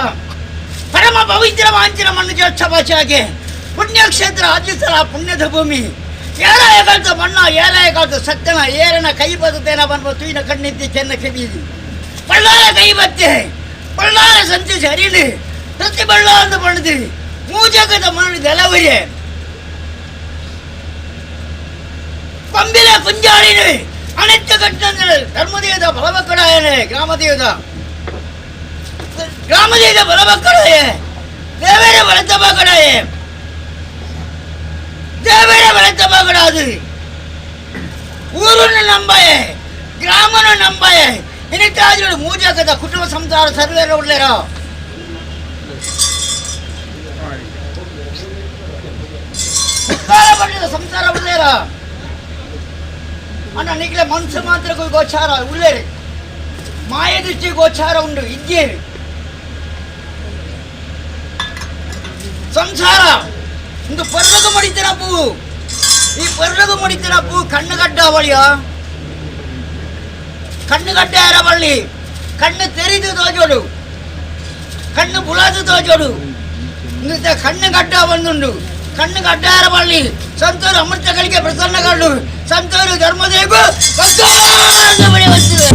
ಪರಮ ಪವಿತ್ರ ವಾಂಚಿನ ಮಣ್ಣು ಜ್ಯೇಷ್ಠ ಭಾಷೆಯಾಗಿ ಪುಣ್ಯಕ್ಷೇತ್ರ ಆರ್ಜಿಸಲ ಪುಣ್ಯದ ಭೂಮಿ ಏರಾಯ ಕಾಲದ ಮಣ್ಣ ಏರಾಯ ಕಾಲದ ಸತ್ಯನ ಏರನ ಕೈ ಬದುತೇನ ಬನ್ಬ ತುಯಿನ ಕಣ್ಣಿದ್ದಿ ಚೆನ್ನ ಕೆಬೀದಿ ಬಳ್ಳಾರ ಕೈ ಬತ್ತೆ ಬಳ್ಳಾರ ಸಂತೆ ಹರಿಲಿ ಪ್ರತಿ ಬಳ್ಳ ಅಂತ ಬಣ್ಣದಿ ಮೂಜಗದ ಮಣ್ಣು ದೆಲವರಿ ಪಂಬಿಲ ಕುಂಜಾಳಿನಿ ಅನಿತ್ಯ ಕಟ್ಟಂದ್ರೆ ಧರ್ಮದೇವದ ಬಲಬಕ್ಕಡಾಯನೆ ಗ್ರಾಮದೇವದ ಗ್ರಾಮದೇವದ ಬಲಬಕ್ಕಡಾಯೆ ದೇವರ ಬಲತ ಬಕಡಾಯೆ ದೇವರ ಬಲತ ಬಕಡಾದು ಊರನ್ನು ನಂಬಾಯೆ ಗ್ರಾಮನ ನಂಬಾಯೆ ಇನ್ನಿತ್ತಾದ್ರು ಮೂಜಕದ ಕುಟುಂಬ ಸಂಸಾರ ಸರ್ವೇರ ಉಳ್ಳೇರ ಸಂಸಾರ ಉಳ್ಳೇರ ಅಣ್ಣ ನಿಗ್ಲೆ ಮನಸ್ಸು ಮಾತ್ರ ಗೋಚಾರ ಉಳ್ಳೇರಿ ಮಾಯ ದೃಷ್ಟಿ ಗೋಚಾರ ಉಂಡು ಇದ್ದೇರಿ ಸಂಸಾರ ಇಂದು ಪರ್ಲಗು ಮಡಿತಿನ ಪೂ ಈ ಪರ್ಲಗು ಮಡಿತಿನ ಪೂ ಕಣ್ಣುಗಡ್ಡ ಬಳಿಯ ಕಣ್ಣುಗಡ್ಡ ಯಾರ ಬಳ್ಳಿ ಕಣ್ಣು ತೆರೆದು ತೋಜೋಡು ಕಣ್ಣು ಬುಳದು ತೋಜೋಡು ಕಣ್ಣು ಗಡ್ಡ ಬಂದುಂಡು ಕಣ್ಣು ಗಡ್ಡ ಯಾರ ಬಳ್ಳಿ ಸಂತೂರು ಅಮೃತಗಳಿಗೆ ಪ್ರಸನ್ನಗಳು ಸಂತೂರು ಧರ್ಮದೇವು ಬಳಿ ಬಂದಿದೆ.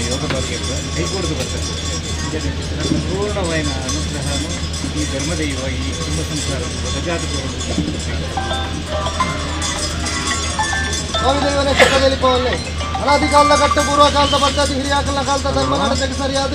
ಯೋಗ ಬಗ್ಗೆ ಕೈಗೂಡದು ಬರ್ತದೆ. ಪೂರ್ಣವಾಯಿನ ಅನುಗ್ರಹನು ಈ ಧರ್ಮದೈವ ಈ ಕುಟುಂಬ ಸಂಸಾರ ಗಜಾದ ಸ್ವಾಮಿ ದೇವನ ಚಿಕ್ಕದಲ್ಲಿ ಪವನ್ನೆ ಅನಾದಿ ಕಾಲದ ಕಟ್ಟ ಪೂರ್ವಕಾಲದ ಪದ್ಧತಿ ಹಿರಿಯಾಕಲ ಕಾಲದ ಧರ್ಮ ನಡೆಸಕ್ಕೆ ಸರಿಯಾದ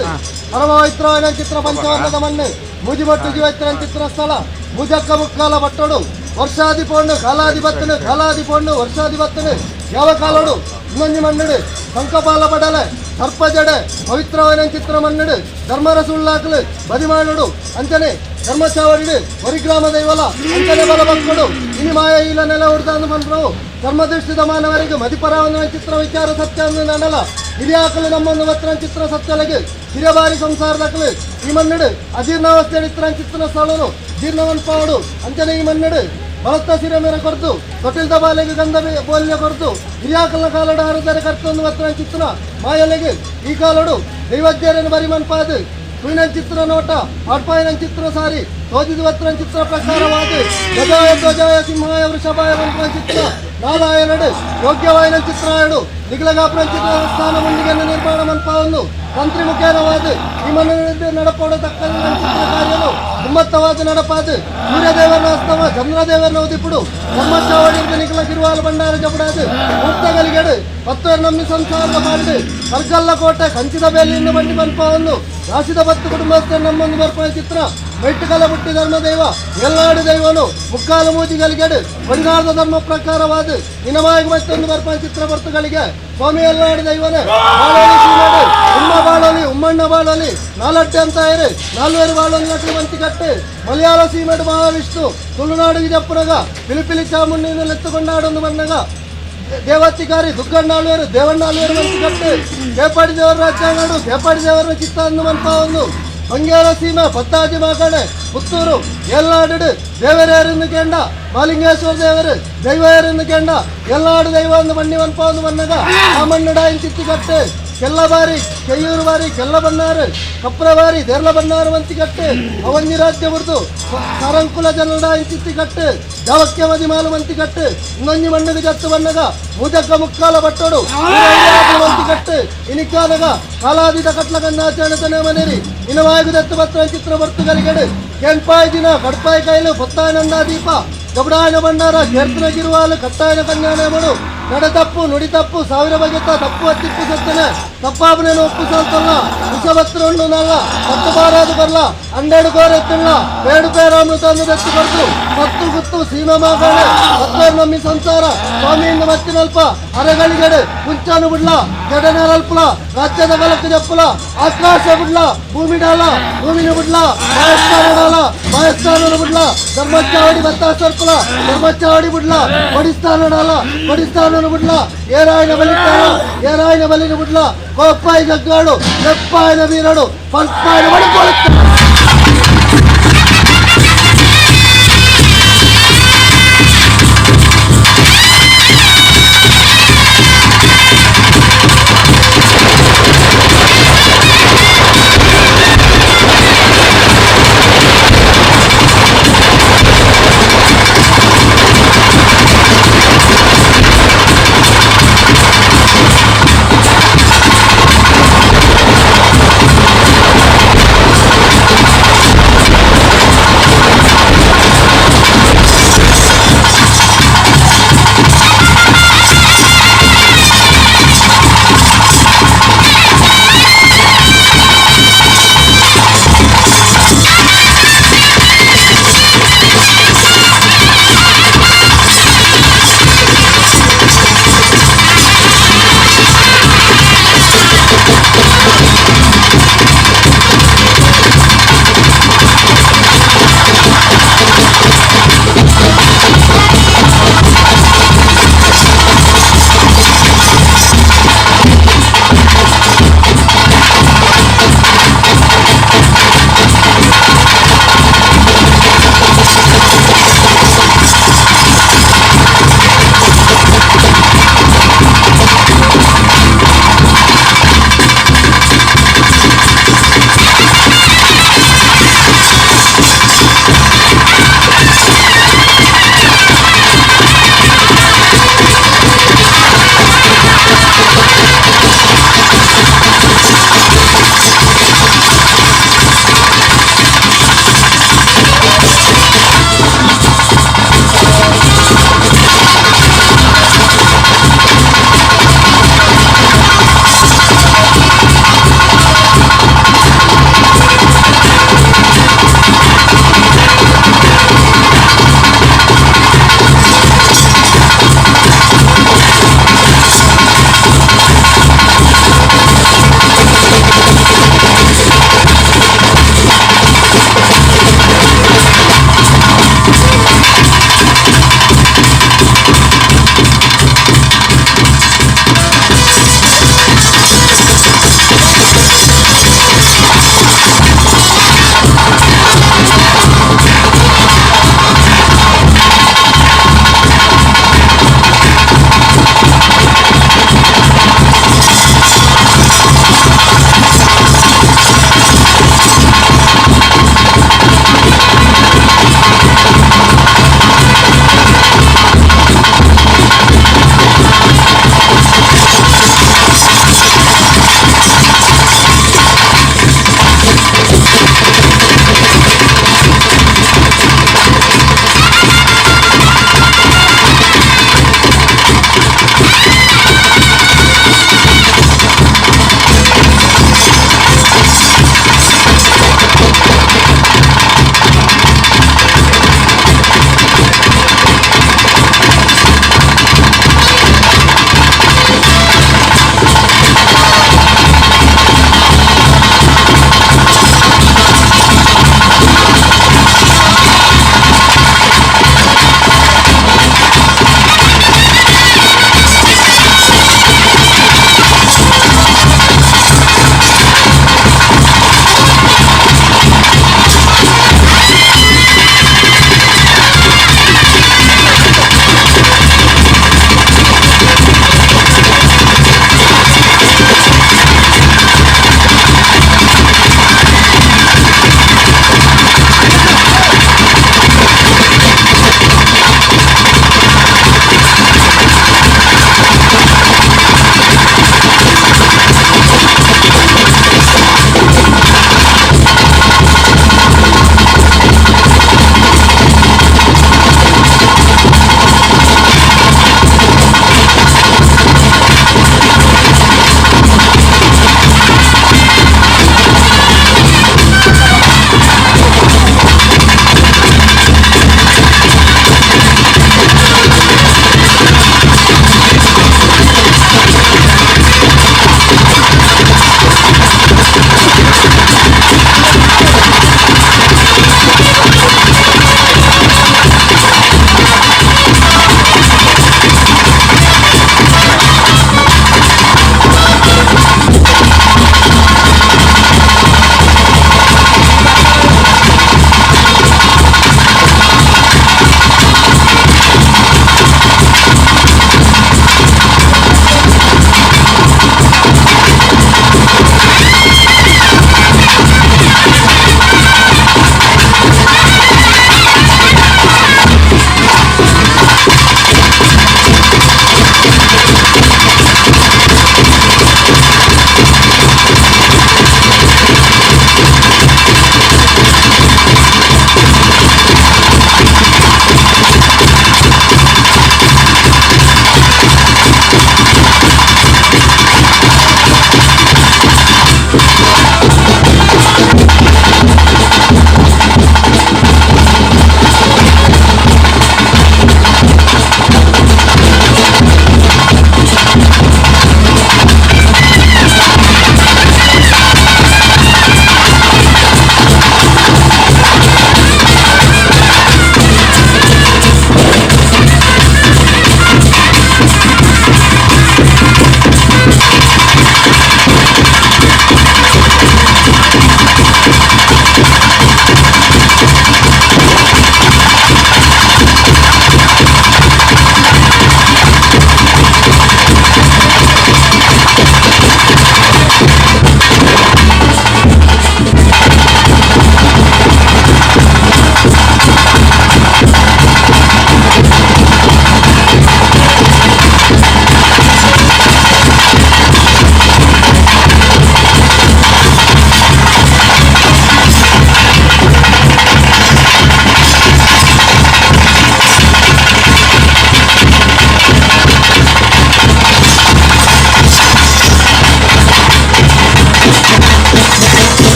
ಪರಮಪವಿತ್ರವಾದ ಚಿತ್ರ ಪಂಚವರ್ಣದ ಮಣ್ಣು ಮುಜಿಮಟ್ಟು ಜೀವೈತ್ರ ಚಿತ್ರ ಸ್ಥಳ ಮುಜಕ್ಕ ಮುಕ್ಕಾಲ ಬಟ್ಟೋಡು ವರ್ಷಾದಿ ಪೋಣ್ಣು ಕಾಲಾದಿ ಬತ್ತನು ಕಾಲಾದಿ ಪೋಣ್ಣು ವರ್ಷಾದಿ ಬತ್ತನು ಯಾವ ಕಾಲೋಡು ಇನ್ನೊಂದು ಮಣ್ಣುಡು ಸಂಕಪಾಲ ಪಡಲೆ ಸರ್ಪ ಜಡೆ ಪವಿತ್ರವಾದ ಚಿತ್ರ ಮಣ್ಣುಡು ಧರ್ಮರ ಸುಳ್ಳಾಕಲು ಬದಿಮಾಡುಡು ಅಂಚನೆ ಧರ್ಮಚಾವಡಿಡು ವರಿಗ್ರಾಮ ದೈವಲ ಅಂಚನೆ ಬಲ ಭಕ್ತಡು ಇನಿ ಮಾಯ ಇಲ್ಲ ನೆಲ ಹುಡ್ದಾನು ಬಂದ್ರು ಧರ್ಮದೃಷ್ಟಿದ ಮಾನವರಿಗೆ ಮದಿಪರವನ್ನು ಚಿತ್ರ ವಿಚಾರ ಸತ್ಯ ನಡಲ ಹಿರಿಯಾಕಲು ನಮ್ಮನ್ನು ವತ್ರ ಚಿತ್ರ ಸತ್ಯಲಗೆ ಹಿರಿಯಬಾರಿ ಸಂಸಾರದಕಲು ಈ ಮಣ್ಣುಡು ಅಜೀರ್ಣಾವಸ್ಥೆ ಚಿತ್ರ ಸ್ಥಳನು ಜೀರ್ಣವನ್ಪಾಡು ಅಂಚನೆ ಈ ಮಣ್ಣುಡು ಬಲತ್ತ ಸಿರ ಮೇರೆ ಕೊರ್ದು ತೊಟ್ಟಿಲ್ದ ಬಾಲೆಗೆ ಗಂಧ ಬೋಲ್ಯ ಕೊರ್ದು ಹಿರಿಯಾಕಲ ಕಾಲಡು ಹರಿದರೆ ಕರ್ತೊಂದು ವತ್ರ ಚಿತ್ರ ಮಾಯಲೆಗೆ ಈ ಕಾಲಡು ದೈವಜ್ಞರನ್ನು ಬರಿಮನ್ಪಾದು ತುಯಿನ ಚಿತ್ರ ನೋಟ ಅಡ್ಪಾಯನ ಚಿತ್ರ ಸಾರಿ ತೋಜಿದ ವತ್ರ ಚಿತ್ರ ಪ್ರಕಾರವಾದ ಗಜಾಯ ಧ್ವಜಾಯ ಸಿಂಹಾಯ ವೃಷಭಾಯ ಮಂತ್ರ ಚಿತ್ರ ನಾರಾಯಣಡು ಯೋಗ್ಯವಾಯನ ಚಿತ್ರಾಯಡು ನಿಗಲಗಾಪುರ ಚಿತ್ರ ಸ್ಥಾನ ಮುಂದಿಗೆಯನ್ನು ನಿರ್ಮಾಣ ಮನ್ಪಾವನ್ನು ತಂತ್ರಿ ಮುಖೇನವಾದ ಈ ಮಣ್ಣಿನ ನಡಪೋಡ ತಕ್ಕ ಚಿತ್ರ ಕಾರ್ಯನು ಹಿಮ್ಮತ್ತವಾದ ನಡಪಾದ ಸೂರ್ಯದೇವರನ ಅಸ್ತಮ ಚಂದ್ರದೇವರನ ಉದಿಪುಡು ಧರ್ಮಚಾವಡಿ ನಿಗಲ ಗಿರುವಾಲ ಭಂಡಾರ ಜಪಡಾದು ಮೂರ್ತಗಲಿಗೆಡು ಪತ್ತುವರ್ ನಮ್ಮಿ ಸಂಸಾರದ ಮಾಡಿದು ಕರ್ಗಲ್ಲ ಕೋಟೆ ಕಂಚಿದ ಬೇಲಿಯನ್ನು ಬಂಡಿ ಮನ್ಪಾವನ್ನು ರಾಶಿದ ಬತ್ತು ಕುಟುಂಬಸ್ಥರು ನಮ್ಮೊಂದು ಬರ್ಪಣ ಚಿತ್ರ ಮೆಟ್ಟುಕಲ ಬುಟ್ಟಿ ಧರ್ಮದೈವ ಎಲ್ಲಾಡು ದೈವನು ಮುಕ್ಕಾಲು ಮೂಜಿಗಲಿಗೆಡು ಬಡಿನಾದ ಧರ್ಮ ಪ್ರಕಾರವಾದ ನಿನಮಾಯಕ ಮತ್ತೊಂದು ಬರ್ಪಣ ಚಿತ್ರ ಬರ್ತುಗಳಿಗೆ ಸ್ವಾಮಿ ಎಲ್ಲಾಡು ದೈವನೇ ಬಾಳೋಲಿ ಸೀನಾಡು ಉಮ್ಮ ಬಾಳೋಲಿ ಉಮ್ಮಣ್ಣ ಬಾಳೋಲಿ ನಾಲಟ್ಟೆ ಅಂತ ಇರು ನಾಲ್ವೇರು ಬಾಳೋಲಿ ನಟು ಮಂತಿಕಟ್ಟು ಮಲಯಾಳ ಸೀಮೆಡು ಮಹಾವಿಷ್ಣು ತುಳುನಾಡು ವಿಜಪ್ಪನಗ ಪಿಲಿಪಿಲಿ ಚಾಮುಂಡಿಯನ್ನು ಎತ್ತುಕೊಂಡಾಡೊಂದು ಬನ್ನಗ ದೇವಾತಿಕಾರಿ ದುಗ್ಗಣ್ಣಾಳ್ವೇರು ದೇವಣ್ಣಾಳ್ವೇರು ಮಂತಿಕಟ್ಟು ಕೇಪಾಡಿ ದೇವರ ರಾಜ್ಯಾನಾಡು ಕೇಪಾಡಿ ದೇವರ ಚಿತ್ತ ಅನ್ನು ಮನ್ಪಾವನ್ನು ಬಂಗ್ಯಾರ ಸೀಮೆ ಪತ್ತಾಜಿ ಮಾಕಣೆ ಪುತ್ತೂರು ಎಲ್ಲಾಡು ದೇವರ್ಯಾರನ್ನು ಕೇಂಡ ಮಾಲಿಂಗೇಶ್ವರ ದೇವರು ದೈವಯಾರನ್ನು ಕೇಂಡ ಎಲ್ಲಾಡು ದೈವ ಅಂದು ಮಣ್ಣಿ ಮನ್ಪಾವನ್ನು ಬನ್ನಗ ಆ ಮಣ್ಣುಡಾಯಿನ ಚಿತ್ತಿಕಟ್ಟು ಕೆಲ್ಲ ಬಾರಿ ಕೆಯ್ಯೂರು ಬಾರಿ ಕೆಲ್ಲ ಬನ್ನಾರು ಕಪ್ರ ಬಾರಿ ದೇರ್ಲ ಬನ್ನಾರು ಮಂತಿಕಟ್ಟು ಅವಂಜಿ ರಾಜ್ಯ ಬುಡ್ದು ಸರಂಕುಲ ಜನಡಾಯಿನ ಚಿತ್ತಿಕಟ್ಟು ಜಾವಕ್ಯ ಮದಿಮಾಲು ಮಂತಿಕಟ್ಟು ಇನ್ನೊಂಜಿ ಮಣ್ಣಿಗೆ ಜತ್ತು ಬನ್ನಗ ಮುಜಕ್ಕ ಮುಕ್ಕಾಲ ಬಟ್ಟೋಡು ಮಂತಿಕಟ್ಟು ಇನಿಕಾನಗ ಕಾಲಾದಿದ ಕಟ್ಲ ಕನ್ನಾಚರಣೆ ಮನೇರಿ ಇನವಾಯು ದತ್ತು ಪತ್ರ ಚಿತ್ರ ಬರ್ತುಗಲಿಗೆಡು ಕೆಂಪಾಯಿ ದಿನ ಕಡ್ಪಾಯಿ ಕೈಲು ಪೊತ್ತಾಯನಂದ ದೀಪ ಗಬಡಾಯನ ಭಂಡಾರ ಕೀರ್ತನ ಗಿರುವಾಲು ಕಟ್ಟಾಯನ ಕನ್ಯಾಣೆ ನಡ ತಪ್ಪು ನುಡಿ ತಪ್ಪು ಸಾವಿರ ಬಗೆತ ತಪ್ಪು ಅತ್ತಿಪ್ಪು ಸತ್ತನೆ ತಪ್ಪಾಬನೇನು ಒಪ್ಪು ಸಾಲ್ತಲ್ಲ ವಿಷಭತ್ರ ನಲ್ಲ ಹತ್ತು ಬಾರಾದು ಬರ್ಲ ಅಂಡೇಡು ಕೋರೆತ್ತಲ್ಲ ಬೇಡು ಪೇರಾಮೃತ ಅನ್ನು ದತ್ತು ಕೊಡ್ತು ಸತ್ತು ಗುತ್ತು ಸೀಮಾ ಮಾಗಣೆ ಹತ್ತೋರ್ ನಮ್ಮಿ ಸಂಸಾರ ಸ್ವಾಮಿಯಿಂದ ಮತ್ತಿನಲ್ಪ ಅರೆಗಳಿಗೆಡೆ ಕುಂಚಾನು ಬಿಡ್ಲ ಜಡನಲ್ಪಲ ರಾಜ್ಯದ ಗಲಕ್ಕೆ ಜಪ್ಪಲ ಆಕಾಶ ಬಿಡ್ಲ ಭೂಮಿ ಡಾಲ ಭೂಮಿನ ಬಿಡ್ಲ ಬಾಯಸ್ಥಾನ ಡಾಲ ಬಾಯಸ್ಥಾನ ಬಿಡ್ಲ ಧರ್ಮಚಾವಡಿ ಬತ್ತ ಸರ್ಪಲ ಧರ್ಮಚಾವಡಿ ಬಿಡ್ಲ ಬಡಿಸ್ಥಾನ ಡಾಲ ಬಡಿಸ್ಥಾನ ಬಿಡ್ಲ ಏರಾಯನ ಬಲಿತಾನ ಏರಾಯನ ಬಲಿನ ಬಿಡ್ಲ ಕೋಪ್ಪಾಯಿ ಜಗ್ಗಾಡು ಲೆಪ್ಪಾಯನ ಬೀರಡು ಪಲ್ಪಾಯನ ಬಡಿಕೊಳ್ಳುತ್ತ.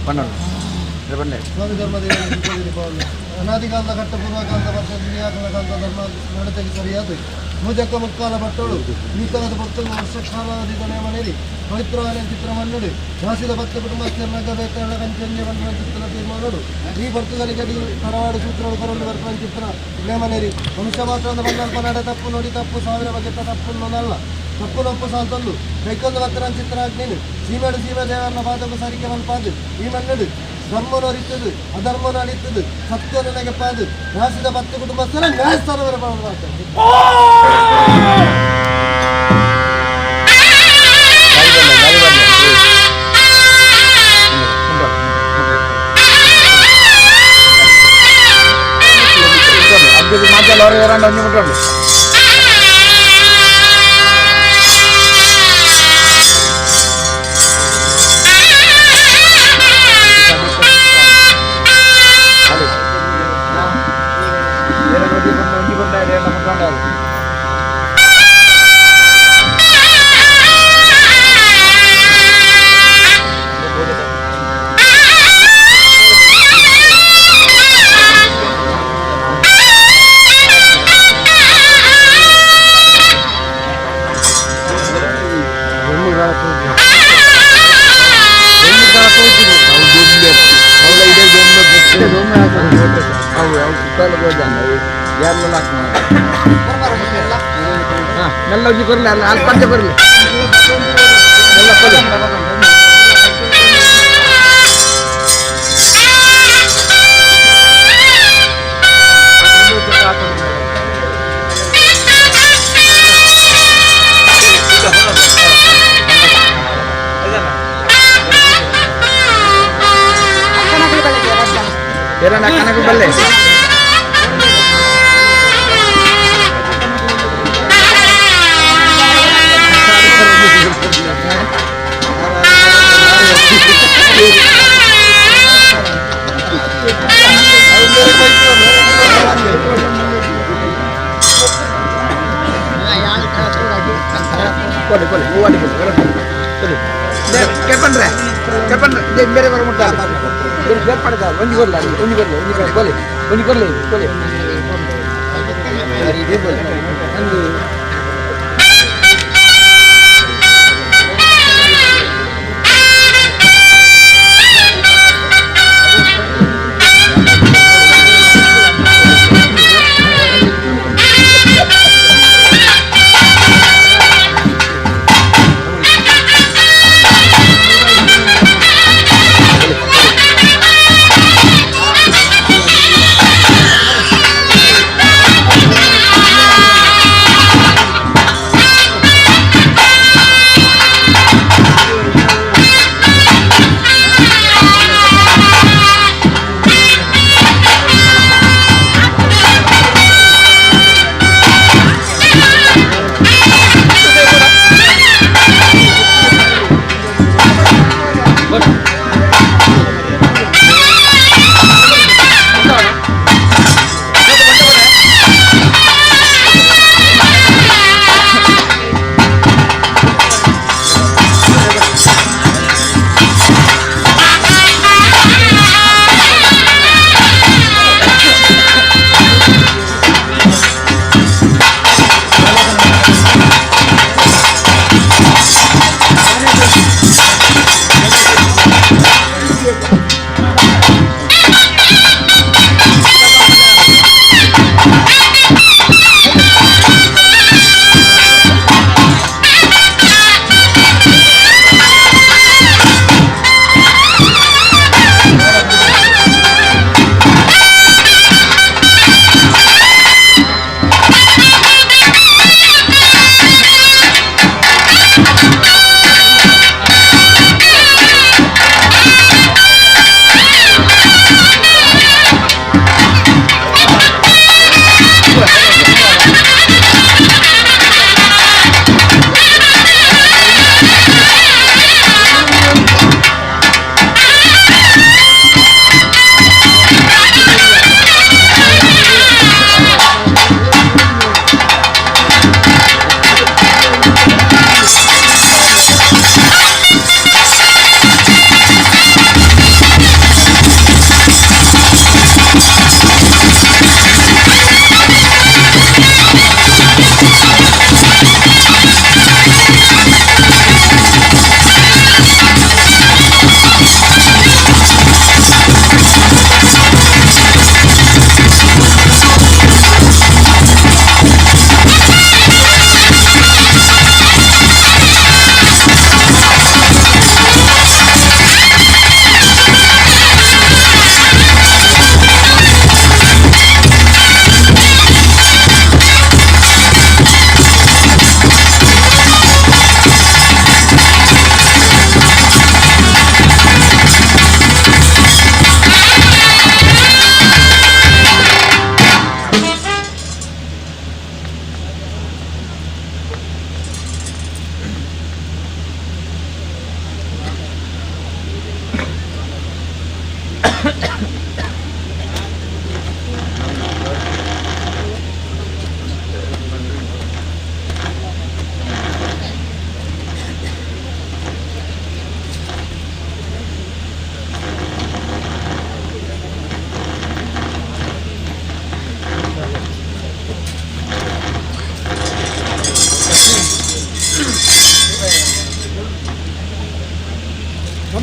ಪನ್ನೊಂದು ಬನ್ನಿ ಸ್ವಾಮಿ ಧರ್ಮದೇವ ಅನಾದಿಕಾಲದ ಘಟ್ಟ ಪೂರ್ವಕಾಲದ ವರ್ಷ ಕಾಲದ ಧರ್ಮ ನಡತೆಗೆ ಸರಿಯಾದ ಮೂಜಕ್ಕ ಮುಕ್ಕಾಲ ಭಟ್ಟೋಳು ಈತನದ ಭಕ್ತರು ವರ್ಷ ಕಾಲಾವಧಿದ ನೇಮನೇರಿ ಪವಿತ್ರವಾದ ಚಿತ್ರ ಮನ್ನುಡು ವಾಸಿದ ಭಕ್ತ ಕುಟುಂಬಸ್ಥರ ಬೇತರಣ ಕಂಚನ್ಯ ಬಂಧನ ಚಿತ್ರ ತೀರ್ಮಾನೋಡು ಈ ಭಕ್ತಗಳಿಗೆ ತರವಾಡು ಸೂತ್ರಗಳು ಕರಳು ಬರ್ಪನ ಚಿತ್ರ ನೇಮನೇರಿ ವಂಶ ಮಾತ್ರ ಬಂದಲ್ಪ ನಡೆ ತಪ್ಪು ನೋಡಿ ತಪ್ಪು ಸಾವಿರ ಬಗೆತ ತಪ್ಪು ನಲ್ಲ ತಪ್ಪು ನೊಪ್ಪು ಸಾಲ್ತೊಂದು ಕೈಕೊಂದು ಭಕ್ತರ ಚಿತ್ರ ನೀನು ಸೀಮೆಡು ಸೀಮೆ ದೇವರನ್ನ ಪಾದకు ಸರಿಕೆ ಮನ್ಪಾದು ಈ ಮನ್ನಡು ಧರ್ಮನು ಅರಿತದು ಅಧರ್ಮನು ಅಳಿತದು ಸತ್ಯ ನನಗೆ ಪಾದು ರಾಸಿದ ಭಕ್ತ ಕುಟುಂಬಸ್ಥರ ನ್ಯಾಯಸ್ಥಾನವರ ¡Ah!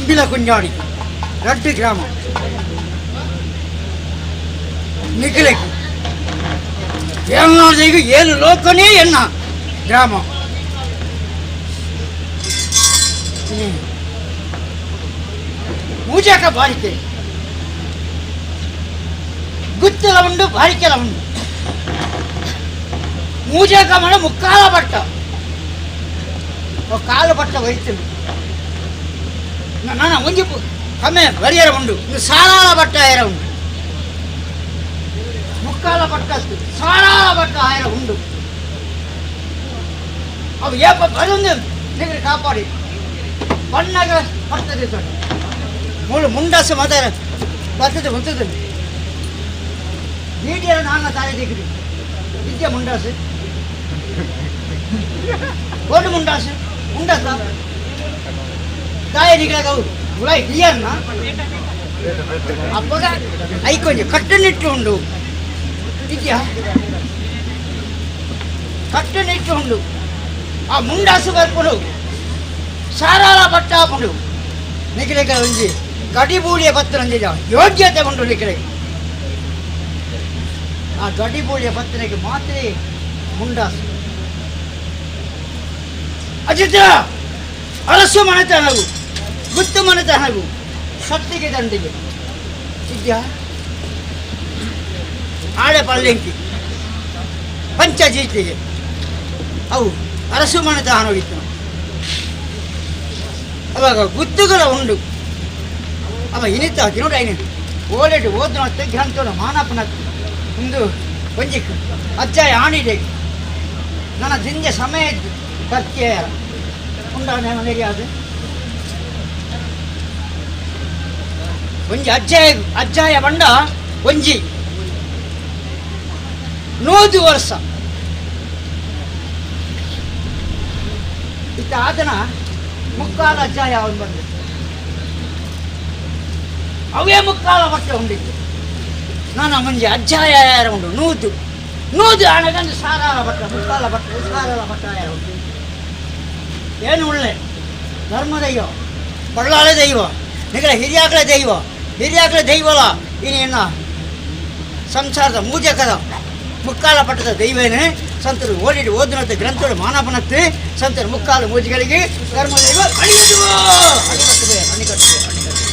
ಅಂಬಿಲ ಕುಂಜಾಡಿ ರಡ್ಡು ಗ್ರಾಮ ನಿಖಿಲಕ್ಕೆ ಏಳು ಏಳು ಲೋಕನೇ ಎನ್ನ ಗ್ರಾಮ ಮೂಜಾಕ ಬಾರಿಕೆ ಗುತ್ತಲ ಉಂಡು ಬಾರಿಕೆಲ ಉಂಡು ಮೂಜಾಕ ಮಾಡ ಮುಕ್ಕಾಲ ಬಟ್ಟ ಕಾಲು ಬಟ್ಟ ವಹಿತು ನಾನು ಒಂಜಿ ಕಮ್ಮೆ ಬರಿಯರ ಉಂಡು ಸಾರಾಳ ಬಟ್ಟ ಆಯರ ಉಂಡು ಮುಕ್ಕಾಲ ಬಟ್ಟ ಸಾರಾಳ ಬಟ್ಟ ಆಯರ ಉಂಡು ಅವು ಏಪ ಬರೊಂದು ನಿಗಡಿ ಕಾಪಾಡಿ ಬಣ್ಣಗ ಬರ್ತದೆ ಸರ್ ಮೂಳು ಮುಂಡಾಸು ಮಾತಾಡ ಬರ್ತದೆ ಬರ್ತದೆ ಬೀಡಿಯರ ನಾನ ತಾಳೆ ದಿಗ್ರಿ ವಿದ್ಯೆ ಮುಂಡಾಸು ಓಡು ಮುಂಡಾಸು ಮುಂಡಾಸ ತಾಯಿ ನಿಗಡಾಗ ಉಳಾಯಿ ಇಯರ್ನ ಅಪ್ಪಗ ಐಕೊಂಜಿ ಕಟ್ಟುನಿಟ್ಟು ಉಂಡು ವಿದ್ಯಾ ಕಟ್ಟುನಿಟ್ಟು ಉಂಡು ಆ ಮುಂಡಾಸು ಬರ್ಪುಡು ಸಾರಾಳ ಬಟ್ಟಾಪುಂಡು ನಿಖಿಲೇಕ ಒಂಜಿ ಗಡಿಬೂಳಿಯ ಪತ್ರಂಜಿದ ಯೋಗ್ಯತೆ ಉಂಟು ನಿಖಿಲೆ ಆ ಗಡಿಬೂಳಿಯ ಪತ್ರಕ್ಕೆ ಮಾತ್ರ ಮುಂಡಾಸು ಅಜಿತ ಅರಸು ಮನೆತನವು ಗುತ್ತು ಮನೆತನವು ಸತ್ತಿಗೆ ದಂಡಿಗೆ ಇದ್ಯಾ ಆಳೆ ಪಲ್ಲೆಂಕಿ ಪಂಚಜೀತಿಗೆ ಅವು ಅರಸು ಮನೆತನವಿತ್ತು ಅವಾಗ ಗುತ್ತುಗಳ ಉಂಡು ಅವ ಇನಿತ ನೋಡಿ ಐನು ಓಲೆಟ್ ಓದ್ನ ಗ್ರಂಥೋಡ ಮಾನಪನ ಒಂದು ಒಂಜಿ ಅಜ್ಜಾಯ ಆಣಿದೆ ನನ್ನ ಜಿಂಜ ಸಮಯ ಬರ್ತಿಯ ಉಂಡಾನೆ ಅದು ಒಂಜಿ ಅಜ್ಜಾಯ ಅಜ್ಜಾಯ ಬಂಡ ಒಂಜಿ 100 ವರ್ಷ ಇತ್ತ ಆತನ ಮುಕ್ಕಾಲ ಅಜ್ಜಾಯ ಅವನು ಬಂದ ಅವೇ ಮುಕ್ಕಾಲ ಬಟ್ಟೆ ಉಂಡಿತ್ತು ನಾನು ಮುಂಜೆ ಅಜ್ಜಾಯ ಯಾರ ಉಂಡು 100 100 ಹಣಗಂದು ಸಾರಾಳ ಬಟ್ಟೆ ಮುಕ್ಕಾಲ ಬಟ್ಟೆ ಸಾರಾಳ ಬಟ್ಟೆ ಯಾರು ಉಂಟು ಏನು ಒಳ್ಳೆ ಧರ್ಮದೈವ ಬಳ್ಳಾಳ ದೈವ ನಿಗಲ ಹಿರಿಯಾಕಳ ದೈವ ಹಿರಿಯಾಕಳ ದೈವಲ್ಲ ಇನ್ನೇನ ಸಂಸಾರದ ಮೂಜಕದ ಮುಕ್ಕಾಲ ಪಟ್ಟದ ದೈವೇನೆ ಸಂತರು ಓಡಿಡಿ ಓದಿನಂತೆ ಗ್ರಂಥಗಳು ಮಾನಪನತ್ತೆ ಸಂತರು ಮುಕ್ಕಾಲ ಮೂಜಿಗಳಿಗೆ ಧರ್ಮದೈವ ಅಣಿಗಟ್ಟುವ ಅಣಿಗಟ್ಟುವೆ ಅಣಿಗಟ್ಟುವೆ ಅಣಿಗಟ್ಟುವೆ.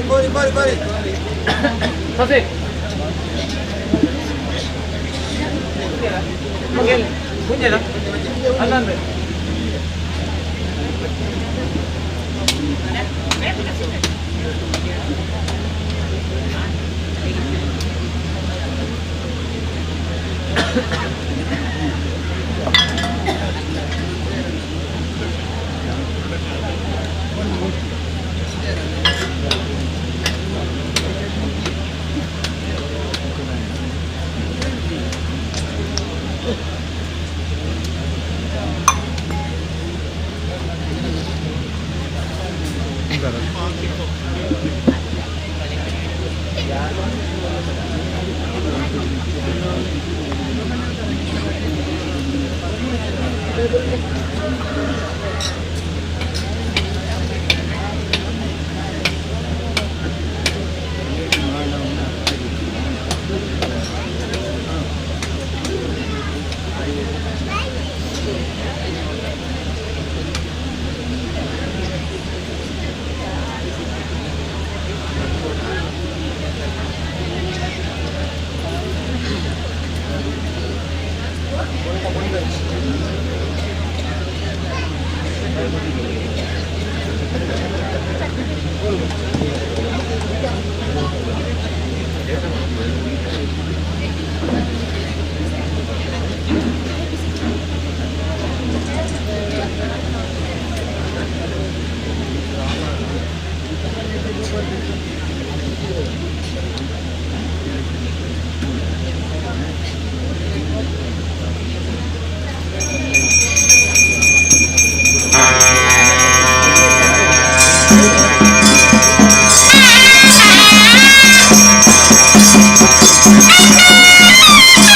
ಕೋರಿ ಕೋರಿ ಕೋರಿ ಸಸಿ ಅಲ್ಲಂದ್ರೆ Thank you.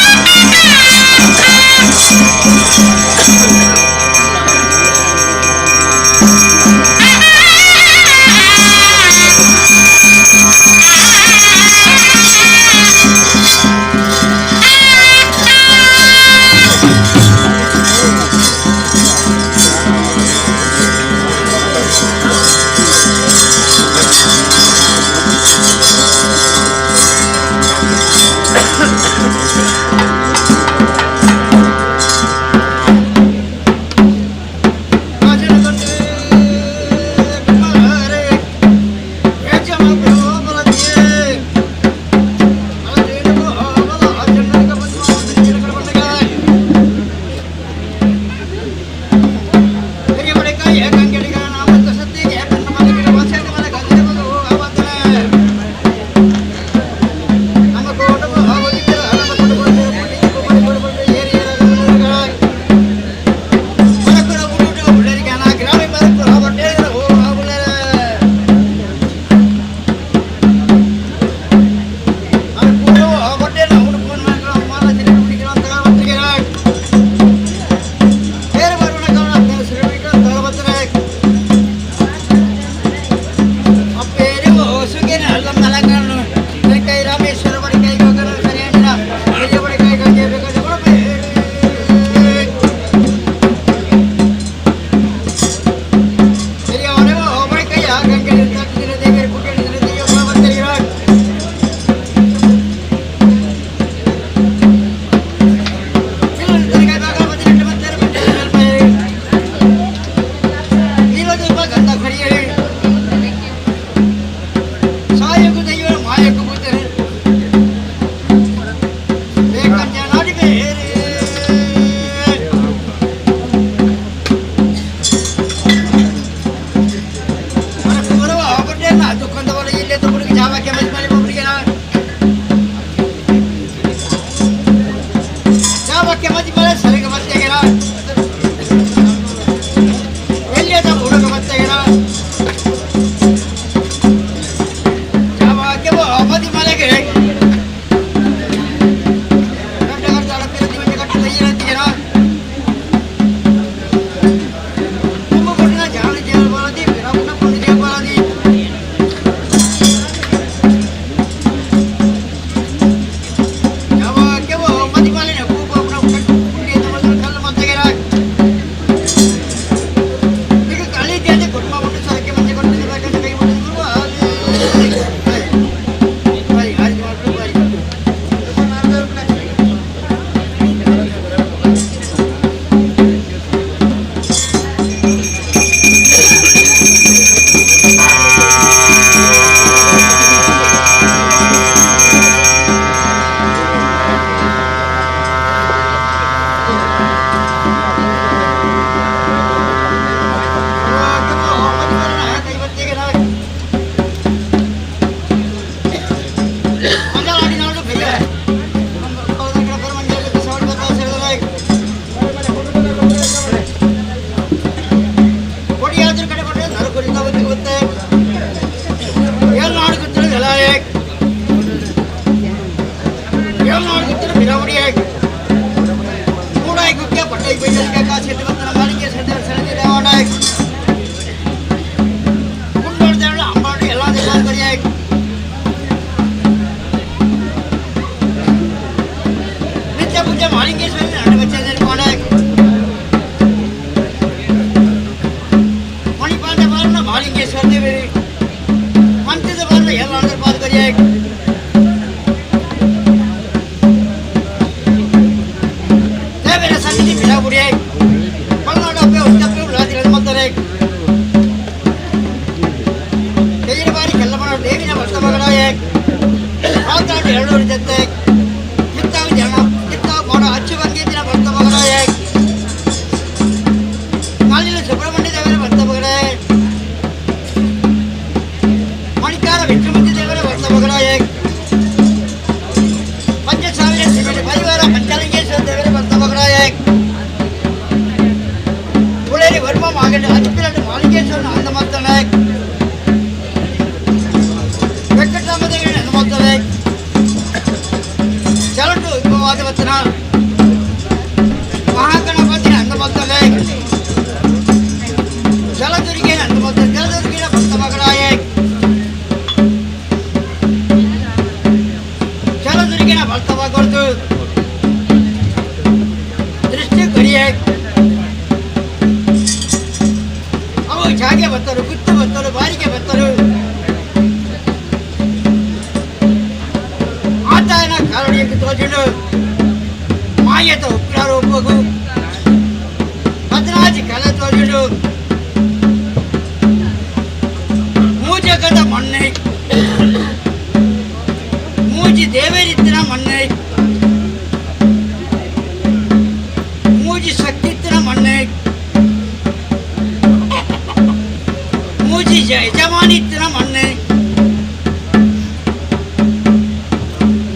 ದೇವೇರಿ ಮಂತ್ರದ ಬಂದ ಎಲ್ಲ ಅಂದ್ರ ಪಾದ ಕರಿಯ ದೇವರ ಸನ್ನಿಧಿ ಬಿಡಾಬುಡಿ ಪಲ್ನಾಡು ಅಪ್ಪೆ ಉತ್ತಪ್ಪೆ ಉಳ್ಳಾದಿರ ಮಾಡ್ತಾರೆ ತೆಗಿನ ಬಾರಿ ಕೆಲ್ಲಮ್ಮನ ದೇವಿನ ಭಕ್ತ ಮಗಳ ಆತಾಡು ಎರಡು ಜೊತೆ ಕಿತ್ತಾವು ಜನ ಕಿತ್ತಾವು ಮಾಡೋ ಅಚ್ಚು ಬಂದಿದ್ದಿನ ಭಕ್ತ ಮಗಳ ನಾಳಿನ ಸುಬ್ರಹ್ಮಣ್ಯ ದೇವರ ಭಕ್ತ ಮಗಳೇ ಮಣಿಕಾರ ವಿಷ್ಣುಮೂರ್ತಿ ದೇವರ ಭಕ್ತ ಮಗಳ ಪಂಚಸಾವಿರ ಶ್ರೀಮತಿ ಪರಿವಾರ ಪಂಚಲಿಂಗೇಶ್ವರ ದೇವರ ಭಕ್ತ ಮಗಳ ಉಳೇರಿ ವರ್ಮ ಮಾಗಂಡು ಅಚ್ಚಿರண்டு ಮಾಲಿಂಗೇಶ್ವರನ ಅಂದ ಮಾಡ್ತಾನೆ ವೆಂಕಟರಾಮದೇವನ ಅಂದ ಮಾಡ್ತಾನೆ ಚಲಟು ಉಪವಾದವತ್ತನ ಮಹಾಗಣಪತಿನ ಅಂದ ಮಾಡ್ತಾನೆ ಜಲದುರ್ಗಿನ ಅಂದ ಮಾಡ್ತಾನೆ ಜಲದುರ್ಗಿನ ಭಕ್ತ ಮಗಳಾಯೇ ಜಲದುರ್ಗಿನ ಭಕ್ತ ಮಗಳದು ದೃಷ್ಟಿ ಕರಿಯೇ ಅವು ಜಾಗೆ ಬರ್ತಾರೆ ಗುತ್ತು ಬರ್ತಾರೆ ಬಾರಿಗೆ ಬರ್ತಾರೆ ಆತನ ಕಾರಣಿಗೆ ತೋಜುಂಡು ಮಾಯದ ಉಗ್ರಾರೋಪಗು ಪದ್ರಾಜಿ ಕಲೆ ತೋಜುಂಡು ಮೂಜಗದ ಮಣ್ಣೆ ಮೂಜಿ ದೇವರಿತ್ತಿನ ಮಣ್ಣೆ ಮೂಜಿ ಶಕ್ತಿತ್ತಿನ ಮಣ್ಣೆ ಮೂಜಿ ಯಜಮಾನಿತ್ತಿನ ಮಣ್ಣೆ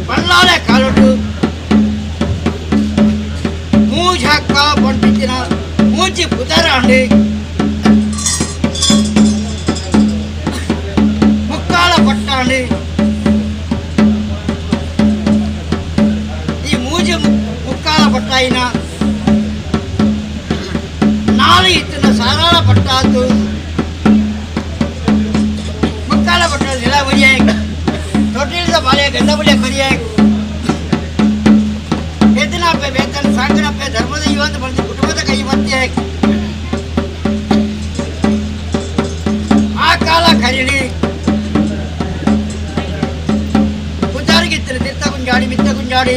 ಬಳ್ಳಾಳ ಕಾಲೊಟ್ಟು ಮೂಜಕ್ಕ ಪಂಪಿತ್ತಿನ ಮೂಜಿ ಪುದರಾಂಡಿ ಮುಕ್ಕಾಲ ಪಟ್ಟಾಂಡಿ ಈ ಮೂಜಿ ಮುಕ್ಕಾಲ ಪಟ್ಟಾಯಿನ ನಾಳೆ ಇತ್ತಿನ ಸಾರಾಳ ಪಟ್ಟಾತು ಮುಕ್ಕಾಲ ಪಟ್ಟ ನಿಲಾವರಿಯೇ ತೊಟ್ಟಿಲ್ದ ಬಾಳೆ ಗಂಧಬುಳಿಯ ಕೊರಿಯೇ ವೇತನಪ್ಪೆ ವೇತನ ಸಾಕನಪ್ಪೆ ಧರ್ಮದ ಇವಂತ ಬಂದು ಕುಟುಂಬದ ಕೈ ಮತ್ತೆ ಆ ಕಾಲ ಕರೀಲಿ ಪೂಜಾರಿಗಿತ್ತಿನ ತೀರ್ಥ ಗುಂಜಾಡಿ ಮಿತ್ತ ಗುಂಜಾಡಿ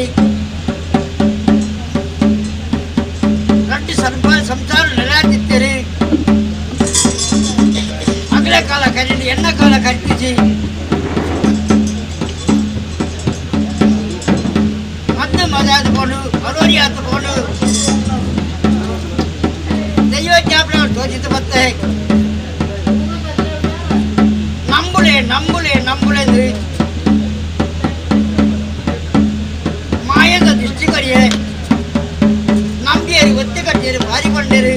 ರಟ್ಟಿ ಸರ್ಪ ಸಂಸಾರ ನೆಲೆಯಾತಿತ್ತೀರಿ ಅಗಲೇ ಕಾಲ ಕರೀಲಿ ಎಣ್ಣ ಕಾಲ ಕರ್ತಿಸಿ ಮದ್ದು ಮಜಾದ ಕೊಂಡು ಅರೋರಿ ಆತಕೊಂಡು ದೈವಜ್ಞಾಪನ ತೋಚಿತ ಮತ್ತೆ ನಂಬುಳೆ ನಂಬುಳೆ ನಂಬುಳೆ ಅಂದ್ರೆ ಮಾಯದ ದೃಷ್ಟಿ ಕರಿಯೇ ನಂಬಿಯರು ಒತ್ತಿ ಕಟ್ಟಿಯರು ಭಾರಿ ಕೊಂಡೇರು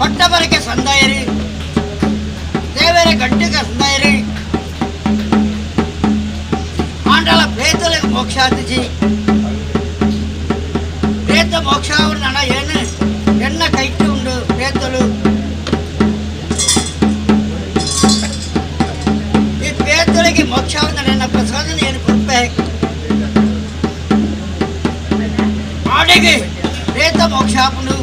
ಪಟ್ಟಬರಕ್ಕೆ ಸಂದಾಯರು ದೇವರ ಗಂಟೆಗೆ ಸಂದಾಯರು ಆಂಡಲ ಪ್ರೇತలకు ಮೋಕ್ಷ ಆತಿಜಿ ಪ್ರೇತ ಮೋಕ್ಷ ಏನು ಎಣ್ಣ ಕೈಟ್ಟು ಉಂಡು ಪ್ರೇತಲು ಈ ಪ್ರೇತಳಿಗೆ ಮೋಕ್ಷ ನನ್ನ ಪ್ರಸಾದ ಏನು ಕೊಡ್ಪೆ ಆಡೆಗೆ ಪ್ರೇತ ಮೋಕ್ಷ ಆಪುಂಡು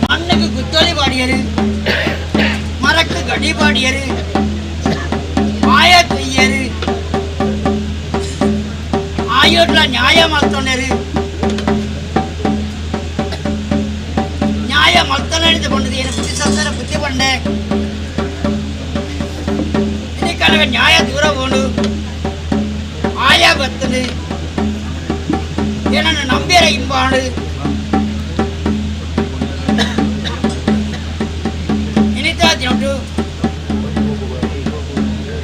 ಮಣ್ಣಿಗೆ ಗುತ್ತೊಳಿ ಬಾಡಿಯರು ಮರಕ್ಕೆ ಗಡಿ ಬಾಡಿಯರು ಮಾಯ ತುಯ್ಯರು ಆಯೋಡ್ಲ ನ್ಯಾಯ ಮಲ್ತೊಂಡರು ನ್ಯಾಯ ಮಲ್ತೊಂಡು ಕೊಂಡದು ಏನು ಬುದ್ಧಿ ಸಂಸಾರ ಬುದ್ಧಿ ಪಂಡೆ ಇದಕ್ಕಾಗ ನ್ಯಾಯ ದೂರ ಹೋಣು ಆಯಾ ಬರ್ತದೆ ಏನನ್ನು ನಂಬಿಯರ ಇಂಬಾಣು ಇನಿತಾ ಉಂಟು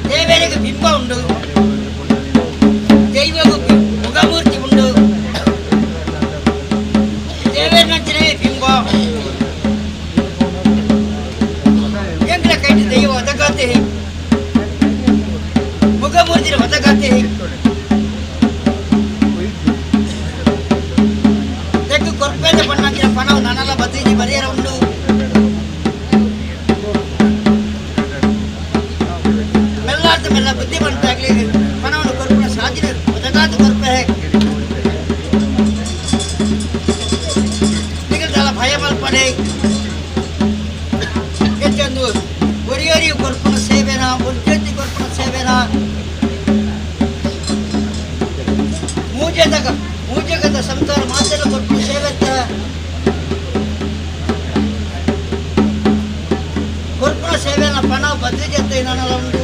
ದೇವರಿಗೆ ಬಿಂಬ ಉಂಟು ದೈವಗೂ ಮುಖಮೂರ್ತಿ ಉಂಟು ದೇವರನಂಚನೆ ಬಿಂಬ ಎಂಗ್ಲ ಕೈಟಿ ದೈವ ಒದಗಾತೆ ಮುಖಮೂರ್ತಿ ಒದಗಾತೆ ತೆಕ್ಕು ಕೊರ್ಪೇದ ಬಣ್ಣಂಚಿನ ಪಣವು ನನ್ನಲ್ಲ ಬತ್ತೀಜಿ ಬರಿಯರ ಉಂಟು ಮೆಲ್ಲಾರ್ದ ಮೆಲ್ಲ ಬುದ್ಧಿ ಬಂತಾಗ್ಲಿ ಪಣವನ್ನು ಕೊರ್ಪುನ ಸಾಧಿನ ಒದಗಾದ ಕೊರ್ಪೆ ಮೂಜಗದ ಸಂಸಾರ ಮಾತೆಲ್ಲ ಕೊಟ್ಟು ಸೇವೆತ್ತ ಕೊರ್ಪುನ ಸೇವೆನ ಪಣ ಬದ್ರಿ ಜೊತೆ ನಾನೆಲ್ಲ ಉಂಟು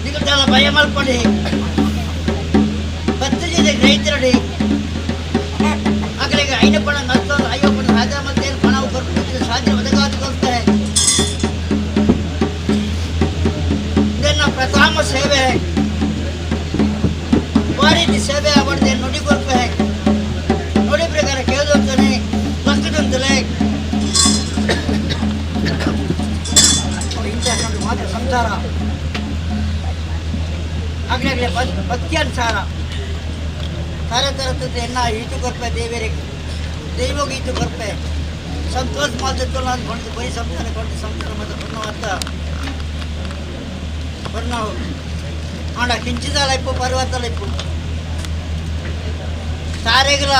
ನಿಗದಾಲ ಭಯ ಮಲ್ಪಡಿ ಬತ್ತಿದೆ ರೈತರಡಿ ಅಕಡೆಗೆ ಐನ ಪಣ ನಷ್ಟ ಅಯ್ಯೋ ಪಣ ರಾಜ ಮತ್ತೆ ಪಣ ಕೊರ್ಪು ಸಾಧ್ಯ ಒದಗಾದುಕೊಳ್ತಾರೆ. ಇದನ್ನ ಪ್ರಥಮ ಸೇವೆ ವಾರೀತಿ ಸೇವೆ ಅವಳದೆ ನುಡಿ ಕೊರ್ಪೆ ನುಡಿ ಪ್ರಕಾರ ಕೇಳಿದೋಗ್ತಾನೆ ಲಕ್ಕದಂತಲೇ ಇಂಥ ಮಾತ್ರ ಸಂಸಾರ ಆಗಲೇ ಭಕ್ತಿಯನುಸಾರ ಥರ ಥರದ ಎನ್ನ ಈಟು ಕೊರ್ಪೆ ದೇವರಿಗೆ ದೈವಗೆ ಈಟು ಕೊರ್ಪೆ ಸಂತೋಷ ಮಾತ್ರ ನಾನು ಕೊಂಡು ಬರೀ ಸಂಸಾರ ಕೊಂಡು ಸಂಸಾರ ಮತ್ತು ಬಣ್ಣವಾತ ಬಣ್ಣವು ಆಂಡ ಕಿಂಚಿದಾಲ ಇಪ್ಪು ಪರ್ವತಲ ಇಪ್ಪು ತಾರೆಗಳ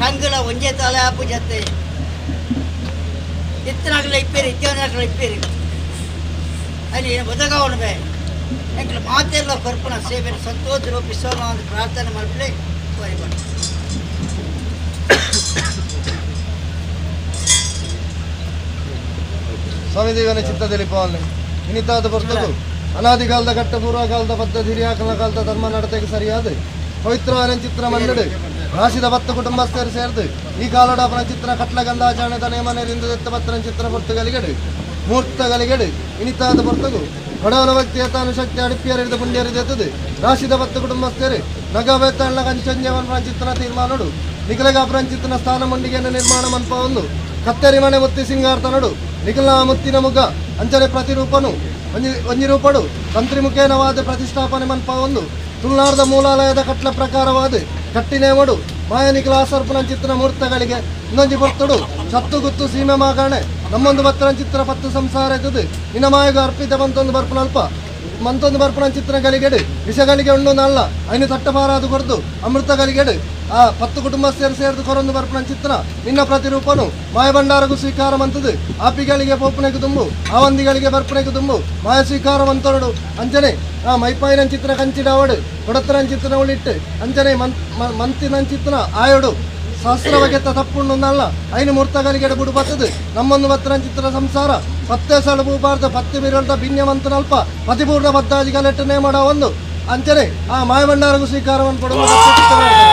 ಕಂಗಳ ಒಂಜೇ ತಾಲೆ ಆಪು ಜೊತೆ ಇತ್ತನಾಗಲ ಇಪ್ಪೇರಿ ಇತ್ಯಾದನಾಗಲ ಇಪ್ಪೇರಿ ಅಲ್ಲಿ ಒದಗವಣವೆ ಎಂಕಲ ಮಾತೆಲ್ಲ ಕೊರ್ಪಣ ಸೇವೆ ಸಂತೋಷ ರೂಪಿಸೋಣ ಅಂತ ಪ್ರಾರ್ಥನೆ ಮಾಡ್ಬಿಡಿ ಬರಿ. ಸ್ವಾಮಿ ದೇವನ ಚಿತ್ತದಲ್ಲಿ ಪವನ್ ಇನಿತಾದ ಬರ್ತದು ಅನಾದಿಕಾಲದ ಘಟ್ಟ ಪೂರ್ವಕಾಲದ ಪದ್ಧತಿ ಹಿರಿಯಾಕಲ ಕಾಲದ ಧರ್ಮ ನಡತೆಗೆ ಸರಿಯಾದ ಪವಿತ್ರವಾದ ಚಿತ್ರ ಮಂಡಡು ರಾಶಿದ ಭತ್ತ ಕುಟುಂಬಸ್ಥರು ಸೇರ್ದು ಈ ಕಾಲೋಡಪನ ಚಿತ್ರ ಕಟ್ಲಗಂಧಾಚರಣೆದ ನೇಮನೆರಿಂದ ದತ್ತ ಪತ್ರನ ಚಿತ್ರ ಪೊರ್ತುಗಲಿಗಡು ಮೂರ್ತಗಲಿಗಡು ಇನಿತಾದ ಪೊರ್ತಗು ಬಡವನ ಭಕ್ತಿಯ ತಾನು ಶಕ್ತಿ ಅಡಿಪಿಯರಿದ ಪುಣ್ಯರಿದೆತ್ತದೆ ರಾಶಿದ ಭತ್ತ ಕುಟುಂಬಸ್ಥರು ನಗಬೇತಣ್ಣ ಕಂಚಂಜವನ್ ಚಿತ್ರ ತೀರ್ಮಾನಡು ನಿಖಲಗಾಪುರಂ ಚಿತ್ರನ ಸ್ಥಾನ ಮಂಡಿಗೆಯನ್ನು ನಿರ್ಮಾಣ ಮನ್ಪ ಒಂದು ಕತ್ತರಿ ಮನೆ ಮುತ್ತಿ ಸಿಂಗಾರ್ತನಡು ನಿಖಲ ಮುತ್ತಿನ ಮುಗ ಅಂಚನೆ ಪ್ರತಿರೂಪನು ಒಂಜಿ ರೂಪಡು ತಂತ್ರಿಮುಖೇನವಾದ ಪ್ರತಿಷ್ಠಾಪನೆ ಮನ್ಪ ಒಂದು ತುಳುನಾಡದ ಮೂಲಾಲಯದ ಕಟ್ಲ ಪ್ರಕಾರವಾದ ಕಟ್ಟಿನೇಮಡು ಮಾಯನಿಕಲ ಆಸರ್ಪನ ಚಿತ್ರ ಮೂರ್ತಗಳಿಗೆ ಇನ್ನೊಂಜಿ ಪೊರ್ತುಡು ಸತ್ತು ಗುತ್ತು ಸೀಮೆ ಮಾಗಾಣೆ ನಮ್ಮೊಂದು ಬತ್ತನ ಚಿತ್ರ ಪತ್ತು ಸಂಸಾರ ಇದ್ದದು ನಿನ್ನ ಮಾಯಗ ಅರ್ಪಿತ ಬಂತೊಂದು ಬರ್ಪುನಲ್ಪ ಮಂತೊಂದು ಬರ್ಪುನ ಚಿತ್ರಗಳಿಗೆಡು ವಿಷಗಳಿಗೆ ಉಂಡು ನಲ್ಲ ಐನು ತಟ್ಟಪಾರಾದು ಕೊರ್ದು ಅಮೃತಗಳಿಗೆಡು ಆ ಪತ್ತು ಕುಟುಂಬಸ್ಥರು ಸೇರಿದು ಕೊರೊಂದು ಬರ್ಪುನ ಚಿತ್ರ ನಿನ್ನ ಪ್ರತಿರೂಪನು ಮಾಯಭಂಡಾರಗೂ ಸ್ವೀಕಾರ ಮಂತದು ಆಪಿಗಳಿಗೆ ಪೋಪನೆಗೆ ತುಂಬು ಆವಂದಿಗಳಿಗೆ ಬರ್ಪನೆಗೆ ತುಂಬು ಮಾಯ ಸ್ವೀಕಾರ ಮಂತೊರಡು ಅಂಚನೆ ಆ ಮೈಪಾಯಿನ ಚಿತ್ರ ಕಂಚಿಡಾವಡು ಕೊಡತ್ತರನ್ ಚಿತ್ರ ಉಳಿಟ್ಟು ಅಂಚನೆ ಮಂತಿನ ಚಿತ್ರ ಆಯೋಡು ಶಾಸ್ತ್ರ ಬಗೆತ್ತ ತಪ್ಪುಂಡು ಐನು ಮೂರ್ತಗಳಿಗೆ ಬುಡು ಬತ್ತದು ನಮ್ಮೊಂದು ಬತ್ತನ ಚಿತ್ರ ಸಂಸಾರ ಪತ್ತೆ ಸಳು ಬೂಬಾರ್ದ ಪತ್ತೆ ಬಿರಳ್ದ ಭಿನ್ಯವಂತನಲ್ಪ ಪತಿಪೂರ್ಣ ಬದ್ದಾಜಿಗಲೆಟ್ಟನೆ ಮಾಡ ಒಂದು ಅಂಚನೆ ಆ ಮಾಯಭಂಡಾರಗೂ ಸ್ವೀಕಾರವನ್ನು ಕೊಡುವ.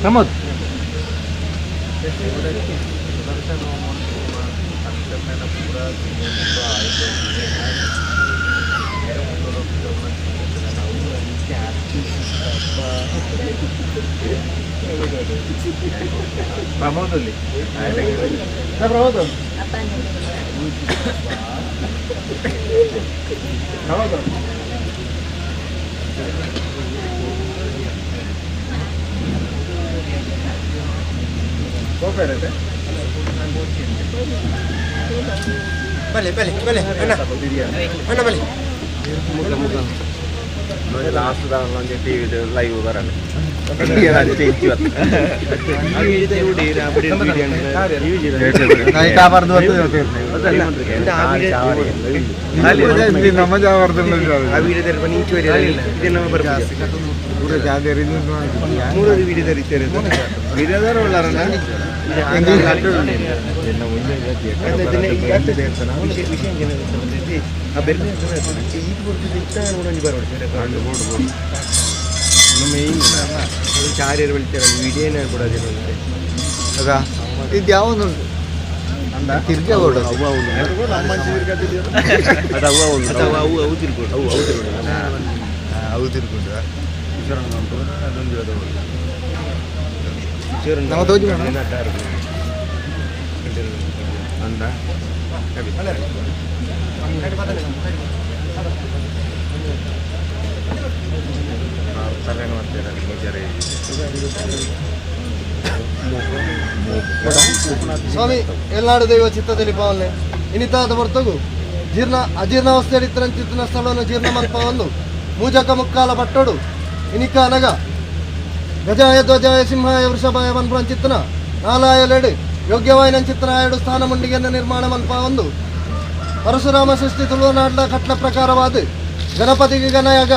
ಪ್ರಮೋದ್ ಪ್ರಮೋದ್ ಅಲ್ಲಿ ಪ್ರಮೋದ್ ಬಲೆ ಬಲೆ ಬಲೆ ಅಣ್ಣ ಅಣ್ಣ ಬಲೆ ಲಾಸ್ಟ್ ಟಿವಿ ಲೈವ್ ಬರಲ್ಲ. ಇದು ಯಾವೊಂದು ತಿರ್ಗಿ ನಮ್ಮ ತೋಜಿ ಸ್ವಾಮಿ ಎಲ್ಲಾಡು ದೈವ ಚಿತ್ತದಲ್ಲಿ ಪಾವನೆ ಇನಿತಾದ ಹೊರತಗು ಜೀರ್ಣ ಅಜೀರ್ಣಾವಸ್ಥೆಯಲ್ಲಿ ಚಿತ್ತಿನ ಸ್ಥಳವನ್ನು ಜೀರ್ಣ ಮಲ್ಪವನ್ನು ಮೂಜಕ ಮುಕ್ಕಾಲ ಪಟ್ಟೋಡು ಇನಿಕ ಅನಗ ಗಜಾಯ ಧ್ವಜಾಯ ಸಿಂಹಾಯ ವೃಷಭಾಯ ಮನ್ಪುರ ಚಿತ್ತನ ನಾಲಾಯ ಲೆಡು ಯೋಗ್ಯವಾಯಿನ ಚಿತ್ತನಾಯಡು ಸ್ಥಾನ ಮುಂಡಿಗೆಯನ್ನು ನಿರ್ಮಾಣ ಮಲ್ಪವನ್ನು ಪರಶುರಾಮ ಸೃಷ್ಟಿ ತುಳುನಾಡ್ಲ ಕಟ್ಲ ಪ್ರಕಾರವಾದ ಗಣಪತಿಗೆ ಗಣಯಾಗ,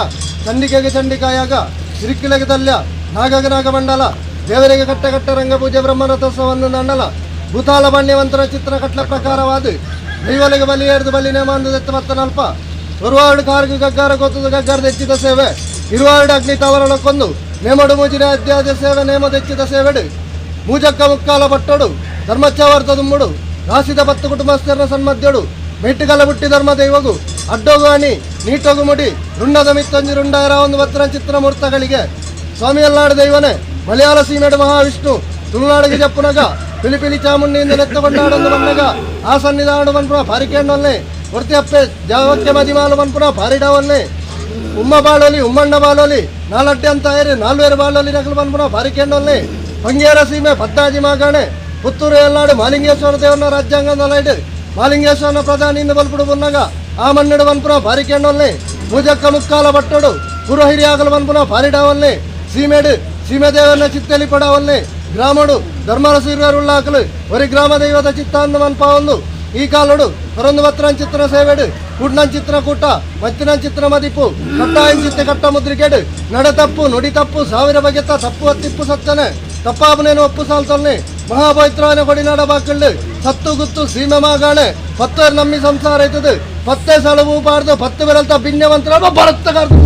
ಚಂಡಿಕೆಗೆ ಚಂಡಿಕಾಯಾಗ, ಸಿರಿಕಿಲಗೆ ತಲ್ಯ, ನಾಗಗೆ ನಾಗಮಂಡಲ, ದೇವರಿಗೆ ಕಟ್ಟ ಕಟ್ಟ ರಂಗಪೂಜೆ ಬ್ರಹ್ಮರಥೋತ್ಸವನ್ನು ನಂಡಲ ಭೂತಾಲ ಬಾಣ್ಯವಂತರ ಚಿತ್ರ ಕಟ್ಲ ಪ್ರಕಾರವಾದ ದೈವಲಿಗೆ ಬಲಿ ಎಡ್ದು ಬಲಿ ನೇಮಾಂದು ದತ್ತ ಮತ್ತನಲ್ಪ ಒರುವಾಡು ಕಾರ್ಗು ಗಗ್ಗಾರ ಗೊತ್ತದು ಗಗ್ಗಾರ ದೆಚ್ಚಿದ ಸೇವೆ ಇರುವಾಡು ಅಗ್ನಿ ತವರಳಕ್ಕೊಂದು ನೇಮಡು ಮೂಜಿನ ಅಧ್ಯಾದ ಸೇವೆ ನೇಮ ದೆಚ್ಚಿದ ಸೇವೆಡು ಮೂಜಕ್ಕ ಮುಕ್ಕಾಲ ಪಟ್ಟೋಡು ಧರ್ಮಚಾವರ್ತ ದುಮ್ಮುಡು ರಾಸಿದ ಪತ್ತು ಕುಟುಂಬಸ್ಥರ ಸನ್ಮಧ್ಯಡು ಮೆಟ್ಟುಗಲ ಬುಟ್ಟಿ ಧರ್ಮ ದೈವಗು ಅಡ್ಡೋಗು ಅಣಿ ನೀಟೋಗು ಮುಡಿ ರುಂಡದ ಮಿತ್ತೊಂಜಿ ರುಂಡಾಯರ ಒಂದು ಪತ್ರ ಚಿತ್ರಮೂರ್ತಗಳಿಗೆ ಸ್ವಾಮಿಯಲ್ನಾಡು ದೈವನೇ ಮಲಯಾಳ ಸೀಮೆಡು ಮಹಾವಿಷ್ಣು ತುಳುನಾಡಿಗೆ ಜಪ್ಪುನಗ ಪಿಲಿಪಿಲಿ ಚಾಮುಂಡಿಯಿಂದ ನೆತ್ತಗೊಂಡಾಡೊಂದು ಬನ್ನಗ ಆ ಸನ್ನಿಧಾನ ಮನ್ಪುನ ಪಾರಿಕೇಣ್ಣೊಲ್ಲೆ ಒರ್ತಿ ಅಪ್ಪೆ ಜಾವಕ್ಕೆ ಮದಿಮಾಲು ಮನ್ಪುನ ಪಾರಿಡವಲ್ಲೆ ಉಮ್ಮ ಬಾಳೋಲಿ ಉಮ್ಮಣ್ಣ ಬಾಳೋಲಿ ನಾಲಡ್ಡೆ ಅಂತ ಏರಿ ನಾಲ್ವೇರು ಬಾಳೋಲಿ ನಕಲು ಮನ್ಪುನ ಪಾರಿಕೇಣ್ಣೊಲ್ಲೆ ಪಂಗೇರ ಸೀಮೆ ಪತ್ತಾಜಿ ಮಾಗಾಣೆ ಪುತ್ತೂರು ಎಲ್ಲಾಡು ಮಾಲಿಂಗೇಶ್ವರ ದೇವನ ರಾಜ್ಯಾಂಗ ನಲೈಡು ಮಾಲಿಂಗೇಶ್ವರನ ಪ್ರಧಾನಿಯಿಂದ ಬಲ್ಪುಡು ಬನ್ನಗ ಆ ಮಣ್ಣಡು ಮನ್ಪುನ ಪಾರಿಕೇಣ್ಣೊಲ್ಲೆ ಮೂಜಕ್ಕ ಮುಕ್ಕಾಲ ಬಟ್ಟೋಡು ಪುರೋಹಿರಿಯಾಗಲು ಮನ್ಪುನ ಪಾರಿಡವಲ್ಲೆ ಸೀಮೆಡು ಸೀಮೆ ದೇವನ ಚಿತ್ತಲಿ ಪಡವಲ್ಲೆ ಗ್ರಾಮಡು ಧರ್ಮರ ಸೀರುಳ್ಳಾಕಲು ಒರಿ ಗ್ರಾಮ ದೈವದ ಚಿತ್ತಾಂದ ಮನ್ಪಾವೊಂದು ಈ ಕಾಲಡು ಹೊರೊಂದು ಪತ್ರನ್ ಚಿತ್ರ ಸೇವೆಡು ಕೂಡ್ನನ್ ಚಿತ್ರ ಕೂಟ ಮತ್ತಿನ ಚಿತ್ರ ಮದಿಪು ಕಟ್ಟಾಯನ್ ಚಿತ್ತೆ ಕಟ್ಟ ಮುದ್ರಿಕೆಡು ನಡೆ ತಪ್ಪು ನುಡಿ ತಪ್ಪು ಸಾವಿರ ಬಗೆತ ತಪ್ಪು ಅತ್ತಿಪ್ಪು ಸತ್ತನೆ ತಪ್ಪಾಬನೇನು ಒಪ್ಪು ಸಾಲ್ತೊಲ್ನೆ ಮಹಾಪವಿತ್ರವನ ಕೊಡಿನಾಡ ಬಾಕಳ್ಳು ಸತ್ತು ಗುತ್ತು ಸೀಮೆ ಮಾಗಾಣೆ ಪತ್ತರ್ ನಮ್ಮಿ ಸಂಸಾರ ಐತದು ಪತ್ತೆ ಸಲವು ಬಾರ್ದು ಪತ್ತು ಬೆರಲ್ತ ಭಿನ್ನವಂತರ ಬರತ್ತಗಾರ್ದು.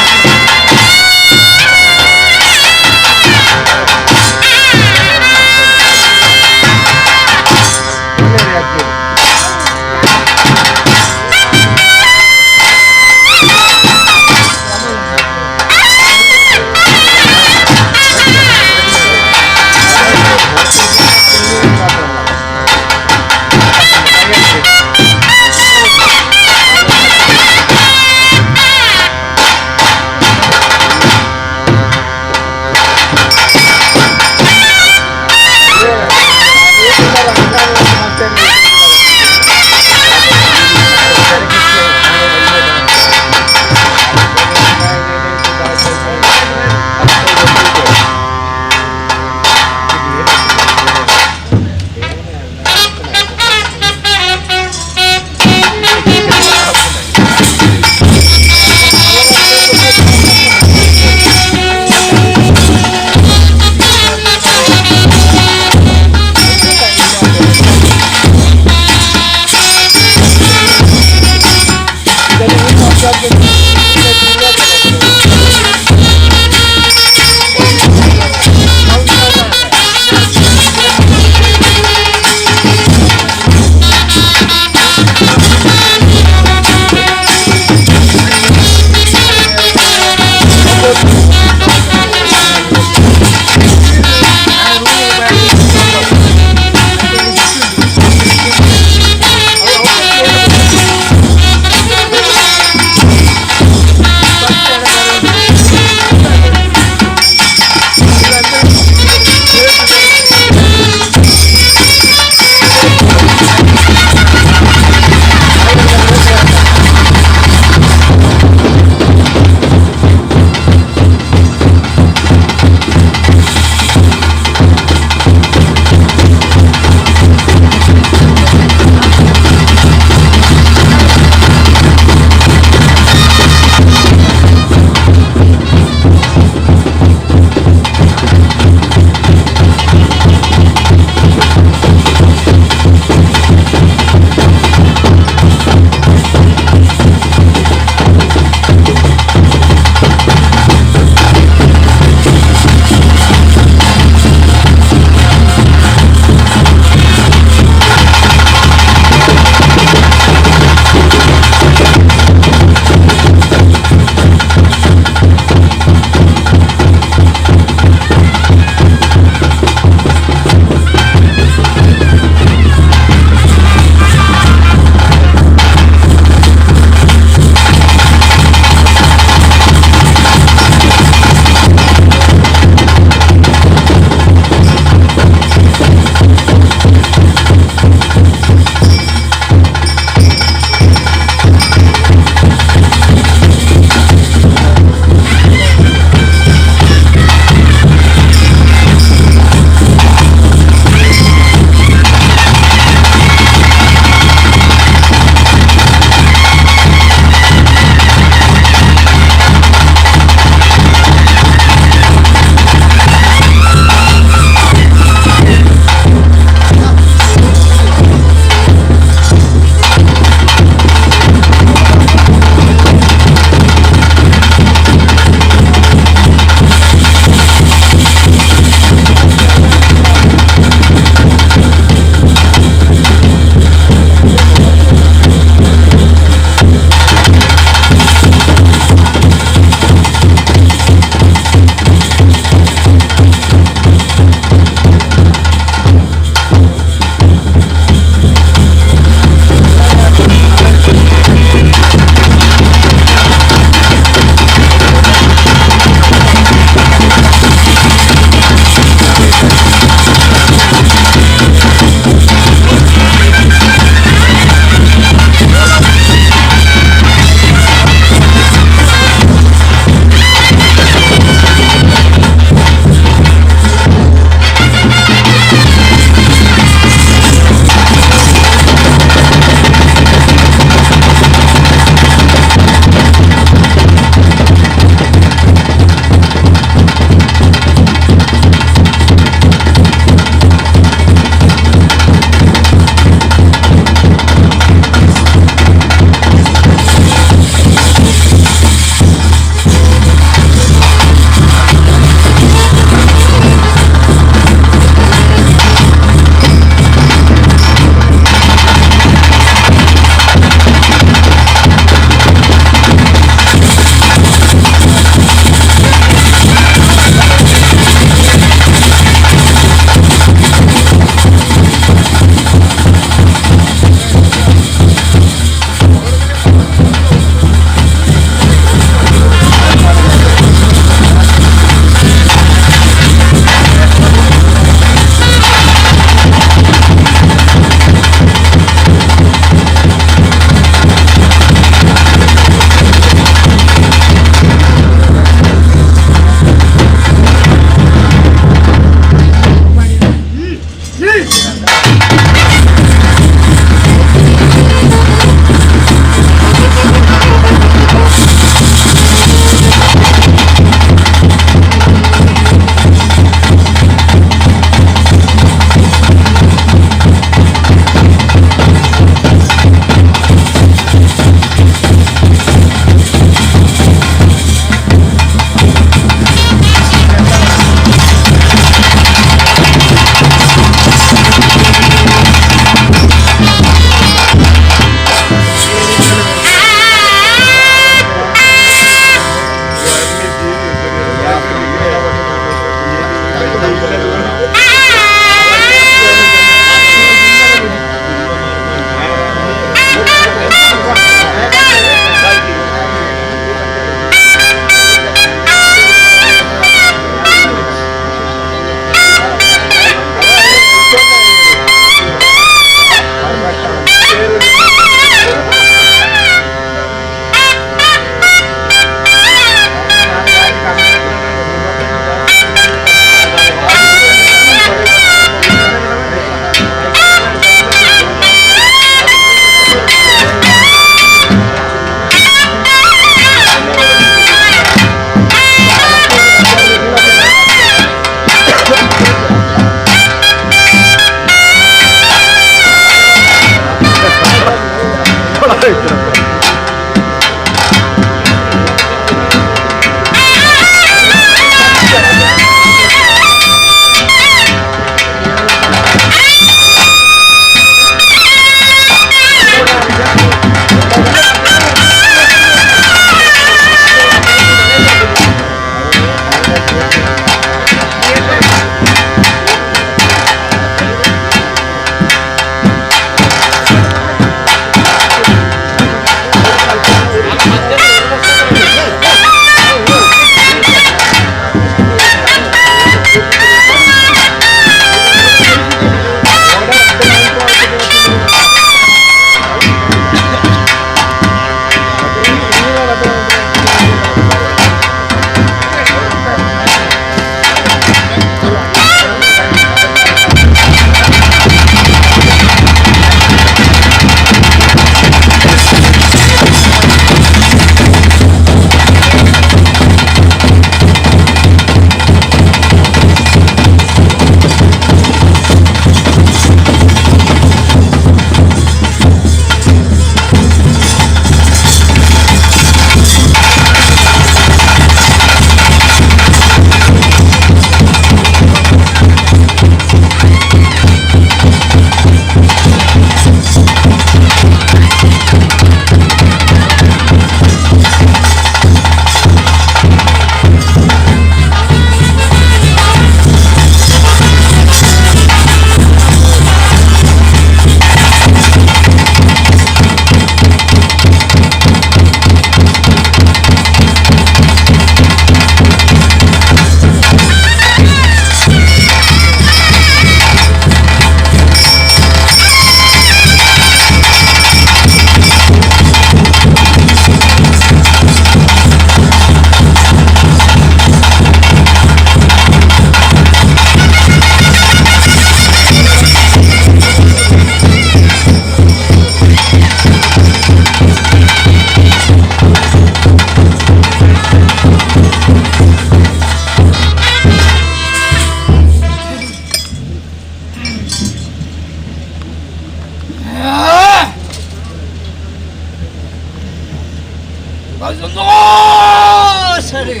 ಸರಿ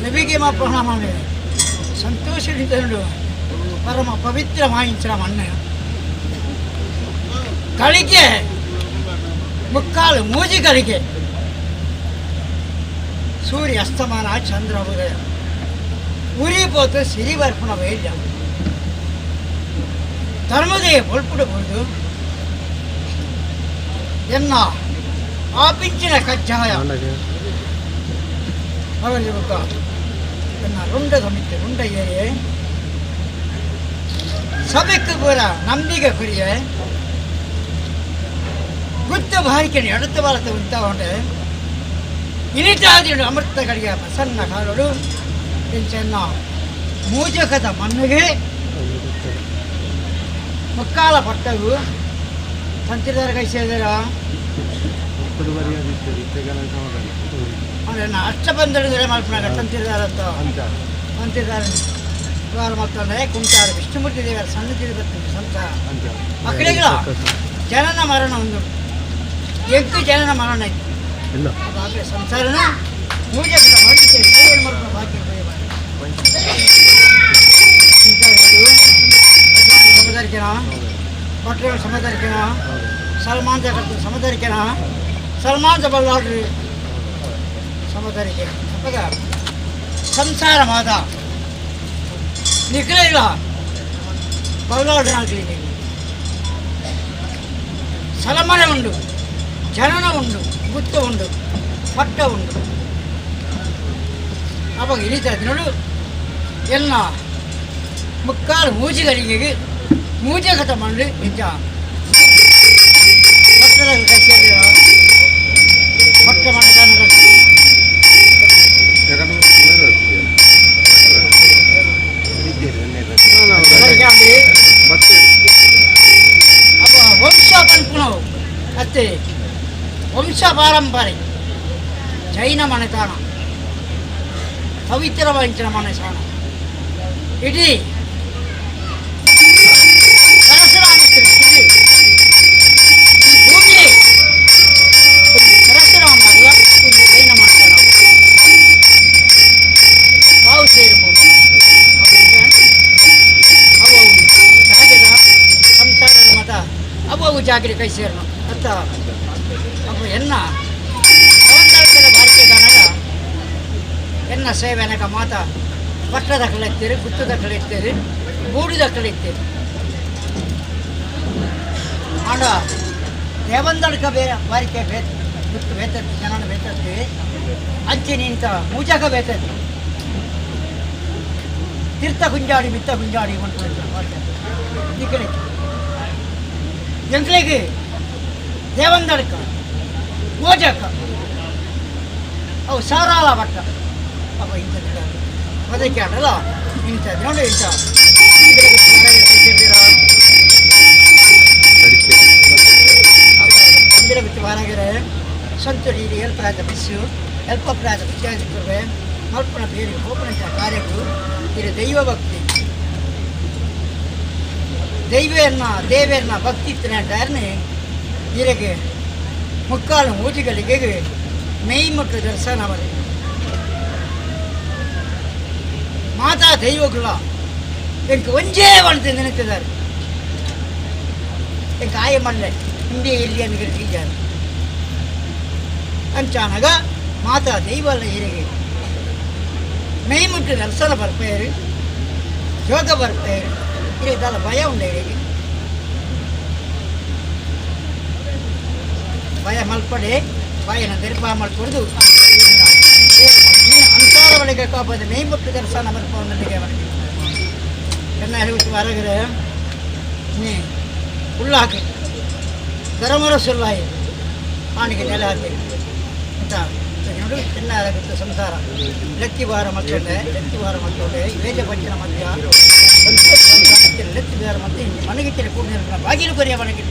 ನಬಿಗೆ ಮಾ ಪ್ರಣಾಮ ಸಂತೋಷ ಪರಮ ಪವಿತ್ರ ಮಾಯಿಂಚನ ಮಣ್ಣು ಗಳಿಗೆ ಮುಕ್ಕಾಲು ಮೂಜಿಗಳಿಗೆ ಸೂರ್ಯ ಅಸ್ತಮಾನ ಚಂದ್ರ ಉದಯ ಉರಿ ಪೋತು ಸಿರಿ ಬರ್ಪುಣ ವೈದ್ಯ ಧರ್ಮದೇ ಬೊಲ್ಪುಡು ಬುರ್ದು ಎನ್ನ ಆಪಿಂಚಿನ ಕಜ್ಜಾಯ ಅವರಿಗೆ ಬೊಕ್ಕ ಎನ್ನ ರುಂಡ ಸಮಿತಿ ರುಂಡ ಏರಿಯೆ ಸಭೆக்கு ಪೂರ ನಂಬಿಕೆ ಕುರಿಯೆ ಗುತ್ತ ಬಾರಿಕೆ ಎಡತ್ತ ಬಾಲತ ಉಂಟಾಗೊಂಡೆ ಇನಿತಾದಿಡು ಅಮೃತ ಕಡಿಗೆ ಪ್ರಸನ್ನ ಕಾಲಡು ಎಂಚೆನ್ನ ಮೂಜಕದ ಮಣ್ಣಿಗೆ ಮುಕ್ಕಾಲ ಪಟ್ಟವು ತಂತಿದಾರ ಕೈ ಸೇರಿದ ಅಷ್ಟಬಂಧನ ಮಲ್ಪನಾಗ ತಂತಿದಾರ ತಂತಿದಾರ ವಾರ ಮತ್ತೊಂದರೆ ಕುಂಟಾರು ವಿಷ್ಣುಮೂರ್ತಿ ದೇವರ ಸಣ್ಣ ಬರ್ತದೆ ಸಂಸಾರ ಮಕ್ಕಳಿಗಳ ಜನನ ಮರಣ ಒಂದು ಎಂಟು ಜನನ ಮರಣ ಇತ್ತು ಅದಾಗಲೇ ಸಂಸಾರನ ಪೂಜೆ ಮರಣ ಬಾಕಿ ಸಮದಾರಿಕೆನ ಭಟ್ರ ಸಮದಾರಿಕೆನ ಸಲ್ಮಾನ್ ಜಗತ್ತು ಸಮದಾರಿಕೆನ ಸಲ್ಮಾನ್ ಜಬಲ್ಲಾಡ್ರಿ ಸಮದಾರಿಕೆ ಅಪ್ಪಗ ಸಂಸಾರ ಮಾದ ನಿಖಲ ಬಲ್ಲಾಡ್ರಿ ಆಗಲಿ ಸಲಮನೆ ಉಂಡು ಜನನ ಉಂಡು ಗುತ್ತ ಉಂಡು ಪಟ್ಟ ಉಂಡು ಅವಾಗ ಇಳಿತಾ ನೋಡು ಎಲ್ಲ ಮುಕ್ಕಾಲು ಮೂಜಿಗಳಿಗೆ ಮೂಜಕತ ಮಂಡು ನಿಜ ಪಟ್ಟದ ಕೈ ಪಟ್ಟ ಮಂಡ ಅಪ್ಪ ವಂಶ ಪನ್ಪುನವು ಅತ್ತೆ ವಂಶ ಪಾರಂಪರೆ ಜೈನ ಮನೆತಾಣ ಪವಿತ್ರ ವಂಚನ ಮನೆತಾಣ ಇಡೀ ಪರಶುರಾಮ ಸೃಷ್ಟಿ ಈ ಭೂಮಿ ಪರಶುರಾಮ ಒಂದು ಜೈನ ಮನೆತಾಣ ಬಾವು ಸೇರಬಹುದು ಅವು ಜಾಗದ ಸಂಸಾರದ ಮತ ಅವು ಅವು ಜಾಗರಿ ಕೈ ಸೇರನು ಅತ್ತ ಅವು ಎನ್ನ ಅವಂತಳದ ಬಾರಿಕೆ ಕಾಣಗ ಎನ್ನ ಸೇವೆನಕ ಮಾತ ಪಟ್ಟದ ಕಳೆತ್ತೀರಿ ಗುತ್ತದ ಕಳೆತ್ತೀರಿ ಗೂಡಿದ ಕಳೆತ್ತೀರಿ ಆಂಡ ದೇವಂದಡ್ಕ ಬೇರೆ ಬಾರಿಕೆ ಬೇತ ಗುತ್ತು ಬೇತತ್ತಿ ಜನನ ಬೇತತ್ತೀವಿ ಅಂಚೆ ನಿಂತ ಮೂಜಕ ಬೇತತ್ತಿ ತೀರ್ಥ ಗುಂಜಾಡಿ ಮಿತ್ತ ಗುಂಜಾಡಿ ಈ ಕಡೆ ಎಂಕ್ಲೆಗ್ ದೇವಂದಡ್ಕ ಮೋಜಕ್ಕ ಅವು ಸಾರಾಲ ಬಟ್ಟ ಅಪ್ಪ ಇಂಥ ಅದಕ್ಕೆ ಆಡಲ್ಲ ಇಂಥ ನೋಡಿ ಇಂಥ ಮಂದಿರ ಬಿಟ್ಟು ವಾರಾಗಿರೆ ಸಂತಡಿ ಎಲ್ಪಾದ ಬಿಸ್ಸು ಎಲ್ಪಪ್ರಾದ ವಿಚಾರಿಸಿಕೊಡ್ವೆ ಮಲ್ಪನ ಬೇರೆ ಹೋಪನ ಕಾರ್ಯಗಳು ಇದು ದೈವ ಭಕ್ತಿ ದೈವನ್ನ ದೇವರನ್ನ ಭಕ್ತಿ ಇತ್ತಿನ ಇರಗೆ ಮುಕ್ಕಾಲು ಮೂಜಿಗಳಿಗೆ ಮೈ ಮತ್ತು ದರ್ಶನ ಅವರೇ ಮಾತಾ ದೈವಗಳ ಎಂಕ್ ಒಂಜೇ ಒಂದು ನೆನೆತಿದ್ದಾರೆ ಎಂಕ್ ಆಯ ಮಲ್ಲೆ ಹಿಂದೆ ಇಲ್ಲಿ ಅನ್ಗಿರ್ತಿದ್ದಾರೆ ಅಂಚಾನಗ ಮಾತಾ ದೈವಲ್ಲ ಇರಗೆ ಮೈ ಮುಟ್ಟು ದರ್ಶನ ಬರ್ಪೇರು ಯೋಗ ಬರ್ಪೇರು ಇದೆಲ್ಲ ಭಯ ಉಂಟು ಇರಗೆ ಭಯ ಮಲ್ಪಡೆ ಭಯನ ದರ್ಪ ಮಲ್ಕೊಡ್ದು ಅಂಸಾರ ಒಳಗೆ ಕಾಪದ ಮೈ ಮುಟ್ಟು ದರ್ಶನ ಬರ್ಪವನಿಗೆ ಚೆನ್ನ ಹೇಳಿ ಹೊರಗರೆ ನೀ ಉಳ್ಳಾಕಿ ಗರಮರ ಸುಲ್ಲಾಯಿ ಆಣಿಗೆ ನೆಲೆ ಹಾಕಿ ಅಂತ ನೋಡಿ ಚೆನ್ನಾಗುತ್ತೆ ಸಂಸಾರ ಲಕ್ಕಿ ವಾರ ಮತ್ತೊಂದೆ ಲಕ್ಕಿ ವಾರ ಮತ್ತೊಂದೆ ವೇಜ ಪಂಚನ ಮಧ್ಯ ಲಕ್ಕಿ ವಾರ ಮತ್ತೆ ಮನೆಗೆ ಕೂಡಿನ ಬಾಗಿಲು ಕೊರಿಯ ಮನೆಗೆ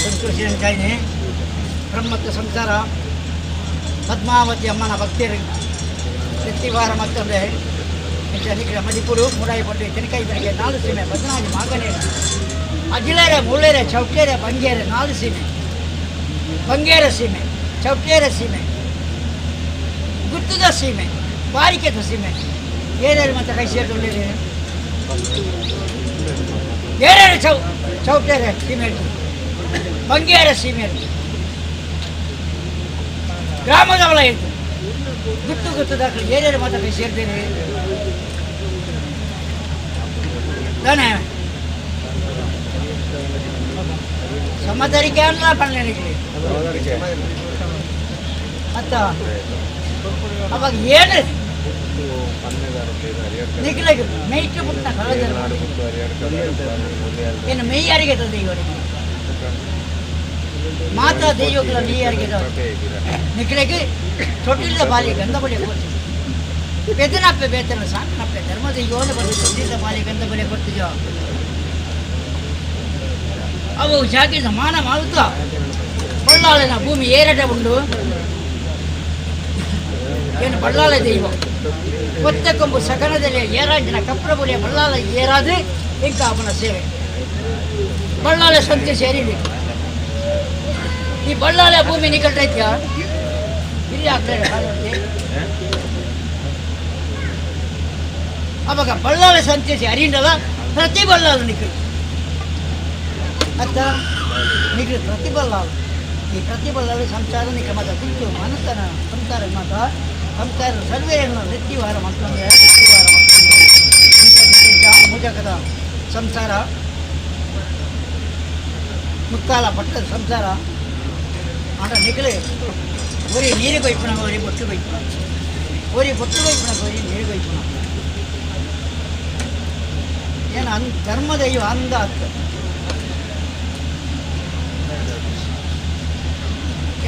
ಸಂತೋಷ ಅಂತಾಯಿನಿ ಬ್ರಹ್ಮತ್ವ ಸಂಸಾರ ಪದ್ಮಾವತಿ ಅಮ್ಮನ ಭಕ್ತರು ಲಕ್ಕಿ ವಾರ ಮತ್ತೊಂದೆ ಮದಿಪುರು ಮೂಡಾಯಿ ಪಟ್ಟು ಚೆನಕಾಯಿ ಬೆಳಗ್ಗೆ ನಾಲು ಸೀಮೆ ಬದನಾಜಿ ಮಾಗನೇರು ಅಜಿಲೇರೆ ಮುಳ್ಳೇರೆ ಚೌಕೇರೆ ಬಂಗೇರೆ ನಾಲು ಸೀಮೆ ಬಂಗೇರ ಸೀಮೆ ಚೌಟೇರ ಸೀಮೆ, ಗುತ್ತದ ಸೀಮೆ, ಬಾರಿಕೆದ ಸೀಮೆ. ಏನೇನು ಮತ್ತೆ ಕೈ ಸೇರಿಕೊಂಡಿರಿ? ಏನೇನು ಚೌಟೇರ ಸೀಮೆ, ಬಂಗೇರ ಸೀಮೆ, ಗ್ರಾಮದವಳ ಇತ್ತು, ಗುತ್ತು ಗುತ್ತು ದಾಖಲೆ ಏನೇನು ಮಾತ್ರ ಕೈ ಸೇರ್ತೀರಿ ತಾನೇ? ಸಮತರಿಕೆ ಅಲ್ಲ ಪಣ್ಣನಿಗೆ ಮತ್ತ ಅವಾಗ ಏನು ನಿಖಿಲಗೆ ಮೇಯ್ಟು ಪುಟ್ಟ ಕಳೆದ ಏನು ಮೇಯ್ಯಾರಿಗೆ ದೈವರಿಗೆ ಮಾತಾ ದೈವಗಳ ಮೇಯ್ಯಾರಿಗೆ ನಿಖಿಲಗೆ ತೊಟ್ಟಿಲ್ಲ ಬಾಲಿ ಗಂಧ ಬಳಿ ಕೊಡ್ತೀವಿ. ಬೆದನಪ್ಪೆ ಬೇತನ ಸಾಕನಪ್ಪೆ ಧರ್ಮದ ಯೋನ ಬಂದು ತೊಟ್ಟಿಲ್ಲ ಬಾಲಿ ಗಂಧ ಬಳಿ ಕೊಡ್ತಿದ್ಯೋ ಅವು ಜಾಗಿದ ಮಾನ ಮಾಡುತ್ತ ಬಳ್ಳಾಳಿನ ಭೂಮಿ ಏರಟ ಉಂಡು. ಏನು ಬಳ್ಳಾಳ ದೈವ ಕೊತ್ತ ಕೊಂಬು ಸಕನದಲ್ಲಿ ಏರಾಜಿನ ಕಪ್ರಬುಲಿಯ ಬಳ್ಳಾಳ ಏರಾದು ಇಂಕ ಅವನ ಸೇವೆ ಬಳ್ಳಾಳ ಸಂತೆ ಸೇರಿದೆ. ಈ ಬಳ್ಳಾಳ ಭೂಮಿ ನಿಕಲ್ಟೈತ್ಯ ಇಲ್ಲಿ ಆಗ್ತಾರೆ. ಅವಾಗ ಬಳ್ಳಾಳ ಸಂತೆ ಅರಿಂಡಲ್ಲ ಪ್ರತಿ ಬಳ್ಳಾಳ ನಿಕಲ್ ಅತ್ತ ನಿಖಿಲ್ ಪ್ರತಿ ಬಲ್ಲಾಳು. ಈ ಪ್ರತಿ ಬಲ್ಲಾಳು ಸಂಸಾರ ನಿಖ ಮಾತ ಗುಂಟು ಮನಸ್ಸನ ಸಂಸಾರ ಮಾತ ಸಂಸಾರ ಸರ್ವೇಯನ್ನು ನೆತ್ತಿವಾರ ಮಾಡ್ಕೊಂಡೆ ನೆತ್ತಿವಾರ ಮಾಡ್ಕೊಂಡೆ ಮುಜಕದ ಸಂಸಾರ ಮುಕ್ಕಾಲ ಪಟ್ಟದ ಸಂಸಾರ ಆಂಡ ನಿಖಿಲ್ ಒರಿ ನೀರು ಕೊಯ್ಪುಣ ಒರಿ ಬೊಟ್ಟು ಕೊಯ್ಪುಣ ಒರಿ ಬೊಟ್ಟು ಕೊಯ್ಪುಣ ಒರಿ ನೀರು ಕೊಯ್ಪುಣ ಏನು ಧರ್ಮದೈವ ಅಂದ ಅತ್ತ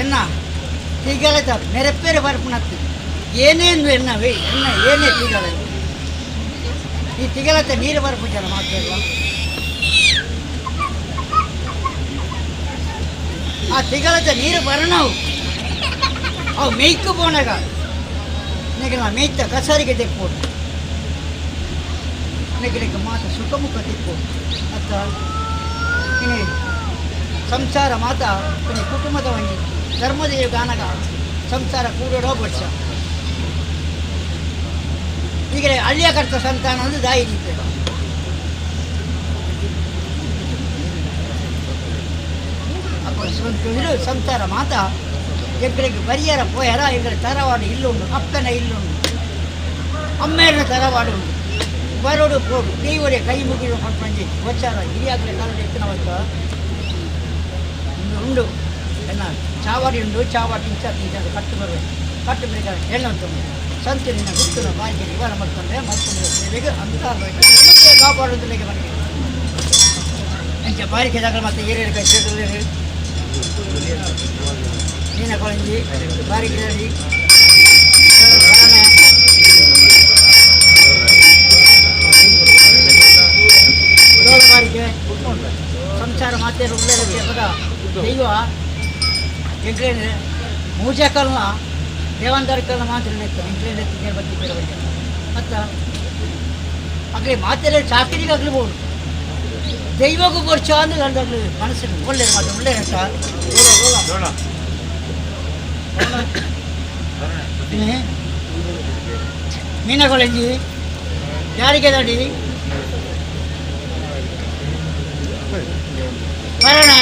ಎನ್ನ ತಿಗಲದ ಮೆರೆಪೇರೆ ಬರ್ಪುಣತ್ತು ಏನೇನು ಎನ್ನವೇ ಎನ್ನ ಏನೇ ತಿಗಲ ಈ ತಿಗಲತ್ತ ನೀರು ಬರ್ಪುಜನ ಮಾತಾಡುವ ಆ ತಿಗಲತ್ತ ನೀರು ಬರಣವು ಅವು ಮೇಯ್ಕು ಪೋನಾಗ ನಿಗಲ ಮೇಯ್ತ ಕಸಾರಿಗೆ ತೆಕ್ಕೋಡು ನಿಗಲಿಗೆ ಮಾತ ಸುಖಮುಖ ತಿಕ್ಕೋಡು ಅತ್ತ ಸಂಸಾರ ಮಾತ ಕುಟುಂಬದ ಒಂಜಿ ಧರ್ಮದೇವ ಗಾನಗ ಸಂಸಾರ ಕೂಡೋ ವರ್ಷ ಈಗ ಹಳ್ಳಿಯ ಕರ್ತ ಸಂತಾನ ಅಂದ್ರೆ ದಾಯಿ ನಿಂತ ಸಂಸಾರ ಮಾತ ಎಂಗಳಿಗೆ ಬರಿಯರ ಪೋಯರ ಎಂಗಳ ತರವಾಡು ಇಲ್ಲುಂಡು ಅಪ್ಪನ ಇಲ್ಲುಂಡು ಅಮ್ಮೇರನ ತರವಾಡು ಉಂಡು ಬರೋಡು ಪೋಡು ದೇವರೇ ಕೈ ಮುಗಿದು ಪಂಜಿ ವಚಾರ ಹಿರಿಯಾಗಲೇ ಕಾಲದ ಎತ್ತಿನ ಉಂಡು ಎನ್ನ ಚಾವಾಡಿ ಉಂಡು ಚಾವಾಡಿ ಇಂಚ ಇಂಚ ಕಟ್ಟು ಬರಬೇಕು ಕಟ್ಟು ಬೇಕಾದ್ರೆ ಹೇಳಂತ ಸಂತಿನ ಗುರ್ತನ ಬಾಯಿಗೆ ನಿವಾರ ಮಾಡ್ಕೊಂಡ್ರೆ ಮತ್ತೊಂದು ಸೇವೆಗೆ ಅಂತ ಕಾಪಾಡೋದಿಲ್ಲ ಮನೆಗೆ ಅಂಚ ಬಾರಿಕೆ ಜಾಗ ಮತ್ತೆ ಏರಿಯ ಕೈ ಸೇರಿದ್ರೆ ಮೀನ ಕೊಳಂಜಿ ಬಾರಿಕೆ ಬಾರಿಕೆ ಸಂಸಾರ ಮಾತೆ ದೈವ ಎಂಕ್ಲೇನೆ ಮೂಜಕಲ್ನ ದೇವಾಂತರಕಲ್ನ ಮಾತ್ರ ಎಂಕ್ಲೇನೆ ಬತ್ತಿದ್ದರೆ ಮತ್ತು ಅಗ್ಲಿ ಮಾತೆಲ್ಲ ಚಾಕರಿಗೆ ಆಗ್ಲಿಬೋದು ದೈವಗೂ ವರ್ಷ ಅಂದ್ರೆ ಗಂಡಾಗ್ಲಿ ಮನಸ್ಸಿನ ಒಳ್ಳೆ ಮಾತು ಒಳ್ಳೆ ಮೀನಗೊಳಂಜಿ ಯಾರಿಗೆ ದಾಡಿ ಬರೋಣ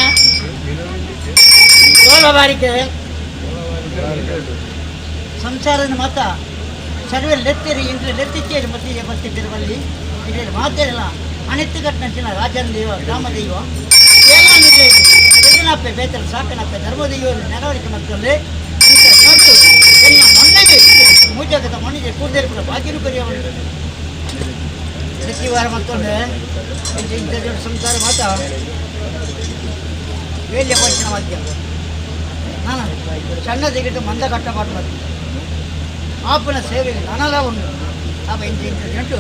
ಬಾರಿಕೆ ಸಂಸಾರದ ಮಾತ ಸರ್ವೆ ಲೆತ್ತಿರಿ ಇಂದ್ರ ಲೆತ್ತಿಚ್ಚೇರಿ ಮತ್ತೆ ಬರ್ತಿದ್ದಿರುವಲ್ಲಿ ಇದರಲ್ಲಿ ಮಾತೇರಲ್ಲ ಅನಿತ್ಯ ಘಟನೆ ರಾಜನ ದೈವ ಗ್ರಾಮ ದೈವ ಎಲ್ಲ ಎದನಪ್ಪೆ ಬೇತಲು ಸಾಕನಪ್ಪೆ ಧರ್ಮದೈವ ನಡವಳಿಕೆ ಮಕ್ಕಳಲ್ಲಿ ಇಂಥ ನೋಟು ಎಲ್ಲ ಮಣ್ಣಿಗೆ ಮೂಜಾಗದ ಮಣ್ಣಿಗೆ ಕೂದಲು ಕೂಡ ಬಾಗಿಲು ಕರಿಯವರು ಪ್ರತಿ ವಾರ ಮತ್ತೊಂದು ಇಂಥ ದೊಡ್ಡ ಸಂಸಾರ ಮಾತ ವೇಲ್ಯ ಪಂಚನ ವಾದ್ಯ ನಾನು ಸಣ್ಣ ತೆಗೆದು ಮಂದ ಕಟ್ಟ ಮಾಡುವುದು ಆಪನ ಸೇವೆಗೆ ನನಲ ಉಂಟು ಆಪ ಇಂಥ ಇಂಥ ಜಂಟು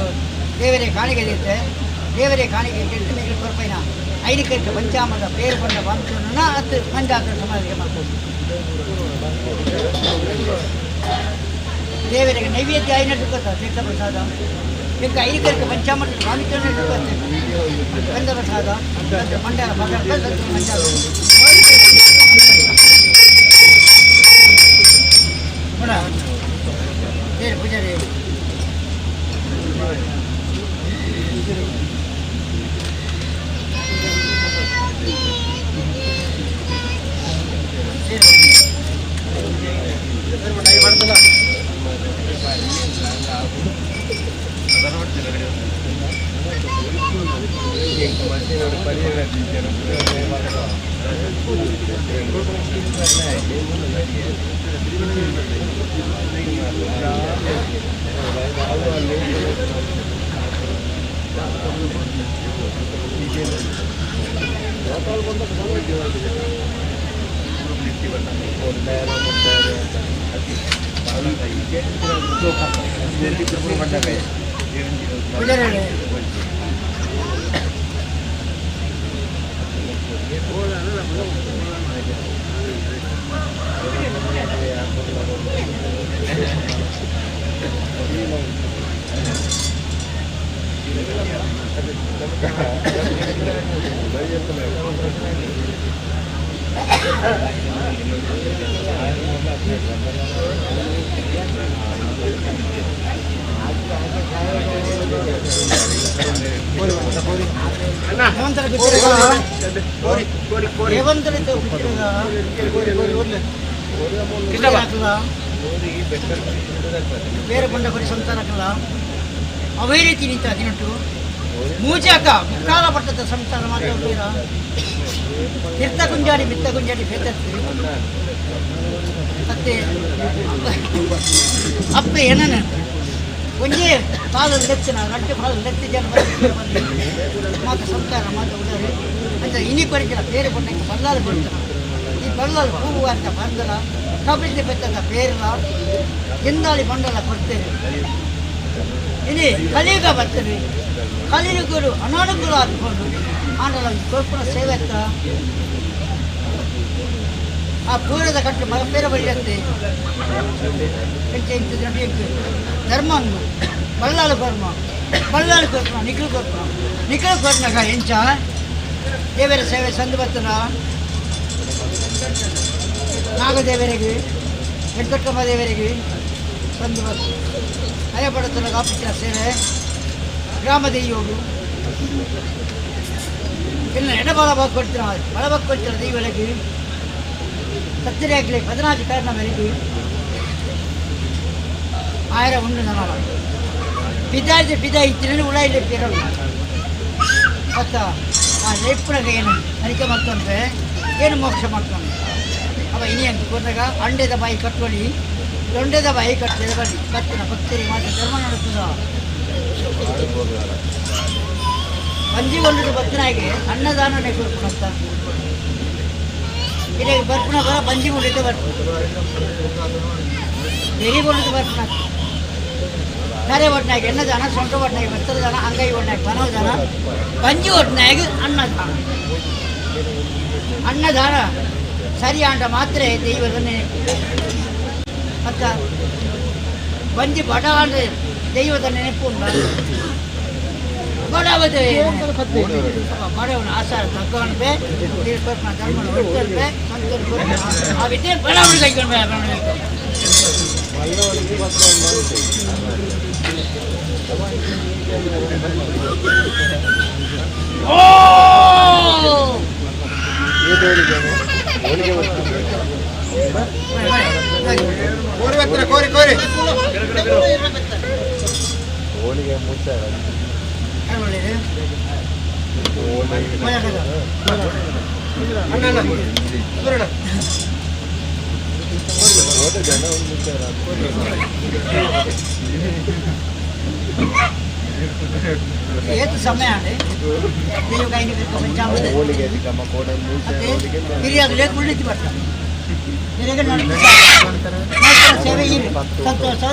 ದೇವರೇ ಕಾಣಿಕೆ ಇರುತ್ತೆ ದೇವರೇ ಕಾಣಿಕೆ ಇಟ್ಟು ಕೊರಪೈನ ಐನಿಕಕ್ಕೆ ಪಂಚಾಮದ పేరు ಪಂಡ ವಂಶನ ಅದು ಪಂಚಾಂತರ ಸಮಾಧಿಗೆ ಮಾಡ್ಬೋದು ದೇವರಿಗೆ ನೈವೇದ್ಯ ಐನಟ್ಟು ಗೊತ್ತಾ ತೀರ್ಥ ಪ್ರಸಾದ ಈಗ ಐನಿಕರಿಗೆ ಪಂಚಾಮೃತ ಸ್ವಾಮಿ ಗಂಧ ಪ್ರಸಾದ ಮಂಡಲ ಪದಾರ್ಥ ಮಂಡಲ ಬೇರೆ ಬಂಡ ಕೊಡಿ ಸಂತಾನಕ್ಕಲ್ಲ ಅವೇ ರೀತಿ ನಿಂತ ಹದಿನೆಂಟು ಮೂಜಾಕ ಮುಕ್ಕಾಲ ಪಟ್ಟದ ಸಂತಾನ ಮಾತ್ರ ತೀರ್ಥ ಗುಂಜಾಡಿ ಮಿತ್ತ ಗುಂಜಾಡಿ ಬೇತತ್ತಿ ಮತ್ತೆ ಅಪ್ಪ ಏನನ ಒಂಜೇ ಪಾಲು ಲೆತ್ತಿನ ರಡ್ಡು ಪಾಲು ಲೆತ್ತಿ ಜನ ಮಾತು ಸಂತಾನ ಮಾತು ಉಡಾರಿ ಅಂತ ಇನಿ ಕೊರಿಕಿನ ಬೇರೆ ಬಣ್ಣಕ್ಕೆ ಬಲ್ಲಾಲು ಕೊಡ್ತಾನ ಈ ಬಲ್ಲಾಲು ಹೂವು ಅಂತ ಬಂದಲ ಕಬಿಡ್ಲಿ ಬೆತ್ತದ ಬೇರಲ ಎಂದಾಳಿ ಬಂಡಲ ಕೊಡ್ತೇವೆ ಇನಿ ಕಲಿಯುಗ ಬರ್ತದೆ ಕಲಿಯುಗರು ಅನಾನುಕೂಲ ಆದ್ಕೊಂಡು ಆಂಡಲ ಕೊಲ್ಪನ ಸೇವೆ ಆ ಪೂರದ ಕಟ್ಟು ಮಗ ಬೇರೆ ಬಳಿಯತ್ತೆ ಧರ್ಮ ಬಲ್ಲಾಳು ಕರ್ಮ ಬಲ್ಲಾಳು ಕೊರ್ಪಣ ನಿಖಲು ಕೊರ್ಪಣ ನಿಖಲು ಕೊರ್ನಗ ಎಂಚ ದೇವರ ಸೇವೆ ಸಂದು ಬರ್ತನ ನಾಗದೇವರಿಗೆ ವೆಂಕಟರಮ ದೇವರಿಗೆ ಸಂದು ಬರ್ತದೆ ಅಯ್ಯಪಡತನ ಕಾಪಿನ ಸೇವೆ ಗ್ರಾಮದೇವಿಯೋಗು ಇನ್ನು ಎಡಬಲ ಕೊಡ್ತೀರ ಬಲಭಾಗ ಕೊಡ್ತೀರ ದೈವಳಿಗೆ ಸತ್ತರಿಯಾಗಲಿ ಪದಿನಾಲ್ಕು ಕಾರಣ ಮೇರೆಗೆ ಆಯಿರ ಉಂಡು ನನ್ನ ಪಿದಾಯ್ತು ಪಿದ ಇತ್ತಿನ ಉಳಾಯಿಲೆ ಪಿರಲ್ಲ ಮತ್ತ ಆ ಲೇಪುನಾಗ ಏನು ಅರಿಕೆ ಮಾಡ್ಕೊಂಡ್ರೆ ಏನು ಮೋಕ್ಷ ಮಾಡ್ಕೊಂಡು ಅವ ಇನಿ ಅಂತ ಕೂತಾಗ ಅಂಡೆದ ಬಾಯಿ ಕಟ್ಕೊಳ್ಳಿ ದೊಂಡೆದ ಬಾಯಿ ಕಟ್ಟಿದ ಬನ್ನಿ ಬತ್ತಿನ ಭಕ್ತರಿಗೆ ಮಾತ್ರ ಧರ್ಮ ನಡೆಸ್ತದ ಬಂಜಿಗೊಂಡು ಬತ್ತನಾಗಿ ಅನ್ನದಾನನೇ ಕೊಡ್ಕೊಂಡಂತ ಇಲ್ಲಿ ಬರ್ಪುಣ ಬರ ಬಂಜಿಗೊಂಡಿದ್ದೆ ಬರ್ಪು ಎರಿಗೊಂಡಿದ್ದು ಬರ್ಪುಣ ಕರೆ ಒಟ್ನಾಗ ಎನ್ನದಾನ ಸೊಂಟ ಒಟ್ನಾಗ ಬತ್ತರದಾನ ಅಂಗೈ ಒಟ್ನಾಗ ಬನವದಾನ ಬಂಜಿ ಒಟ್ನಾಗ ಅನ್ನದಾನ ಅನ್ನದಾನ ಸರಿ ಆಂಡ ಮಾತ್ರ ದೈವದನ್ನೇ ಮತ್ತು ಬಂಜಿ ಬಡ ಅಂದ್ರೆ ದೈವದ ನೆನಪು ಉಂಟ ಬಡವದೆ ಬಡವನ ಆಸಾರ ತಗೊಂಡ್ಬೆ ಧರ್ಮ ಆ ವಿದ್ಯೆ ಬಡವನಿಗೆ ಕೈಕೊಂಡ್ಬೆ ಕೋರಿ ಕೋರಿ ಹೋಳಿಗೆ ಮುಚ್ಚ ಏತು ಸಮಯ ಹಿರಿಯಾಗಲೇ ಕುಳ್ಳಿತ್ತು ಬರ್ತಾರೆ ಸೇವೆ ಸಂತೋಷ.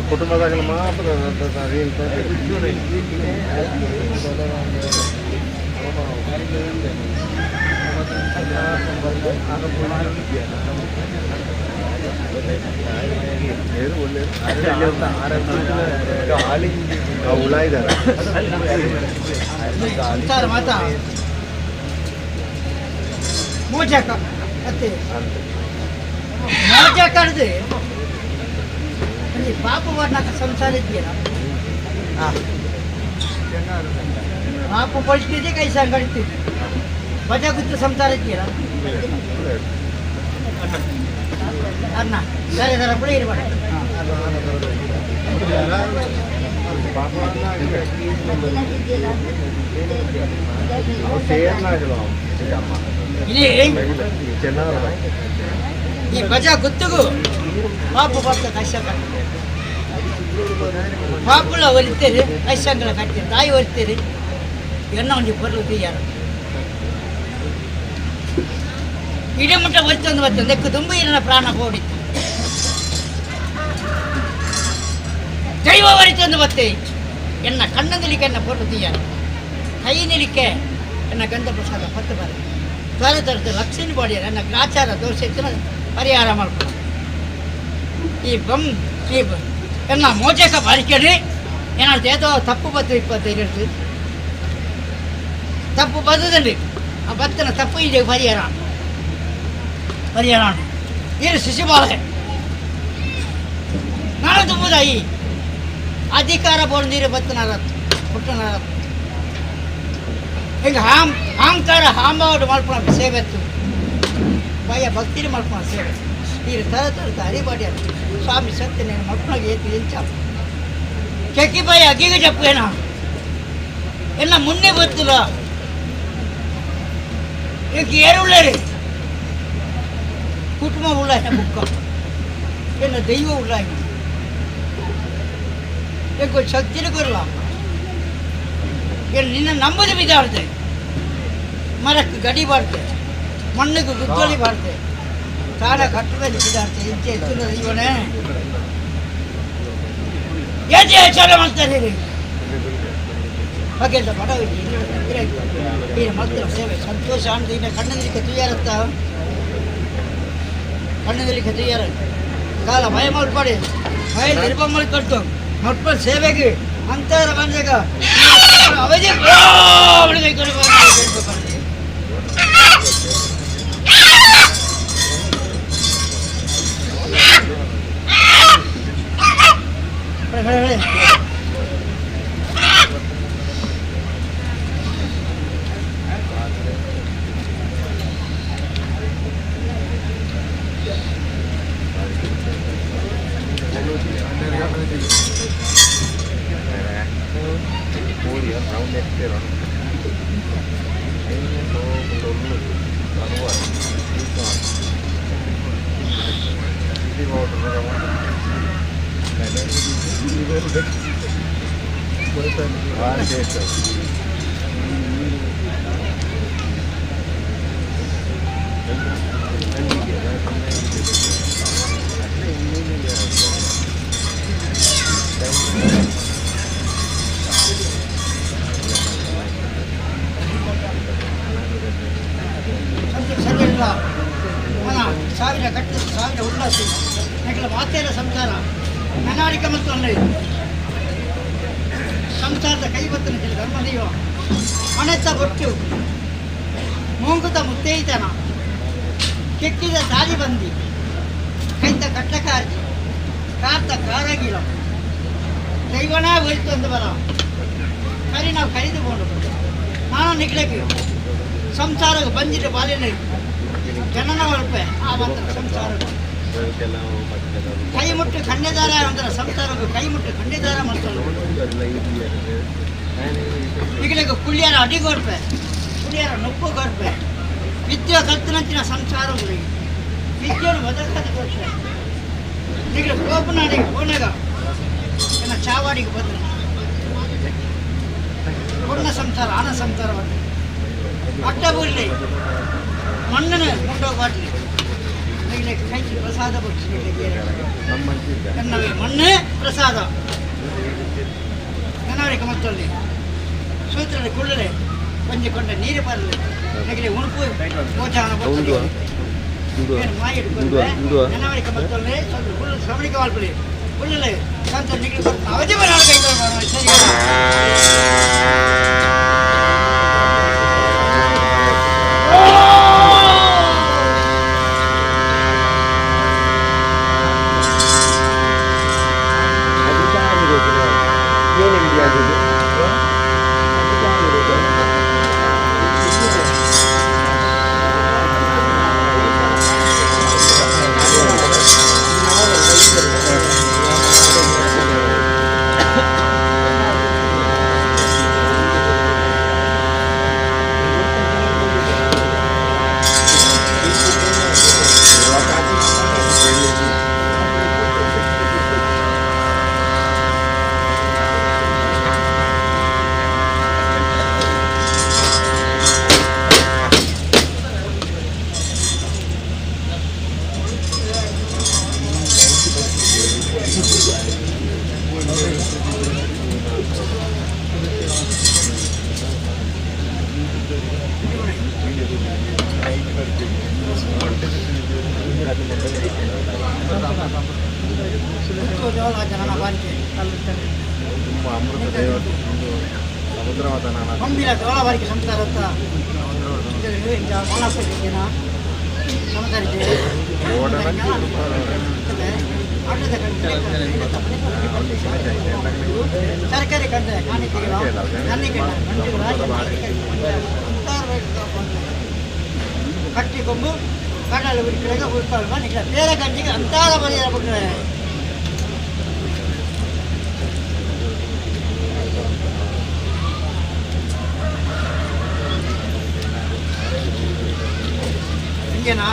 ಕುಟುಂಬದಾಗ ಮಾತ್ರ ಸಂಸಾರ ಮಾತಾ ಮೋಜಕ ಅತ್ತೆ ಮೋಜ ಕಡ್ದು ಅಲ್ಲಿ ಪಾಪ ವರ್ಣಕ ಸಂಸಾರ ಇದೆಯಲ್ಲ ಪಾಪ ಪಡಿಸ್ತಿದ್ದೆ ಕೈ ಸಂಗಡಿಸ್ತಿದ್ದೆ ಮಜಾ ಗುತ್ತು ಸಂಸಾರ ಇದೆಯಲ್ಲ ಅನ್ನ ಸರಿ ಸರ ಕೂಡ ಇರಬೇಡ. ಇಲ್ಲಿ ಈ ಬಜಾ ಗುತ್ತುಗು ಪಾಪ ಬರ್ತ ಕೈಸಂಗ ಪಾಪುಳ ಒಲಿತೀರಿ ಕೈಸಂಗಳ ಕಟ್ತೀರಿ ತಾಯಿ ಒಲಿತೀರಿ ಎಣ್ಣ ಒಂಜಿ ಪೊರ್ಲು ತೀಯಾರ ಇಡೀ ಮುಟ್ಟ ಒಲಿತೊಂದು ಬರ್ತದೆ ನೆಕ್ಕು ತುಂಬ ಇರನ ಪ್ರಾಣ ಪೋಡಿತ್ತು ದೈವ ಒಲಿತೊಂದು ಬತ್ತೆ ಎನ್ನ ಕಣ್ಣಂದಲಿಕ್ಕೆ ಎನ್ನ ಪೊರ್ಲು ತೀಯಾರ ಕೈ ನಿಲಿಕೆ ಎನ್ನ ಗಂಧ ಪ್ರಸಾದ ಪತ್ತು ಬರ ತ್ವರ ತರದ ಲಕ್ಷ್ಮಿ ಬಾಡಿಯರ ಎನ್ನ ಗ್ರಾಚಾರ ದೋಷ ಇತ್ತು ಪರಿಹಾರ ಮಾಡ್ಕೊಂಡು ಈ ಬಂ ಈ ಎನ್ನ ಮೋಜಕ ಬಾರಿಕೆಡಿ ಏನಾದ್ರು ಏದೋ ತಪ್ಪು ಬತ್ತು 25 ಇರ್ತದೆ ತಪ್ಪು ಬದದಲ್ಲಿ ಆ ಬತ್ತನ ತಪ್ಪು ಇದೆ ಪರಿಹಾರ ಪರಿಹಾರ ಏನು ಶಿಶುಬಾಲೆ ನಾನು ತುಂಬುದಾಯಿ ಅಧಿಕಾರ ಬೋರ್ಡ್ ನೀರು ಬತ್ತನಾರ ಪುಟ್ಟನಾರ ಹಿಂಗೆ ಹಾಂ ಅಹಂಕಾರ ಹಾಂಬಾವಡು ಮಾಡ್ಕೊಳ ಸೇವೆತ್ತು ಭಯ ಭಕ್ತಿని ಮಾಡ್ಕೊಳ ಸೇವೆ ನೀರು ತರ ತರತ ಅರಿಬಾಡಿ ಸ್ವಾಮಿ ಸತ್ಯ నేను ಮಕ್ಕಳಿಗೆ ಏತು ಎಂಚ ಕೆಕ್ಕಿಬಾಯಿ ಅಗ್ಗಿಗೆ చెప్పేనా ಎನ್ನ ಮುನ್ನೆ ಗೊತ್ತಿಲ್ಲ ಈಗ ಏರುಳ್ಳೇರಿ ಕುಟುಂಬ ಉಳ್ಳ ಬುಕ್ಕ ಎನ್ನ ದೈವ ಉಳ್ಳ ಈಗ ಶಕ್ತಿನೂ ಕೊರಲ್ಲ ಏನು ನಿನ್ನ ನಂಬುದು ಬಿದ್ದಾಡ್ದೆ ಮರಕ್ಕೆ ಗಡಿಬಾರ್ದೆ ಮಣ್ಣಿಗೆ ಗುದ್ದಲಿಬಾರ್ದೆ ಕಾಲ ಕಟ್ಟದಲ್ಲಿ ಬಿದ್ದಾಡ್ತೆ ಇಂಚೆ ಎತ್ತುತ್ತದೆ ಇವನೇ ಏಜೆ ವಿಚಾರ ಮಾಡ್ತಾರೆ ಹಾಗೆಲ್ಲ ಬಡವ ಈ ಮಕ್ಕಳ ಸೇವೆ ಸಂತೋಷ ಆನಂದ ಇನ್ನು ಕಣ್ಣದಲಿಕ್ಕೆ ತುಯ್ಯಾರತ್ತ ಕಣ್ಣದಲಿಕ್ಕೆ ತುಯ್ಯಾರ ಕಾಲ ಭಯ ಮಾಡ್ಬೇಡಿ ಭಯ ನಿರ್ಬಂಧ ಕಟ್ಟು ಮಕ್ಕಳ ಸೇವೆಗೆ ಅಂತರ ಬಂದಾಗ ಅವಧಿ ಸರಿ. ಸಾವಿರ ಉಲ್ಲಾಸಿ ನಕಲ ಮಾತೆಯ ಸಂಸಾರ ನನಾರಿಕ ಮತ್ತು ಅಲ್ಲ ಸಂಸಾರದ ಕೈಬತ್ತನ ಕೆಲ ಧರ್ಮದೈವ ಮನೆತ್ತ ಬೊಟ್ಟು ಮೂಂಗುತ ಮುತ್ತೈತನ ಕೆಕ್ಕಿದ ತಾಲಿ ಬಂದಿ ಕೈತ ಕಟ್ಟಕಾರ್ಜಿ ಕಾರ್ತ ಕಾರಗಿಲ ದೈವನ ಹೋಯ್ತು ಬರ ಸರಿ ನಾವು ಕರೆದುಕೊಂಡು ನಾನು ನಿಗ್ಲಕ್ಕೆ ಸಂಸಾರಕ್ಕೆ ಬಂದಿದ್ದ ಬಾಲ್ಯನ ಜನನ ಒಳಪೆ ಆ ಮಾತ್ರ ಸಂಸಾರ ಕೈ ಮುಟ್ಟು ಖಂಡೆದಾರ ಅಂದ್ರೆ ಸಂಸಾರಕ್ಕೆ ಕೈ ಮುಟ್ಟು ಖಂಡೆದಾರ ಮಾಡ್ತಾರೆ ಈಗಲೇ ಕುಳ್ಳಿಯಾರ ಅಡಿಗೋರ್ಪೆ ಕುಳ್ಳಿಯಾರ ನೊಪ್ಪುಗೋರ್ಪೆ ವಿದ್ಯೆ ಕಲ್ತನಂಚಿನ ಸಂಸಾರ ವಿದ್ಯೆಯನ್ನು ಬದಲಾದ ಕೊರ್ಪೆ ಈಗಲೇ ಕೋಪನಾಡಿಗೆ ಹೋನಾಗ ನನ್ನ ಚಾವಾಡಿಗೆ ಬಂದರು ಪೂರ್ಣ ಸಂಸಾರ ಆನ ಸಂಸಾರ ಬಂದ ಅಟ್ಟ ಬೂರ್ಲಿ ಮಣ್ಣನ್ನು ಮುಂಡೋಗ್ಬಾರ್ಲಿ ಈಗಲೇ ಕೈ ಪ್ರಸಾದ ಕನ್ನವೇ ಮಣ್ಣೇ ಪ್ರಸಾದ ಕನ್ನವರಿಗೆ ಮತ್ತೊಲ್ಲಿ ಸೂತ್ರದಲ್ಲಿ ಕುಳ್ಳಲೆ ಒಂಜಿಕೊಂಡ ನೀರು ಬರಲಿ ಈಗಲೇ ಉಣುಪು ಗೋಚಾರ ಮಾಯಿಡು ಮತ್ತೊಲ್ಲಿ ಸ್ವಲ್ಪ ಕುಳ್ಳು ಶ್ರವಣಿಕ ವಾಲ್ಪಲಿ ಕುಳ್ಳಲೆ ಸಂತ ನಿಗಲಿ ಅವಧಿ ಕೈ ಸರಿ. ಸರ್ಕಾರಿ ಕಂಡ ಕಟ್ಟಿಕೊಂಬು ಕಡಲು ಬಿಟ್ಟರೆ ಉಳ್ಕೊಳ್ಳ ಬೇರೆ ಗಂಜಿಗೆ ಅಂತಾರ ಬರೆಯ ಬಿಟ್ಟರೆ ಹಿಂಗೇನಾ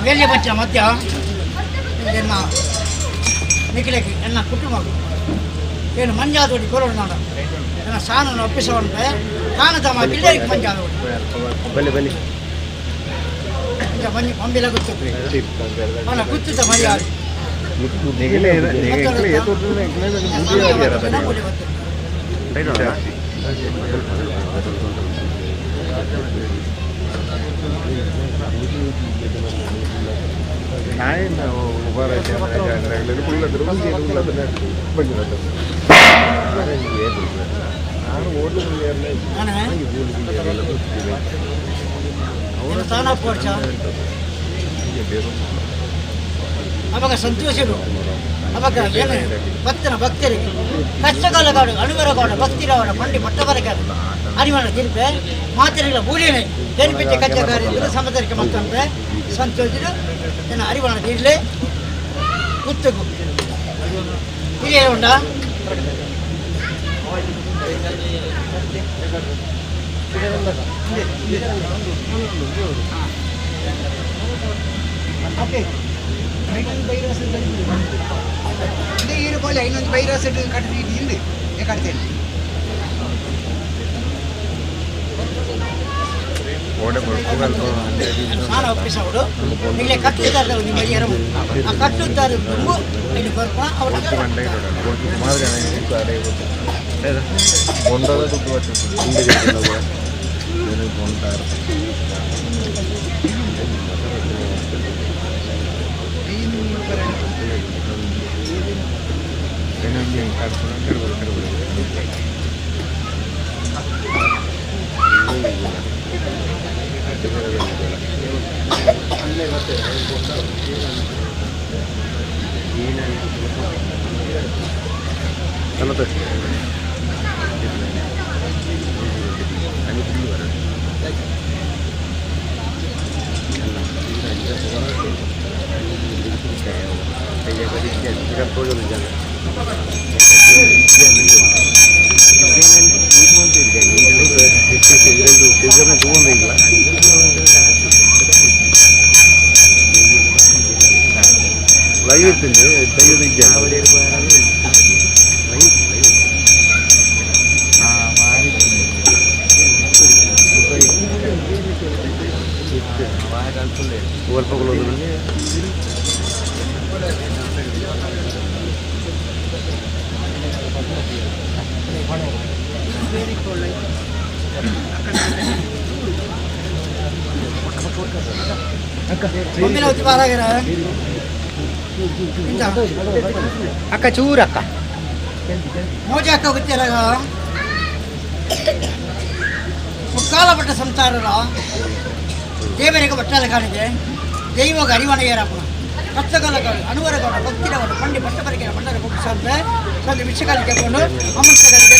ವೇಲ್ಯ ಬಚ್ಚ ಮಧ್ಯ ಎನ್ನ ನಿಖಿಲಕ್ಕೆ ಎನ್ನ ಕುಟುಂಬ ಏನು ಮಂಜಾದೋಡಿ ಕೊರೋಣ ನಾಡ ನನ್ನ ಸಾನನ್ನು ಒಪ್ಪಿಸವಂತೆ ತಾನು ತಮ್ಮ ಕಿಲ್ಲರಿಗೆ ಮಂಜಾದೋಡಿ ಬನ್ನಿ ಬನ್ನಿ ಮಂಜ ಮಂಬಿಲ ಗೊತ್ತು ಅವನ ಗುತ್ತಿದ್ದ ಮರ್ಯಾದೆ ಅವಾಗ ಸಂತೋಷರು ಅವಾಗ ಭಕ್ತನ ಭಕ್ತರಿಗೆ ಕಷ್ಟಕಾಲಗಾಡು ಅನುವರಗಾಡು ಭಕ್ತಿರವಣ ಪಂಡಿ ಪಟ್ಟಬರಗಾಡು ಅರಿವಣ ತಿರುಪೆ ಮಾತೆರೆಗಳ ಬೂರಿಯನೆ ತೆನಿಪಿಟ್ಟೆ ಕಚ್ಚಗಾರಿ ಸಮತರಿಕೆ ಮತ್ತಂದ್ರೆ ಸಂತೋಷರು ನನ್ನ ಅರಿವಣ ತೀರ್ಲೆ ಗುತ್ತಗು ಹಿರಿಯ ಉಂಡ ಓಕೆ ಇನ್ನೊಂದು ಬೈರಾಸ್ ಕಟ್ಟಿ ಹಿಂದೆ ಕಟ್ತೇನೆ ಸಾಲ ಒಪ್ಪಿಸೋಡು ನಿಮಗೆ ಕಟ್ಟುತ್ತಾರೆ ನಿಮ್ಮ ಎರವು ಆ ಕಟ್ಟುತ್ತಾರೆ ತುಂಬು ಇಲ್ಲಿ ಬರ್ಪ ಅವರು ಅಕ್ಕ ಚೂರಕ್ಕ ಮೋಜಿ ಅಕ್ಕ ಗೊತ್ತಿಲ್ಲ ಮುಕ್ಕಾಲ ಪಟ್ಟ ಸಂಸಾರರ ದೇವರಿಗೆ ಬಟ್ಟಲ ಕಾಣಿದೆ ದೈವಗ ಅರಿವಣೆಯರಪ್ಪನ ಕಷ್ಟಕಾಲ ಕಾಡು ಅನುವರ ಗೌಡ ಭಕ್ತಿರವರ ಪಂಡಿ ಪಟ್ಟಪರಿಕೆಯ ಮಂಡಲ ಮುಗಿಸಂತೆ ಸಂತ ವಿಷಕಾಲಿಕೆ ಕೊಂಡು ಅಮೃತಗಳಿಗೆ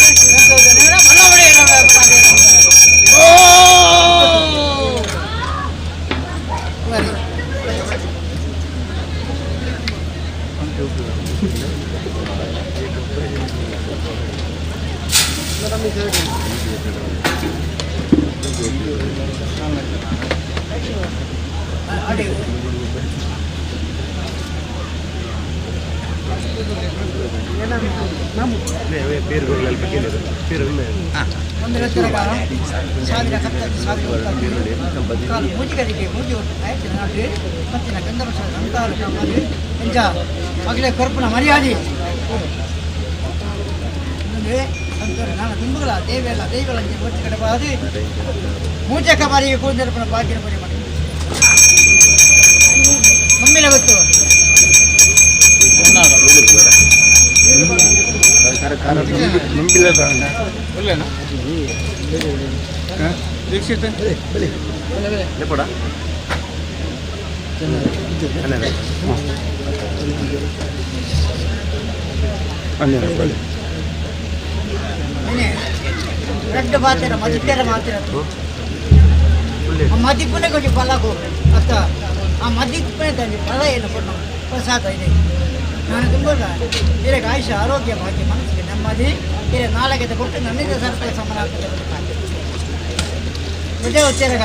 ಮಗಳೇ ಕೊರಪುನ ಮರ್ಯಾದೆ ನಾನು ದುಂಬುಗಳ ದೇವೆಲ್ಲ ದೈವಗಳ ಒಟ್ಟು ಕಡಬಾದು ಮೂಜಕ ಬಾರಿಗೆ ಕೂದರ್ಪಣ ಭಾಗ್ಯ ಪರಿ ಮಾಡಿ ಮಮ್ಮಿಲ ಗೊತ್ತು ದೀಕ್ಷಿತ್ ರೆಡ್ ಮಾತ್ರ ಮದಿಪ್ಪೆರ ಮಾತ್ರ ಆ ಮದಿಪ್ಪನೆ ಕೊಂಚ ಫಲಕು ಅತ್ತ ಆ ಮದಿಪ್ಪನೆ ತಂದು ಫಲ ಏನು ಕೊಟ್ಟು ಪ್ರಸಾದ ಇದೆ ನಾನು ತುಂಬ ಇದಕ್ಕೆ ಆಯುಷ್ಯ ಆರೋಗ್ಯ ಭಾಗ್ಯ ಮನಸ್ಸಿಗೆ ನೆಮ್ಮದಿ ಇದೆ ನಾಳೆಗೆ ಕೊಟ್ಟು ನನ್ನಿಂದ ಸರ್ಕಾರ ಸಮಾನ ಆಗ್ತದೆ ವಿಜಯ ಉಚ್ಚರಗ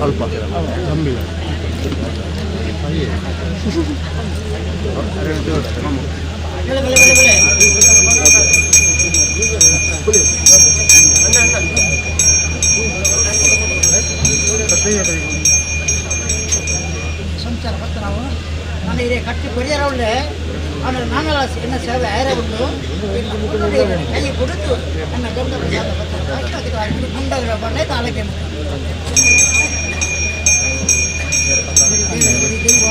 ಅಲ್ಪ ನಂಬಿಲ್ಲ ಬೆಳೆ ಬೆಳೆ ಬೆಳೆ ಬೆಳೆ ಸಂಸಾರ ಭಕ್ತ ನಾವು ನಾನು ಇದೇ ಕಟ್ಟಿ ಕೊರಿಯರ ಉಳ್ಳೆ ಅವನ ನಾನೆಲ್ಲ ಎನ್ನ ಸೇವೆ ಆಯರ ಉಂಟು ಕೈ ಕೊಡುತ್ತು ನನ್ನ ಗಂಧ ಮುಂಡಾಗಿರೋ ಬಣ್ಣೆ ತಾಲಕ್ಕೆ ದೈವ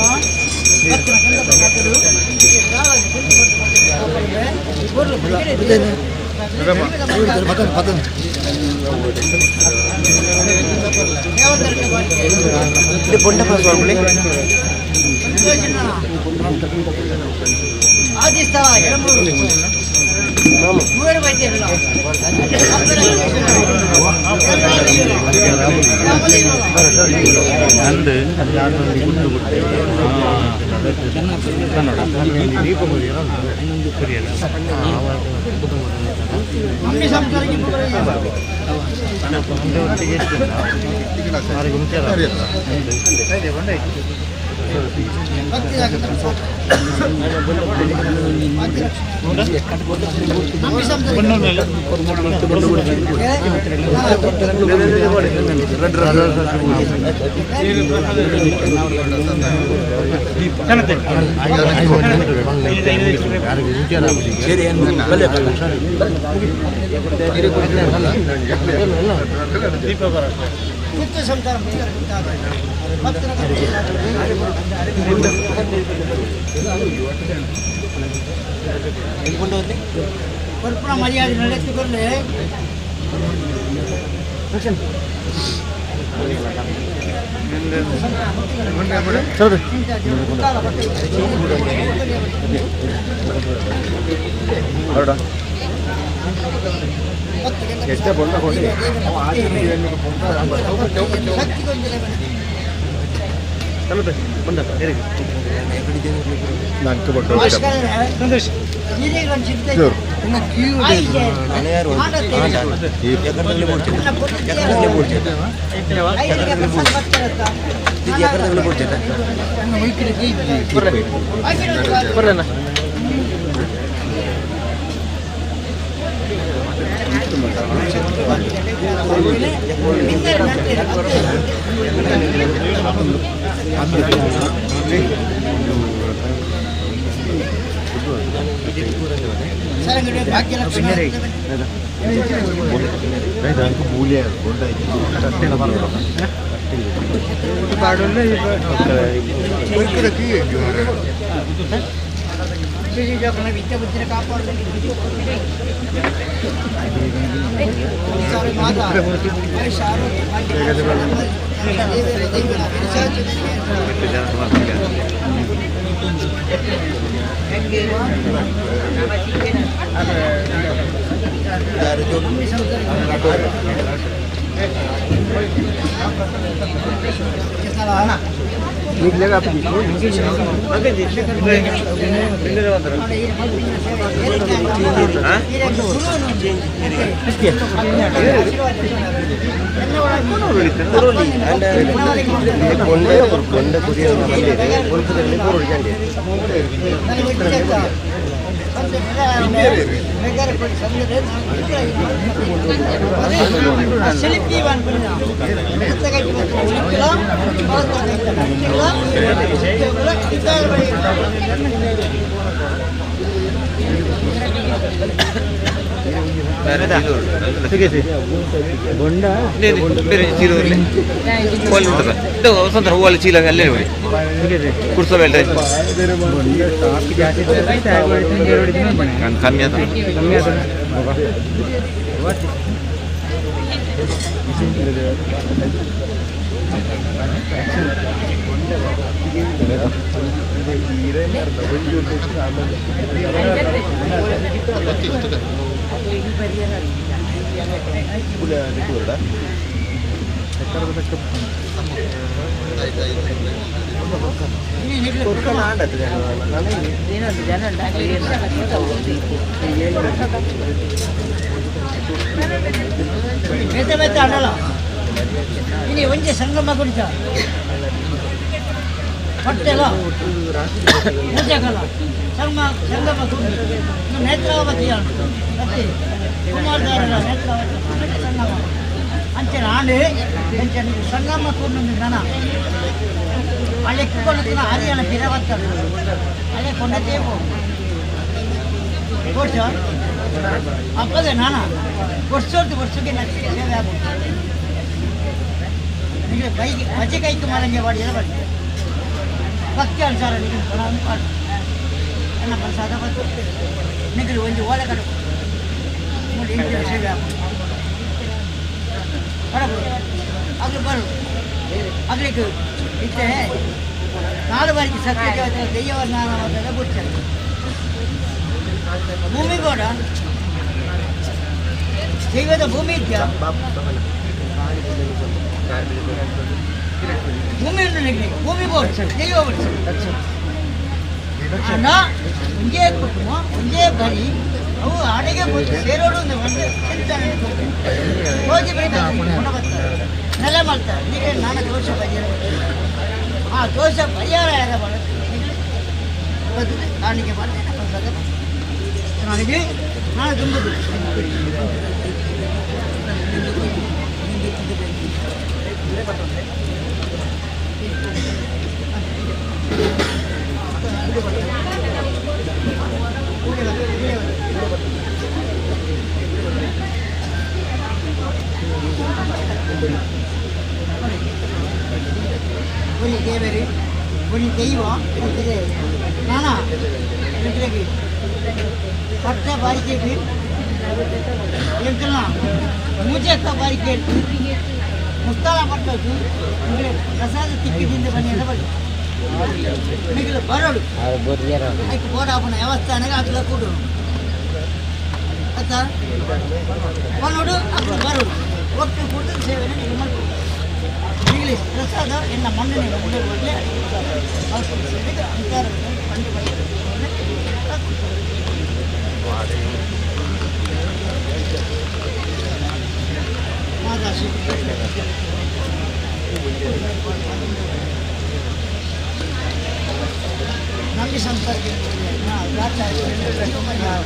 ಭಕ್ತಿ ಅನುಸಾರ ನಿಗಲು ಅನ್ನ ಪ್ರಸಾದ ಬತ್ತು ನಿಗಲು ಒಂದು ಓಲೆ ಕಡೆ ಮೂಡಿ ಇಂಟು ಸೇವೆ ಬರಬಹುದು ಆಗಲು ಬರು ಆಗ್ಲಿಕ್ಕೆ ಇತ್ತೆ ನಾಡು ಬಾರಿಗೆ ಸತ್ಯ ದೆಯ್ಯವನ್ನ ಬಿಡ್ತಾರೆ ಭೂಮಿ ಕೂಡ ದೈವದ ಭೂಮಿ ಇದೆಯಾ ಭೂಮಿ ಉಂಟು ನಿಮಗೆ ಭೂಮಿ ಬೋರ್ಡ್ ದೈವ ಬೋರ್ಡ್ ಅಣ್ಣ ಒಂದೇ ಕುಟುಂಬ ಒಂದೇ ಬರಿ ಅವು ಅಡಿಗೆ ಸೇರೋಡು ಒಂದು ಚಿಂತನೆ ಹೋಗಿ ಬರ್ತಾರೆ ನೆಲೆ ಮಾಡ್ತಾರೆ ನೀವೇ ನಾನು ದೋಷ ಪರಿಹಾರ ಆ ದೋಷ ಪರಿಹಾರ ಯಾರ ಮಾಡೋದು ಬದಲು ಕಾಣಿಕೆ ಮಾಡಿ ನನಗೆ ನಾನು ತುಂಬುದು ಒಂಜಿ ದೇವರು ಒಂಜಿ ದೈವ ನಾನಾ ಪಟ್ಟ ಬಾರಿಕೆ ಎಂತನ ಮೂಜಕ್ಕ ಬಾರಿಕೆ ಮುಸ್ತಾಲ ಪಟ್ಟದ್ದು ಪ್ರಸಾದ ತಿಕ್ಕಿದಿಂದ ಬನ್ನಿ ಅಂತ ಬಳಿ ಮಿಗಿಲು ಬರೋಡು ಅದಕ್ಕೆ ಬೋಡಾಪನ ದೇವಸ್ಥಾನಕ್ಕೆ ಅಗ್ಲ ಕೂಡು ಆಯ್ತಾ ಬರೋಡು ಅಗ್ಲ ಬರೋಡು ಒಟ್ಟು ಕೂತು ಸೇವೆನ ನೀವು ಮಾಡ್ಬೋದು ಮಿಗಿಲಿ ಪ್ರಸಾದ ಎನ್ನ ಮಣ್ಣನೆ ಮುಂದೆ ಹೋಗಲಿ ಅಂತಾರೆ ಪಂಡು ನಮಗೆ ಸಂಪರ್ಕ ಸಂಸಾರ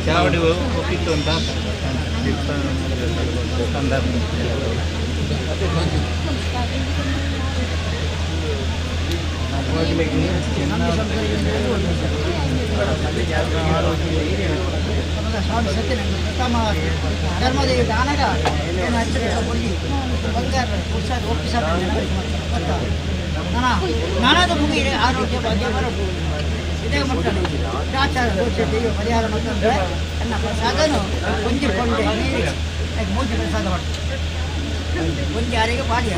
ಚಾವಡಿ ಒಪ್ಪಿತ್ತು ಅಂತ ಸ್ವಾಮಿ ಸತ್ಯನ ಪ್ರಥಮ ಧರ್ಮದೇವಿ ದಾನಗ ಬಂಗಾರ ಪುರುಷ ಒಪ್ಪಿಸ ನಾನಾದ ಮುಗಿ ಆರೋಗ್ಯ ಭಾಗ್ಯ ಬರೋದು ಇದೇ ಮಕ್ಕಳು ಆಚಾರ ದೋಷ ದೈವ ಪರಿಹಾರ ಮತ್ತಂದರೆ ನನ್ನ ಪ್ರಸಾದನು ಒಂಜಿ ಕೊಂಡೆ ನೀರಿಗೆ ಮೂಜಿ ಪ್ರಸಾದ ಮಾಡ್ತಾರೆ ಒಂಜಿ ಯಾರಿಗೆ ಪಾಡಿ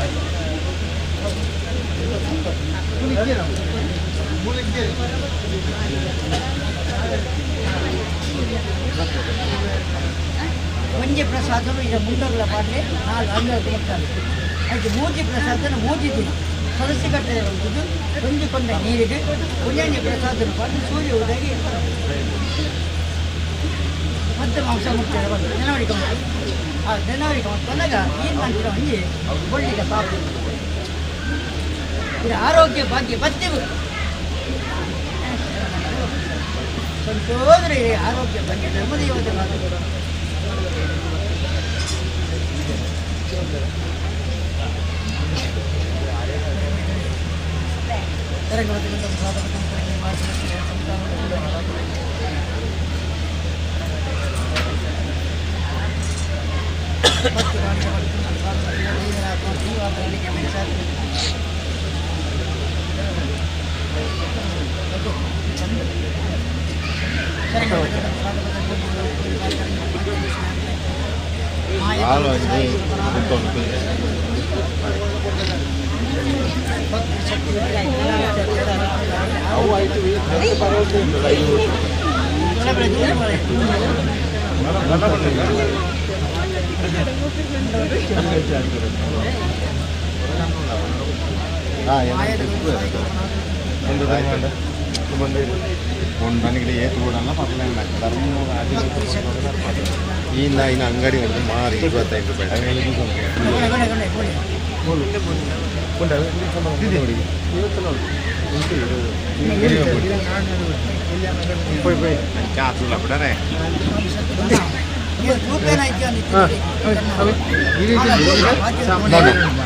ಒಂಜಿ ಪ್ರಸಾದನು ಈಗ ಮುಂಡೋಗ್ಲ ಪಾಡ್ಲೆ ನಾಲ್ಕು ಅಂಗಡಿ ಕೊಡ್ತಾರೆ ಅದಕ್ಕೆ ಮೂಜಿ ಪ್ರಸಾದನ ಮೂಜಿ ದಿನ ತುಳಸಿ ಕಟ್ಟೆ ಬಂದಿದ್ದು ಒಂಜಿ ಕೊಂಡ ನೀರಿಗೆ ಒಂಜಿ ಪ್ರಸಾದನ ಪಾಡ್ದು ಸೂರ್ಯ ಉದಯ ಮತ್ತೆ ಮಾಂಸ ಮುಟ್ತಾರೆ ಬಂದು ನೆನವಡಿಕೆ ಆ ನೆನವಡಿಕೆ ಬಂದಾಗ ಏನು ಮಾಡ್ತೀರ ಒಂಜಿ ಒಳ್ಳೆಯ ಪಾಪ ಇದು ಆರೋಗ್ಯ ಭಾಗ್ಯ ಬತ್ತಿ ಸಂತೋಷ ಆರೋಗ್ಯ ಬಗ್ಗೆ ಧರ್ಮದೇವತೆ ಮಾತಾಡೋದು. ಈ ನಾಯಿನ ಅಂಗಡಿ ಹೊಡೆದು ಮಾರಿ 25 ರೂಪಾಯಿ.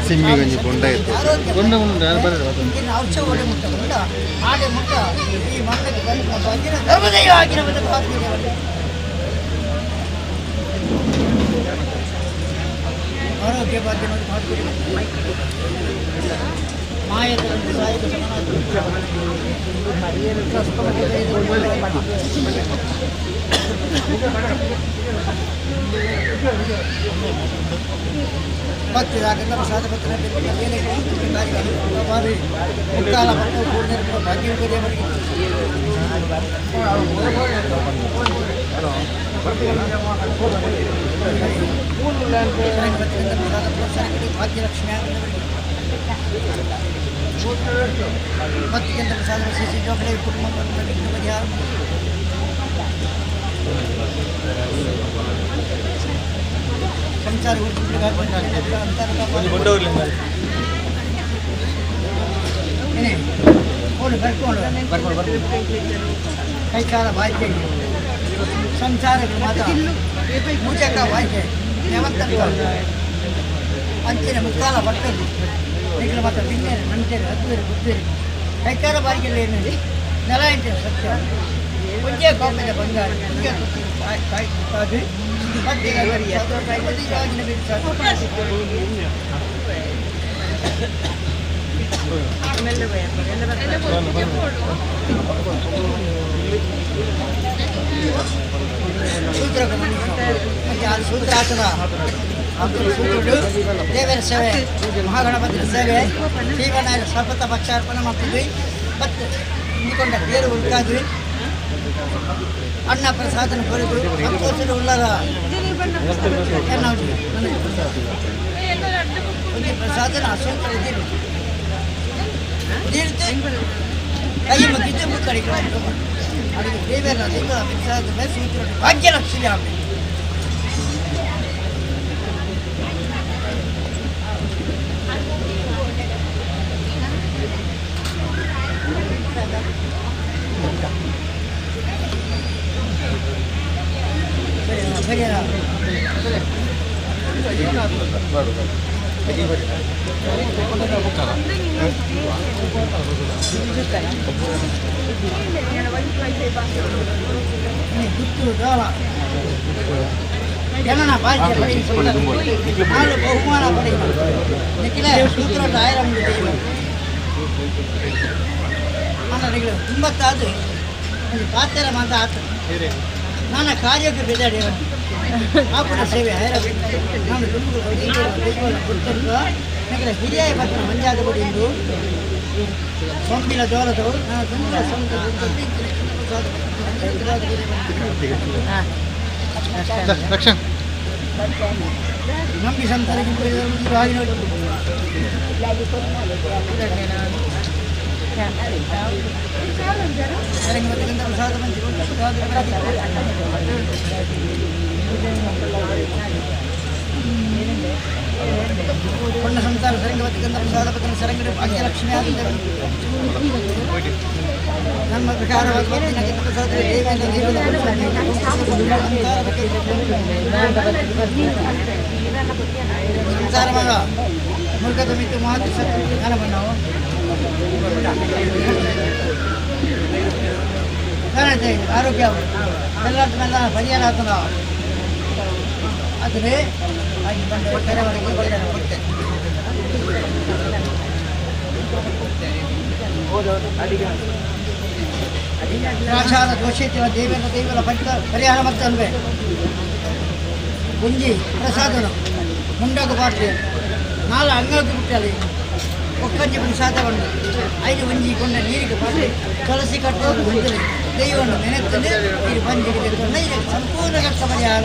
ಸಿಮ್ಮಿಗಂಜಿ ಬೊಂಡ ಇತ್ತು. ಆರೋಗ್ಯ ಭಾಗ್ಯ ಭಕ್ತಿ ಪ್ರಸಾದ ಪತ್ರ ಮುಕ್ಕಾಲ ಮಕ್ಕಳು ಭಾಗ್ಯ ದೇವರಿಗೆ ಭಾಗ್ಯಲಕ್ಷ್ಮಿ ಭಕ್ತಿಗೆಂದ ಪ್ರಸಾದ ಸಿಸಿ ಜೋಗಲೆ ಕುಟುಂಬ ಪರಿಹಾರ ಸಂಸಾರ ಬರ್ಕೊಂಡು ಕೈಕಾಲ ಬಾಯ್ಕೆ ಸಂಸಾರ ಮಾತ್ರ ಮೂಜಕ ಬಾಯ್ಕೆ ಅಂಚಿನ ಮುಕ್ಕಾಲ ಬರ್ತದೆ ನಿಖಲ ಮಾತ್ರ ಬಿನ್ನೇರು ನಂಟೇರು ಹತ್ತುವೇರು ಗುತ್ತೇರು ಕೈಕಾಲ ಬಾರಿಗೆಲ್ಲ ಏನು ನೆಲ ಇಂಟಿನ ಸತ್ಯ ಒಂಜೇ ಕೋಪದ ಬಂಗಾರ ಒಂಜೇ ಕಾದು ಸೂತ್ರ ಸೂತ್ರಗಳು ದೇವರ ಸೇವೆ, ಮಹಾಗಣಪತಿಯ ಸೇವೆ, ಶ್ರೀವನಾಯರ ಸರ್ಪತ ಪಕ್ಷಾರ್ಪಣೆ ಮಾಡ್ತಿದ್ವಿ. ಮತ್ತು ಇಂದುಕೊಂಡ ಬೇರು ಉಳ್ಕಾದ್ವಿ ಅನ್ನ ಪ್ರಸಾದನ ಕೊರೆದು ಸಂತೋಷದ ಉಳ್ಳಾರ ಒಂದು ಪ್ರಸಾದನ ಅಸೂತ್ರ ಕೈ ಮುಗಿದ್ದು ಮುಕ್ಕಡಿಗೆ ಅದಕ್ಕೆ ದೇವರ ದೇವರ ಪ್ರಸಾದ ಸೂತ್ರ ಭಾಗ್ಯಲಕ್ಷ್ಮಿ ಆಮೇಲೆ ಬಹುಮಾನ ತುಂಬತ್ತಾದು ಪಾತ್ರ ಮಾತ ಆತ ನನ್ನ ಕಾರ್ಯಕ್ಕೆ ಬೆದಾಡಿ ಆಪುನ ಸೇವೆ ನಾನು ನಿಖಿಲ ಹಿರಿಯ ಪತ್ರ ಮಂಜಾದ ಬಡಿಂದು ಸೊಂಪಿನ ಜೋಲದವರು ನಾನು ತುಂಬ ಸ್ವಂತ ನಂಬಿ ಸಂತರಿಗೆ ಪೊಣ್ಣ ಸಂಸಾರ ಸರಂಗವತಿ ಗಂಧ ಪ್ರಸಾದ ಪತ್ರ ಸರಂಗಡಿ ಭಾಗ್ಯಲಕ್ಷ್ಮಿ ನಮ್ಮ ಪ್ರಕಾರವಾದ ಪ್ರಸಾದ ಸಂಸಾರ ಮಗ ಮುರುಘದ ಮಿತ್ತು ಮಹತ್ವ ನಾವು ಆರೋಗ್ಯ ಎಲ್ಲ ಪರಿಹಾರ ಆತನ ಆದರೆ ಆಚಾರ ದೋಷ ದೇವರ ದೇವರ ಪರಿಹಾರ ಮತ್ತೆ ಗುಂಜಿ ಪ್ರಸಾದನು ಮುಂಡಾಗ ಪಾಟ್ಲಿ ನಾಲ್ ಅಂಗಕ್ಕೆ ಬಿಟ್ಟಲ್ಲಿ ಒಕ್ಕಂಜಿ ಪ್ರಸಾದವನ್ನು ಐದು ಒಂಜಿ ಕೊಂಡ ನೀರಿಗೆ ಪಾಟ್ಲಿ ತುಳಸಿ ಕಟ್ಟೋದು ಬಂದಿದೆ ದೈವವನ್ನು ನೆನೆತ್ತದೆ ನೀರು ಬಂಜಿಗೆ ಇದಕ್ಕೆ ಸಂಪೂರ್ಣ ಕಷ್ಟ ಪರಿಹಾರ.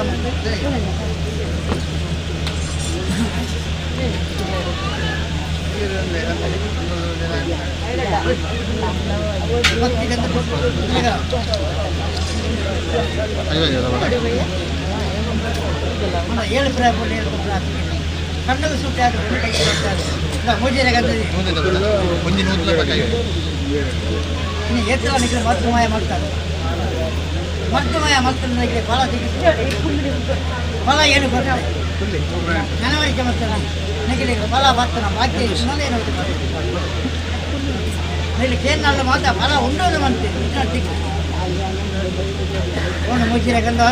ಏಳು ಪ್ರಾಯ ಕಣ್ಣು ಸುಟ್ಟಾದ ಇನ್ನು ಏತಲ ನಿಖಿಲ ಮರ್ತುಮಯ ಮಾಡ್ತಾರೆ ಮರ್ತುಮಯ ಮಾಡ್ತಾರೆ ಫಲ ಫಲ ಏನು ಬರ್ತಾರೆ ಜನವರಿಕೆ ಮಾಡ್ತಾನೆ ನಿಖಿಲಿಗೆ ಫಲ ಬರ್ತಾನ ಬಾಕಿ ಏನು ಇಲ್ಲಿ ಕೇಂದ್ರ ಮಾತ್ರ ಫಲ ಉಂಡೋದು ಮಂತೆ ಒಂದು ಮುಚ್ಚಿರ ಗಂಧ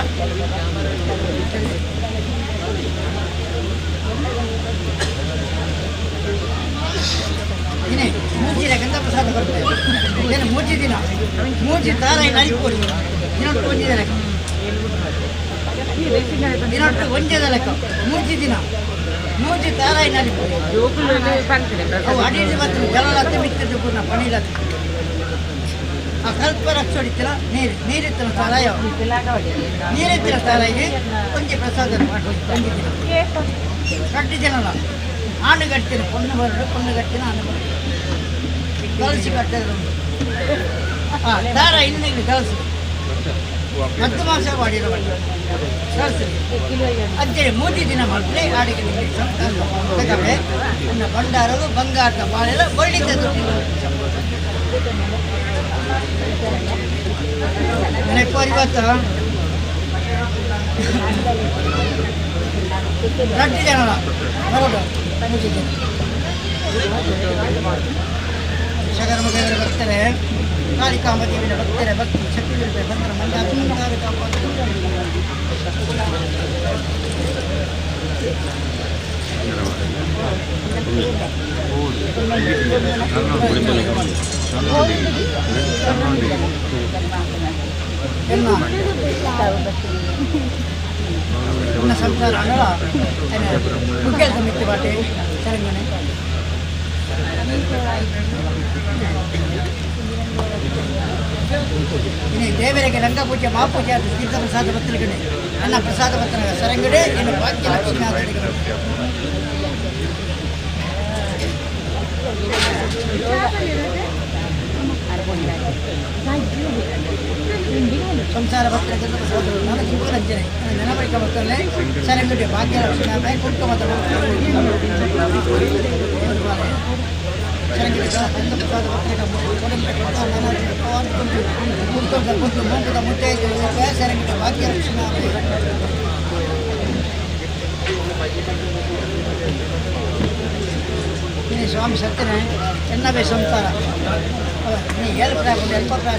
ಇನೇ ಮೂಜಿರ ಗಂಧ ಪ್ರಸಾದ ಬರ್ತದೆ. ಏನು ಮೂಜಿ ದಿನ ಮೂಜಿ ತಾರ ನರಿಪೋಡಿ ದಿನೊಟ್ಟು ಒಂಜಿದ ಲೆಕ್ಕ ದಿನೊಟ್ಟು ಒಂಜದ ಲೆಕ್ಕ ಮೂಜಿ ದಿನ ಮೂಜಿ ತಾರಾಯಿ ನರಿಪೋಡಿ ಅವು ಅಡಿಡಿ ಬರ್ತದೆ ಜಲಲತ್ತೆ ಮಿಕ್ಕದ್ದು ಪೂರ್ಣ ಪಣಿಲತ್ತೆ ಆ ಕಲ್ಪ ರಕ್ಷೊಡಿತ್ತಿರ ನೀರು ನೀರಿತ್ತಿನ ತಾರಾಯ ನೀರಿತ್ತಿನ ತಾರಾಯಿಗೆ ಒಂಜಿ ಪ್ರಸಾದ ಒಂಜಿ ದಿನ ಕಟ್ಟಿ ಜನಲ ಆಣು ಕಟ್ತೀನಿ ಪೊಣ್ಣು ಬರಡು ಪೊಣ್ಣು ಕಟ್ಟಿನ ಆಣು ಬರಡು ಕಲಸಿ ಕಟ್ಟೋದು ಹಾಂ ದಾರ ಇನ್ನಿಗೆ ಕಲಸಿ ಹತ್ತು ಮಾಸ ಮಾಡಿರೋ ಕಲಸಿ ಅಂತೇಳಿ ಮೂರು ದಿನ ಮಾಡಿದ್ರೆ ಆಡಿಗೆ ತಗಬೆ ನನ್ನ ಭಂಡಾರದು ಬಂಗಾರದ ಬಾಳೆಲ್ಲ ಬಳ್ಳಿದ್ದ ದುಡ್ಡು ಇವತ್ತು ರಡ್ಡು ಜನ ಬರೋದು ಮೂರು ಜನ ಶಗರಮಗರ ಭಕ್ತರೆ ಕಾಳಿಕಾಂಬ ದೇವಿನ ಭಕ್ತರೆ ಭಕ್ತಿ ಶಕ್ತಿ ಬಂದರ ಮಂಜಾತ್ಮಕಾರ ಸಂಸಾರ ಅನ್ನಲ್ಲ ಮುಖ್ಯ ಮಿತ್ತಿ ಬಾಟೆ ತೆಲಂಗಾಣ ಇನ್ನು ದೇವರಿಗೆ ರಂಗ ಪೂಜೆ ಮಹಾಪೂಜೆ ಅಂತ ತೀರ್ಥ ಪ್ರಸಾದ ಪತ್ರಿಕೆ ಅನ್ನ ಪ್ರಸಾದ ಪತ್ರ ಸರಂಗಡೆ ಇನ್ನು ಭಾಗ್ಯ ಲಕ್ಷ್ಮಿ ಆದರಿಗೆ ಸಂಸಾರ ಪತ್ರ ನನಗೆ ರಂಜನೆ ನೆನಪಡಿಕೆ ಬರ್ತಾರೆ ಸರಂಗಡೆ ಭಾಗ್ಯಲಕ್ಷ್ಮಿ ಕುಂಕುಮ ಭಾಗ್ಯಲಕ್ಷ್ಮಿ ಸ್ವಾಮಿ ಸತ್ಯನೇ ಚೆನ್ನಬೆ ಸಂಸಾರ ನೀ ಏಳು ಪ್ರಾಯ ಎಲ್ಪ ಪ್ರಾಯ